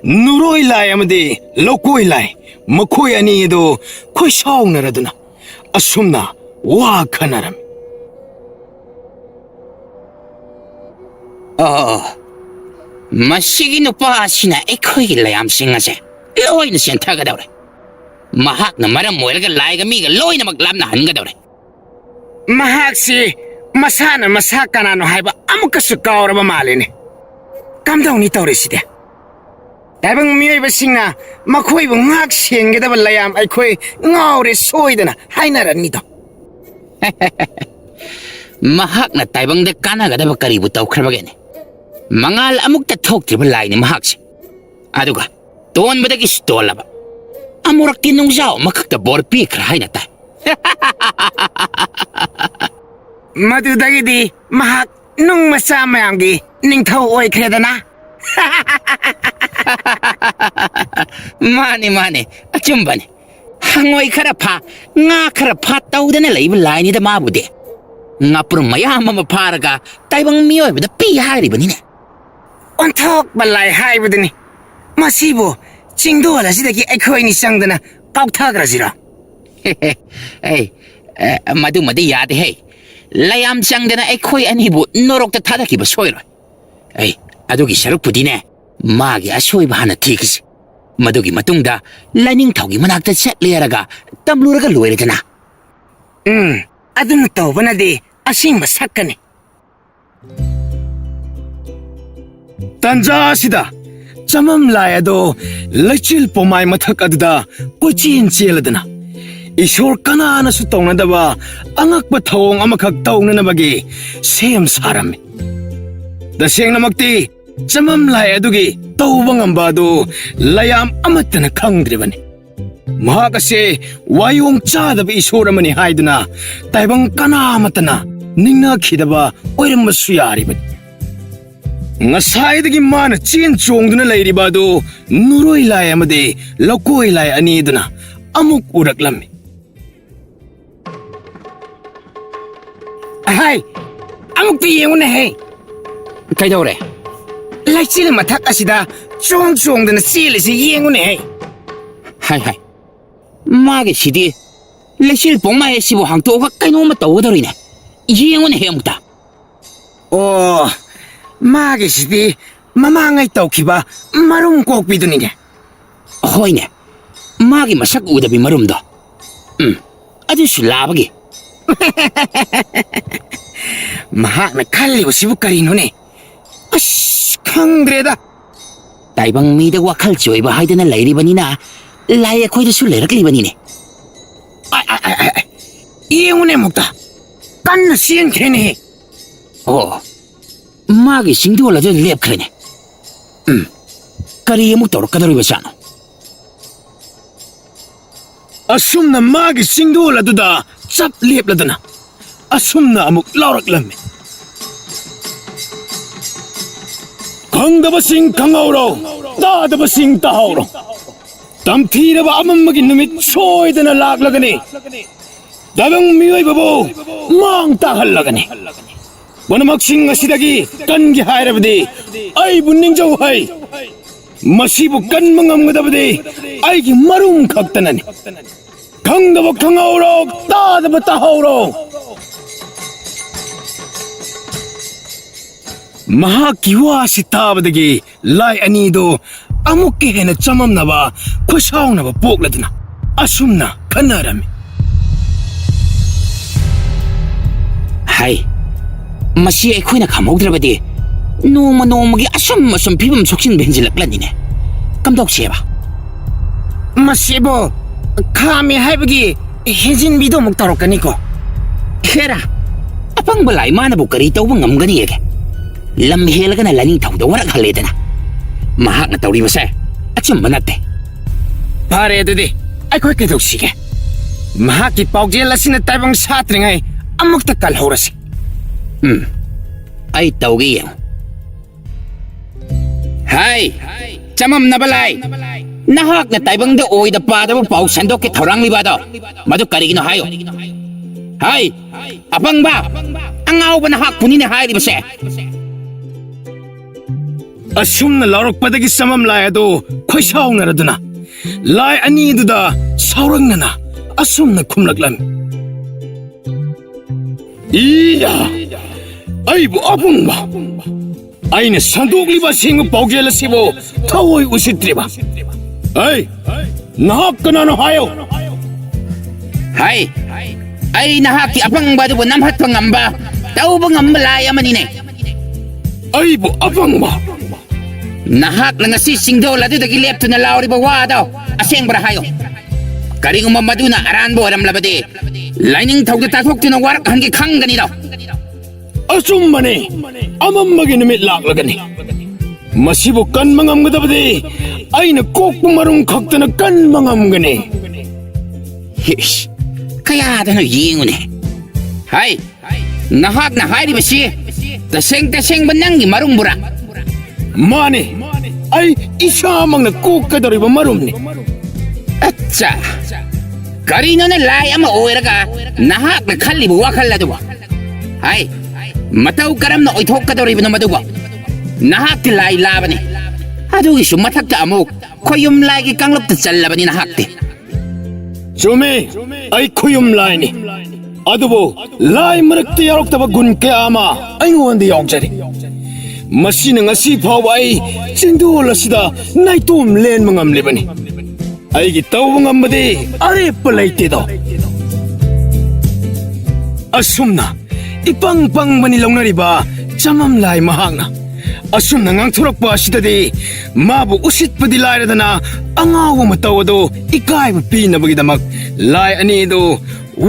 ꯅꯨꯔꯣꯏ ꯂꯥꯏ ꯑꯃꯗꯤ ꯂꯧꯀꯣꯏ ꯂꯥꯏ, ꯃꯈꯣꯏ ꯑꯅꯤ ꯑꯗꯨ ꯈꯣꯏꯁꯥꯎꯅꯔꯗꯨꯅ ꯑꯁꯨꯝꯅ ꯋꯥ ꯈꯟꯅꯔꯝꯃꯤ꯫ ꯑꯣ, ꯃꯁꯤꯒꯤ ꯅꯨꯄꯥ ꯑꯁꯤꯅ ꯑꯩꯈꯣꯏꯒꯤ ꯂꯌꯥꯝꯁꯤꯡ ꯑꯁꯦ ꯂꯣꯏꯅ ꯆꯦꯟꯊꯒꯗꯧꯔꯦ꯫ ꯃꯍꯥꯛꯅ ꯃꯔꯝ ꯑꯣꯏꯔꯒ ꯂꯥꯏꯒ ꯃꯤꯒ ꯂꯣꯏꯅꯃꯛ ꯂꯥꯞꯅꯍꯟꯒꯗꯧꯔꯦ꯫ ꯃꯍꯥꯛꯁꯤ ꯃꯁꯥꯅ ꯃꯁꯥ ꯀꯅꯥꯅꯣ ꯍꯥꯏꯕ ꯑꯃꯨꯛꯀꯁꯨ ꯀꯥꯎꯔꯕ ꯃꯥꯜꯂꯦꯅꯦ꯫ ꯀꯝꯗꯧꯅꯤ ꯇꯧꯔꯤꯁꯤꯗꯤ? ꯇꯥꯏꯕꯪ ꯃꯤꯑꯣꯏꯕꯁꯤꯡꯅ ꯃꯈꯣꯏꯕꯨ ꯉꯥꯛ ꯁꯦꯟꯒꯗꯕ ꯂꯌꯥꯝ ꯑꯩꯈꯣꯏ ꯉꯥꯎꯔꯦ ꯁꯣꯏꯗꯅ ꯍꯥꯏꯅꯔꯅꯤꯗꯣ꯫ ꯃꯍꯥꯛꯅ ꯇꯥꯏꯕꯪꯗ ꯀꯥꯟꯅꯒꯗꯕ ꯀꯔꯤꯕꯨ ꯇꯧꯈ꯭ꯔꯕꯒꯦꯅꯦ? ꯃꯉꯥꯜ ꯑꯃꯨꯛꯇ ꯊꯣꯛꯇ꯭ꯔꯤꯕ ꯂꯥꯏꯅꯤ ꯃꯍꯥꯛꯁꯦ꯫ ꯑꯗꯨꯒ ꯇꯣꯟꯕꯗꯒꯤꯁꯨ ꯇꯣꯜꯂꯕ꯫ ꯑꯃꯨꯔꯛꯇꯤ ꯅꯨꯡꯖꯥꯎ ꯑꯃꯈꯛꯇ ꯕꯣꯔ ꯄꯤꯈ꯭ꯔꯥ ꯍꯥꯏꯅ ꯇꯥꯏ꯫ ꯃꯗꯨꯗꯒꯤꯗꯤ ꯃꯍꯥꯛ ꯅꯨꯡ ꯃꯆꯥ ꯃꯌꯥꯝꯒꯤ ꯅꯤꯡꯊꯧ ꯑꯣꯏꯈ꯭ꯔꯦꯗꯅ꯫ ꯃꯥꯅꯤ, ꯃꯥꯅꯤ, ꯑꯆꯨꯝꯕꯅꯤ꯫ ꯍꯪꯉꯣꯏ ꯈꯔ ꯐꯥ, ꯉꯥ ꯈꯔ ꯐꯥ ꯇꯧꯗꯅ ꯂꯩꯕ ꯂꯥꯏꯅꯤꯗ ꯃꯥꯕꯨꯗꯤ꯫ ꯉꯥꯄ꯭ꯔꯨꯝ ꯃꯌꯥꯝ ꯑꯃ ꯐꯥꯔꯒ ꯇꯥꯏꯕꯪ ꯃꯤꯑꯣꯏꯕꯗ ꯄꯤ ꯍꯥꯏꯔꯤꯕꯅꯤꯅꯦ꯫ ꯑꯣꯟꯊꯣꯛꯄ ꯂꯥꯏ ꯍꯥꯏꯕꯗꯨꯅꯤ꯫ ꯃꯁꯤꯕꯨ ꯆꯤꯡꯗꯣꯜ ꯑꯁꯤꯗꯒꯤ ꯑꯩꯈꯣꯏꯅꯤ ꯆꯪꯗꯅ ꯀꯥꯎꯊꯈ꯭ꯔꯁꯤꯔꯣ? ꯑꯩ, ꯑꯦ, ꯃꯗꯨꯃꯗꯤ ꯌꯥꯗꯦꯍꯦ꯫ ꯂꯌꯥꯝ ꯆꯪꯗꯅ ꯑꯩꯈꯣꯏ ꯑꯅꯤꯕꯨ ꯅꯣꯔꯣꯛꯇ ꯊꯥꯗꯈꯤꯕ ꯁꯣꯏꯔꯣꯏ꯫ ꯑꯩ, ꯑꯗꯨꯒꯤ ꯁꯔꯨꯛꯄꯨꯗꯤꯅꯦ, ꯃꯥꯒꯤ ꯑꯁꯣꯏꯕ ꯍꯥꯟꯅ ꯊꯤꯈꯤꯁꯤ꯫ ꯃꯗꯨꯒꯤ ꯃꯇꯨꯡꯗ ꯂꯥꯏꯅꯤꯡꯊꯧꯒꯤ ꯃꯅꯥꯛꯇ ꯆꯠꯂꯦꯔꯒ ꯇꯝꯂꯨꯔꯒ ꯂꯣꯏꯔꯦꯗꯅ꯫ ꯎꯝ, ꯑꯗꯨꯅ ꯇꯧꯕꯅꯗꯤ ꯑꯁꯦꯡꯕ ꯁꯛꯀꯅꯤ꯫ ꯇꯟꯖꯥ ꯑꯁꯤꯗ ꯆꯃꯝ ꯂꯥꯏ ꯑꯗꯣ ꯂꯩꯆꯤꯜ ꯄꯣꯃꯥꯏ ꯃꯊꯛ ꯑꯗꯨꯗ ꯀꯣꯏꯆꯦꯟ ꯆꯦꯜꯂꯗꯅ ꯏꯁꯣꯔ ꯀꯅꯥꯅꯁꯨ ꯇꯧꯅꯗꯕ ꯑꯉꯛꯄ ꯊꯧꯑꯣꯡ ꯑꯃꯈꯛ ꯇꯧꯅꯅꯕꯒꯤ ꯁꯦꯝ ꯁꯥꯔꯝꯃꯤ꯫ ꯇꯁꯦꯡꯅꯃꯛꯇꯤ ꯆꯃꯝ ꯂꯥꯏ ꯑꯗꯨꯒꯤ ꯇꯧꯕ ꯉꯝꯕ ꯑꯗꯨ ꯂꯌꯥꯝ ꯑꯃꯠꯇꯅ ꯈꯪꯗ꯭ꯔꯤꯕꯅꯤ꯫ ꯃꯍꯥꯛ ꯑꯁꯦ ꯋꯥꯌꯣꯡ ꯆꯥꯗꯕ ꯏꯁꯣꯔ ꯑꯃꯅꯤ ꯍꯥꯏꯗꯨꯅ ꯇꯥꯏꯕꯪ ꯀꯅꯥ ꯑꯃꯠꯇꯅ ꯅꯤꯡꯅꯈꯤꯗꯕ ꯑꯣꯏꯔꯝꯕꯁꯨ ꯌꯥꯔꯤꯕꯅꯤ꯫ ꯉꯁꯥꯏꯗꯒꯤ ꯃꯥꯅ ꯆꯦꯟ ꯆꯣꯡꯗꯨꯅ ꯂꯩꯔꯤꯕ ꯑꯗꯨ ꯅꯨꯔꯣꯏ ꯂꯥꯏ ꯑꯃꯗꯤ ꯂꯧꯀꯣꯏ ꯂꯥꯏ ꯑꯅꯤ ꯑꯗꯨꯅ ꯑꯃꯨꯛ ꯎꯔꯛꯂꯝꯃꯤ꯫ ꯑꯍꯥꯏ! ꯑꯃꯨꯛꯇ ꯌꯦꯡꯉꯨꯅꯦꯍꯦ! ꯀꯩꯗꯧꯔꯦ? ꯂꯩꯆꯤꯜ ꯃꯊꯛ ꯑꯁꯤꯗ ꯆꯣꯡ ꯆꯣꯡꯗꯅ ꯆꯦꯜꯂꯤꯁꯤ ꯌꯦꯡꯉꯨꯅꯦꯍꯦ! ꯍꯥꯏ ꯍꯥꯏ, ꯃꯥꯒꯤꯁꯤꯗꯤ ꯂꯩꯆꯤꯜ ꯄꯣꯡꯃꯥꯏ ꯑꯁꯤꯕꯨ ꯍꯥꯡꯇꯣꯛꯑꯒ ꯀꯩꯅꯣꯝꯃ ꯇꯧꯒꯗꯧꯔꯤꯅꯦ꯫ ꯌꯦꯡꯉꯨꯅꯦꯍꯦ ꯑꯃꯨꯛꯇ꯫ ꯑꯣ, ꯃꯥꯒꯤꯁꯤꯗꯤ ꯃꯃꯥꯡꯉꯩ ꯇꯧꯈꯤꯕ ꯃꯔꯨꯝ ꯀꯣꯛꯄꯤꯗꯨꯅꯤꯅꯦ꯫ ꯍꯣꯏꯅꯦ, ꯃꯥꯒꯤ ꯃꯁꯛ ꯎꯗꯕꯤ ꯃꯔꯨꯝꯗꯣ꯫ ꯎꯝ, ꯑꯗꯨꯁꯨ ꯂꯥꯕꯒꯤ꯫ ꯃꯍꯥꯛꯅ ꯈꯜꯂꯤꯕꯁꯤꯕꯨ ꯀꯔꯤꯅꯣꯅꯦ? ꯑꯁ, ꯈꯪꯗ꯭ꯔꯦꯗ꯫ ꯇꯥꯏꯕꯪ ꯃꯤꯗ ꯋꯥꯈꯜ ꯆꯣꯏꯕ ꯍꯥꯏꯗꯅ ꯂꯩꯔꯤꯕꯅꯤꯅ, ꯂꯥꯏ ꯑꯩꯈꯣꯏꯗꯁꯨ ꯂꯩꯔꯛꯂꯤꯕꯅꯤꯅꯦ꯫ ꯑꯥꯏ, ꯑꯥꯏ, ꯑꯥꯏ, ꯑꯥꯏ, ꯑꯥꯏ꯫ ꯌꯦꯡꯉꯨꯅꯦ ꯑꯃꯨꯛꯇ꯫ ꯀꯟꯅ ꯆꯦꯟꯈ꯭ꯔꯦꯅꯦꯍꯦ꯫ ꯑꯣ, ꯃꯥꯒꯤ ꯆꯤꯡꯗꯣꯜ ꯑꯗꯨ ꯂꯦꯞꯈ꯭ꯔꯦꯅꯦ꯫ ꯎꯝ, ꯀꯔꯤ ꯑꯃꯨꯛ ꯇꯧꯔꯛꯀꯗꯧꯔꯤꯕꯖꯥꯠꯅꯣ? ꯑꯁꯨꯝꯅ ꯃꯥꯒꯤ ꯆꯤꯡꯗꯣꯜ ꯑꯗꯨꯗ ꯆꯞ ꯂꯦꯞꯂꯗꯅ ꯑꯁꯨꯝꯅ ꯑꯃꯨꯛ ꯂꯥꯎꯔꯛꯂꯝꯃꯤ꯫ ꯈꯪꯗꯕꯁꯤꯡ ꯈꯪꯍꯧꯔꯣ, ꯇꯥꯗꯕꯁꯤꯡ ꯇꯥꯍꯧꯔꯣ꯫ ꯇꯝꯊꯤꯔꯕ ꯑꯃꯝꯕꯒꯤ ꯅꯨꯃꯤꯠ ꯁꯣꯏꯗꯅ ꯂꯥꯛꯂꯒꯅꯤ꯫ ꯇꯥꯏꯕꯪ ꯃꯤꯑꯣꯏꯕꯕꯨ ꯃꯥꯡ ꯇꯥꯛꯍꯜꯂꯒꯅꯤ꯫ ꯄꯨꯝꯅꯃꯛꯁꯤꯡ ꯑꯁꯤꯗꯒꯤ ꯀꯟꯒꯦ ꯍꯥꯏꯔꯕꯗꯤ ꯑꯩꯕꯨ ꯅꯤꯡꯖꯧ ꯍꯩ꯫ ꯃꯁꯤꯕꯨ ꯀꯟꯕ ꯉꯝꯒꯗꯕꯗꯤ ꯑꯩꯒꯤ ꯃꯔꯨꯝ ꯈꯛꯇꯅꯅꯤ꯫ ꯈꯪꯗꯕ ꯈꯪꯍꯧꯔꯣ, ꯇꯥꯗꯕ ꯇꯥꯍꯧꯔꯣ꯫ ꯃꯍꯥꯛꯀꯤ ꯋꯥꯁꯤ ꯇꯥꯕꯗꯒꯤ ꯂꯥꯏ ꯑꯅꯤꯗꯨ ꯑꯃꯨꯛꯀ ꯍꯦꯟꯅ ꯆꯃꯝꯅꯕ, ꯈꯨꯠꯁꯥꯎꯅꯕ ꯄꯣꯛꯂꯗꯨꯅ ꯑꯁꯨꯝꯅ ꯈꯟꯅꯔꯝꯃꯤ꯫ ꯍꯥꯏ, ꯃꯁꯤ ꯑꯩꯈꯣꯏꯅ ꯈꯪꯍꯧꯗ꯭ꯔꯕꯗꯤ ꯅꯣꯡꯃ ꯅꯣꯡꯃꯒꯤ ꯑꯁꯨꯝ ꯑꯁꯨꯝ ꯐꯤꯕꯝ ꯁꯣꯛꯆꯤꯟꯕ ꯍꯦꯟꯖꯤꯜꯂꯛꯂꯅꯤꯅꯦ꯫ ꯀꯝꯗꯧꯁꯦꯕ? ꯃꯁꯤꯕꯨ ꯈꯥꯝꯃꯦ ꯍꯥꯏꯕꯒꯤ ꯍꯦꯟꯖꯤꯟꯕꯤꯗꯣ ꯑꯃꯨꯛ ꯇꯧꯔꯛꯀꯅꯤꯀꯣ꯫ ꯍꯦꯔꯥ, ꯑꯄꯪꯕ ꯂꯥꯏ ꯃꯥꯅꯕꯨ ꯀꯔꯤ ꯇꯧꯕ ꯉꯝꯒꯅꯤꯒꯦ? ꯂꯝ ꯍꯦꯜꯂꯒꯅ ꯂꯥꯏꯅꯤꯡꯊꯧꯗ ꯋꯥꯔꯛꯍꯜꯂꯦꯗꯅ꯫ ꯃꯍꯥꯛꯅ ꯇꯧꯔꯤꯕꯁꯦ ꯑꯆꯨꯝꯕ ꯅꯠꯇꯦ꯫ ꯐꯔꯦ, ꯑꯗꯨꯗꯤ ꯑꯩꯈꯣꯏ ꯀꯩꯗꯧꯁꯤꯒꯦ? ꯃꯍꯥꯛꯀꯤ ꯄꯥꯎꯖꯦꯜ ꯑꯁꯤꯅ ꯇꯥꯏꯕꯪ ꯁꯥꯠꯇ꯭ꯔꯤꯉꯩ ꯑꯃꯨꯛꯇ ꯀꯜꯍꯧꯔꯁꯤ꯫ ꯎꯝ, ꯑꯩ ꯇꯧꯒꯦ, ꯌꯦꯡꯉꯨ꯫ ꯍꯥꯏ, ꯆꯃꯝꯅꯕ ꯂꯥꯏ, ꯅꯍꯥꯛꯅ ꯇꯥꯏꯕꯪꯗ ꯑꯣꯏꯗ ꯄꯥꯗꯕ ꯄꯥꯎ ꯁꯟꯗꯣꯛꯀꯦ ꯊꯧꯔꯥꯡꯂꯤꯕ ꯑꯗꯣ, ꯃꯗꯨ ꯀꯔꯤꯒꯤꯅꯣ ꯍꯥꯏꯌꯨ꯫ ꯍꯥꯏ, ꯑꯄꯪꯕ, ꯑꯉꯥꯎꯕ ꯅꯍꯥꯛꯄꯨꯅꯤꯅꯦ ꯍꯥꯏꯔꯤꯕꯁꯦ꯫ ꯑꯁꯨꯝꯅ ꯂꯥꯎꯔꯛꯄꯗꯒꯤ ꯆꯃꯝ ꯂꯥꯏ ꯑꯗꯨ ꯈꯣꯏꯁꯥꯎꯅꯔꯗꯨꯅ ꯂꯥꯏ ꯑꯅꯤꯗꯨꯗ ꯁꯥꯎꯔꯛꯅꯅ ꯑꯁꯨꯝꯅ ꯈꯨꯝꯂꯛꯂꯝꯃꯤ꯫ ꯏꯌꯥ! ꯑꯩꯕꯨ ꯑꯄꯪꯕ! ꯑꯩꯅ ꯁꯟꯗꯣꯛꯂꯤꯕ ꯑꯁꯦꯡꯕ ꯄꯥꯎꯖꯦꯜ ꯑꯁꯤꯕꯨ ꯊꯑꯣꯏ ꯎꯁꯤꯠꯇ꯭ꯔꯤꯕ꯫ ꯑꯩ, ꯅꯍꯥꯛ ꯀꯅꯥꯅꯣ ꯍꯥꯏꯌꯨ? ꯍꯥꯏ, ꯑꯩ ꯅꯍꯥꯛꯀꯤ ꯑꯄꯪꯕ ꯑꯗꯨꯕꯨ ꯅꯝꯍꯠꯄ ꯉꯝꯕ, ꯇꯧꯕ ꯉꯝꯕ ꯂꯥꯏ ꯑꯃꯅꯤꯅꯦ꯫ ꯑꯩꯕꯨ ꯑꯄꯪꯕ? ꯅꯍꯥꯛꯅ ꯉꯁꯤ ꯆꯤꯡꯗꯣꯜ ꯑꯗꯨꯗꯒꯤ ꯂꯦꯞꯇꯨꯅ ꯂꯥꯎꯔꯤꯕ ꯋꯥꯗꯣ ꯑꯁꯦꯡꯕ꯭ꯔꯥ ꯍꯥꯏꯌꯨ꯫ ꯀꯔꯤꯒꯨꯝꯕ ꯃꯗꯨꯅ ꯑꯔꯥꯟꯕ ꯑꯣꯏꯔꯝꯂꯕꯗꯤ, ꯂꯥꯏꯅꯤꯡꯊꯧꯗ ꯇꯥꯊꯣꯛꯇꯨꯅ ꯋꯥꯔꯛꯍꯟꯒꯦ ꯈꯪꯒꯅꯤꯗꯣ꯫ ꯑꯆꯨꯝꯕꯅꯤ, ꯑꯃꯝꯕꯒꯤ ꯅꯨꯃꯤꯠ ꯂꯥꯛꯂꯒꯅꯤ꯫ ꯃꯁꯤꯕꯨ ꯀꯟꯕ ꯉꯝꯒꯗꯕꯗꯤ ꯑꯩꯅ ꯀꯣꯛꯄ ꯃꯔꯨꯝ ꯈꯛꯇꯅ ꯀꯟꯕ ꯉꯝꯒꯅꯤ꯫ ꯏꯁ, ꯀꯌꯥꯗꯅꯣ ꯌꯦꯡꯉꯨꯅꯦ꯫ ꯍꯥꯏ, ꯅꯍꯥꯛꯅ ꯍꯥꯏꯔꯤꯕꯁꯤ ꯇꯁꯦꯡ ꯇꯁꯦꯡꯕ ꯅꯪꯒꯤ ꯃꯔꯨꯝꯕꯨꯔꯥ? ꯃꯥꯅꯦ, ꯑꯩ ꯏꯁꯥꯃꯛꯅ ꯀꯣꯛꯀꯗꯧꯔꯤꯕ ꯃꯔꯨꯝꯅꯤ꯫ ꯑꯠꯆꯥ, ꯀꯔꯤꯅꯣꯅꯦ ꯂꯥꯏ ꯑꯃ ꯑꯣꯏꯔꯒ ꯅꯍꯥꯛꯅ ꯈꯜꯂꯤꯕ ꯋꯥꯈꯜ ꯑꯗꯨꯕꯨ? ꯍꯥꯏ, ꯃꯇꯧ ꯀꯔꯝꯅ ꯑꯣꯏꯊꯣꯛꯀꯗꯧꯔꯤꯕꯅꯣ ꯃꯗꯨꯕꯨ? ꯅꯍꯥꯛꯇꯤ ꯂꯥꯏ ꯂꯥꯕꯅꯤ, ꯑꯗꯨꯒꯤꯁꯨ ꯃꯊꯛꯇ ꯑꯃꯨꯛ ꯈꯣꯌꯨꯝ ꯂꯥꯏꯒꯤ ꯀꯥꯡꯂꯨꯞꯇ ꯆꯜꯂꯕꯅꯤ ꯅꯍꯥꯛꯇꯤ꯫ ꯆꯨꯝꯃꯤ, ꯑꯩ ꯈꯨꯌꯨꯝ ꯂꯥꯏꯅꯤ꯫ ꯑꯗꯨꯕꯨ ꯂꯥꯏ ꯃꯔꯛꯇ ꯌꯥꯎꯔꯛꯇꯕ ꯒꯨꯟ ꯀꯌꯥ ꯑꯃ ꯑꯩꯉꯣꯟꯗ ꯌꯥꯎꯖꯔꯤ꯫ ꯃꯁꯤꯅ ꯉꯁꯤ ꯐꯥꯎꯕ ꯑꯩ ꯆꯤꯡꯗꯣꯜ ꯑꯁꯤꯗ ꯅꯥꯏꯇꯣꯝ ꯂꯦꯟꯕ ꯉꯝꯂꯤꯕꯅꯤ꯫ ꯑꯩꯒꯤ ꯇꯧꯕ ꯉꯝꯕꯗꯤ ꯑꯔꯦꯞꯄ ꯂꯩꯇꯦꯗꯣ꯫ ꯑꯁꯨꯝꯅ ꯏꯄꯪ ꯄꯪꯕꯅꯤ ꯂꯧꯅꯔꯤꯕ ꯆꯃꯝ ꯂꯥꯏ ꯃꯍꯥꯛꯅ꯫ ꯑꯁꯨꯝꯅ ꯉꯥꯡꯊꯣꯔꯛꯄ ꯑꯁꯤꯗꯗꯤ ꯃꯥꯕꯨ ꯎꯁꯤꯠꯄꯗꯤ ꯂꯥꯏꯔꯗꯅ ꯑꯉꯥꯎꯕ ꯃꯇꯧ ꯑꯗꯨ ꯏꯀꯥꯏꯕ ꯄꯤꯅꯕꯒꯤꯗꯃꯛ ꯂꯥꯏ ꯑꯅꯤꯗꯨ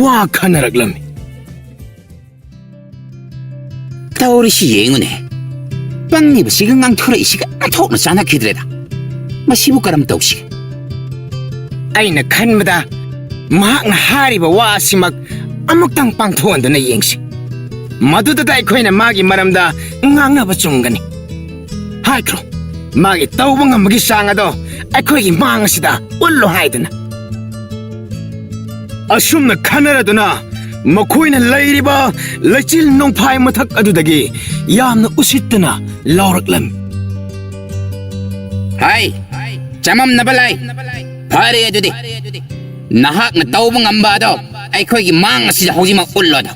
ꯋꯥ ꯈꯟꯅꯔꯛꯂꯝꯃꯤ꯫ ꯇꯧꯔꯤꯁꯤ ꯌꯦꯡꯉꯨꯅꯦ꯫ ꯄꯪꯉꯤꯕꯁꯤꯒ ꯉꯥꯡꯊꯣꯔꯛꯏꯁꯤꯒ ꯑꯣꯟꯊꯣꯛꯅ ꯆꯥꯟꯅꯈꯤꯗ꯭ꯔꯦꯗ꯫ ꯃꯁꯤꯕꯨ ꯀꯔꯝ ꯇꯧꯁꯤꯒꯦ? ꯑꯩꯅ ꯈꯟꯕꯗ ꯃꯍꯥꯛꯅ ꯍꯥꯏꯔꯤꯕ ꯋꯥ ꯑꯁꯤꯃꯛ ꯑꯃꯨꯛꯇꯪ ꯄꯥꯡꯊꯣꯛꯍꯟꯗꯨꯅ ꯌꯦꯡꯁꯤ꯫ ꯃꯗꯨꯗ ꯑꯩꯈꯣꯏꯅ ꯃꯥꯒꯤ ꯃꯔꯝꯗ ꯉꯥꯡꯅꯕ ꯆꯨꯝꯒꯅꯤ꯫ ꯍꯥꯏꯈ꯭ꯔꯣ, ꯃꯥꯒꯤ ꯇꯧꯕ ꯉꯝꯕꯒꯤ ꯆꯥꯡ ꯑꯗꯣ ꯑꯩꯈꯣꯏꯒꯤ ꯃꯥꯡ ꯑꯁꯤꯗ ꯎꯠꯂꯣ ꯍꯥꯏꯗꯨꯅ꯫ ꯑꯁꯨꯝꯅ ꯈꯟꯅꯔꯗꯨꯅ ꯃꯈꯣꯏꯅ ꯂꯩꯔꯤꯕ ꯂꯩꯆꯤꯜ ꯅꯣꯡꯐꯥꯏ ꯃꯊꯛ ꯑꯗꯨꯗꯒꯤ ꯌꯥꯝꯅ ꯎꯁꯤꯠꯇꯅ ꯂꯥꯎꯔꯛꯂꯝꯃꯤ꯫ ꯍꯥꯏ, ꯆꯃꯝꯅꯕ ꯂꯥꯏ꯫ ꯐꯔꯦ ꯑꯗꯨꯗꯤ, ꯅꯍꯥꯛꯅ ꯇꯧꯕ ꯉꯝꯕ ꯑꯗꯣ ꯑꯩꯈꯣꯏꯒꯤ ꯃꯥꯡ ꯑꯁꯤꯗ ꯍꯧꯖꯤꯛꯃꯛ ꯎꯠꯂꯣꯗ꯫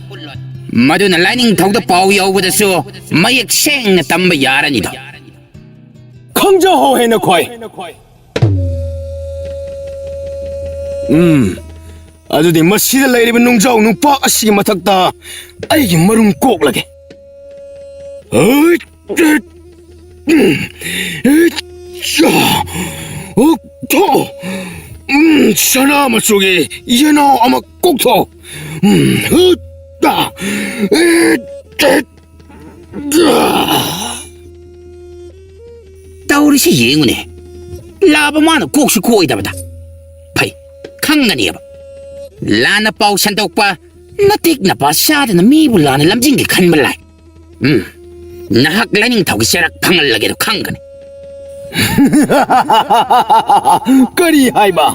ꯃꯗꯨꯅ ꯂꯥꯏꯅꯤꯡꯊꯧꯗ ꯄꯥꯎ ꯌꯧꯕꯗꯁꯨ ꯃꯌꯦꯛ ꯁꯦꯡꯅ ꯇꯝꯕ ꯌꯥꯔꯅꯤꯗꯣ꯫ ꯈꯪꯖꯍꯧꯍꯦ ꯅꯈꯣꯏ꯫ ꯎꯝ, ꯑꯗꯨꯗꯤ ꯃꯁꯤꯗ ꯂꯩꯔꯤꯕ ꯅꯨꯡꯖꯥꯎ ꯅꯨꯄꯥ ꯑꯁꯤꯒꯤ ꯃꯊꯛꯇ ꯑꯩꯒꯤ ꯃꯔꯨꯝ ꯀꯣꯛꯂꯒꯦ꯫ ꯍꯩꯠ! ꯎꯝ, ꯁꯅꯥ ꯃꯆꯨꯒꯤ ꯌꯦꯅꯥꯎ ꯑꯃ ꯀꯣꯛꯊꯣꯛ꯫ ꯎꯝ, ꯍꯨꯠ! ꯇꯧꯔꯤꯁꯤ ꯌꯦꯡꯉꯨꯅꯦ꯫ ꯂꯥꯕ ꯃꯥꯅ ꯀꯣꯛꯁꯨ ꯀꯣꯛꯑꯣꯏꯗꯕꯗ꯫ ꯐꯩ, ꯈꯪꯒꯅꯦꯕ꯫ ꯂꯥꯟꯅ ꯄꯥꯎ ꯁꯟꯗꯣꯛꯄ, ꯅꯇꯤꯛ ꯅꯄꯥ ꯆꯥꯗꯅ ꯃꯤꯕꯨ ꯂꯥꯟꯅ ꯂꯝꯖꯤꯡꯒꯦ ꯈꯟꯕ ꯂꯥꯏ꯫ ꯎꯝ, ꯅꯍꯥꯛ ꯂꯥꯏꯅꯤꯡꯊꯧꯒꯤ ꯆꯩꯔꯛ ꯐꯪꯍꯜꯂꯒꯦꯗꯣ ꯈꯪꯒꯅꯤ꯫ ꯀꯔꯤ ꯍꯥꯏꯕ?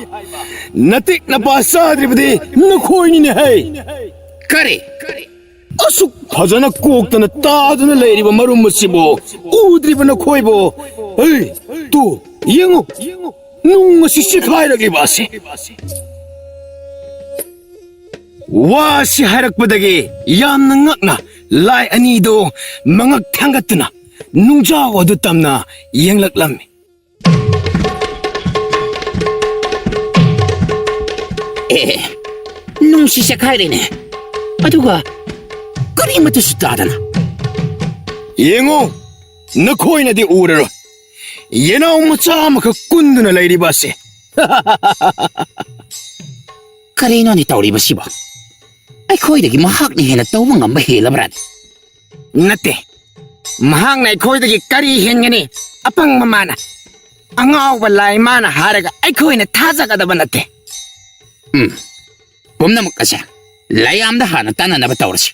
ꯅꯇꯤꯛ ꯅꯄꯥ ꯆꯥꯗ꯭ꯔꯤꯕꯗꯤ ꯅꯈꯣꯏꯅꯤꯅꯦ ꯍꯩ꯫ ꯀꯔꯤ? ꯑꯁꯨꯛ ꯐꯖꯅ ꯀꯣꯛꯇꯅ ꯇꯥꯗꯨꯅ ꯂꯩꯔꯤꯕ ꯃꯔꯨꯝ ꯑꯁꯤꯕꯨ ꯎꯗ꯭ꯔꯤꯕ ꯅꯈꯣꯏꯕꯨ? ꯍꯩ, ꯇꯨ, ꯌꯦꯡꯉꯨ, ꯅꯨꯡ ꯑꯁꯤ ꯆꯤꯈꯥꯏꯔꯛꯂꯤꯕ ꯑꯁꯤ꯫ ꯋꯥ ꯑꯁꯤ ꯍꯥꯏꯔꯛꯄꯗꯒꯤ ꯌꯥꯝꯅ ꯉꯛꯅ ꯂꯥꯏ ꯑꯅꯤꯗꯨ ꯃꯉꯛ ꯊꯥꯡꯒꯠꯇꯨꯅ ꯅꯨꯡꯖꯥꯎ ꯑꯗꯨ ꯇꯝꯅ ꯌꯦꯡꯂꯛꯂꯝꯃꯤ꯫ ꯑꯦ, ꯅꯨꯡꯁꯤ ꯆꯦꯈꯥꯏꯔꯦꯅꯦ꯫ ꯑꯗꯨꯒ ꯀꯔꯤꯃꯠꯇꯁꯨ ꯇꯥꯗꯅ꯫ ꯌꯦꯡꯉꯨ, ꯅꯈꯣꯏꯅꯗꯤ ꯎꯔꯔꯣꯏ꯫ ꯌꯦꯅꯥꯎ ꯃꯆꯥ ꯑꯃꯈꯛ ꯀꯨꯟꯗꯨꯅ ꯂꯩꯔꯤꯕ ꯑꯁꯦ꯫ ꯀꯔꯤꯅꯣꯅꯦ ꯇꯧꯔꯤꯕꯁꯤꯕꯣ? ꯑꯩꯈꯣꯏꯗꯒꯤ ꯃꯍꯥꯛꯅ ꯍꯦꯟꯅ ꯇꯧꯕ ꯉꯝꯕ ꯍꯦꯜꯂꯕ꯭ꯔꯥꯅꯦ? ꯅꯠꯇꯦ, ꯃꯍꯥꯛꯅ ꯑꯩꯈꯣꯏꯗꯒꯤ ꯀꯔꯤ ꯍꯦꯟꯒꯅꯤ? ꯑꯄꯪꯕ ꯃꯥꯅ, ꯑꯉꯥꯎꯕ ꯂꯥꯏ ꯃꯥꯅ ꯍꯥꯏꯔꯒ ꯑꯩꯈꯣꯏꯅ ꯊꯥꯖꯒꯗꯕ ꯅꯠꯇꯦ꯫ ꯎꯝ, ꯄꯨꯝꯅꯃꯛ ꯑꯁꯦ ꯂꯥꯏꯌꯥꯝꯗ ꯍꯥꯟꯅ ꯇꯥꯟꯅꯅꯕ ꯇꯧꯔꯁꯤ꯫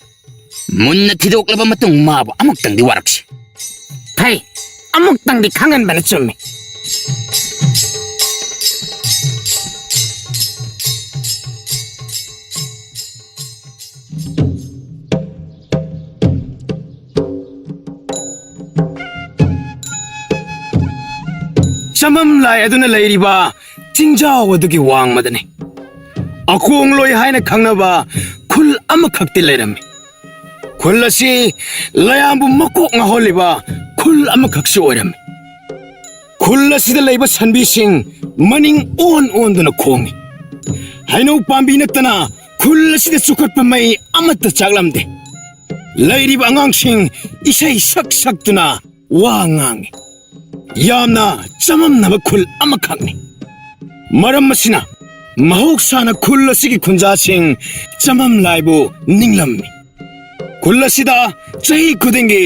ꯃꯨꯟꯅ ꯊꯤꯗꯣꯛꯂꯕ ꯃꯇꯨꯡ ꯃꯥꯕꯨ ꯑꯃꯨꯛꯇꯪꯗꯤ ꯋꯥꯔꯛꯁꯤ꯫ ꯐꯩ, ꯑꯃꯨꯛꯇꯪꯗꯤ ꯈꯪꯍꯟꯕꯅ ꯆꯨꯝꯃꯤ꯫ ꯆꯃꯝ ꯂꯥꯏ ꯑꯗꯨꯅ ꯂꯩꯔꯤꯕ ꯆꯤꯡꯖꯥꯎ ꯑꯗꯨꯒꯤ ꯋꯥꯡꯃꯗꯅꯤ꯫ ꯑꯀꯣꯡꯂꯣꯏ ꯍꯥꯏꯅ ꯈꯪꯅꯕ ꯈꯨꯜ ꯑꯃꯈꯛꯇꯤ ꯂꯩꯔꯝꯃꯤ꯫ ꯈꯨꯜ ꯑꯁꯤ ꯂꯌꯥꯝꯕꯨ ꯃꯀꯣꯛ ꯉꯥꯎꯍꯜꯂꯤꯕ ꯈꯨꯜ ꯑꯃꯈꯛꯁꯨ ꯑꯣꯏꯔꯝꯃꯤ꯫ ꯈꯨꯜ ꯑꯁꯤꯗ ꯂꯩꯕ ꯁꯟꯕꯤꯁꯤꯡ ꯃꯅꯤꯡ ꯑꯣꯟ ꯑꯣꯟꯗꯨꯅ ꯈꯣꯡꯏ꯫ ꯍꯩꯅꯧ ꯄꯥꯝꯕꯤ ꯅꯠꯇꯅ ꯈꯨꯜ ꯑꯁꯤꯗ ꯆꯨꯈꯠꯄ ꯃꯩ ꯑꯃꯠꯇ ꯆꯥꯛꯂꯝꯗꯦ꯫ ꯂꯩꯔꯤꯕ ꯑꯉꯥꯡꯁꯤꯡ ꯏꯁꯩ ꯁꯛ ꯁꯛꯇꯨꯅ ꯋꯥ ꯉꯥꯡꯏ꯫ ꯌꯥꯝꯅ ꯆꯃꯝꯅꯕ ꯈꯨꯜ ꯑꯃꯈꯛꯅꯤ꯫ ꯃꯔꯝ ꯑꯁꯤꯅ ꯃꯍꯧꯁꯥꯅ ꯈꯨꯜ ꯑꯁꯤꯒꯤ ꯈꯨꯟꯖꯥꯁꯤꯡ ꯆꯃꯝ ꯂꯥꯏꯕꯨ ꯅꯤꯡꯂꯝꯃꯤ꯫ ꯈꯨꯜ ꯑꯁꯤꯗ ꯆꯍꯤ ꯈꯨꯗꯤꯡꯒꯤ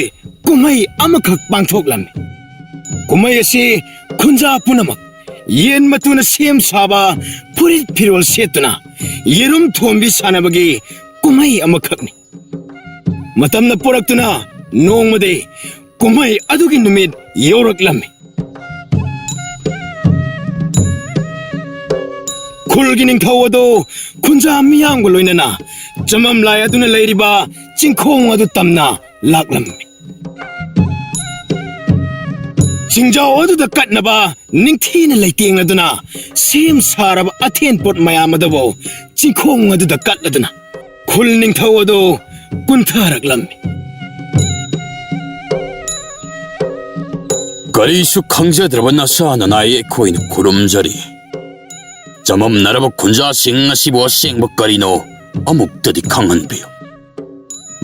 ꯀꯨꯝꯍꯩ ꯑꯃꯈꯛ ꯄꯥꯡꯊꯣꯛꯂꯝꯃꯤ꯫ ꯀꯨꯝꯍꯩ ꯑꯁꯤ ꯈꯨꯟꯖꯥ ꯄꯨꯝꯅꯃꯛ ꯌꯦꯟ ꯃꯇꯨꯅ ꯁꯦꯝ ꯁꯥꯕ ꯐꯨꯔꯤꯠ ꯐꯤꯔꯣꯜ ꯁꯦꯠꯇꯨꯅ ꯌꯦꯔꯨꯝ ꯊꯣꯝꯕꯤ ꯁꯥꯟꯅꯕꯒꯤ ꯀꯨꯝꯍꯩ ꯑꯃꯈꯛꯅꯤ꯫ ꯃꯇꯝꯅ ꯄꯨꯔꯛꯇꯨꯅ ꯅꯣꯡꯃꯗꯤ ꯀꯨꯝꯍꯩ ꯑꯗꯨꯒꯤ ꯅꯨꯃꯤꯠ ꯌꯧꯔꯛꯂꯝꯃꯤ꯫ ꯈꯨꯜꯒꯤ ꯅꯤꯡꯊꯧ ꯑꯗꯨ ꯈꯨꯟꯖꯥ ꯃꯤꯌꯥꯝꯒ ꯂꯣꯏꯅꯅ ꯆꯃꯝ ꯂꯥꯏ ꯑꯗꯨꯅ ꯂꯩꯔꯤꯕ ꯆꯤꯡꯈꯣꯡ ꯑꯗꯨ ꯇꯝꯅ ꯂꯥꯛꯂꯝꯃꯤ꯫ ꯆꯤꯡꯖꯥꯎ ꯑꯗꯨꯗ ꯀꯠꯅꯕ ꯅꯤꯡꯊꯤꯅ ꯂꯩꯇꯦꯡꯂꯗꯨꯅ ꯁꯦꯝ ꯁꯥꯔꯕ ꯑꯊꯦꯟ ꯄꯣꯠ ꯃꯌꯥꯝ ꯑꯗꯨꯕꯨ ꯆꯤꯡꯈꯣꯡ ꯑꯗꯨꯗ ꯀꯠꯂꯗꯨꯅ ꯈꯨꯜ ꯅꯤꯡꯊꯧ ꯑꯗꯨ ꯀꯨꯟꯊꯔꯛꯂꯝꯃꯤ꯫ ꯀꯔꯤꯁꯨ ꯈꯪꯖꯗ꯭ꯔꯕ ꯅꯆꯥ ꯅꯅꯥꯏ ꯑꯩꯈꯣꯏꯅ ꯈꯨꯔꯨꯝꯖꯔꯤ꯫ ꯆꯃꯝꯅꯔꯕ ꯈꯨꯟꯖꯥꯁꯤꯡ ꯑꯁꯤꯕꯨ ꯑꯁꯦꯡꯕ ꯀꯔꯤꯅꯣ ꯑꯃꯨꯛꯇꯗꯤ ꯈꯪꯍꯟꯕꯤꯌꯨ꯫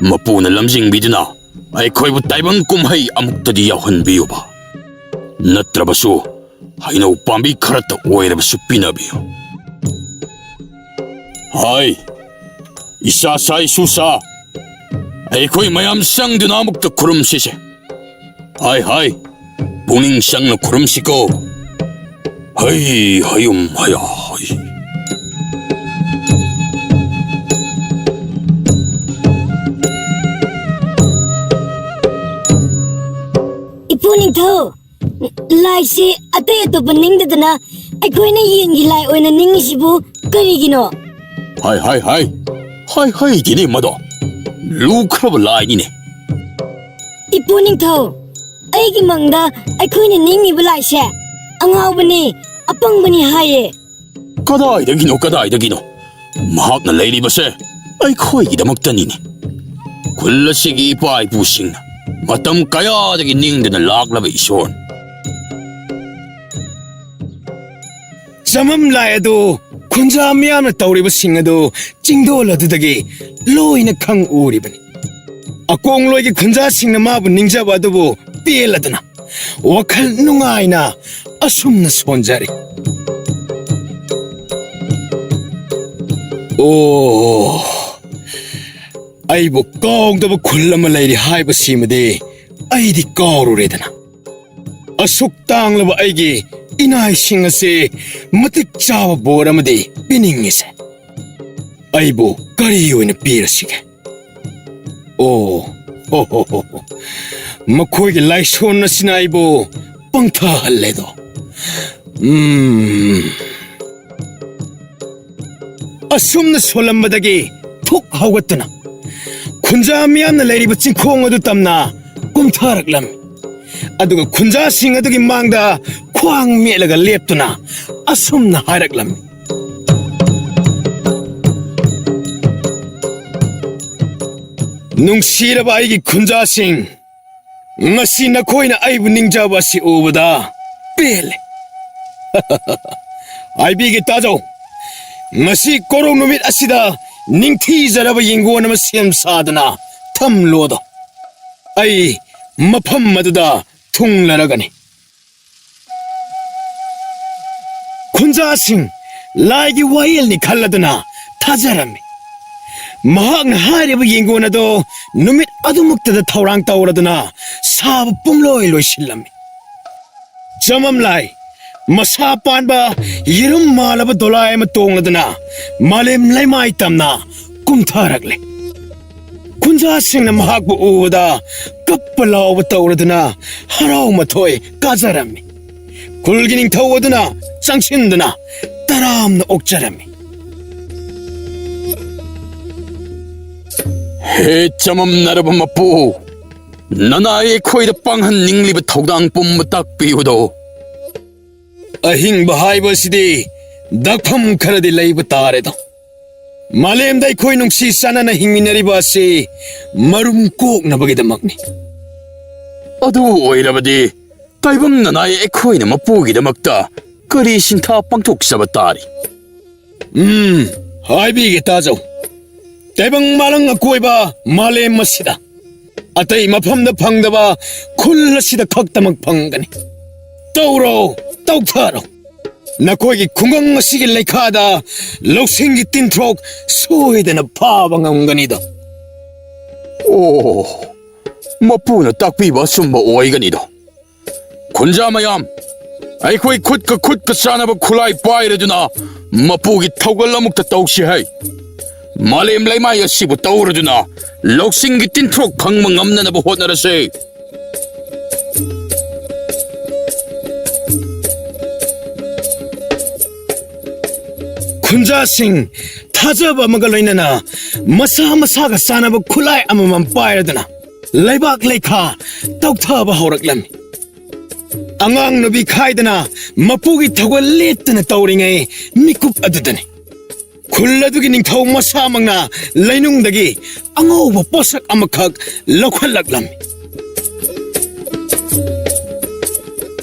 ꯃꯄꯨꯅ ꯂꯝꯖꯤꯡꯕꯤꯗꯨꯅ ꯑꯩꯈꯣꯏꯕꯨ ꯇꯥꯏꯕꯪ ꯀꯨꯝꯍꯩ ꯑꯃꯨꯛꯇꯗꯤ ꯌꯥꯎꯍꯟꯕꯤꯌꯨꯕ꯫ ꯅꯠꯇ꯭ꯔꯕꯁꯨ ꯍꯩꯅꯧ ꯄꯥꯝꯕꯤ ꯈꯔꯇ ꯑꯣꯏꯔꯕꯁꯨ ꯄꯤꯅꯕꯤꯌꯨ꯫ ꯍꯥꯏ, ꯏꯁꯥ ꯁꯥ ꯏꯁꯨ ꯁꯥ, ꯑꯩꯈꯣꯏ ꯃꯌꯥꯝ ꯆꯪꯗꯨꯅ ꯑꯃꯨꯛꯇ ꯈꯨꯔꯨꯝꯁꯤꯁꯦ꯫ ꯍꯥꯏ ꯍꯥꯏ, ꯄꯨꯛꯅꯤꯡ ꯆꯪꯅ ꯈꯨꯔꯨꯝꯁꯤꯀꯣ꯫ ꯍꯩ ꯍꯌꯨꯝ ꯍꯌꯥ ꯍꯩ꯫ ꯏꯄꯨ ꯅꯤꯡꯊꯧ, ꯂꯥꯏꯁꯤ ꯑꯇꯩ ꯑꯇꯣꯞꯄ ꯅꯤꯡꯗꯗꯅ ꯑꯩꯈꯣꯏꯅ ꯌꯦꯟꯒꯤ ꯂꯥꯏ ꯑꯣꯏꯅ ꯅꯤꯡꯉꯤꯁꯤꯕꯨ ꯀꯔꯤꯒꯤꯅꯣ? ꯍꯥꯏ ꯍꯥꯏ ꯍꯥꯏ, ꯍꯥꯏ ꯍꯥꯏꯗꯤꯅꯦ ꯃꯗꯣ꯫ ꯂꯨꯈ꯭ꯔꯕ ꯂꯥꯏꯅꯤꯅꯦ꯫ ꯏꯄꯨ ꯅꯤꯡꯊꯧ, ꯑꯩꯒꯤ ꯃꯪꯗ ꯑꯩꯈꯣꯏꯅ ꯅꯤꯡꯉꯤꯕ ꯂꯥꯏꯁꯦ ꯑꯉꯥꯎꯕꯅꯤ, ꯑꯄꯪꯕꯅꯤ ꯍꯥꯏꯌꯦ꯫ ꯀꯗꯥꯏꯗꯒꯤꯅꯣ, ꯀꯗꯥꯏꯗꯒꯤꯅꯣ? ꯃꯍꯥꯛꯅ ꯂꯩꯔꯤꯕꯁꯦ ꯑꯩꯈꯣꯏꯒꯤꯗꯃꯛꯇꯅꯤꯅꯦ꯫ ꯈꯨꯜ ꯑꯁꯤꯒꯤ ꯏꯄꯥ ꯏꯄꯨꯁꯤꯡꯅ ꯃꯇꯝ ꯀꯌꯥꯗꯒꯤ ꯅꯤꯡꯗꯨꯅ ꯂꯥꯛꯂꯕ ꯏꯁꯣꯔꯅꯤ꯫ ꯆꯃꯝ ꯂꯥꯏ ꯑꯗꯨ ꯈꯨꯟꯖꯥ ꯃꯤꯌꯥꯝꯅ ꯇꯧꯔꯤꯕꯁꯤꯡ ꯑꯗꯨ ꯆꯤꯡꯗꯣꯜ ꯑꯗꯨꯗꯒꯤ ꯂꯣꯏꯅ ꯈꯪ ꯎꯔꯤꯕꯅꯤ꯫ ꯑꯀꯣꯡꯂꯣꯏꯒꯤ ꯈꯨꯟꯖꯥꯁꯤꯡꯅ ꯃꯥꯕꯨ ꯅꯤꯡꯖꯕ ꯑꯗꯨꯕꯨ ꯄꯦꯜꯂꯗꯨꯅ ꯋꯥꯈꯜ ꯅꯨꯡꯉꯥꯏꯅ ꯑꯁꯨꯝꯅ ꯁꯣꯟꯖꯔꯤ꯫ ꯑꯣ, ꯑꯩꯕꯨ ꯀꯥꯎꯗꯕ ꯈꯨꯜ ꯑꯃ ꯂꯩꯔꯤ ꯍꯥꯏꯕꯁꯤꯃꯗꯤ ꯑꯩꯗꯤ ꯀꯥꯎꯔꯨꯔꯦꯗꯅ꯫ ꯑꯁꯨꯛ ꯇꯥꯡꯂꯕ ꯑꯩꯒꯤ ꯏꯅꯥꯏꯁꯤꯡ ꯑꯁꯤ ꯃꯇꯤꯛ ꯆꯥꯕ ꯕꯣꯔ ꯑꯃꯗꯤ ꯄꯤꯅꯤꯡꯉꯤꯁꯦ꯫ ꯑꯩꯕꯨ ꯀꯔꯤ ꯑꯣꯏꯅ ꯄꯤꯔꯁꯤꯒꯦ? ꯑꯣ, ꯍꯣ, ꯍꯣ, ꯍꯣ, ꯍꯣ꯫ ꯃꯈꯣꯏꯒꯤ ꯂꯥꯏꯁꯣꯟ ꯑꯁꯤꯅ ꯑꯩꯕꯨ ꯄꯪꯊꯍꯜꯂꯦꯗꯣ꯫ ꯎꯝ꯫ ꯑꯁꯨꯝꯅ ꯁꯣꯜꯂꯝꯕꯗꯒꯤ ꯊꯨꯛ ꯍꯧꯒꯠꯇꯨꯅ ꯈꯨꯟꯖꯥ ꯃꯤꯌꯥꯝꯅ ꯂꯩꯔꯤꯕ ꯆꯤꯡꯈꯣꯡ ꯑꯗꯨ ꯇꯝꯅ ꯀꯨꯝꯊꯔꯛꯂꯝꯃꯤ꯫ ꯑꯗꯨꯒ ꯈꯨꯟꯖꯥꯁꯤꯡ ꯑꯗꯨꯒꯤ ꯃꯥꯡꯗ ꯈ꯭ꯋꯥꯡ ꯃꯦꯠꯂꯒ ꯂꯦꯞꯇꯨꯅ ꯑꯁꯨꯝꯅ ꯍꯥꯏꯔꯛꯂꯝꯃꯤ: "ꯅꯨꯡꯁꯤꯔꯕ ꯑꯩꯒꯤ ꯈꯨꯟꯖꯥꯁꯤꯡ, ꯉꯁꯤ ꯅꯈꯣꯏꯅ ꯑꯩꯕꯨ ꯅꯤꯡꯖꯕ ꯑꯁꯤ ꯎꯕꯗ ꯄꯦꯜꯂꯦ꯫ ꯍꯥꯏꯕꯤꯒꯦ ꯇꯥꯖꯧ, ꯉꯁꯤ ꯀꯣꯔꯧ ꯅꯨꯃꯤꯠ ꯑꯁꯤꯗ ꯅꯤꯡꯊꯤꯖꯔꯕ ꯌꯦꯡꯒꯣꯟ ꯑꯃ ꯁꯦꯝ ꯁꯥꯗꯨꯅ ꯊꯝꯂꯣꯗꯣ꯫ ꯑꯩ ꯃꯐꯝ ꯑꯗꯨꯗ ꯊꯨꯡꯂꯔꯒꯅꯤ꯫" ꯈꯨꯟꯖꯥꯁꯤꯡ ꯂꯥꯏꯒꯤ ꯋꯥꯌꯦꯜꯅꯤ ꯈꯜꯂꯗꯨꯅ ꯊꯥꯖꯔꯝꯃꯤ꯫ ꯃꯍꯥꯛꯅ ꯍꯥꯏꯔꯤꯕ ꯌꯦꯡꯒꯣꯟ ꯑꯗꯣ ꯅꯨꯃꯤꯠ ꯑꯗꯨꯃꯛꯇꯗ ꯊꯧꯔꯥꯡ ꯇꯧꯔꯗꯨꯅ ꯁꯥꯕ ꯄꯨꯝꯂꯣꯏ ꯂꯣꯏꯁꯤꯜꯂꯝꯃꯤ꯫ ꯆꯃꯝꯂꯥꯏ ꯃꯁꯥ ꯄꯥꯟꯕ ꯌꯦꯔꯨꯝ ꯃꯥꯜꯂꯕ ꯗꯣꯂꯥꯏ ꯑꯃ ꯇꯣꯡꯂꯗꯨꯅ ꯃꯥꯂꯦꯝ ꯂꯩꯃꯥꯏ ꯇꯝꯅ ꯀꯨꯝꯊꯔꯛꯂꯦ꯫ ꯈꯨꯟꯖꯥꯁꯤꯡꯅ ꯃꯍꯥꯛꯄꯨ ꯎꯕꯗ ꯀꯞꯄ ꯂꯥꯎꯕ ꯇꯧꯔꯗꯨꯅ ꯍꯔꯥꯎ ꯃꯊꯣꯏ ꯀꯥꯖꯔꯝꯃꯤ꯫ ꯈꯨꯜꯒꯤ ꯅꯤꯡꯊꯧ ꯑꯗꯨꯅ ꯆꯪꯁꯤꯟꯗꯨꯅ ꯇꯔꯥꯝꯅ ꯑꯣꯛꯆꯔꯝꯃꯤ꯫ ꯍꯦ ꯆꯃꯝꯅꯔꯕ ꯃꯄꯨ, ꯅꯅꯥꯏ ꯑꯩꯈꯣꯏꯗ ꯄꯥꯡꯍꯟꯅꯤꯡꯂꯤꯕ ꯊꯧꯗꯥꯡ ꯄꯨꯝꯕ ꯇꯥꯛꯄꯤꯕꯗꯣ ꯑꯍꯤꯡꯕ ꯍꯥꯏꯕꯁꯤꯗꯤ ꯗꯥꯛꯐꯝ ꯈꯔꯗꯤ ꯂꯩꯕ ꯇꯥꯔꯦꯗꯣ꯫ ꯃꯥꯂꯦꯝꯗ ꯑꯩꯈꯣꯏ ꯅꯨꯡꯁꯤ ꯆꯥꯟꯅꯅ ꯍꯤꯡꯃꯤꯟꯅꯔꯤꯕ ꯑꯁꯤ ꯃꯔꯨꯝ ꯀꯣꯛꯅꯕꯒꯤꯗꯃꯛꯅꯤ꯫ ꯑꯗꯨ ꯑꯣꯏꯔꯕꯗꯤ ꯇꯥꯏꯕꯪ ꯅꯅꯥꯏ ꯑꯩꯈꯣꯏꯅ ꯃꯄꯨꯒꯤꯗꯃꯛꯇ ꯀꯔꯤ ꯁꯤꯟꯊꯥ ꯄꯥꯡꯊꯣꯛꯆꯕ ꯇꯥꯔꯤ? ꯎꯝ, ꯍꯥꯏꯕꯤꯒꯦ ꯇꯥꯖꯧ꯫ ꯇꯥꯏꯕꯪ ꯃꯥꯂꯪ ꯑꯀꯣꯏꯕ ꯃꯥꯂꯦꯝ ꯑꯁꯤꯗ ꯑꯇꯩ ꯃꯐꯝꯗ ꯐꯪꯗꯕ ꯈꯨꯜ ꯑꯁꯤꯗ ꯈꯛꯇꯃꯛ ꯐꯪꯒꯅꯤ꯫ ꯇꯧꯔꯣ, ꯇꯧꯊꯔꯣ꯫ ꯅꯈꯣꯏꯒꯤ ꯈꯨꯡꯒꯪ ꯑꯁꯤꯒꯤ ꯂꯩꯈꯥꯗ ꯂꯧꯁꯤꯡꯒꯤ ꯇꯤꯟꯊ꯭ꯔꯣꯛ ꯁꯣꯏꯗꯅ ꯐꯥꯕ ꯉꯝꯒꯅꯤꯗ꯫ ꯑꯣ, ꯃꯄꯨꯅ ꯇꯥꯛꯄꯤꯕ ꯑꯆꯨꯝꯕ ꯑꯣꯏꯒꯅꯤꯗꯣ꯫ ꯈꯨꯟꯖꯥ ꯃꯌꯥꯝ, ꯑꯩꯈꯣꯏ ꯈꯨꯠꯀ ꯈꯨꯠꯀ ꯆꯥꯟꯅꯕ ꯈꯨꯠꯂꯥꯏ ꯄꯥꯏꯔꯗꯨꯅ ꯃꯄꯨꯒꯤ ꯊꯧꯒꯜ ꯑꯃꯨꯛꯇ ꯇꯧꯁꯤ ꯍꯩ꯫ ꯃꯥꯂꯦꯝ ꯂꯩꯃꯥꯏ ꯑꯁꯤꯕꯨ ꯇꯧꯔꯗꯨꯅ ꯂꯧꯁꯤꯡꯒꯤ ꯇꯤꯟꯊ꯭ꯔꯣꯛ ꯐꯪꯕ ꯉꯝꯅꯅꯕ ꯍꯣꯠꯅꯔꯁꯦ꯫ ꯈꯨꯟꯖꯥꯁꯤꯡ ꯊꯥꯖꯕ ꯑꯃꯒ ꯂꯣꯏꯅꯅ ꯃꯁꯥ ꯃꯁꯥꯒ ꯆꯥꯟꯅꯕ ꯈꯨꯠꯂꯥꯏ ꯑꯃꯃꯝ ꯄꯥꯏꯔꯗꯨꯅ ꯂꯩꯕꯥꯛ ꯂꯩꯈꯥ ꯇꯧꯊꯕ ꯍꯧꯔꯛꯂꯝꯃꯤ꯫ ꯑꯉꯥꯡ ꯅꯨꯕꯤ ꯈꯥꯏꯗꯅ ꯃꯄꯨꯒꯤ ꯊꯧꯒꯜ ꯂꯦꯞꯇꯅ ꯇꯧꯔꯤꯉꯩ ꯃꯤꯀꯨꯞ ꯑꯗꯨꯗꯅꯤ ꯈꯨꯜ ꯑꯗꯨꯒꯤ ꯅꯤꯡꯊꯧ ꯃꯁꯥꯃꯛꯅ ꯂꯩꯅꯨꯡꯗꯒꯤ ꯑꯉꯧꯕ ꯄꯣꯠꯁꯛ ꯑꯃꯈꯛ ꯂꯧꯈꯠꯂꯛꯂꯝꯃꯤ꯫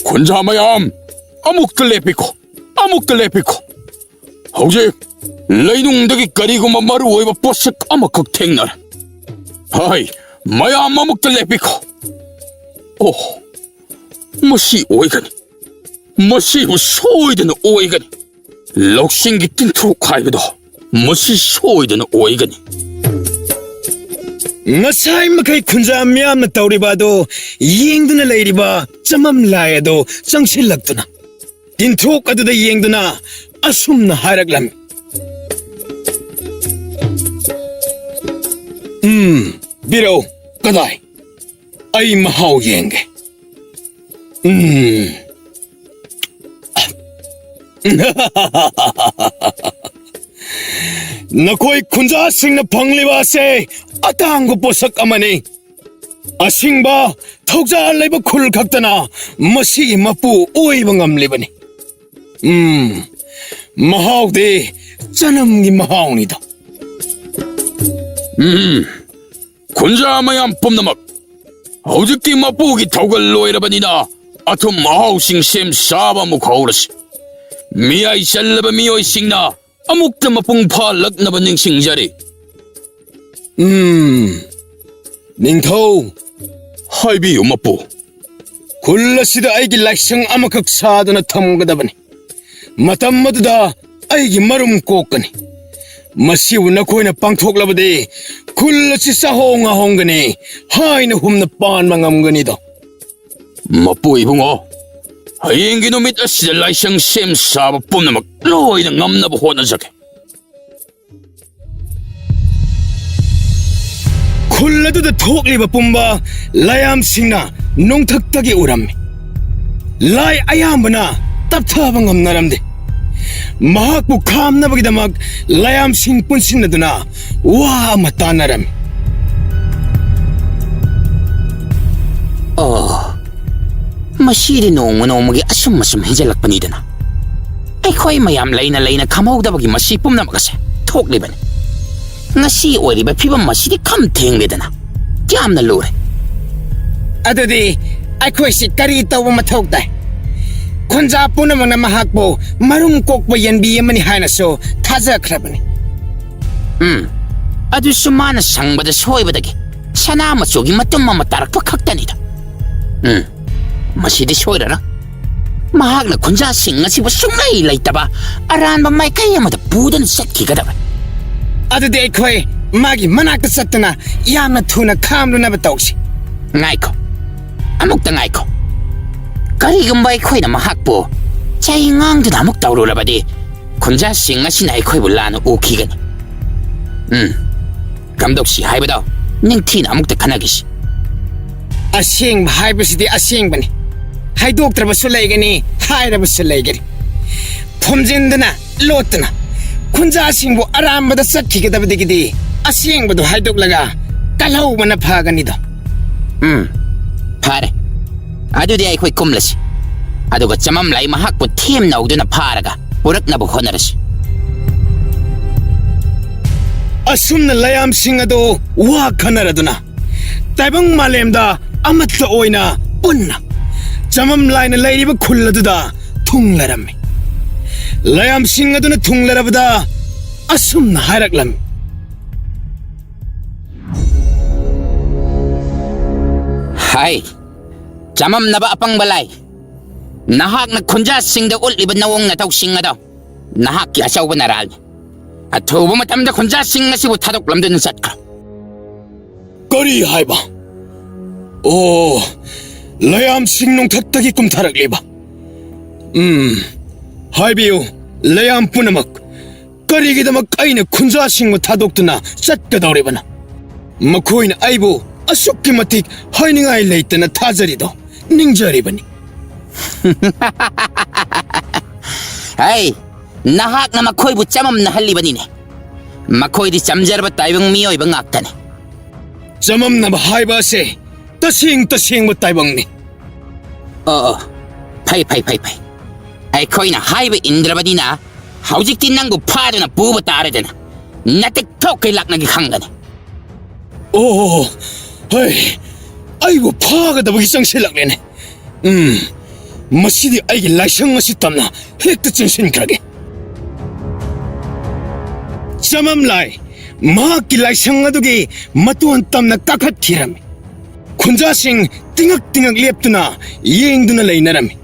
ꯈꯨꯟꯖꯥ ꯃꯌꯥꯝ, ꯑꯃꯨꯛꯇ ꯂꯦꯞꯄꯤꯈꯣ, ꯑꯃꯨꯛꯇ ꯂꯦꯞꯄꯤꯈꯣ꯫ ꯍꯧꯖꯤꯛ ꯂꯩꯅꯨꯡꯗꯒꯤ ꯀꯔꯤꯒꯨꯝꯕ ꯃꯔꯨ ꯑꯣꯏꯕ ꯄꯣꯠꯁꯛ ꯑꯃꯈꯛ ꯊꯦꯡꯅꯔꯦ꯫ ꯍꯥꯏ, ꯃꯌꯥꯝ ꯑꯃꯨꯛꯇ ꯂꯦꯞꯄꯤꯈꯣ꯫ ꯑꯣ, ꯃꯁꯤ ꯑꯣꯏꯒꯅꯤ꯫ ꯃꯁꯤꯕꯨ ꯁꯣꯏꯗꯅ ꯑꯣꯏꯒꯅꯤ꯫ ꯂꯧꯁꯤꯡꯒꯤ ꯇꯤꯟꯊ꯭ꯔꯣꯛ ꯍꯥꯏꯕꯗꯣ ꯃꯁꯤ ꯁꯣꯏꯗꯅ ꯑꯣꯏꯒꯅꯤ꯫ ꯉꯁꯥꯏ ꯃꯈꯩ ꯈꯨꯟꯖꯥ ꯃꯤꯌꯥꯝꯅ ꯇꯧꯔꯤꯕ ꯑꯗꯣ ꯌꯦꯡꯗꯨꯅ ꯂꯩꯔꯤꯕ ꯆꯃꯝ ꯂꯥꯏ ꯑꯗꯣ ꯆꯪꯁꯤꯜꯂꯛꯇꯨꯅ ꯇꯤꯟꯊ꯭ꯔꯣꯛ ꯑꯗꯨꯗ ꯌꯦꯡꯗꯨꯅ ꯑꯁꯨꯝꯅ ꯍꯥꯏꯔꯛꯂꯝꯃꯤ꯫ ꯎꯝ, ꯕꯤꯔꯧ, ꯀꯗꯥꯏ? ꯑꯩ ꯃꯍꯥꯎ ꯌꯦꯡꯒꯦ꯫ ꯎꯝ꯫ ꯅꯈꯣꯏ ꯈꯨꯟꯖꯥꯁꯤꯡꯅ ꯐꯪꯂꯤꯕ ꯑꯁꯦ ꯑꯇꯥꯡꯕ ꯄꯣꯠꯁꯛ ꯑꯃꯅꯤ꯫ ꯑꯁꯤꯡꯕ ꯊꯧꯖꯥꯜ ꯂꯩꯕ ꯈꯨꯜ ꯈꯛꯇꯅ ꯃꯁꯤꯒꯤ ꯃꯄꯨ ꯑꯣꯏꯕ ꯉꯝꯂꯤꯕꯅꯤ꯫ ꯎꯝ, ꯃꯍꯥꯎꯗꯤ ꯆꯅꯝꯒꯤ ꯃꯍꯥꯎꯅꯤꯗꯣ꯫ ꯎꯝ, ꯈꯨꯟꯖꯥ ꯃꯌꯥꯝ ꯄꯨꯝꯅꯃꯛ, ꯍꯧꯖꯤꯛꯇꯤ ꯃꯄꯨꯒꯤ ꯊꯧꯒꯜ ꯂꯣꯏꯔꯕꯅꯤꯅ, ꯑꯊꯨꯝ ꯑꯍꯥꯎꯁꯤꯡ ꯁꯦꯝ ꯁꯥꯕ ꯑꯃꯨꯛ ꯍꯧꯔꯁꯤ꯫ ꯃꯤꯌꯥꯏ ꯆꯜꯂꯕ ꯃꯤꯑꯣꯏꯁꯤꯡꯅ ꯑꯃꯨꯛꯇ ꯃꯄꯨꯡ ꯐꯥꯍꯜꯂꯛꯅꯕ ꯅꯤꯡꯁꯤꯡꯖꯔꯤ꯫ ꯎꯝ, ꯅꯤꯡꯊꯧ꯫ ꯍꯥꯏꯕꯤꯌꯨ, ꯃꯄꯨ꯫ ꯈꯨꯜ ꯑꯁꯤꯗ ꯑꯩꯒꯤ ꯂꯥꯏꯁꯪ ꯑꯃꯈꯛ ꯁꯥꯗꯨꯅ ꯊꯝꯒꯗꯕꯅꯤ꯫ ꯃꯇꯝ ꯑꯗꯨꯗ ꯑꯩꯒꯤ ꯃꯔꯨꯝ ꯀꯣꯛꯀꯅꯤ꯫ ꯃꯁꯤꯕꯨ ꯅꯈꯣꯏꯅ ꯄꯥꯡꯊꯣꯛꯂꯕꯗꯤ ꯈꯨꯜ ꯑꯁꯤ ꯆꯥꯍꯣꯡ ꯉꯥꯍꯣꯡꯒꯅꯤ, ꯍꯥꯏꯅ ꯍꯨꯝꯅ ꯄꯥꯟꯕ ꯉꯝꯒꯅꯤꯗꯣ꯫ ꯃꯄꯨ ꯏꯕꯨꯡꯉꯣ, ꯍꯌꯦꯡꯒꯤ ꯅꯨꯃꯤꯠ ꯑꯁꯤꯗ ꯂꯥꯏꯁꯪ ꯁꯦꯝ ꯁꯥꯕ ꯄꯨꯝꯅꯃꯛ ꯂꯣꯏꯅ ꯉꯝꯅꯕ ꯍꯣꯠꯅꯖꯒꯦ꯫ ꯈꯨꯜ ꯑꯗꯨꯗ ꯊꯣꯛꯂꯤꯕ ꯄꯨꯝꯕ ꯂꯥꯏꯌꯥꯝꯁꯤꯡꯅ ꯅꯣꯡꯊꯛꯇꯒꯤ ꯎꯔꯝꯃꯤ꯫ ꯂꯥꯏ ꯑꯌꯥꯝꯕꯅ ꯇꯞꯊꯕ ꯉꯝꯅꯔꯝꯗꯦ꯫ ꯃꯍꯥꯛꯄꯨ ꯈꯥꯝꯅꯕꯒꯤꯗꯃꯛ ꯂꯥꯏꯌꯥꯝꯁꯤꯡ ꯄꯨꯟꯁꯤꯟꯅꯗꯨꯅ ꯋꯥ ꯑꯃ ꯇꯥꯟꯅꯔꯝꯃꯤ꯫ ꯑꯣ, ꯃꯁꯤꯗꯤ ꯅꯣꯡꯃ ꯅꯣꯡꯃꯒꯤ ꯑꯁꯨꯝ ꯑꯁꯨꯝ ꯍꯦꯟꯖꯜꯂꯛꯄꯅꯤꯗꯅ꯫ ꯑꯩꯈꯣꯏ ꯃꯌꯥꯝ ꯂꯩꯅ ꯂꯩꯅ ꯈꯝꯍꯧꯗꯕꯒꯤ ꯃꯁꯤ ꯄꯨꯝꯅꯃꯛ ꯑꯁꯦ ꯊꯣꯛꯂꯤꯕꯅꯤ꯫ ꯉꯁꯤ ꯑꯣꯏꯔꯤꯕ ꯐꯤꯕꯝ ꯑꯁꯤꯗꯤ ꯈꯝ ꯊꯦꯡꯂꯦꯗꯅ꯫ ꯌꯥꯝꯅ ꯂꯨꯔꯦ꯫ ꯑꯗꯨꯗꯤ ꯑꯩꯈꯣꯏꯁꯤ ꯀꯔꯤ ꯇꯧꯕ ꯃꯊꯧ ꯇꯥꯏ? ꯈꯨꯟꯖꯥ ꯄꯨꯝꯅꯃꯛꯅ ꯃꯍꯥꯛꯄꯨ ꯃꯔꯨꯝ ꯀꯣꯛꯄ ꯌꯦꯟꯕꯤ ꯑꯃꯅꯤ ꯍꯥꯏꯅꯁꯨ ꯊꯥꯖꯈ꯭ꯔꯕꯅꯤ꯫ ꯎꯝ, ꯑꯗꯨꯁꯨ ꯃꯥꯅ ꯁꯪꯕꯗ ꯁꯣꯏꯕꯗꯒꯤ ꯁꯅꯥ ꯃꯆꯨꯒꯤ ꯃꯇꯨꯝ ꯑꯃ ꯇꯥꯔꯛꯄ ꯈꯛꯇꯅꯤꯗ꯫ ꯎꯝ, ꯃꯁꯤꯗꯤ ꯁꯣꯏꯔꯔꯣꯏ꯫ ꯃꯍꯥꯛꯅ ꯈꯨꯟꯖꯥꯁꯤꯡ ꯑꯁꯤꯕꯨ ꯁꯨꯡꯂꯩ ꯂꯩꯇꯕ ꯑꯔꯥꯟꯕ ꯃꯥꯏꯀꯩ ꯑꯃꯗ ꯄꯨꯗꯨꯅ ꯆꯠꯈꯤꯒꯗꯕꯅꯤ꯫ ꯑꯗꯨꯗꯤ ꯑꯩꯈꯣꯏ ꯃꯥꯒꯤ ꯃꯅꯥꯛꯇ ꯆꯠꯇꯨꯅ ꯌꯥꯝꯅ ꯊꯨꯅ ꯈꯥꯝꯂꯨꯅꯕ ꯇꯧꯁꯤ꯫ ꯉꯥꯏꯈꯣ, ꯑꯃꯨꯛꯇ ꯉꯥꯏꯈꯣ꯫ ꯀꯔꯤꯒꯨꯝꯕ ꯑꯩꯈꯣꯏꯅ ꯃꯍꯥꯛꯄꯨ ꯆꯩ ꯉꯥꯡꯗꯨꯅ ꯑꯃꯨꯛ ꯇꯧꯔꯨꯔꯕꯗꯤ, ꯈꯨꯟꯖꯥꯁꯤꯡ ꯑꯁꯤꯅ ꯑꯩꯈꯣꯏꯕꯨ ꯂꯥꯟꯅ ꯎꯈꯤꯒꯅꯤ꯫ ꯎꯝ, ꯀꯝꯗꯧꯁꯤ ꯍꯥꯏꯕꯗꯣ ꯅꯤꯡꯊꯤꯅ ꯑꯃꯨꯛꯇ ꯈꯟꯅꯈꯤꯁꯤ꯫ ꯑꯁꯦꯡꯕ ꯍꯥꯏꯕꯁꯤꯗꯤ ꯑꯁꯦꯡꯕꯅꯤ꯫ ꯍꯥꯏꯗꯣꯛꯇ꯭ꯔꯕꯁꯨ ꯂꯩꯒꯅꯤ, ꯍꯥꯏꯔꯕꯁꯨ ꯂꯩꯒꯅꯤ꯫ ꯐꯣꯝꯖꯤꯟꯗꯨꯅ, ꯂꯣꯠꯇꯨꯅ, ꯈꯨꯟꯖꯥꯁꯤꯡꯕꯨ ꯑꯔꯥꯟꯕꯗ ꯆꯠꯈꯤꯒꯗꯕꯗꯒꯤꯗꯤ ꯑꯁꯦꯡꯕꯗꯨ ꯍꯥꯏꯗꯣꯛꯂꯒ ꯀꯜꯍꯧꯕꯅ ꯐꯒꯅꯤꯗꯣ꯫ ꯎꯝ, ꯐꯔꯦ꯫ ꯑꯗꯨꯗꯤ ꯑꯩꯈꯣꯏ ꯀꯨꯝꯂꯁꯤ꯫ ꯑꯗꯨꯒ ꯆꯃꯝꯂꯥꯏ ꯃꯍꯥꯛꯄꯨ ꯊꯦꯝꯅꯧꯗꯨꯅ ꯐꯥꯔꯒ ꯄꯨꯔꯛꯅꯕ ꯍꯣꯠꯅꯔꯁꯤ꯫ ꯑꯁꯨꯝꯅ ꯂꯌꯥꯝꯁꯤꯡ ꯑꯗꯨ ꯋꯥ ꯈꯟꯅꯔꯗꯨꯅ ꯇꯥꯏꯕꯪ ꯃꯥꯂꯦꯝꯗ ꯑꯃꯠꯇ ꯑꯣꯏꯅ ꯄꯨꯟꯅ ꯆꯃꯝꯂꯥꯏꯅ ꯂꯩꯔꯤꯕ ꯈꯨꯜ ꯑꯗꯨꯗ ꯊꯨꯡꯂꯔꯝꯃꯤ꯫ ꯂꯌꯥꯝꯁꯤꯡ ꯑꯗꯨꯅ ꯊꯨꯡꯂꯔꯕꯗ ꯑꯁꯨꯝꯅ ꯍꯥꯏꯔꯛꯂꯝꯃꯤ꯫ ꯍꯥꯏ, ꯆꯃꯝꯅꯕ ꯑꯄꯪꯕ ꯂꯥꯏ, ꯅꯍꯥꯛꯅ ꯈꯨꯟꯖꯥꯁꯤꯡꯗ ꯎꯠꯂꯤꯕ ꯅꯑꯣꯡ ꯅꯇꯧꯁꯤꯡ ꯑꯗꯣ ꯅꯍꯥꯛꯀꯤ ꯑꯆꯧꯕ ꯅꯔꯥꯜꯅꯤ꯫ ꯑꯊꯨꯕ ꯃꯇꯝꯗ ꯈꯨꯟꯖꯥꯁꯤꯡ ꯑꯁꯤꯕꯨ ꯊꯥꯗꯣꯛꯂꯝꯗꯨꯅ ꯆꯠꯈ꯭ꯔꯣ꯫ ꯀꯔꯤ ꯍꯥꯏꯕ? ꯑꯣ, ꯂꯌꯥꯝꯁꯤꯡ ꯅꯣꯡꯊꯛꯇꯒꯤ ꯀꯨꯝꯊꯔꯛꯂꯤꯕ꯫ ꯎꯝ, ꯍꯥꯏꯕꯤꯌꯨ, ꯂꯌꯥꯝ ꯄꯨꯝꯅꯃꯛ, ꯀꯔꯤꯒꯤꯗꯃꯛ ꯑꯩꯅ ꯈꯨꯟꯖꯥꯁꯤꯡꯕꯨ ꯊꯥꯗꯣꯛꯇꯨꯅ ꯆꯠꯀꯗꯧꯔꯤꯕꯅꯣ? ꯃꯈꯣꯏꯅ ꯑꯩꯕꯨ ꯑꯁꯨꯛꯀꯤ ꯃꯇꯤꯛ ꯍꯥꯏꯅꯤꯡꯉꯥꯏ ꯂꯩꯇꯅ ꯊꯥꯖꯔꯤꯗꯣ ꯅꯤꯡꯖꯔꯤꯕꯅꯤ꯫ ꯍꯩ, ꯅꯍꯥꯛꯅ ꯃꯈꯣꯏꯕꯨ ꯆꯃꯝꯅꯍꯜꯂꯤꯕꯅꯤꯅꯦ꯫ ꯃꯈꯣꯏꯗꯤ ꯆꯝꯖꯔꯕ ꯇꯥꯏꯕꯪ ꯃꯤꯑꯣꯏꯕ ꯉꯥꯛꯇꯅꯤ꯫ ꯆꯃꯝꯅꯕ ꯍꯥꯏꯕ ꯑꯁꯦ ꯇꯁꯦꯡ ꯇꯁꯦꯡꯕ ꯇꯥꯏꯕꯪꯅꯤ꯫ ꯑꯣ, ꯑꯣ, ꯐꯩ, ꯐꯩ, ꯐꯩ, ꯐꯩ꯫ ꯑꯩꯈꯣꯏꯅ ꯍꯥꯏꯕ ꯏꯟꯗ꯭ꯔꯕꯅꯤꯅ ꯍꯧꯖꯤꯛꯇꯤ ꯅꯪꯕꯨ ꯐꯥꯗꯨꯅ ꯄꯨꯕ ꯇꯥꯔꯦꯗꯅ꯫ ꯅꯇꯤꯛ ꯊꯣꯛꯀꯩ ꯂꯥꯛꯅꯒꯦ ꯈꯪꯒꯅꯤ꯫ ꯑꯣ, ꯍꯣꯏ, ꯑꯩꯕꯨ ꯐꯥꯒꯗꯕꯒꯤ ꯆꯪꯁꯤꯜꯂꯛꯂꯦꯅꯦ꯫ ꯎꯝ, ꯃꯁꯤꯗꯤ ꯑꯩꯒꯤ ꯂꯥꯏꯁꯪ ꯑꯁꯤ ꯇꯝꯅ ꯍꯦꯛꯇ ꯆꯦꯟꯁꯤꯟꯈ꯭ꯔꯒꯦ꯫ ꯆꯃꯝꯂꯥꯏ ꯃꯍꯥꯛꯀꯤ ꯂꯥꯏꯁꯪ ꯑꯗꯨꯒꯤ ꯃꯇꯣꯟ ꯇꯝꯅ ꯀꯥꯈꯠꯈꯤꯔꯝꯃꯤ꯫ ꯈꯨꯟꯖꯥꯁꯤꯡ ꯇꯤꯉꯛ ꯇꯤꯉꯛ ꯂꯦꯞꯇꯨꯅ ꯌꯦꯡꯗꯨꯅ ꯂꯩꯅꯔꯝꯃꯤ꯫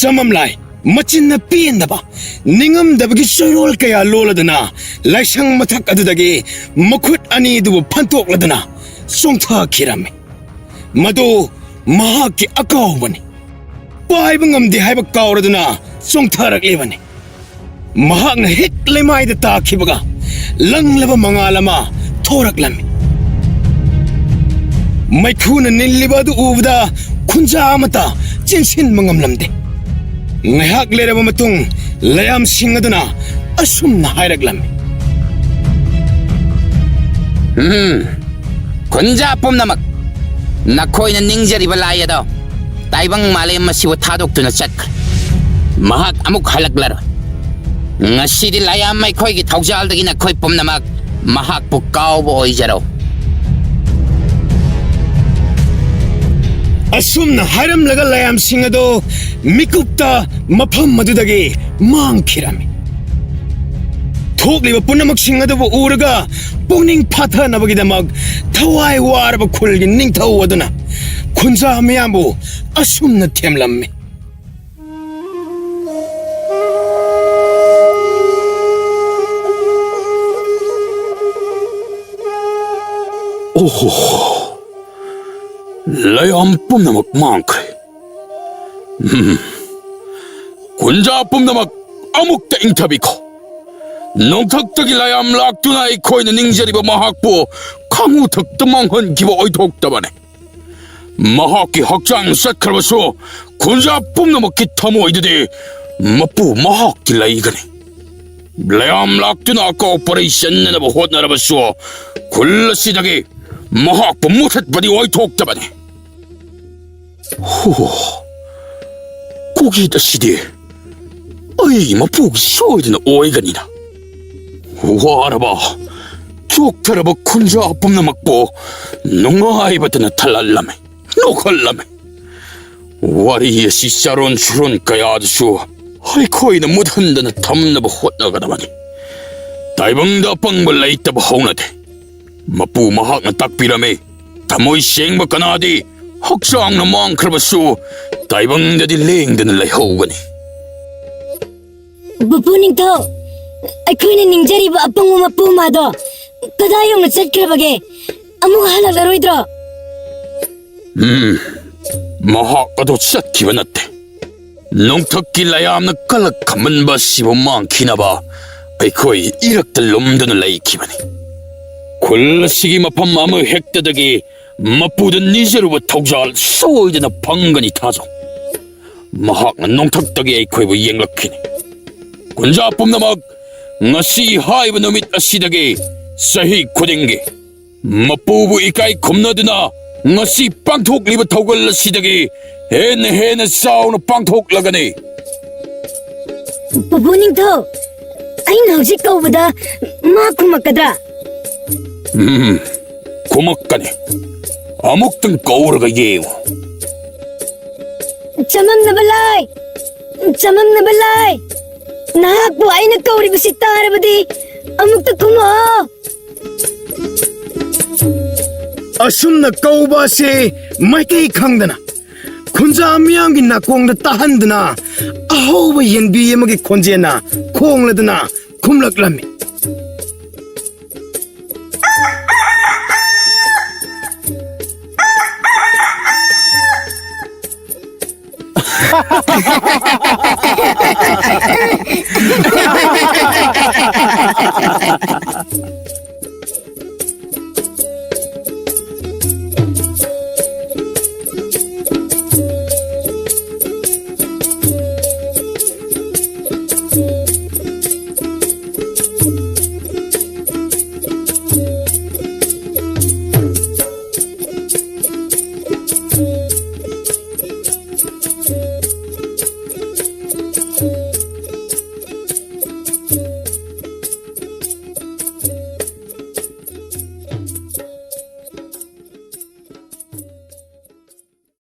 ꯆꯃꯝꯂꯥꯏ ꯃꯆꯤꯟꯅ ꯄꯦꯟꯗꯕ, ꯅꯤꯡꯉꯝꯗꯕꯒꯤ ꯆꯣꯏꯔꯣꯜ ꯀꯌꯥ ꯂꯣꯜꯂꯗꯨꯅ ꯂꯥꯏꯁꯪ ꯃꯊꯛ ꯑꯗꯨꯗꯒꯤ ꯃꯈꯨꯠ ꯑꯅꯤꯗꯨꯕꯨ ꯐꯟꯇꯣꯛꯂꯗꯨꯅ ꯆꯣꯡꯊꯈꯤꯔꯝꯃꯤ꯫ ꯃꯗꯨ ꯃꯍꯥꯛꯀꯤ ꯑꯀꯥꯎꯕꯅꯤ꯫ ꯄꯥꯏꯕ ꯉꯝꯗꯦ ꯍꯥꯏꯕ ꯀꯥꯎꯔꯗꯨꯅ ꯆꯣꯡꯊꯔꯛꯂꯤꯕꯅꯤ꯫ ꯃꯍꯥꯛꯅ ꯍꯦꯛ ꯂꯩꯃꯥꯏꯗ ꯇꯥꯈꯤꯕꯒ ꯂꯪꯂꯕ ꯃꯉꯥꯜ ꯑꯃ ꯊꯣꯔꯛꯂꯝꯃꯤ꯫ ꯃꯩꯈꯨꯅ ꯅꯤꯜꯂꯤꯕ ꯑꯗꯨ ꯎꯕꯗ ꯈꯨꯟꯖꯥ ꯑꯃꯠꯇ ꯆꯦꯟꯁꯤꯟꯕ ꯉꯝꯂꯝꯗꯦ꯫ ꯉꯥꯏꯍꯥꯛ ꯂꯩꯔꯕ ꯃꯇꯨꯡ ꯂꯌꯥꯝꯁꯤꯡ ꯑꯗꯨꯅ ꯑꯁꯨꯝꯅ ꯍꯥꯏꯔꯛꯂꯝꯃꯤ꯫ ꯎꯝ, ꯈꯨꯟꯖꯥ ꯄꯨꯝꯅꯃꯛ, ꯅꯈꯣꯏꯅ ꯅꯤꯡꯖꯔꯤꯕ ꯂꯥꯏ ꯑꯗꯣ ꯇꯥꯏꯕꯪ ꯃꯥꯂꯦꯝ ꯑꯁꯤꯕꯨ ꯊꯥꯗꯣꯛꯇꯨꯅ ꯆꯠꯈ꯭ꯔꯦ꯫ ꯃꯍꯥꯛ ꯑꯃꯨꯛ ꯍꯜꯂꯛꯂꯔꯣꯏ꯫ ꯉꯁꯤꯗꯤ ꯂꯥꯏꯌꯥꯝ ꯑꯩꯈꯣꯏꯒꯤ ꯊꯧꯖꯥꯜꯗꯒꯤ ꯅꯈꯣꯏ ꯄꯨꯝꯅꯃꯛ ꯃꯍꯥꯛꯄꯨ ꯀꯥꯎꯕ ꯑꯣꯏꯖꯔꯣ꯫ ꯑꯁꯨꯝꯅ ꯍꯥꯏꯔꯝꯂꯒ ꯂꯥꯏꯌꯥꯝꯁꯤꯡ ꯑꯗꯨ ꯃꯤꯀꯨꯞꯇ ꯃꯐꯝ ꯑꯗꯨꯗꯒꯤ ꯃꯥꯡꯈꯤꯔꯝꯃꯤ꯫ ꯊꯣꯛꯂꯤꯕ ꯄꯨꯝꯅꯃꯛꯁꯤꯡ ꯑꯗꯨꯕꯨ ꯎꯔꯒ ꯄꯨꯛꯅꯤꯡ ꯐꯥꯊꯅꯕꯒꯤꯗꯃꯛ ꯊꯋꯥꯏ ꯋꯥꯔꯕ ꯈꯨꯜꯒꯤ ꯅꯤꯡꯊꯧ ꯑꯗꯨꯅ ꯈꯨꯟꯖꯥ ꯃꯤꯌꯥꯝꯕꯨ ꯑꯁꯨꯝꯅ ꯊꯦꯝꯂꯝꯃꯤ꯫ ꯑꯣꯍꯣ, ꯂꯥꯏꯌꯥꯝ ꯄꯨꯝꯅꯃꯛ ꯃꯥꯡꯈ꯭ꯔꯦ꯫ ꯎꯝ, ꯈꯨꯟꯖꯥ ꯄꯨꯝꯅꯃꯛ ꯑꯃꯨꯛꯇ ꯏꯪꯊꯕꯤꯈꯣ꯫ ꯅꯣꯡꯊꯛꯇꯒꯤ ꯂꯥꯏꯌꯥꯝ ꯂꯥꯛꯇꯨꯅ ꯑꯩꯈꯣꯏꯅ ꯅꯤꯡꯖꯔꯤꯕ ꯃꯍꯥꯛꯄꯨ ꯈꯥꯉꯨ ꯊꯛꯇ ꯃꯥꯡꯍꯟꯈꯤꯕ ꯑꯣꯏꯊꯣꯛꯇꯕꯅꯤ꯫ ꯃꯍꯥꯛꯀꯤ ꯍꯛꯆꯥꯡ ꯆꯠꯈ꯭ꯔꯕꯁꯨ, ꯈꯨꯟꯖꯥ ꯄꯨꯝꯅꯃꯛꯀꯤ ꯊꯃꯣꯏꯗꯗꯤ ꯃꯄꯨ ꯃꯍꯥꯛꯇꯤ ꯂꯩꯒꯅꯤ꯫ ꯂꯥꯏꯌꯥꯝ ꯂꯥꯛꯇꯨꯅ ꯑꯀꯥꯎ ꯄꯔꯩ ꯆꯟꯅꯅꯕ ꯍꯣꯠꯅꯔꯕꯁꯨ, ꯈꯨꯜ ꯑꯁꯤꯗꯒꯤ ꯃꯍꯥꯛꯄꯨ ꯃꯨꯊꯠꯄꯗꯤ ꯑꯣꯏꯊꯣꯛꯇꯕꯅꯤ꯫ ꯍꯣ, ꯀꯨꯀꯤꯠ ꯑꯁꯤꯗꯤ ꯑꯩ ꯃꯄꯨꯒꯤ ꯁꯣꯏꯗꯅ ꯑꯣꯏꯒꯅꯤꯅ꯫ ꯋꯥꯔꯕ, ꯆꯣꯛꯊꯔꯕ ꯈꯨꯟꯖꯥ ꯄꯨꯝꯅꯃꯛꯄꯨ ꯅꯨꯡꯉꯥꯏꯕꯇꯅ ꯊꯜꯍꯜꯂꯝꯃꯤ, ꯅꯣꯛꯍꯜꯂꯝꯃꯤ꯫ ꯋꯥꯔꯤ ꯑꯁꯤ ꯆꯥꯔꯣꯟ ꯁꯨꯔꯣꯟ ꯀꯌꯥꯗꯁꯨ ꯑꯩꯈꯣꯏꯅ ꯃꯨꯠꯍꯟꯗꯅ ꯊꯝꯅꯕ ꯍꯣꯠꯅꯒꯗꯕꯅꯤ꯫ ꯇꯥꯏꯕꯪꯗ ꯑꯄꯪꯕ ꯂꯩꯇꯕ ꯍꯧꯅꯗꯦ꯫ ꯃꯄꯨ ꯃꯍꯥꯛꯅ ꯇꯥꯛꯄꯤꯔꯝꯃꯤ, ꯊꯃꯣꯏ ꯁꯦꯡꯕ ꯀꯅꯥꯗꯤ ꯍꯛꯆꯥꯡꯅ ꯃꯥꯡꯈ꯭ꯔꯕꯁꯨ ꯇꯥꯏꯕꯪꯗꯗꯤ ꯂꯦꯡꯗꯅ ꯂꯩꯍꯧꯒꯅꯤ꯫ ꯄꯨꯄꯨ ꯅꯤꯡꯊꯧ, ꯑꯩꯈꯣꯏꯅ ꯅꯤꯡꯖꯔꯤꯕ ꯑꯄꯪꯕ ꯃꯄꯨ ꯑꯃꯗꯣ ꯀꯗꯥꯏ ꯌꯧꯅ ꯆꯠꯈ꯭ꯔꯕꯒꯦ? ꯑꯃꯨꯛ ꯍꯜꯂꯛꯂꯔꯣꯏꯗ꯭ꯔꯣ? ꯎꯝ, ꯃꯍꯥꯛ ꯑꯗꯨ ꯆꯠꯈꯤꯕ ꯅꯠꯇꯦ꯫ ꯅꯣꯡꯊꯛꯀꯤ ꯂꯥꯏꯌꯥꯝꯅ ꯀꯂꯛ ꯈꯝꯃꯟꯕ ꯑꯁꯤꯕꯨ ꯃꯥꯡꯈꯤꯅꯕ ꯑꯩꯈꯣꯏ ꯏꯔꯛꯇ ꯂꯨꯝꯗꯨꯅ ꯂꯩꯈꯤꯕꯅꯤ꯫ ꯈꯨꯜ ꯑꯁꯤꯒꯤ ꯃꯐꯝ ꯑꯃ ꯍꯦꯛꯇꯗꯒꯤ ꯃꯄꯨꯗ ꯅꯤꯖꯔꯨꯕ ꯊꯧꯖꯥꯜ ꯁꯣꯏꯗꯅ ꯐꯪꯒꯅꯤ ꯊꯥꯖꯧ꯫ ꯃꯍꯥꯛꯅ ꯅꯣꯡꯊꯛꯇꯒꯤ ꯑꯩꯈꯣꯏꯕꯨ ꯌꯦꯡꯂꯛꯈꯤꯅꯤ꯫ ꯀꯨꯟꯖꯥ ꯄꯨꯝꯅꯃꯛ, ꯉꯁꯤ ꯍꯥꯏꯕ ꯅꯨꯃꯤꯠ ꯑꯁꯤꯗꯒꯤ ꯆꯍꯤ ꯈꯨꯗꯤꯡꯒꯤ ꯃꯄꯨꯕꯨ ꯏꯀꯥꯏ ꯈꯨꯝꯅꯗꯨꯅ ꯉꯁꯤ ꯄꯥꯡꯊꯣꯛꯂꯤꯕ ꯊꯧꯒꯜ ꯑꯁꯤꯗꯒꯤ ꯍꯦꯟꯅ ꯍꯦꯟꯅ ꯆꯥꯎꯅ ꯄꯥꯡꯊꯣꯛꯂꯒꯅꯤ꯫ ꯄꯨꯄꯨ ꯅꯤꯡꯊꯧ, ꯑꯩꯅ ꯍꯧꯖꯤꯛ ꯀꯧꯕꯗ ꯃꯥ ꯈꯨꯝꯃꯛꯀꯗ꯭ꯔꯥ? ꯎꯝ, ꯈꯨꯝꯃꯛꯀꯅꯤ꯫ ꯑꯃꯨꯛꯇꯪ ꯀꯧꯔꯒ ꯌꯦꯡꯉꯨ꯫ ꯆꯃꯝꯅꯕ ꯂꯥꯏ! ꯆꯃꯝꯅꯕ ꯂꯥꯏ! ꯅꯍꯥꯛꯄꯨ ꯑꯩꯅ ꯀꯧꯔꯤꯕꯁꯤ ꯇꯥꯔꯕꯗꯤ ꯑꯃꯨꯛꯇ ꯈꯨꯝꯃꯛꯑꯣ꯫ ꯑꯁꯨꯝꯅ ꯀꯧꯕ ꯑꯁꯤ ꯃꯥꯏꯀꯩ ꯈꯪꯗꯅ, ꯈꯨꯟꯖꯥ ꯃꯤꯌꯥꯝꯒꯤ ꯅꯥꯀꯣꯡꯗ ꯇꯥꯍꯟꯗꯨꯅ, ꯑꯍꯧꯕ ꯌꯦꯟꯕꯤ ꯑꯃꯒꯤ ꯈꯣꯟꯖꯦꯜꯅ ꯈꯣꯡꯂꯗꯨꯅ ꯈꯨꯝꯂꯛꯂꯝꯃꯤ꯫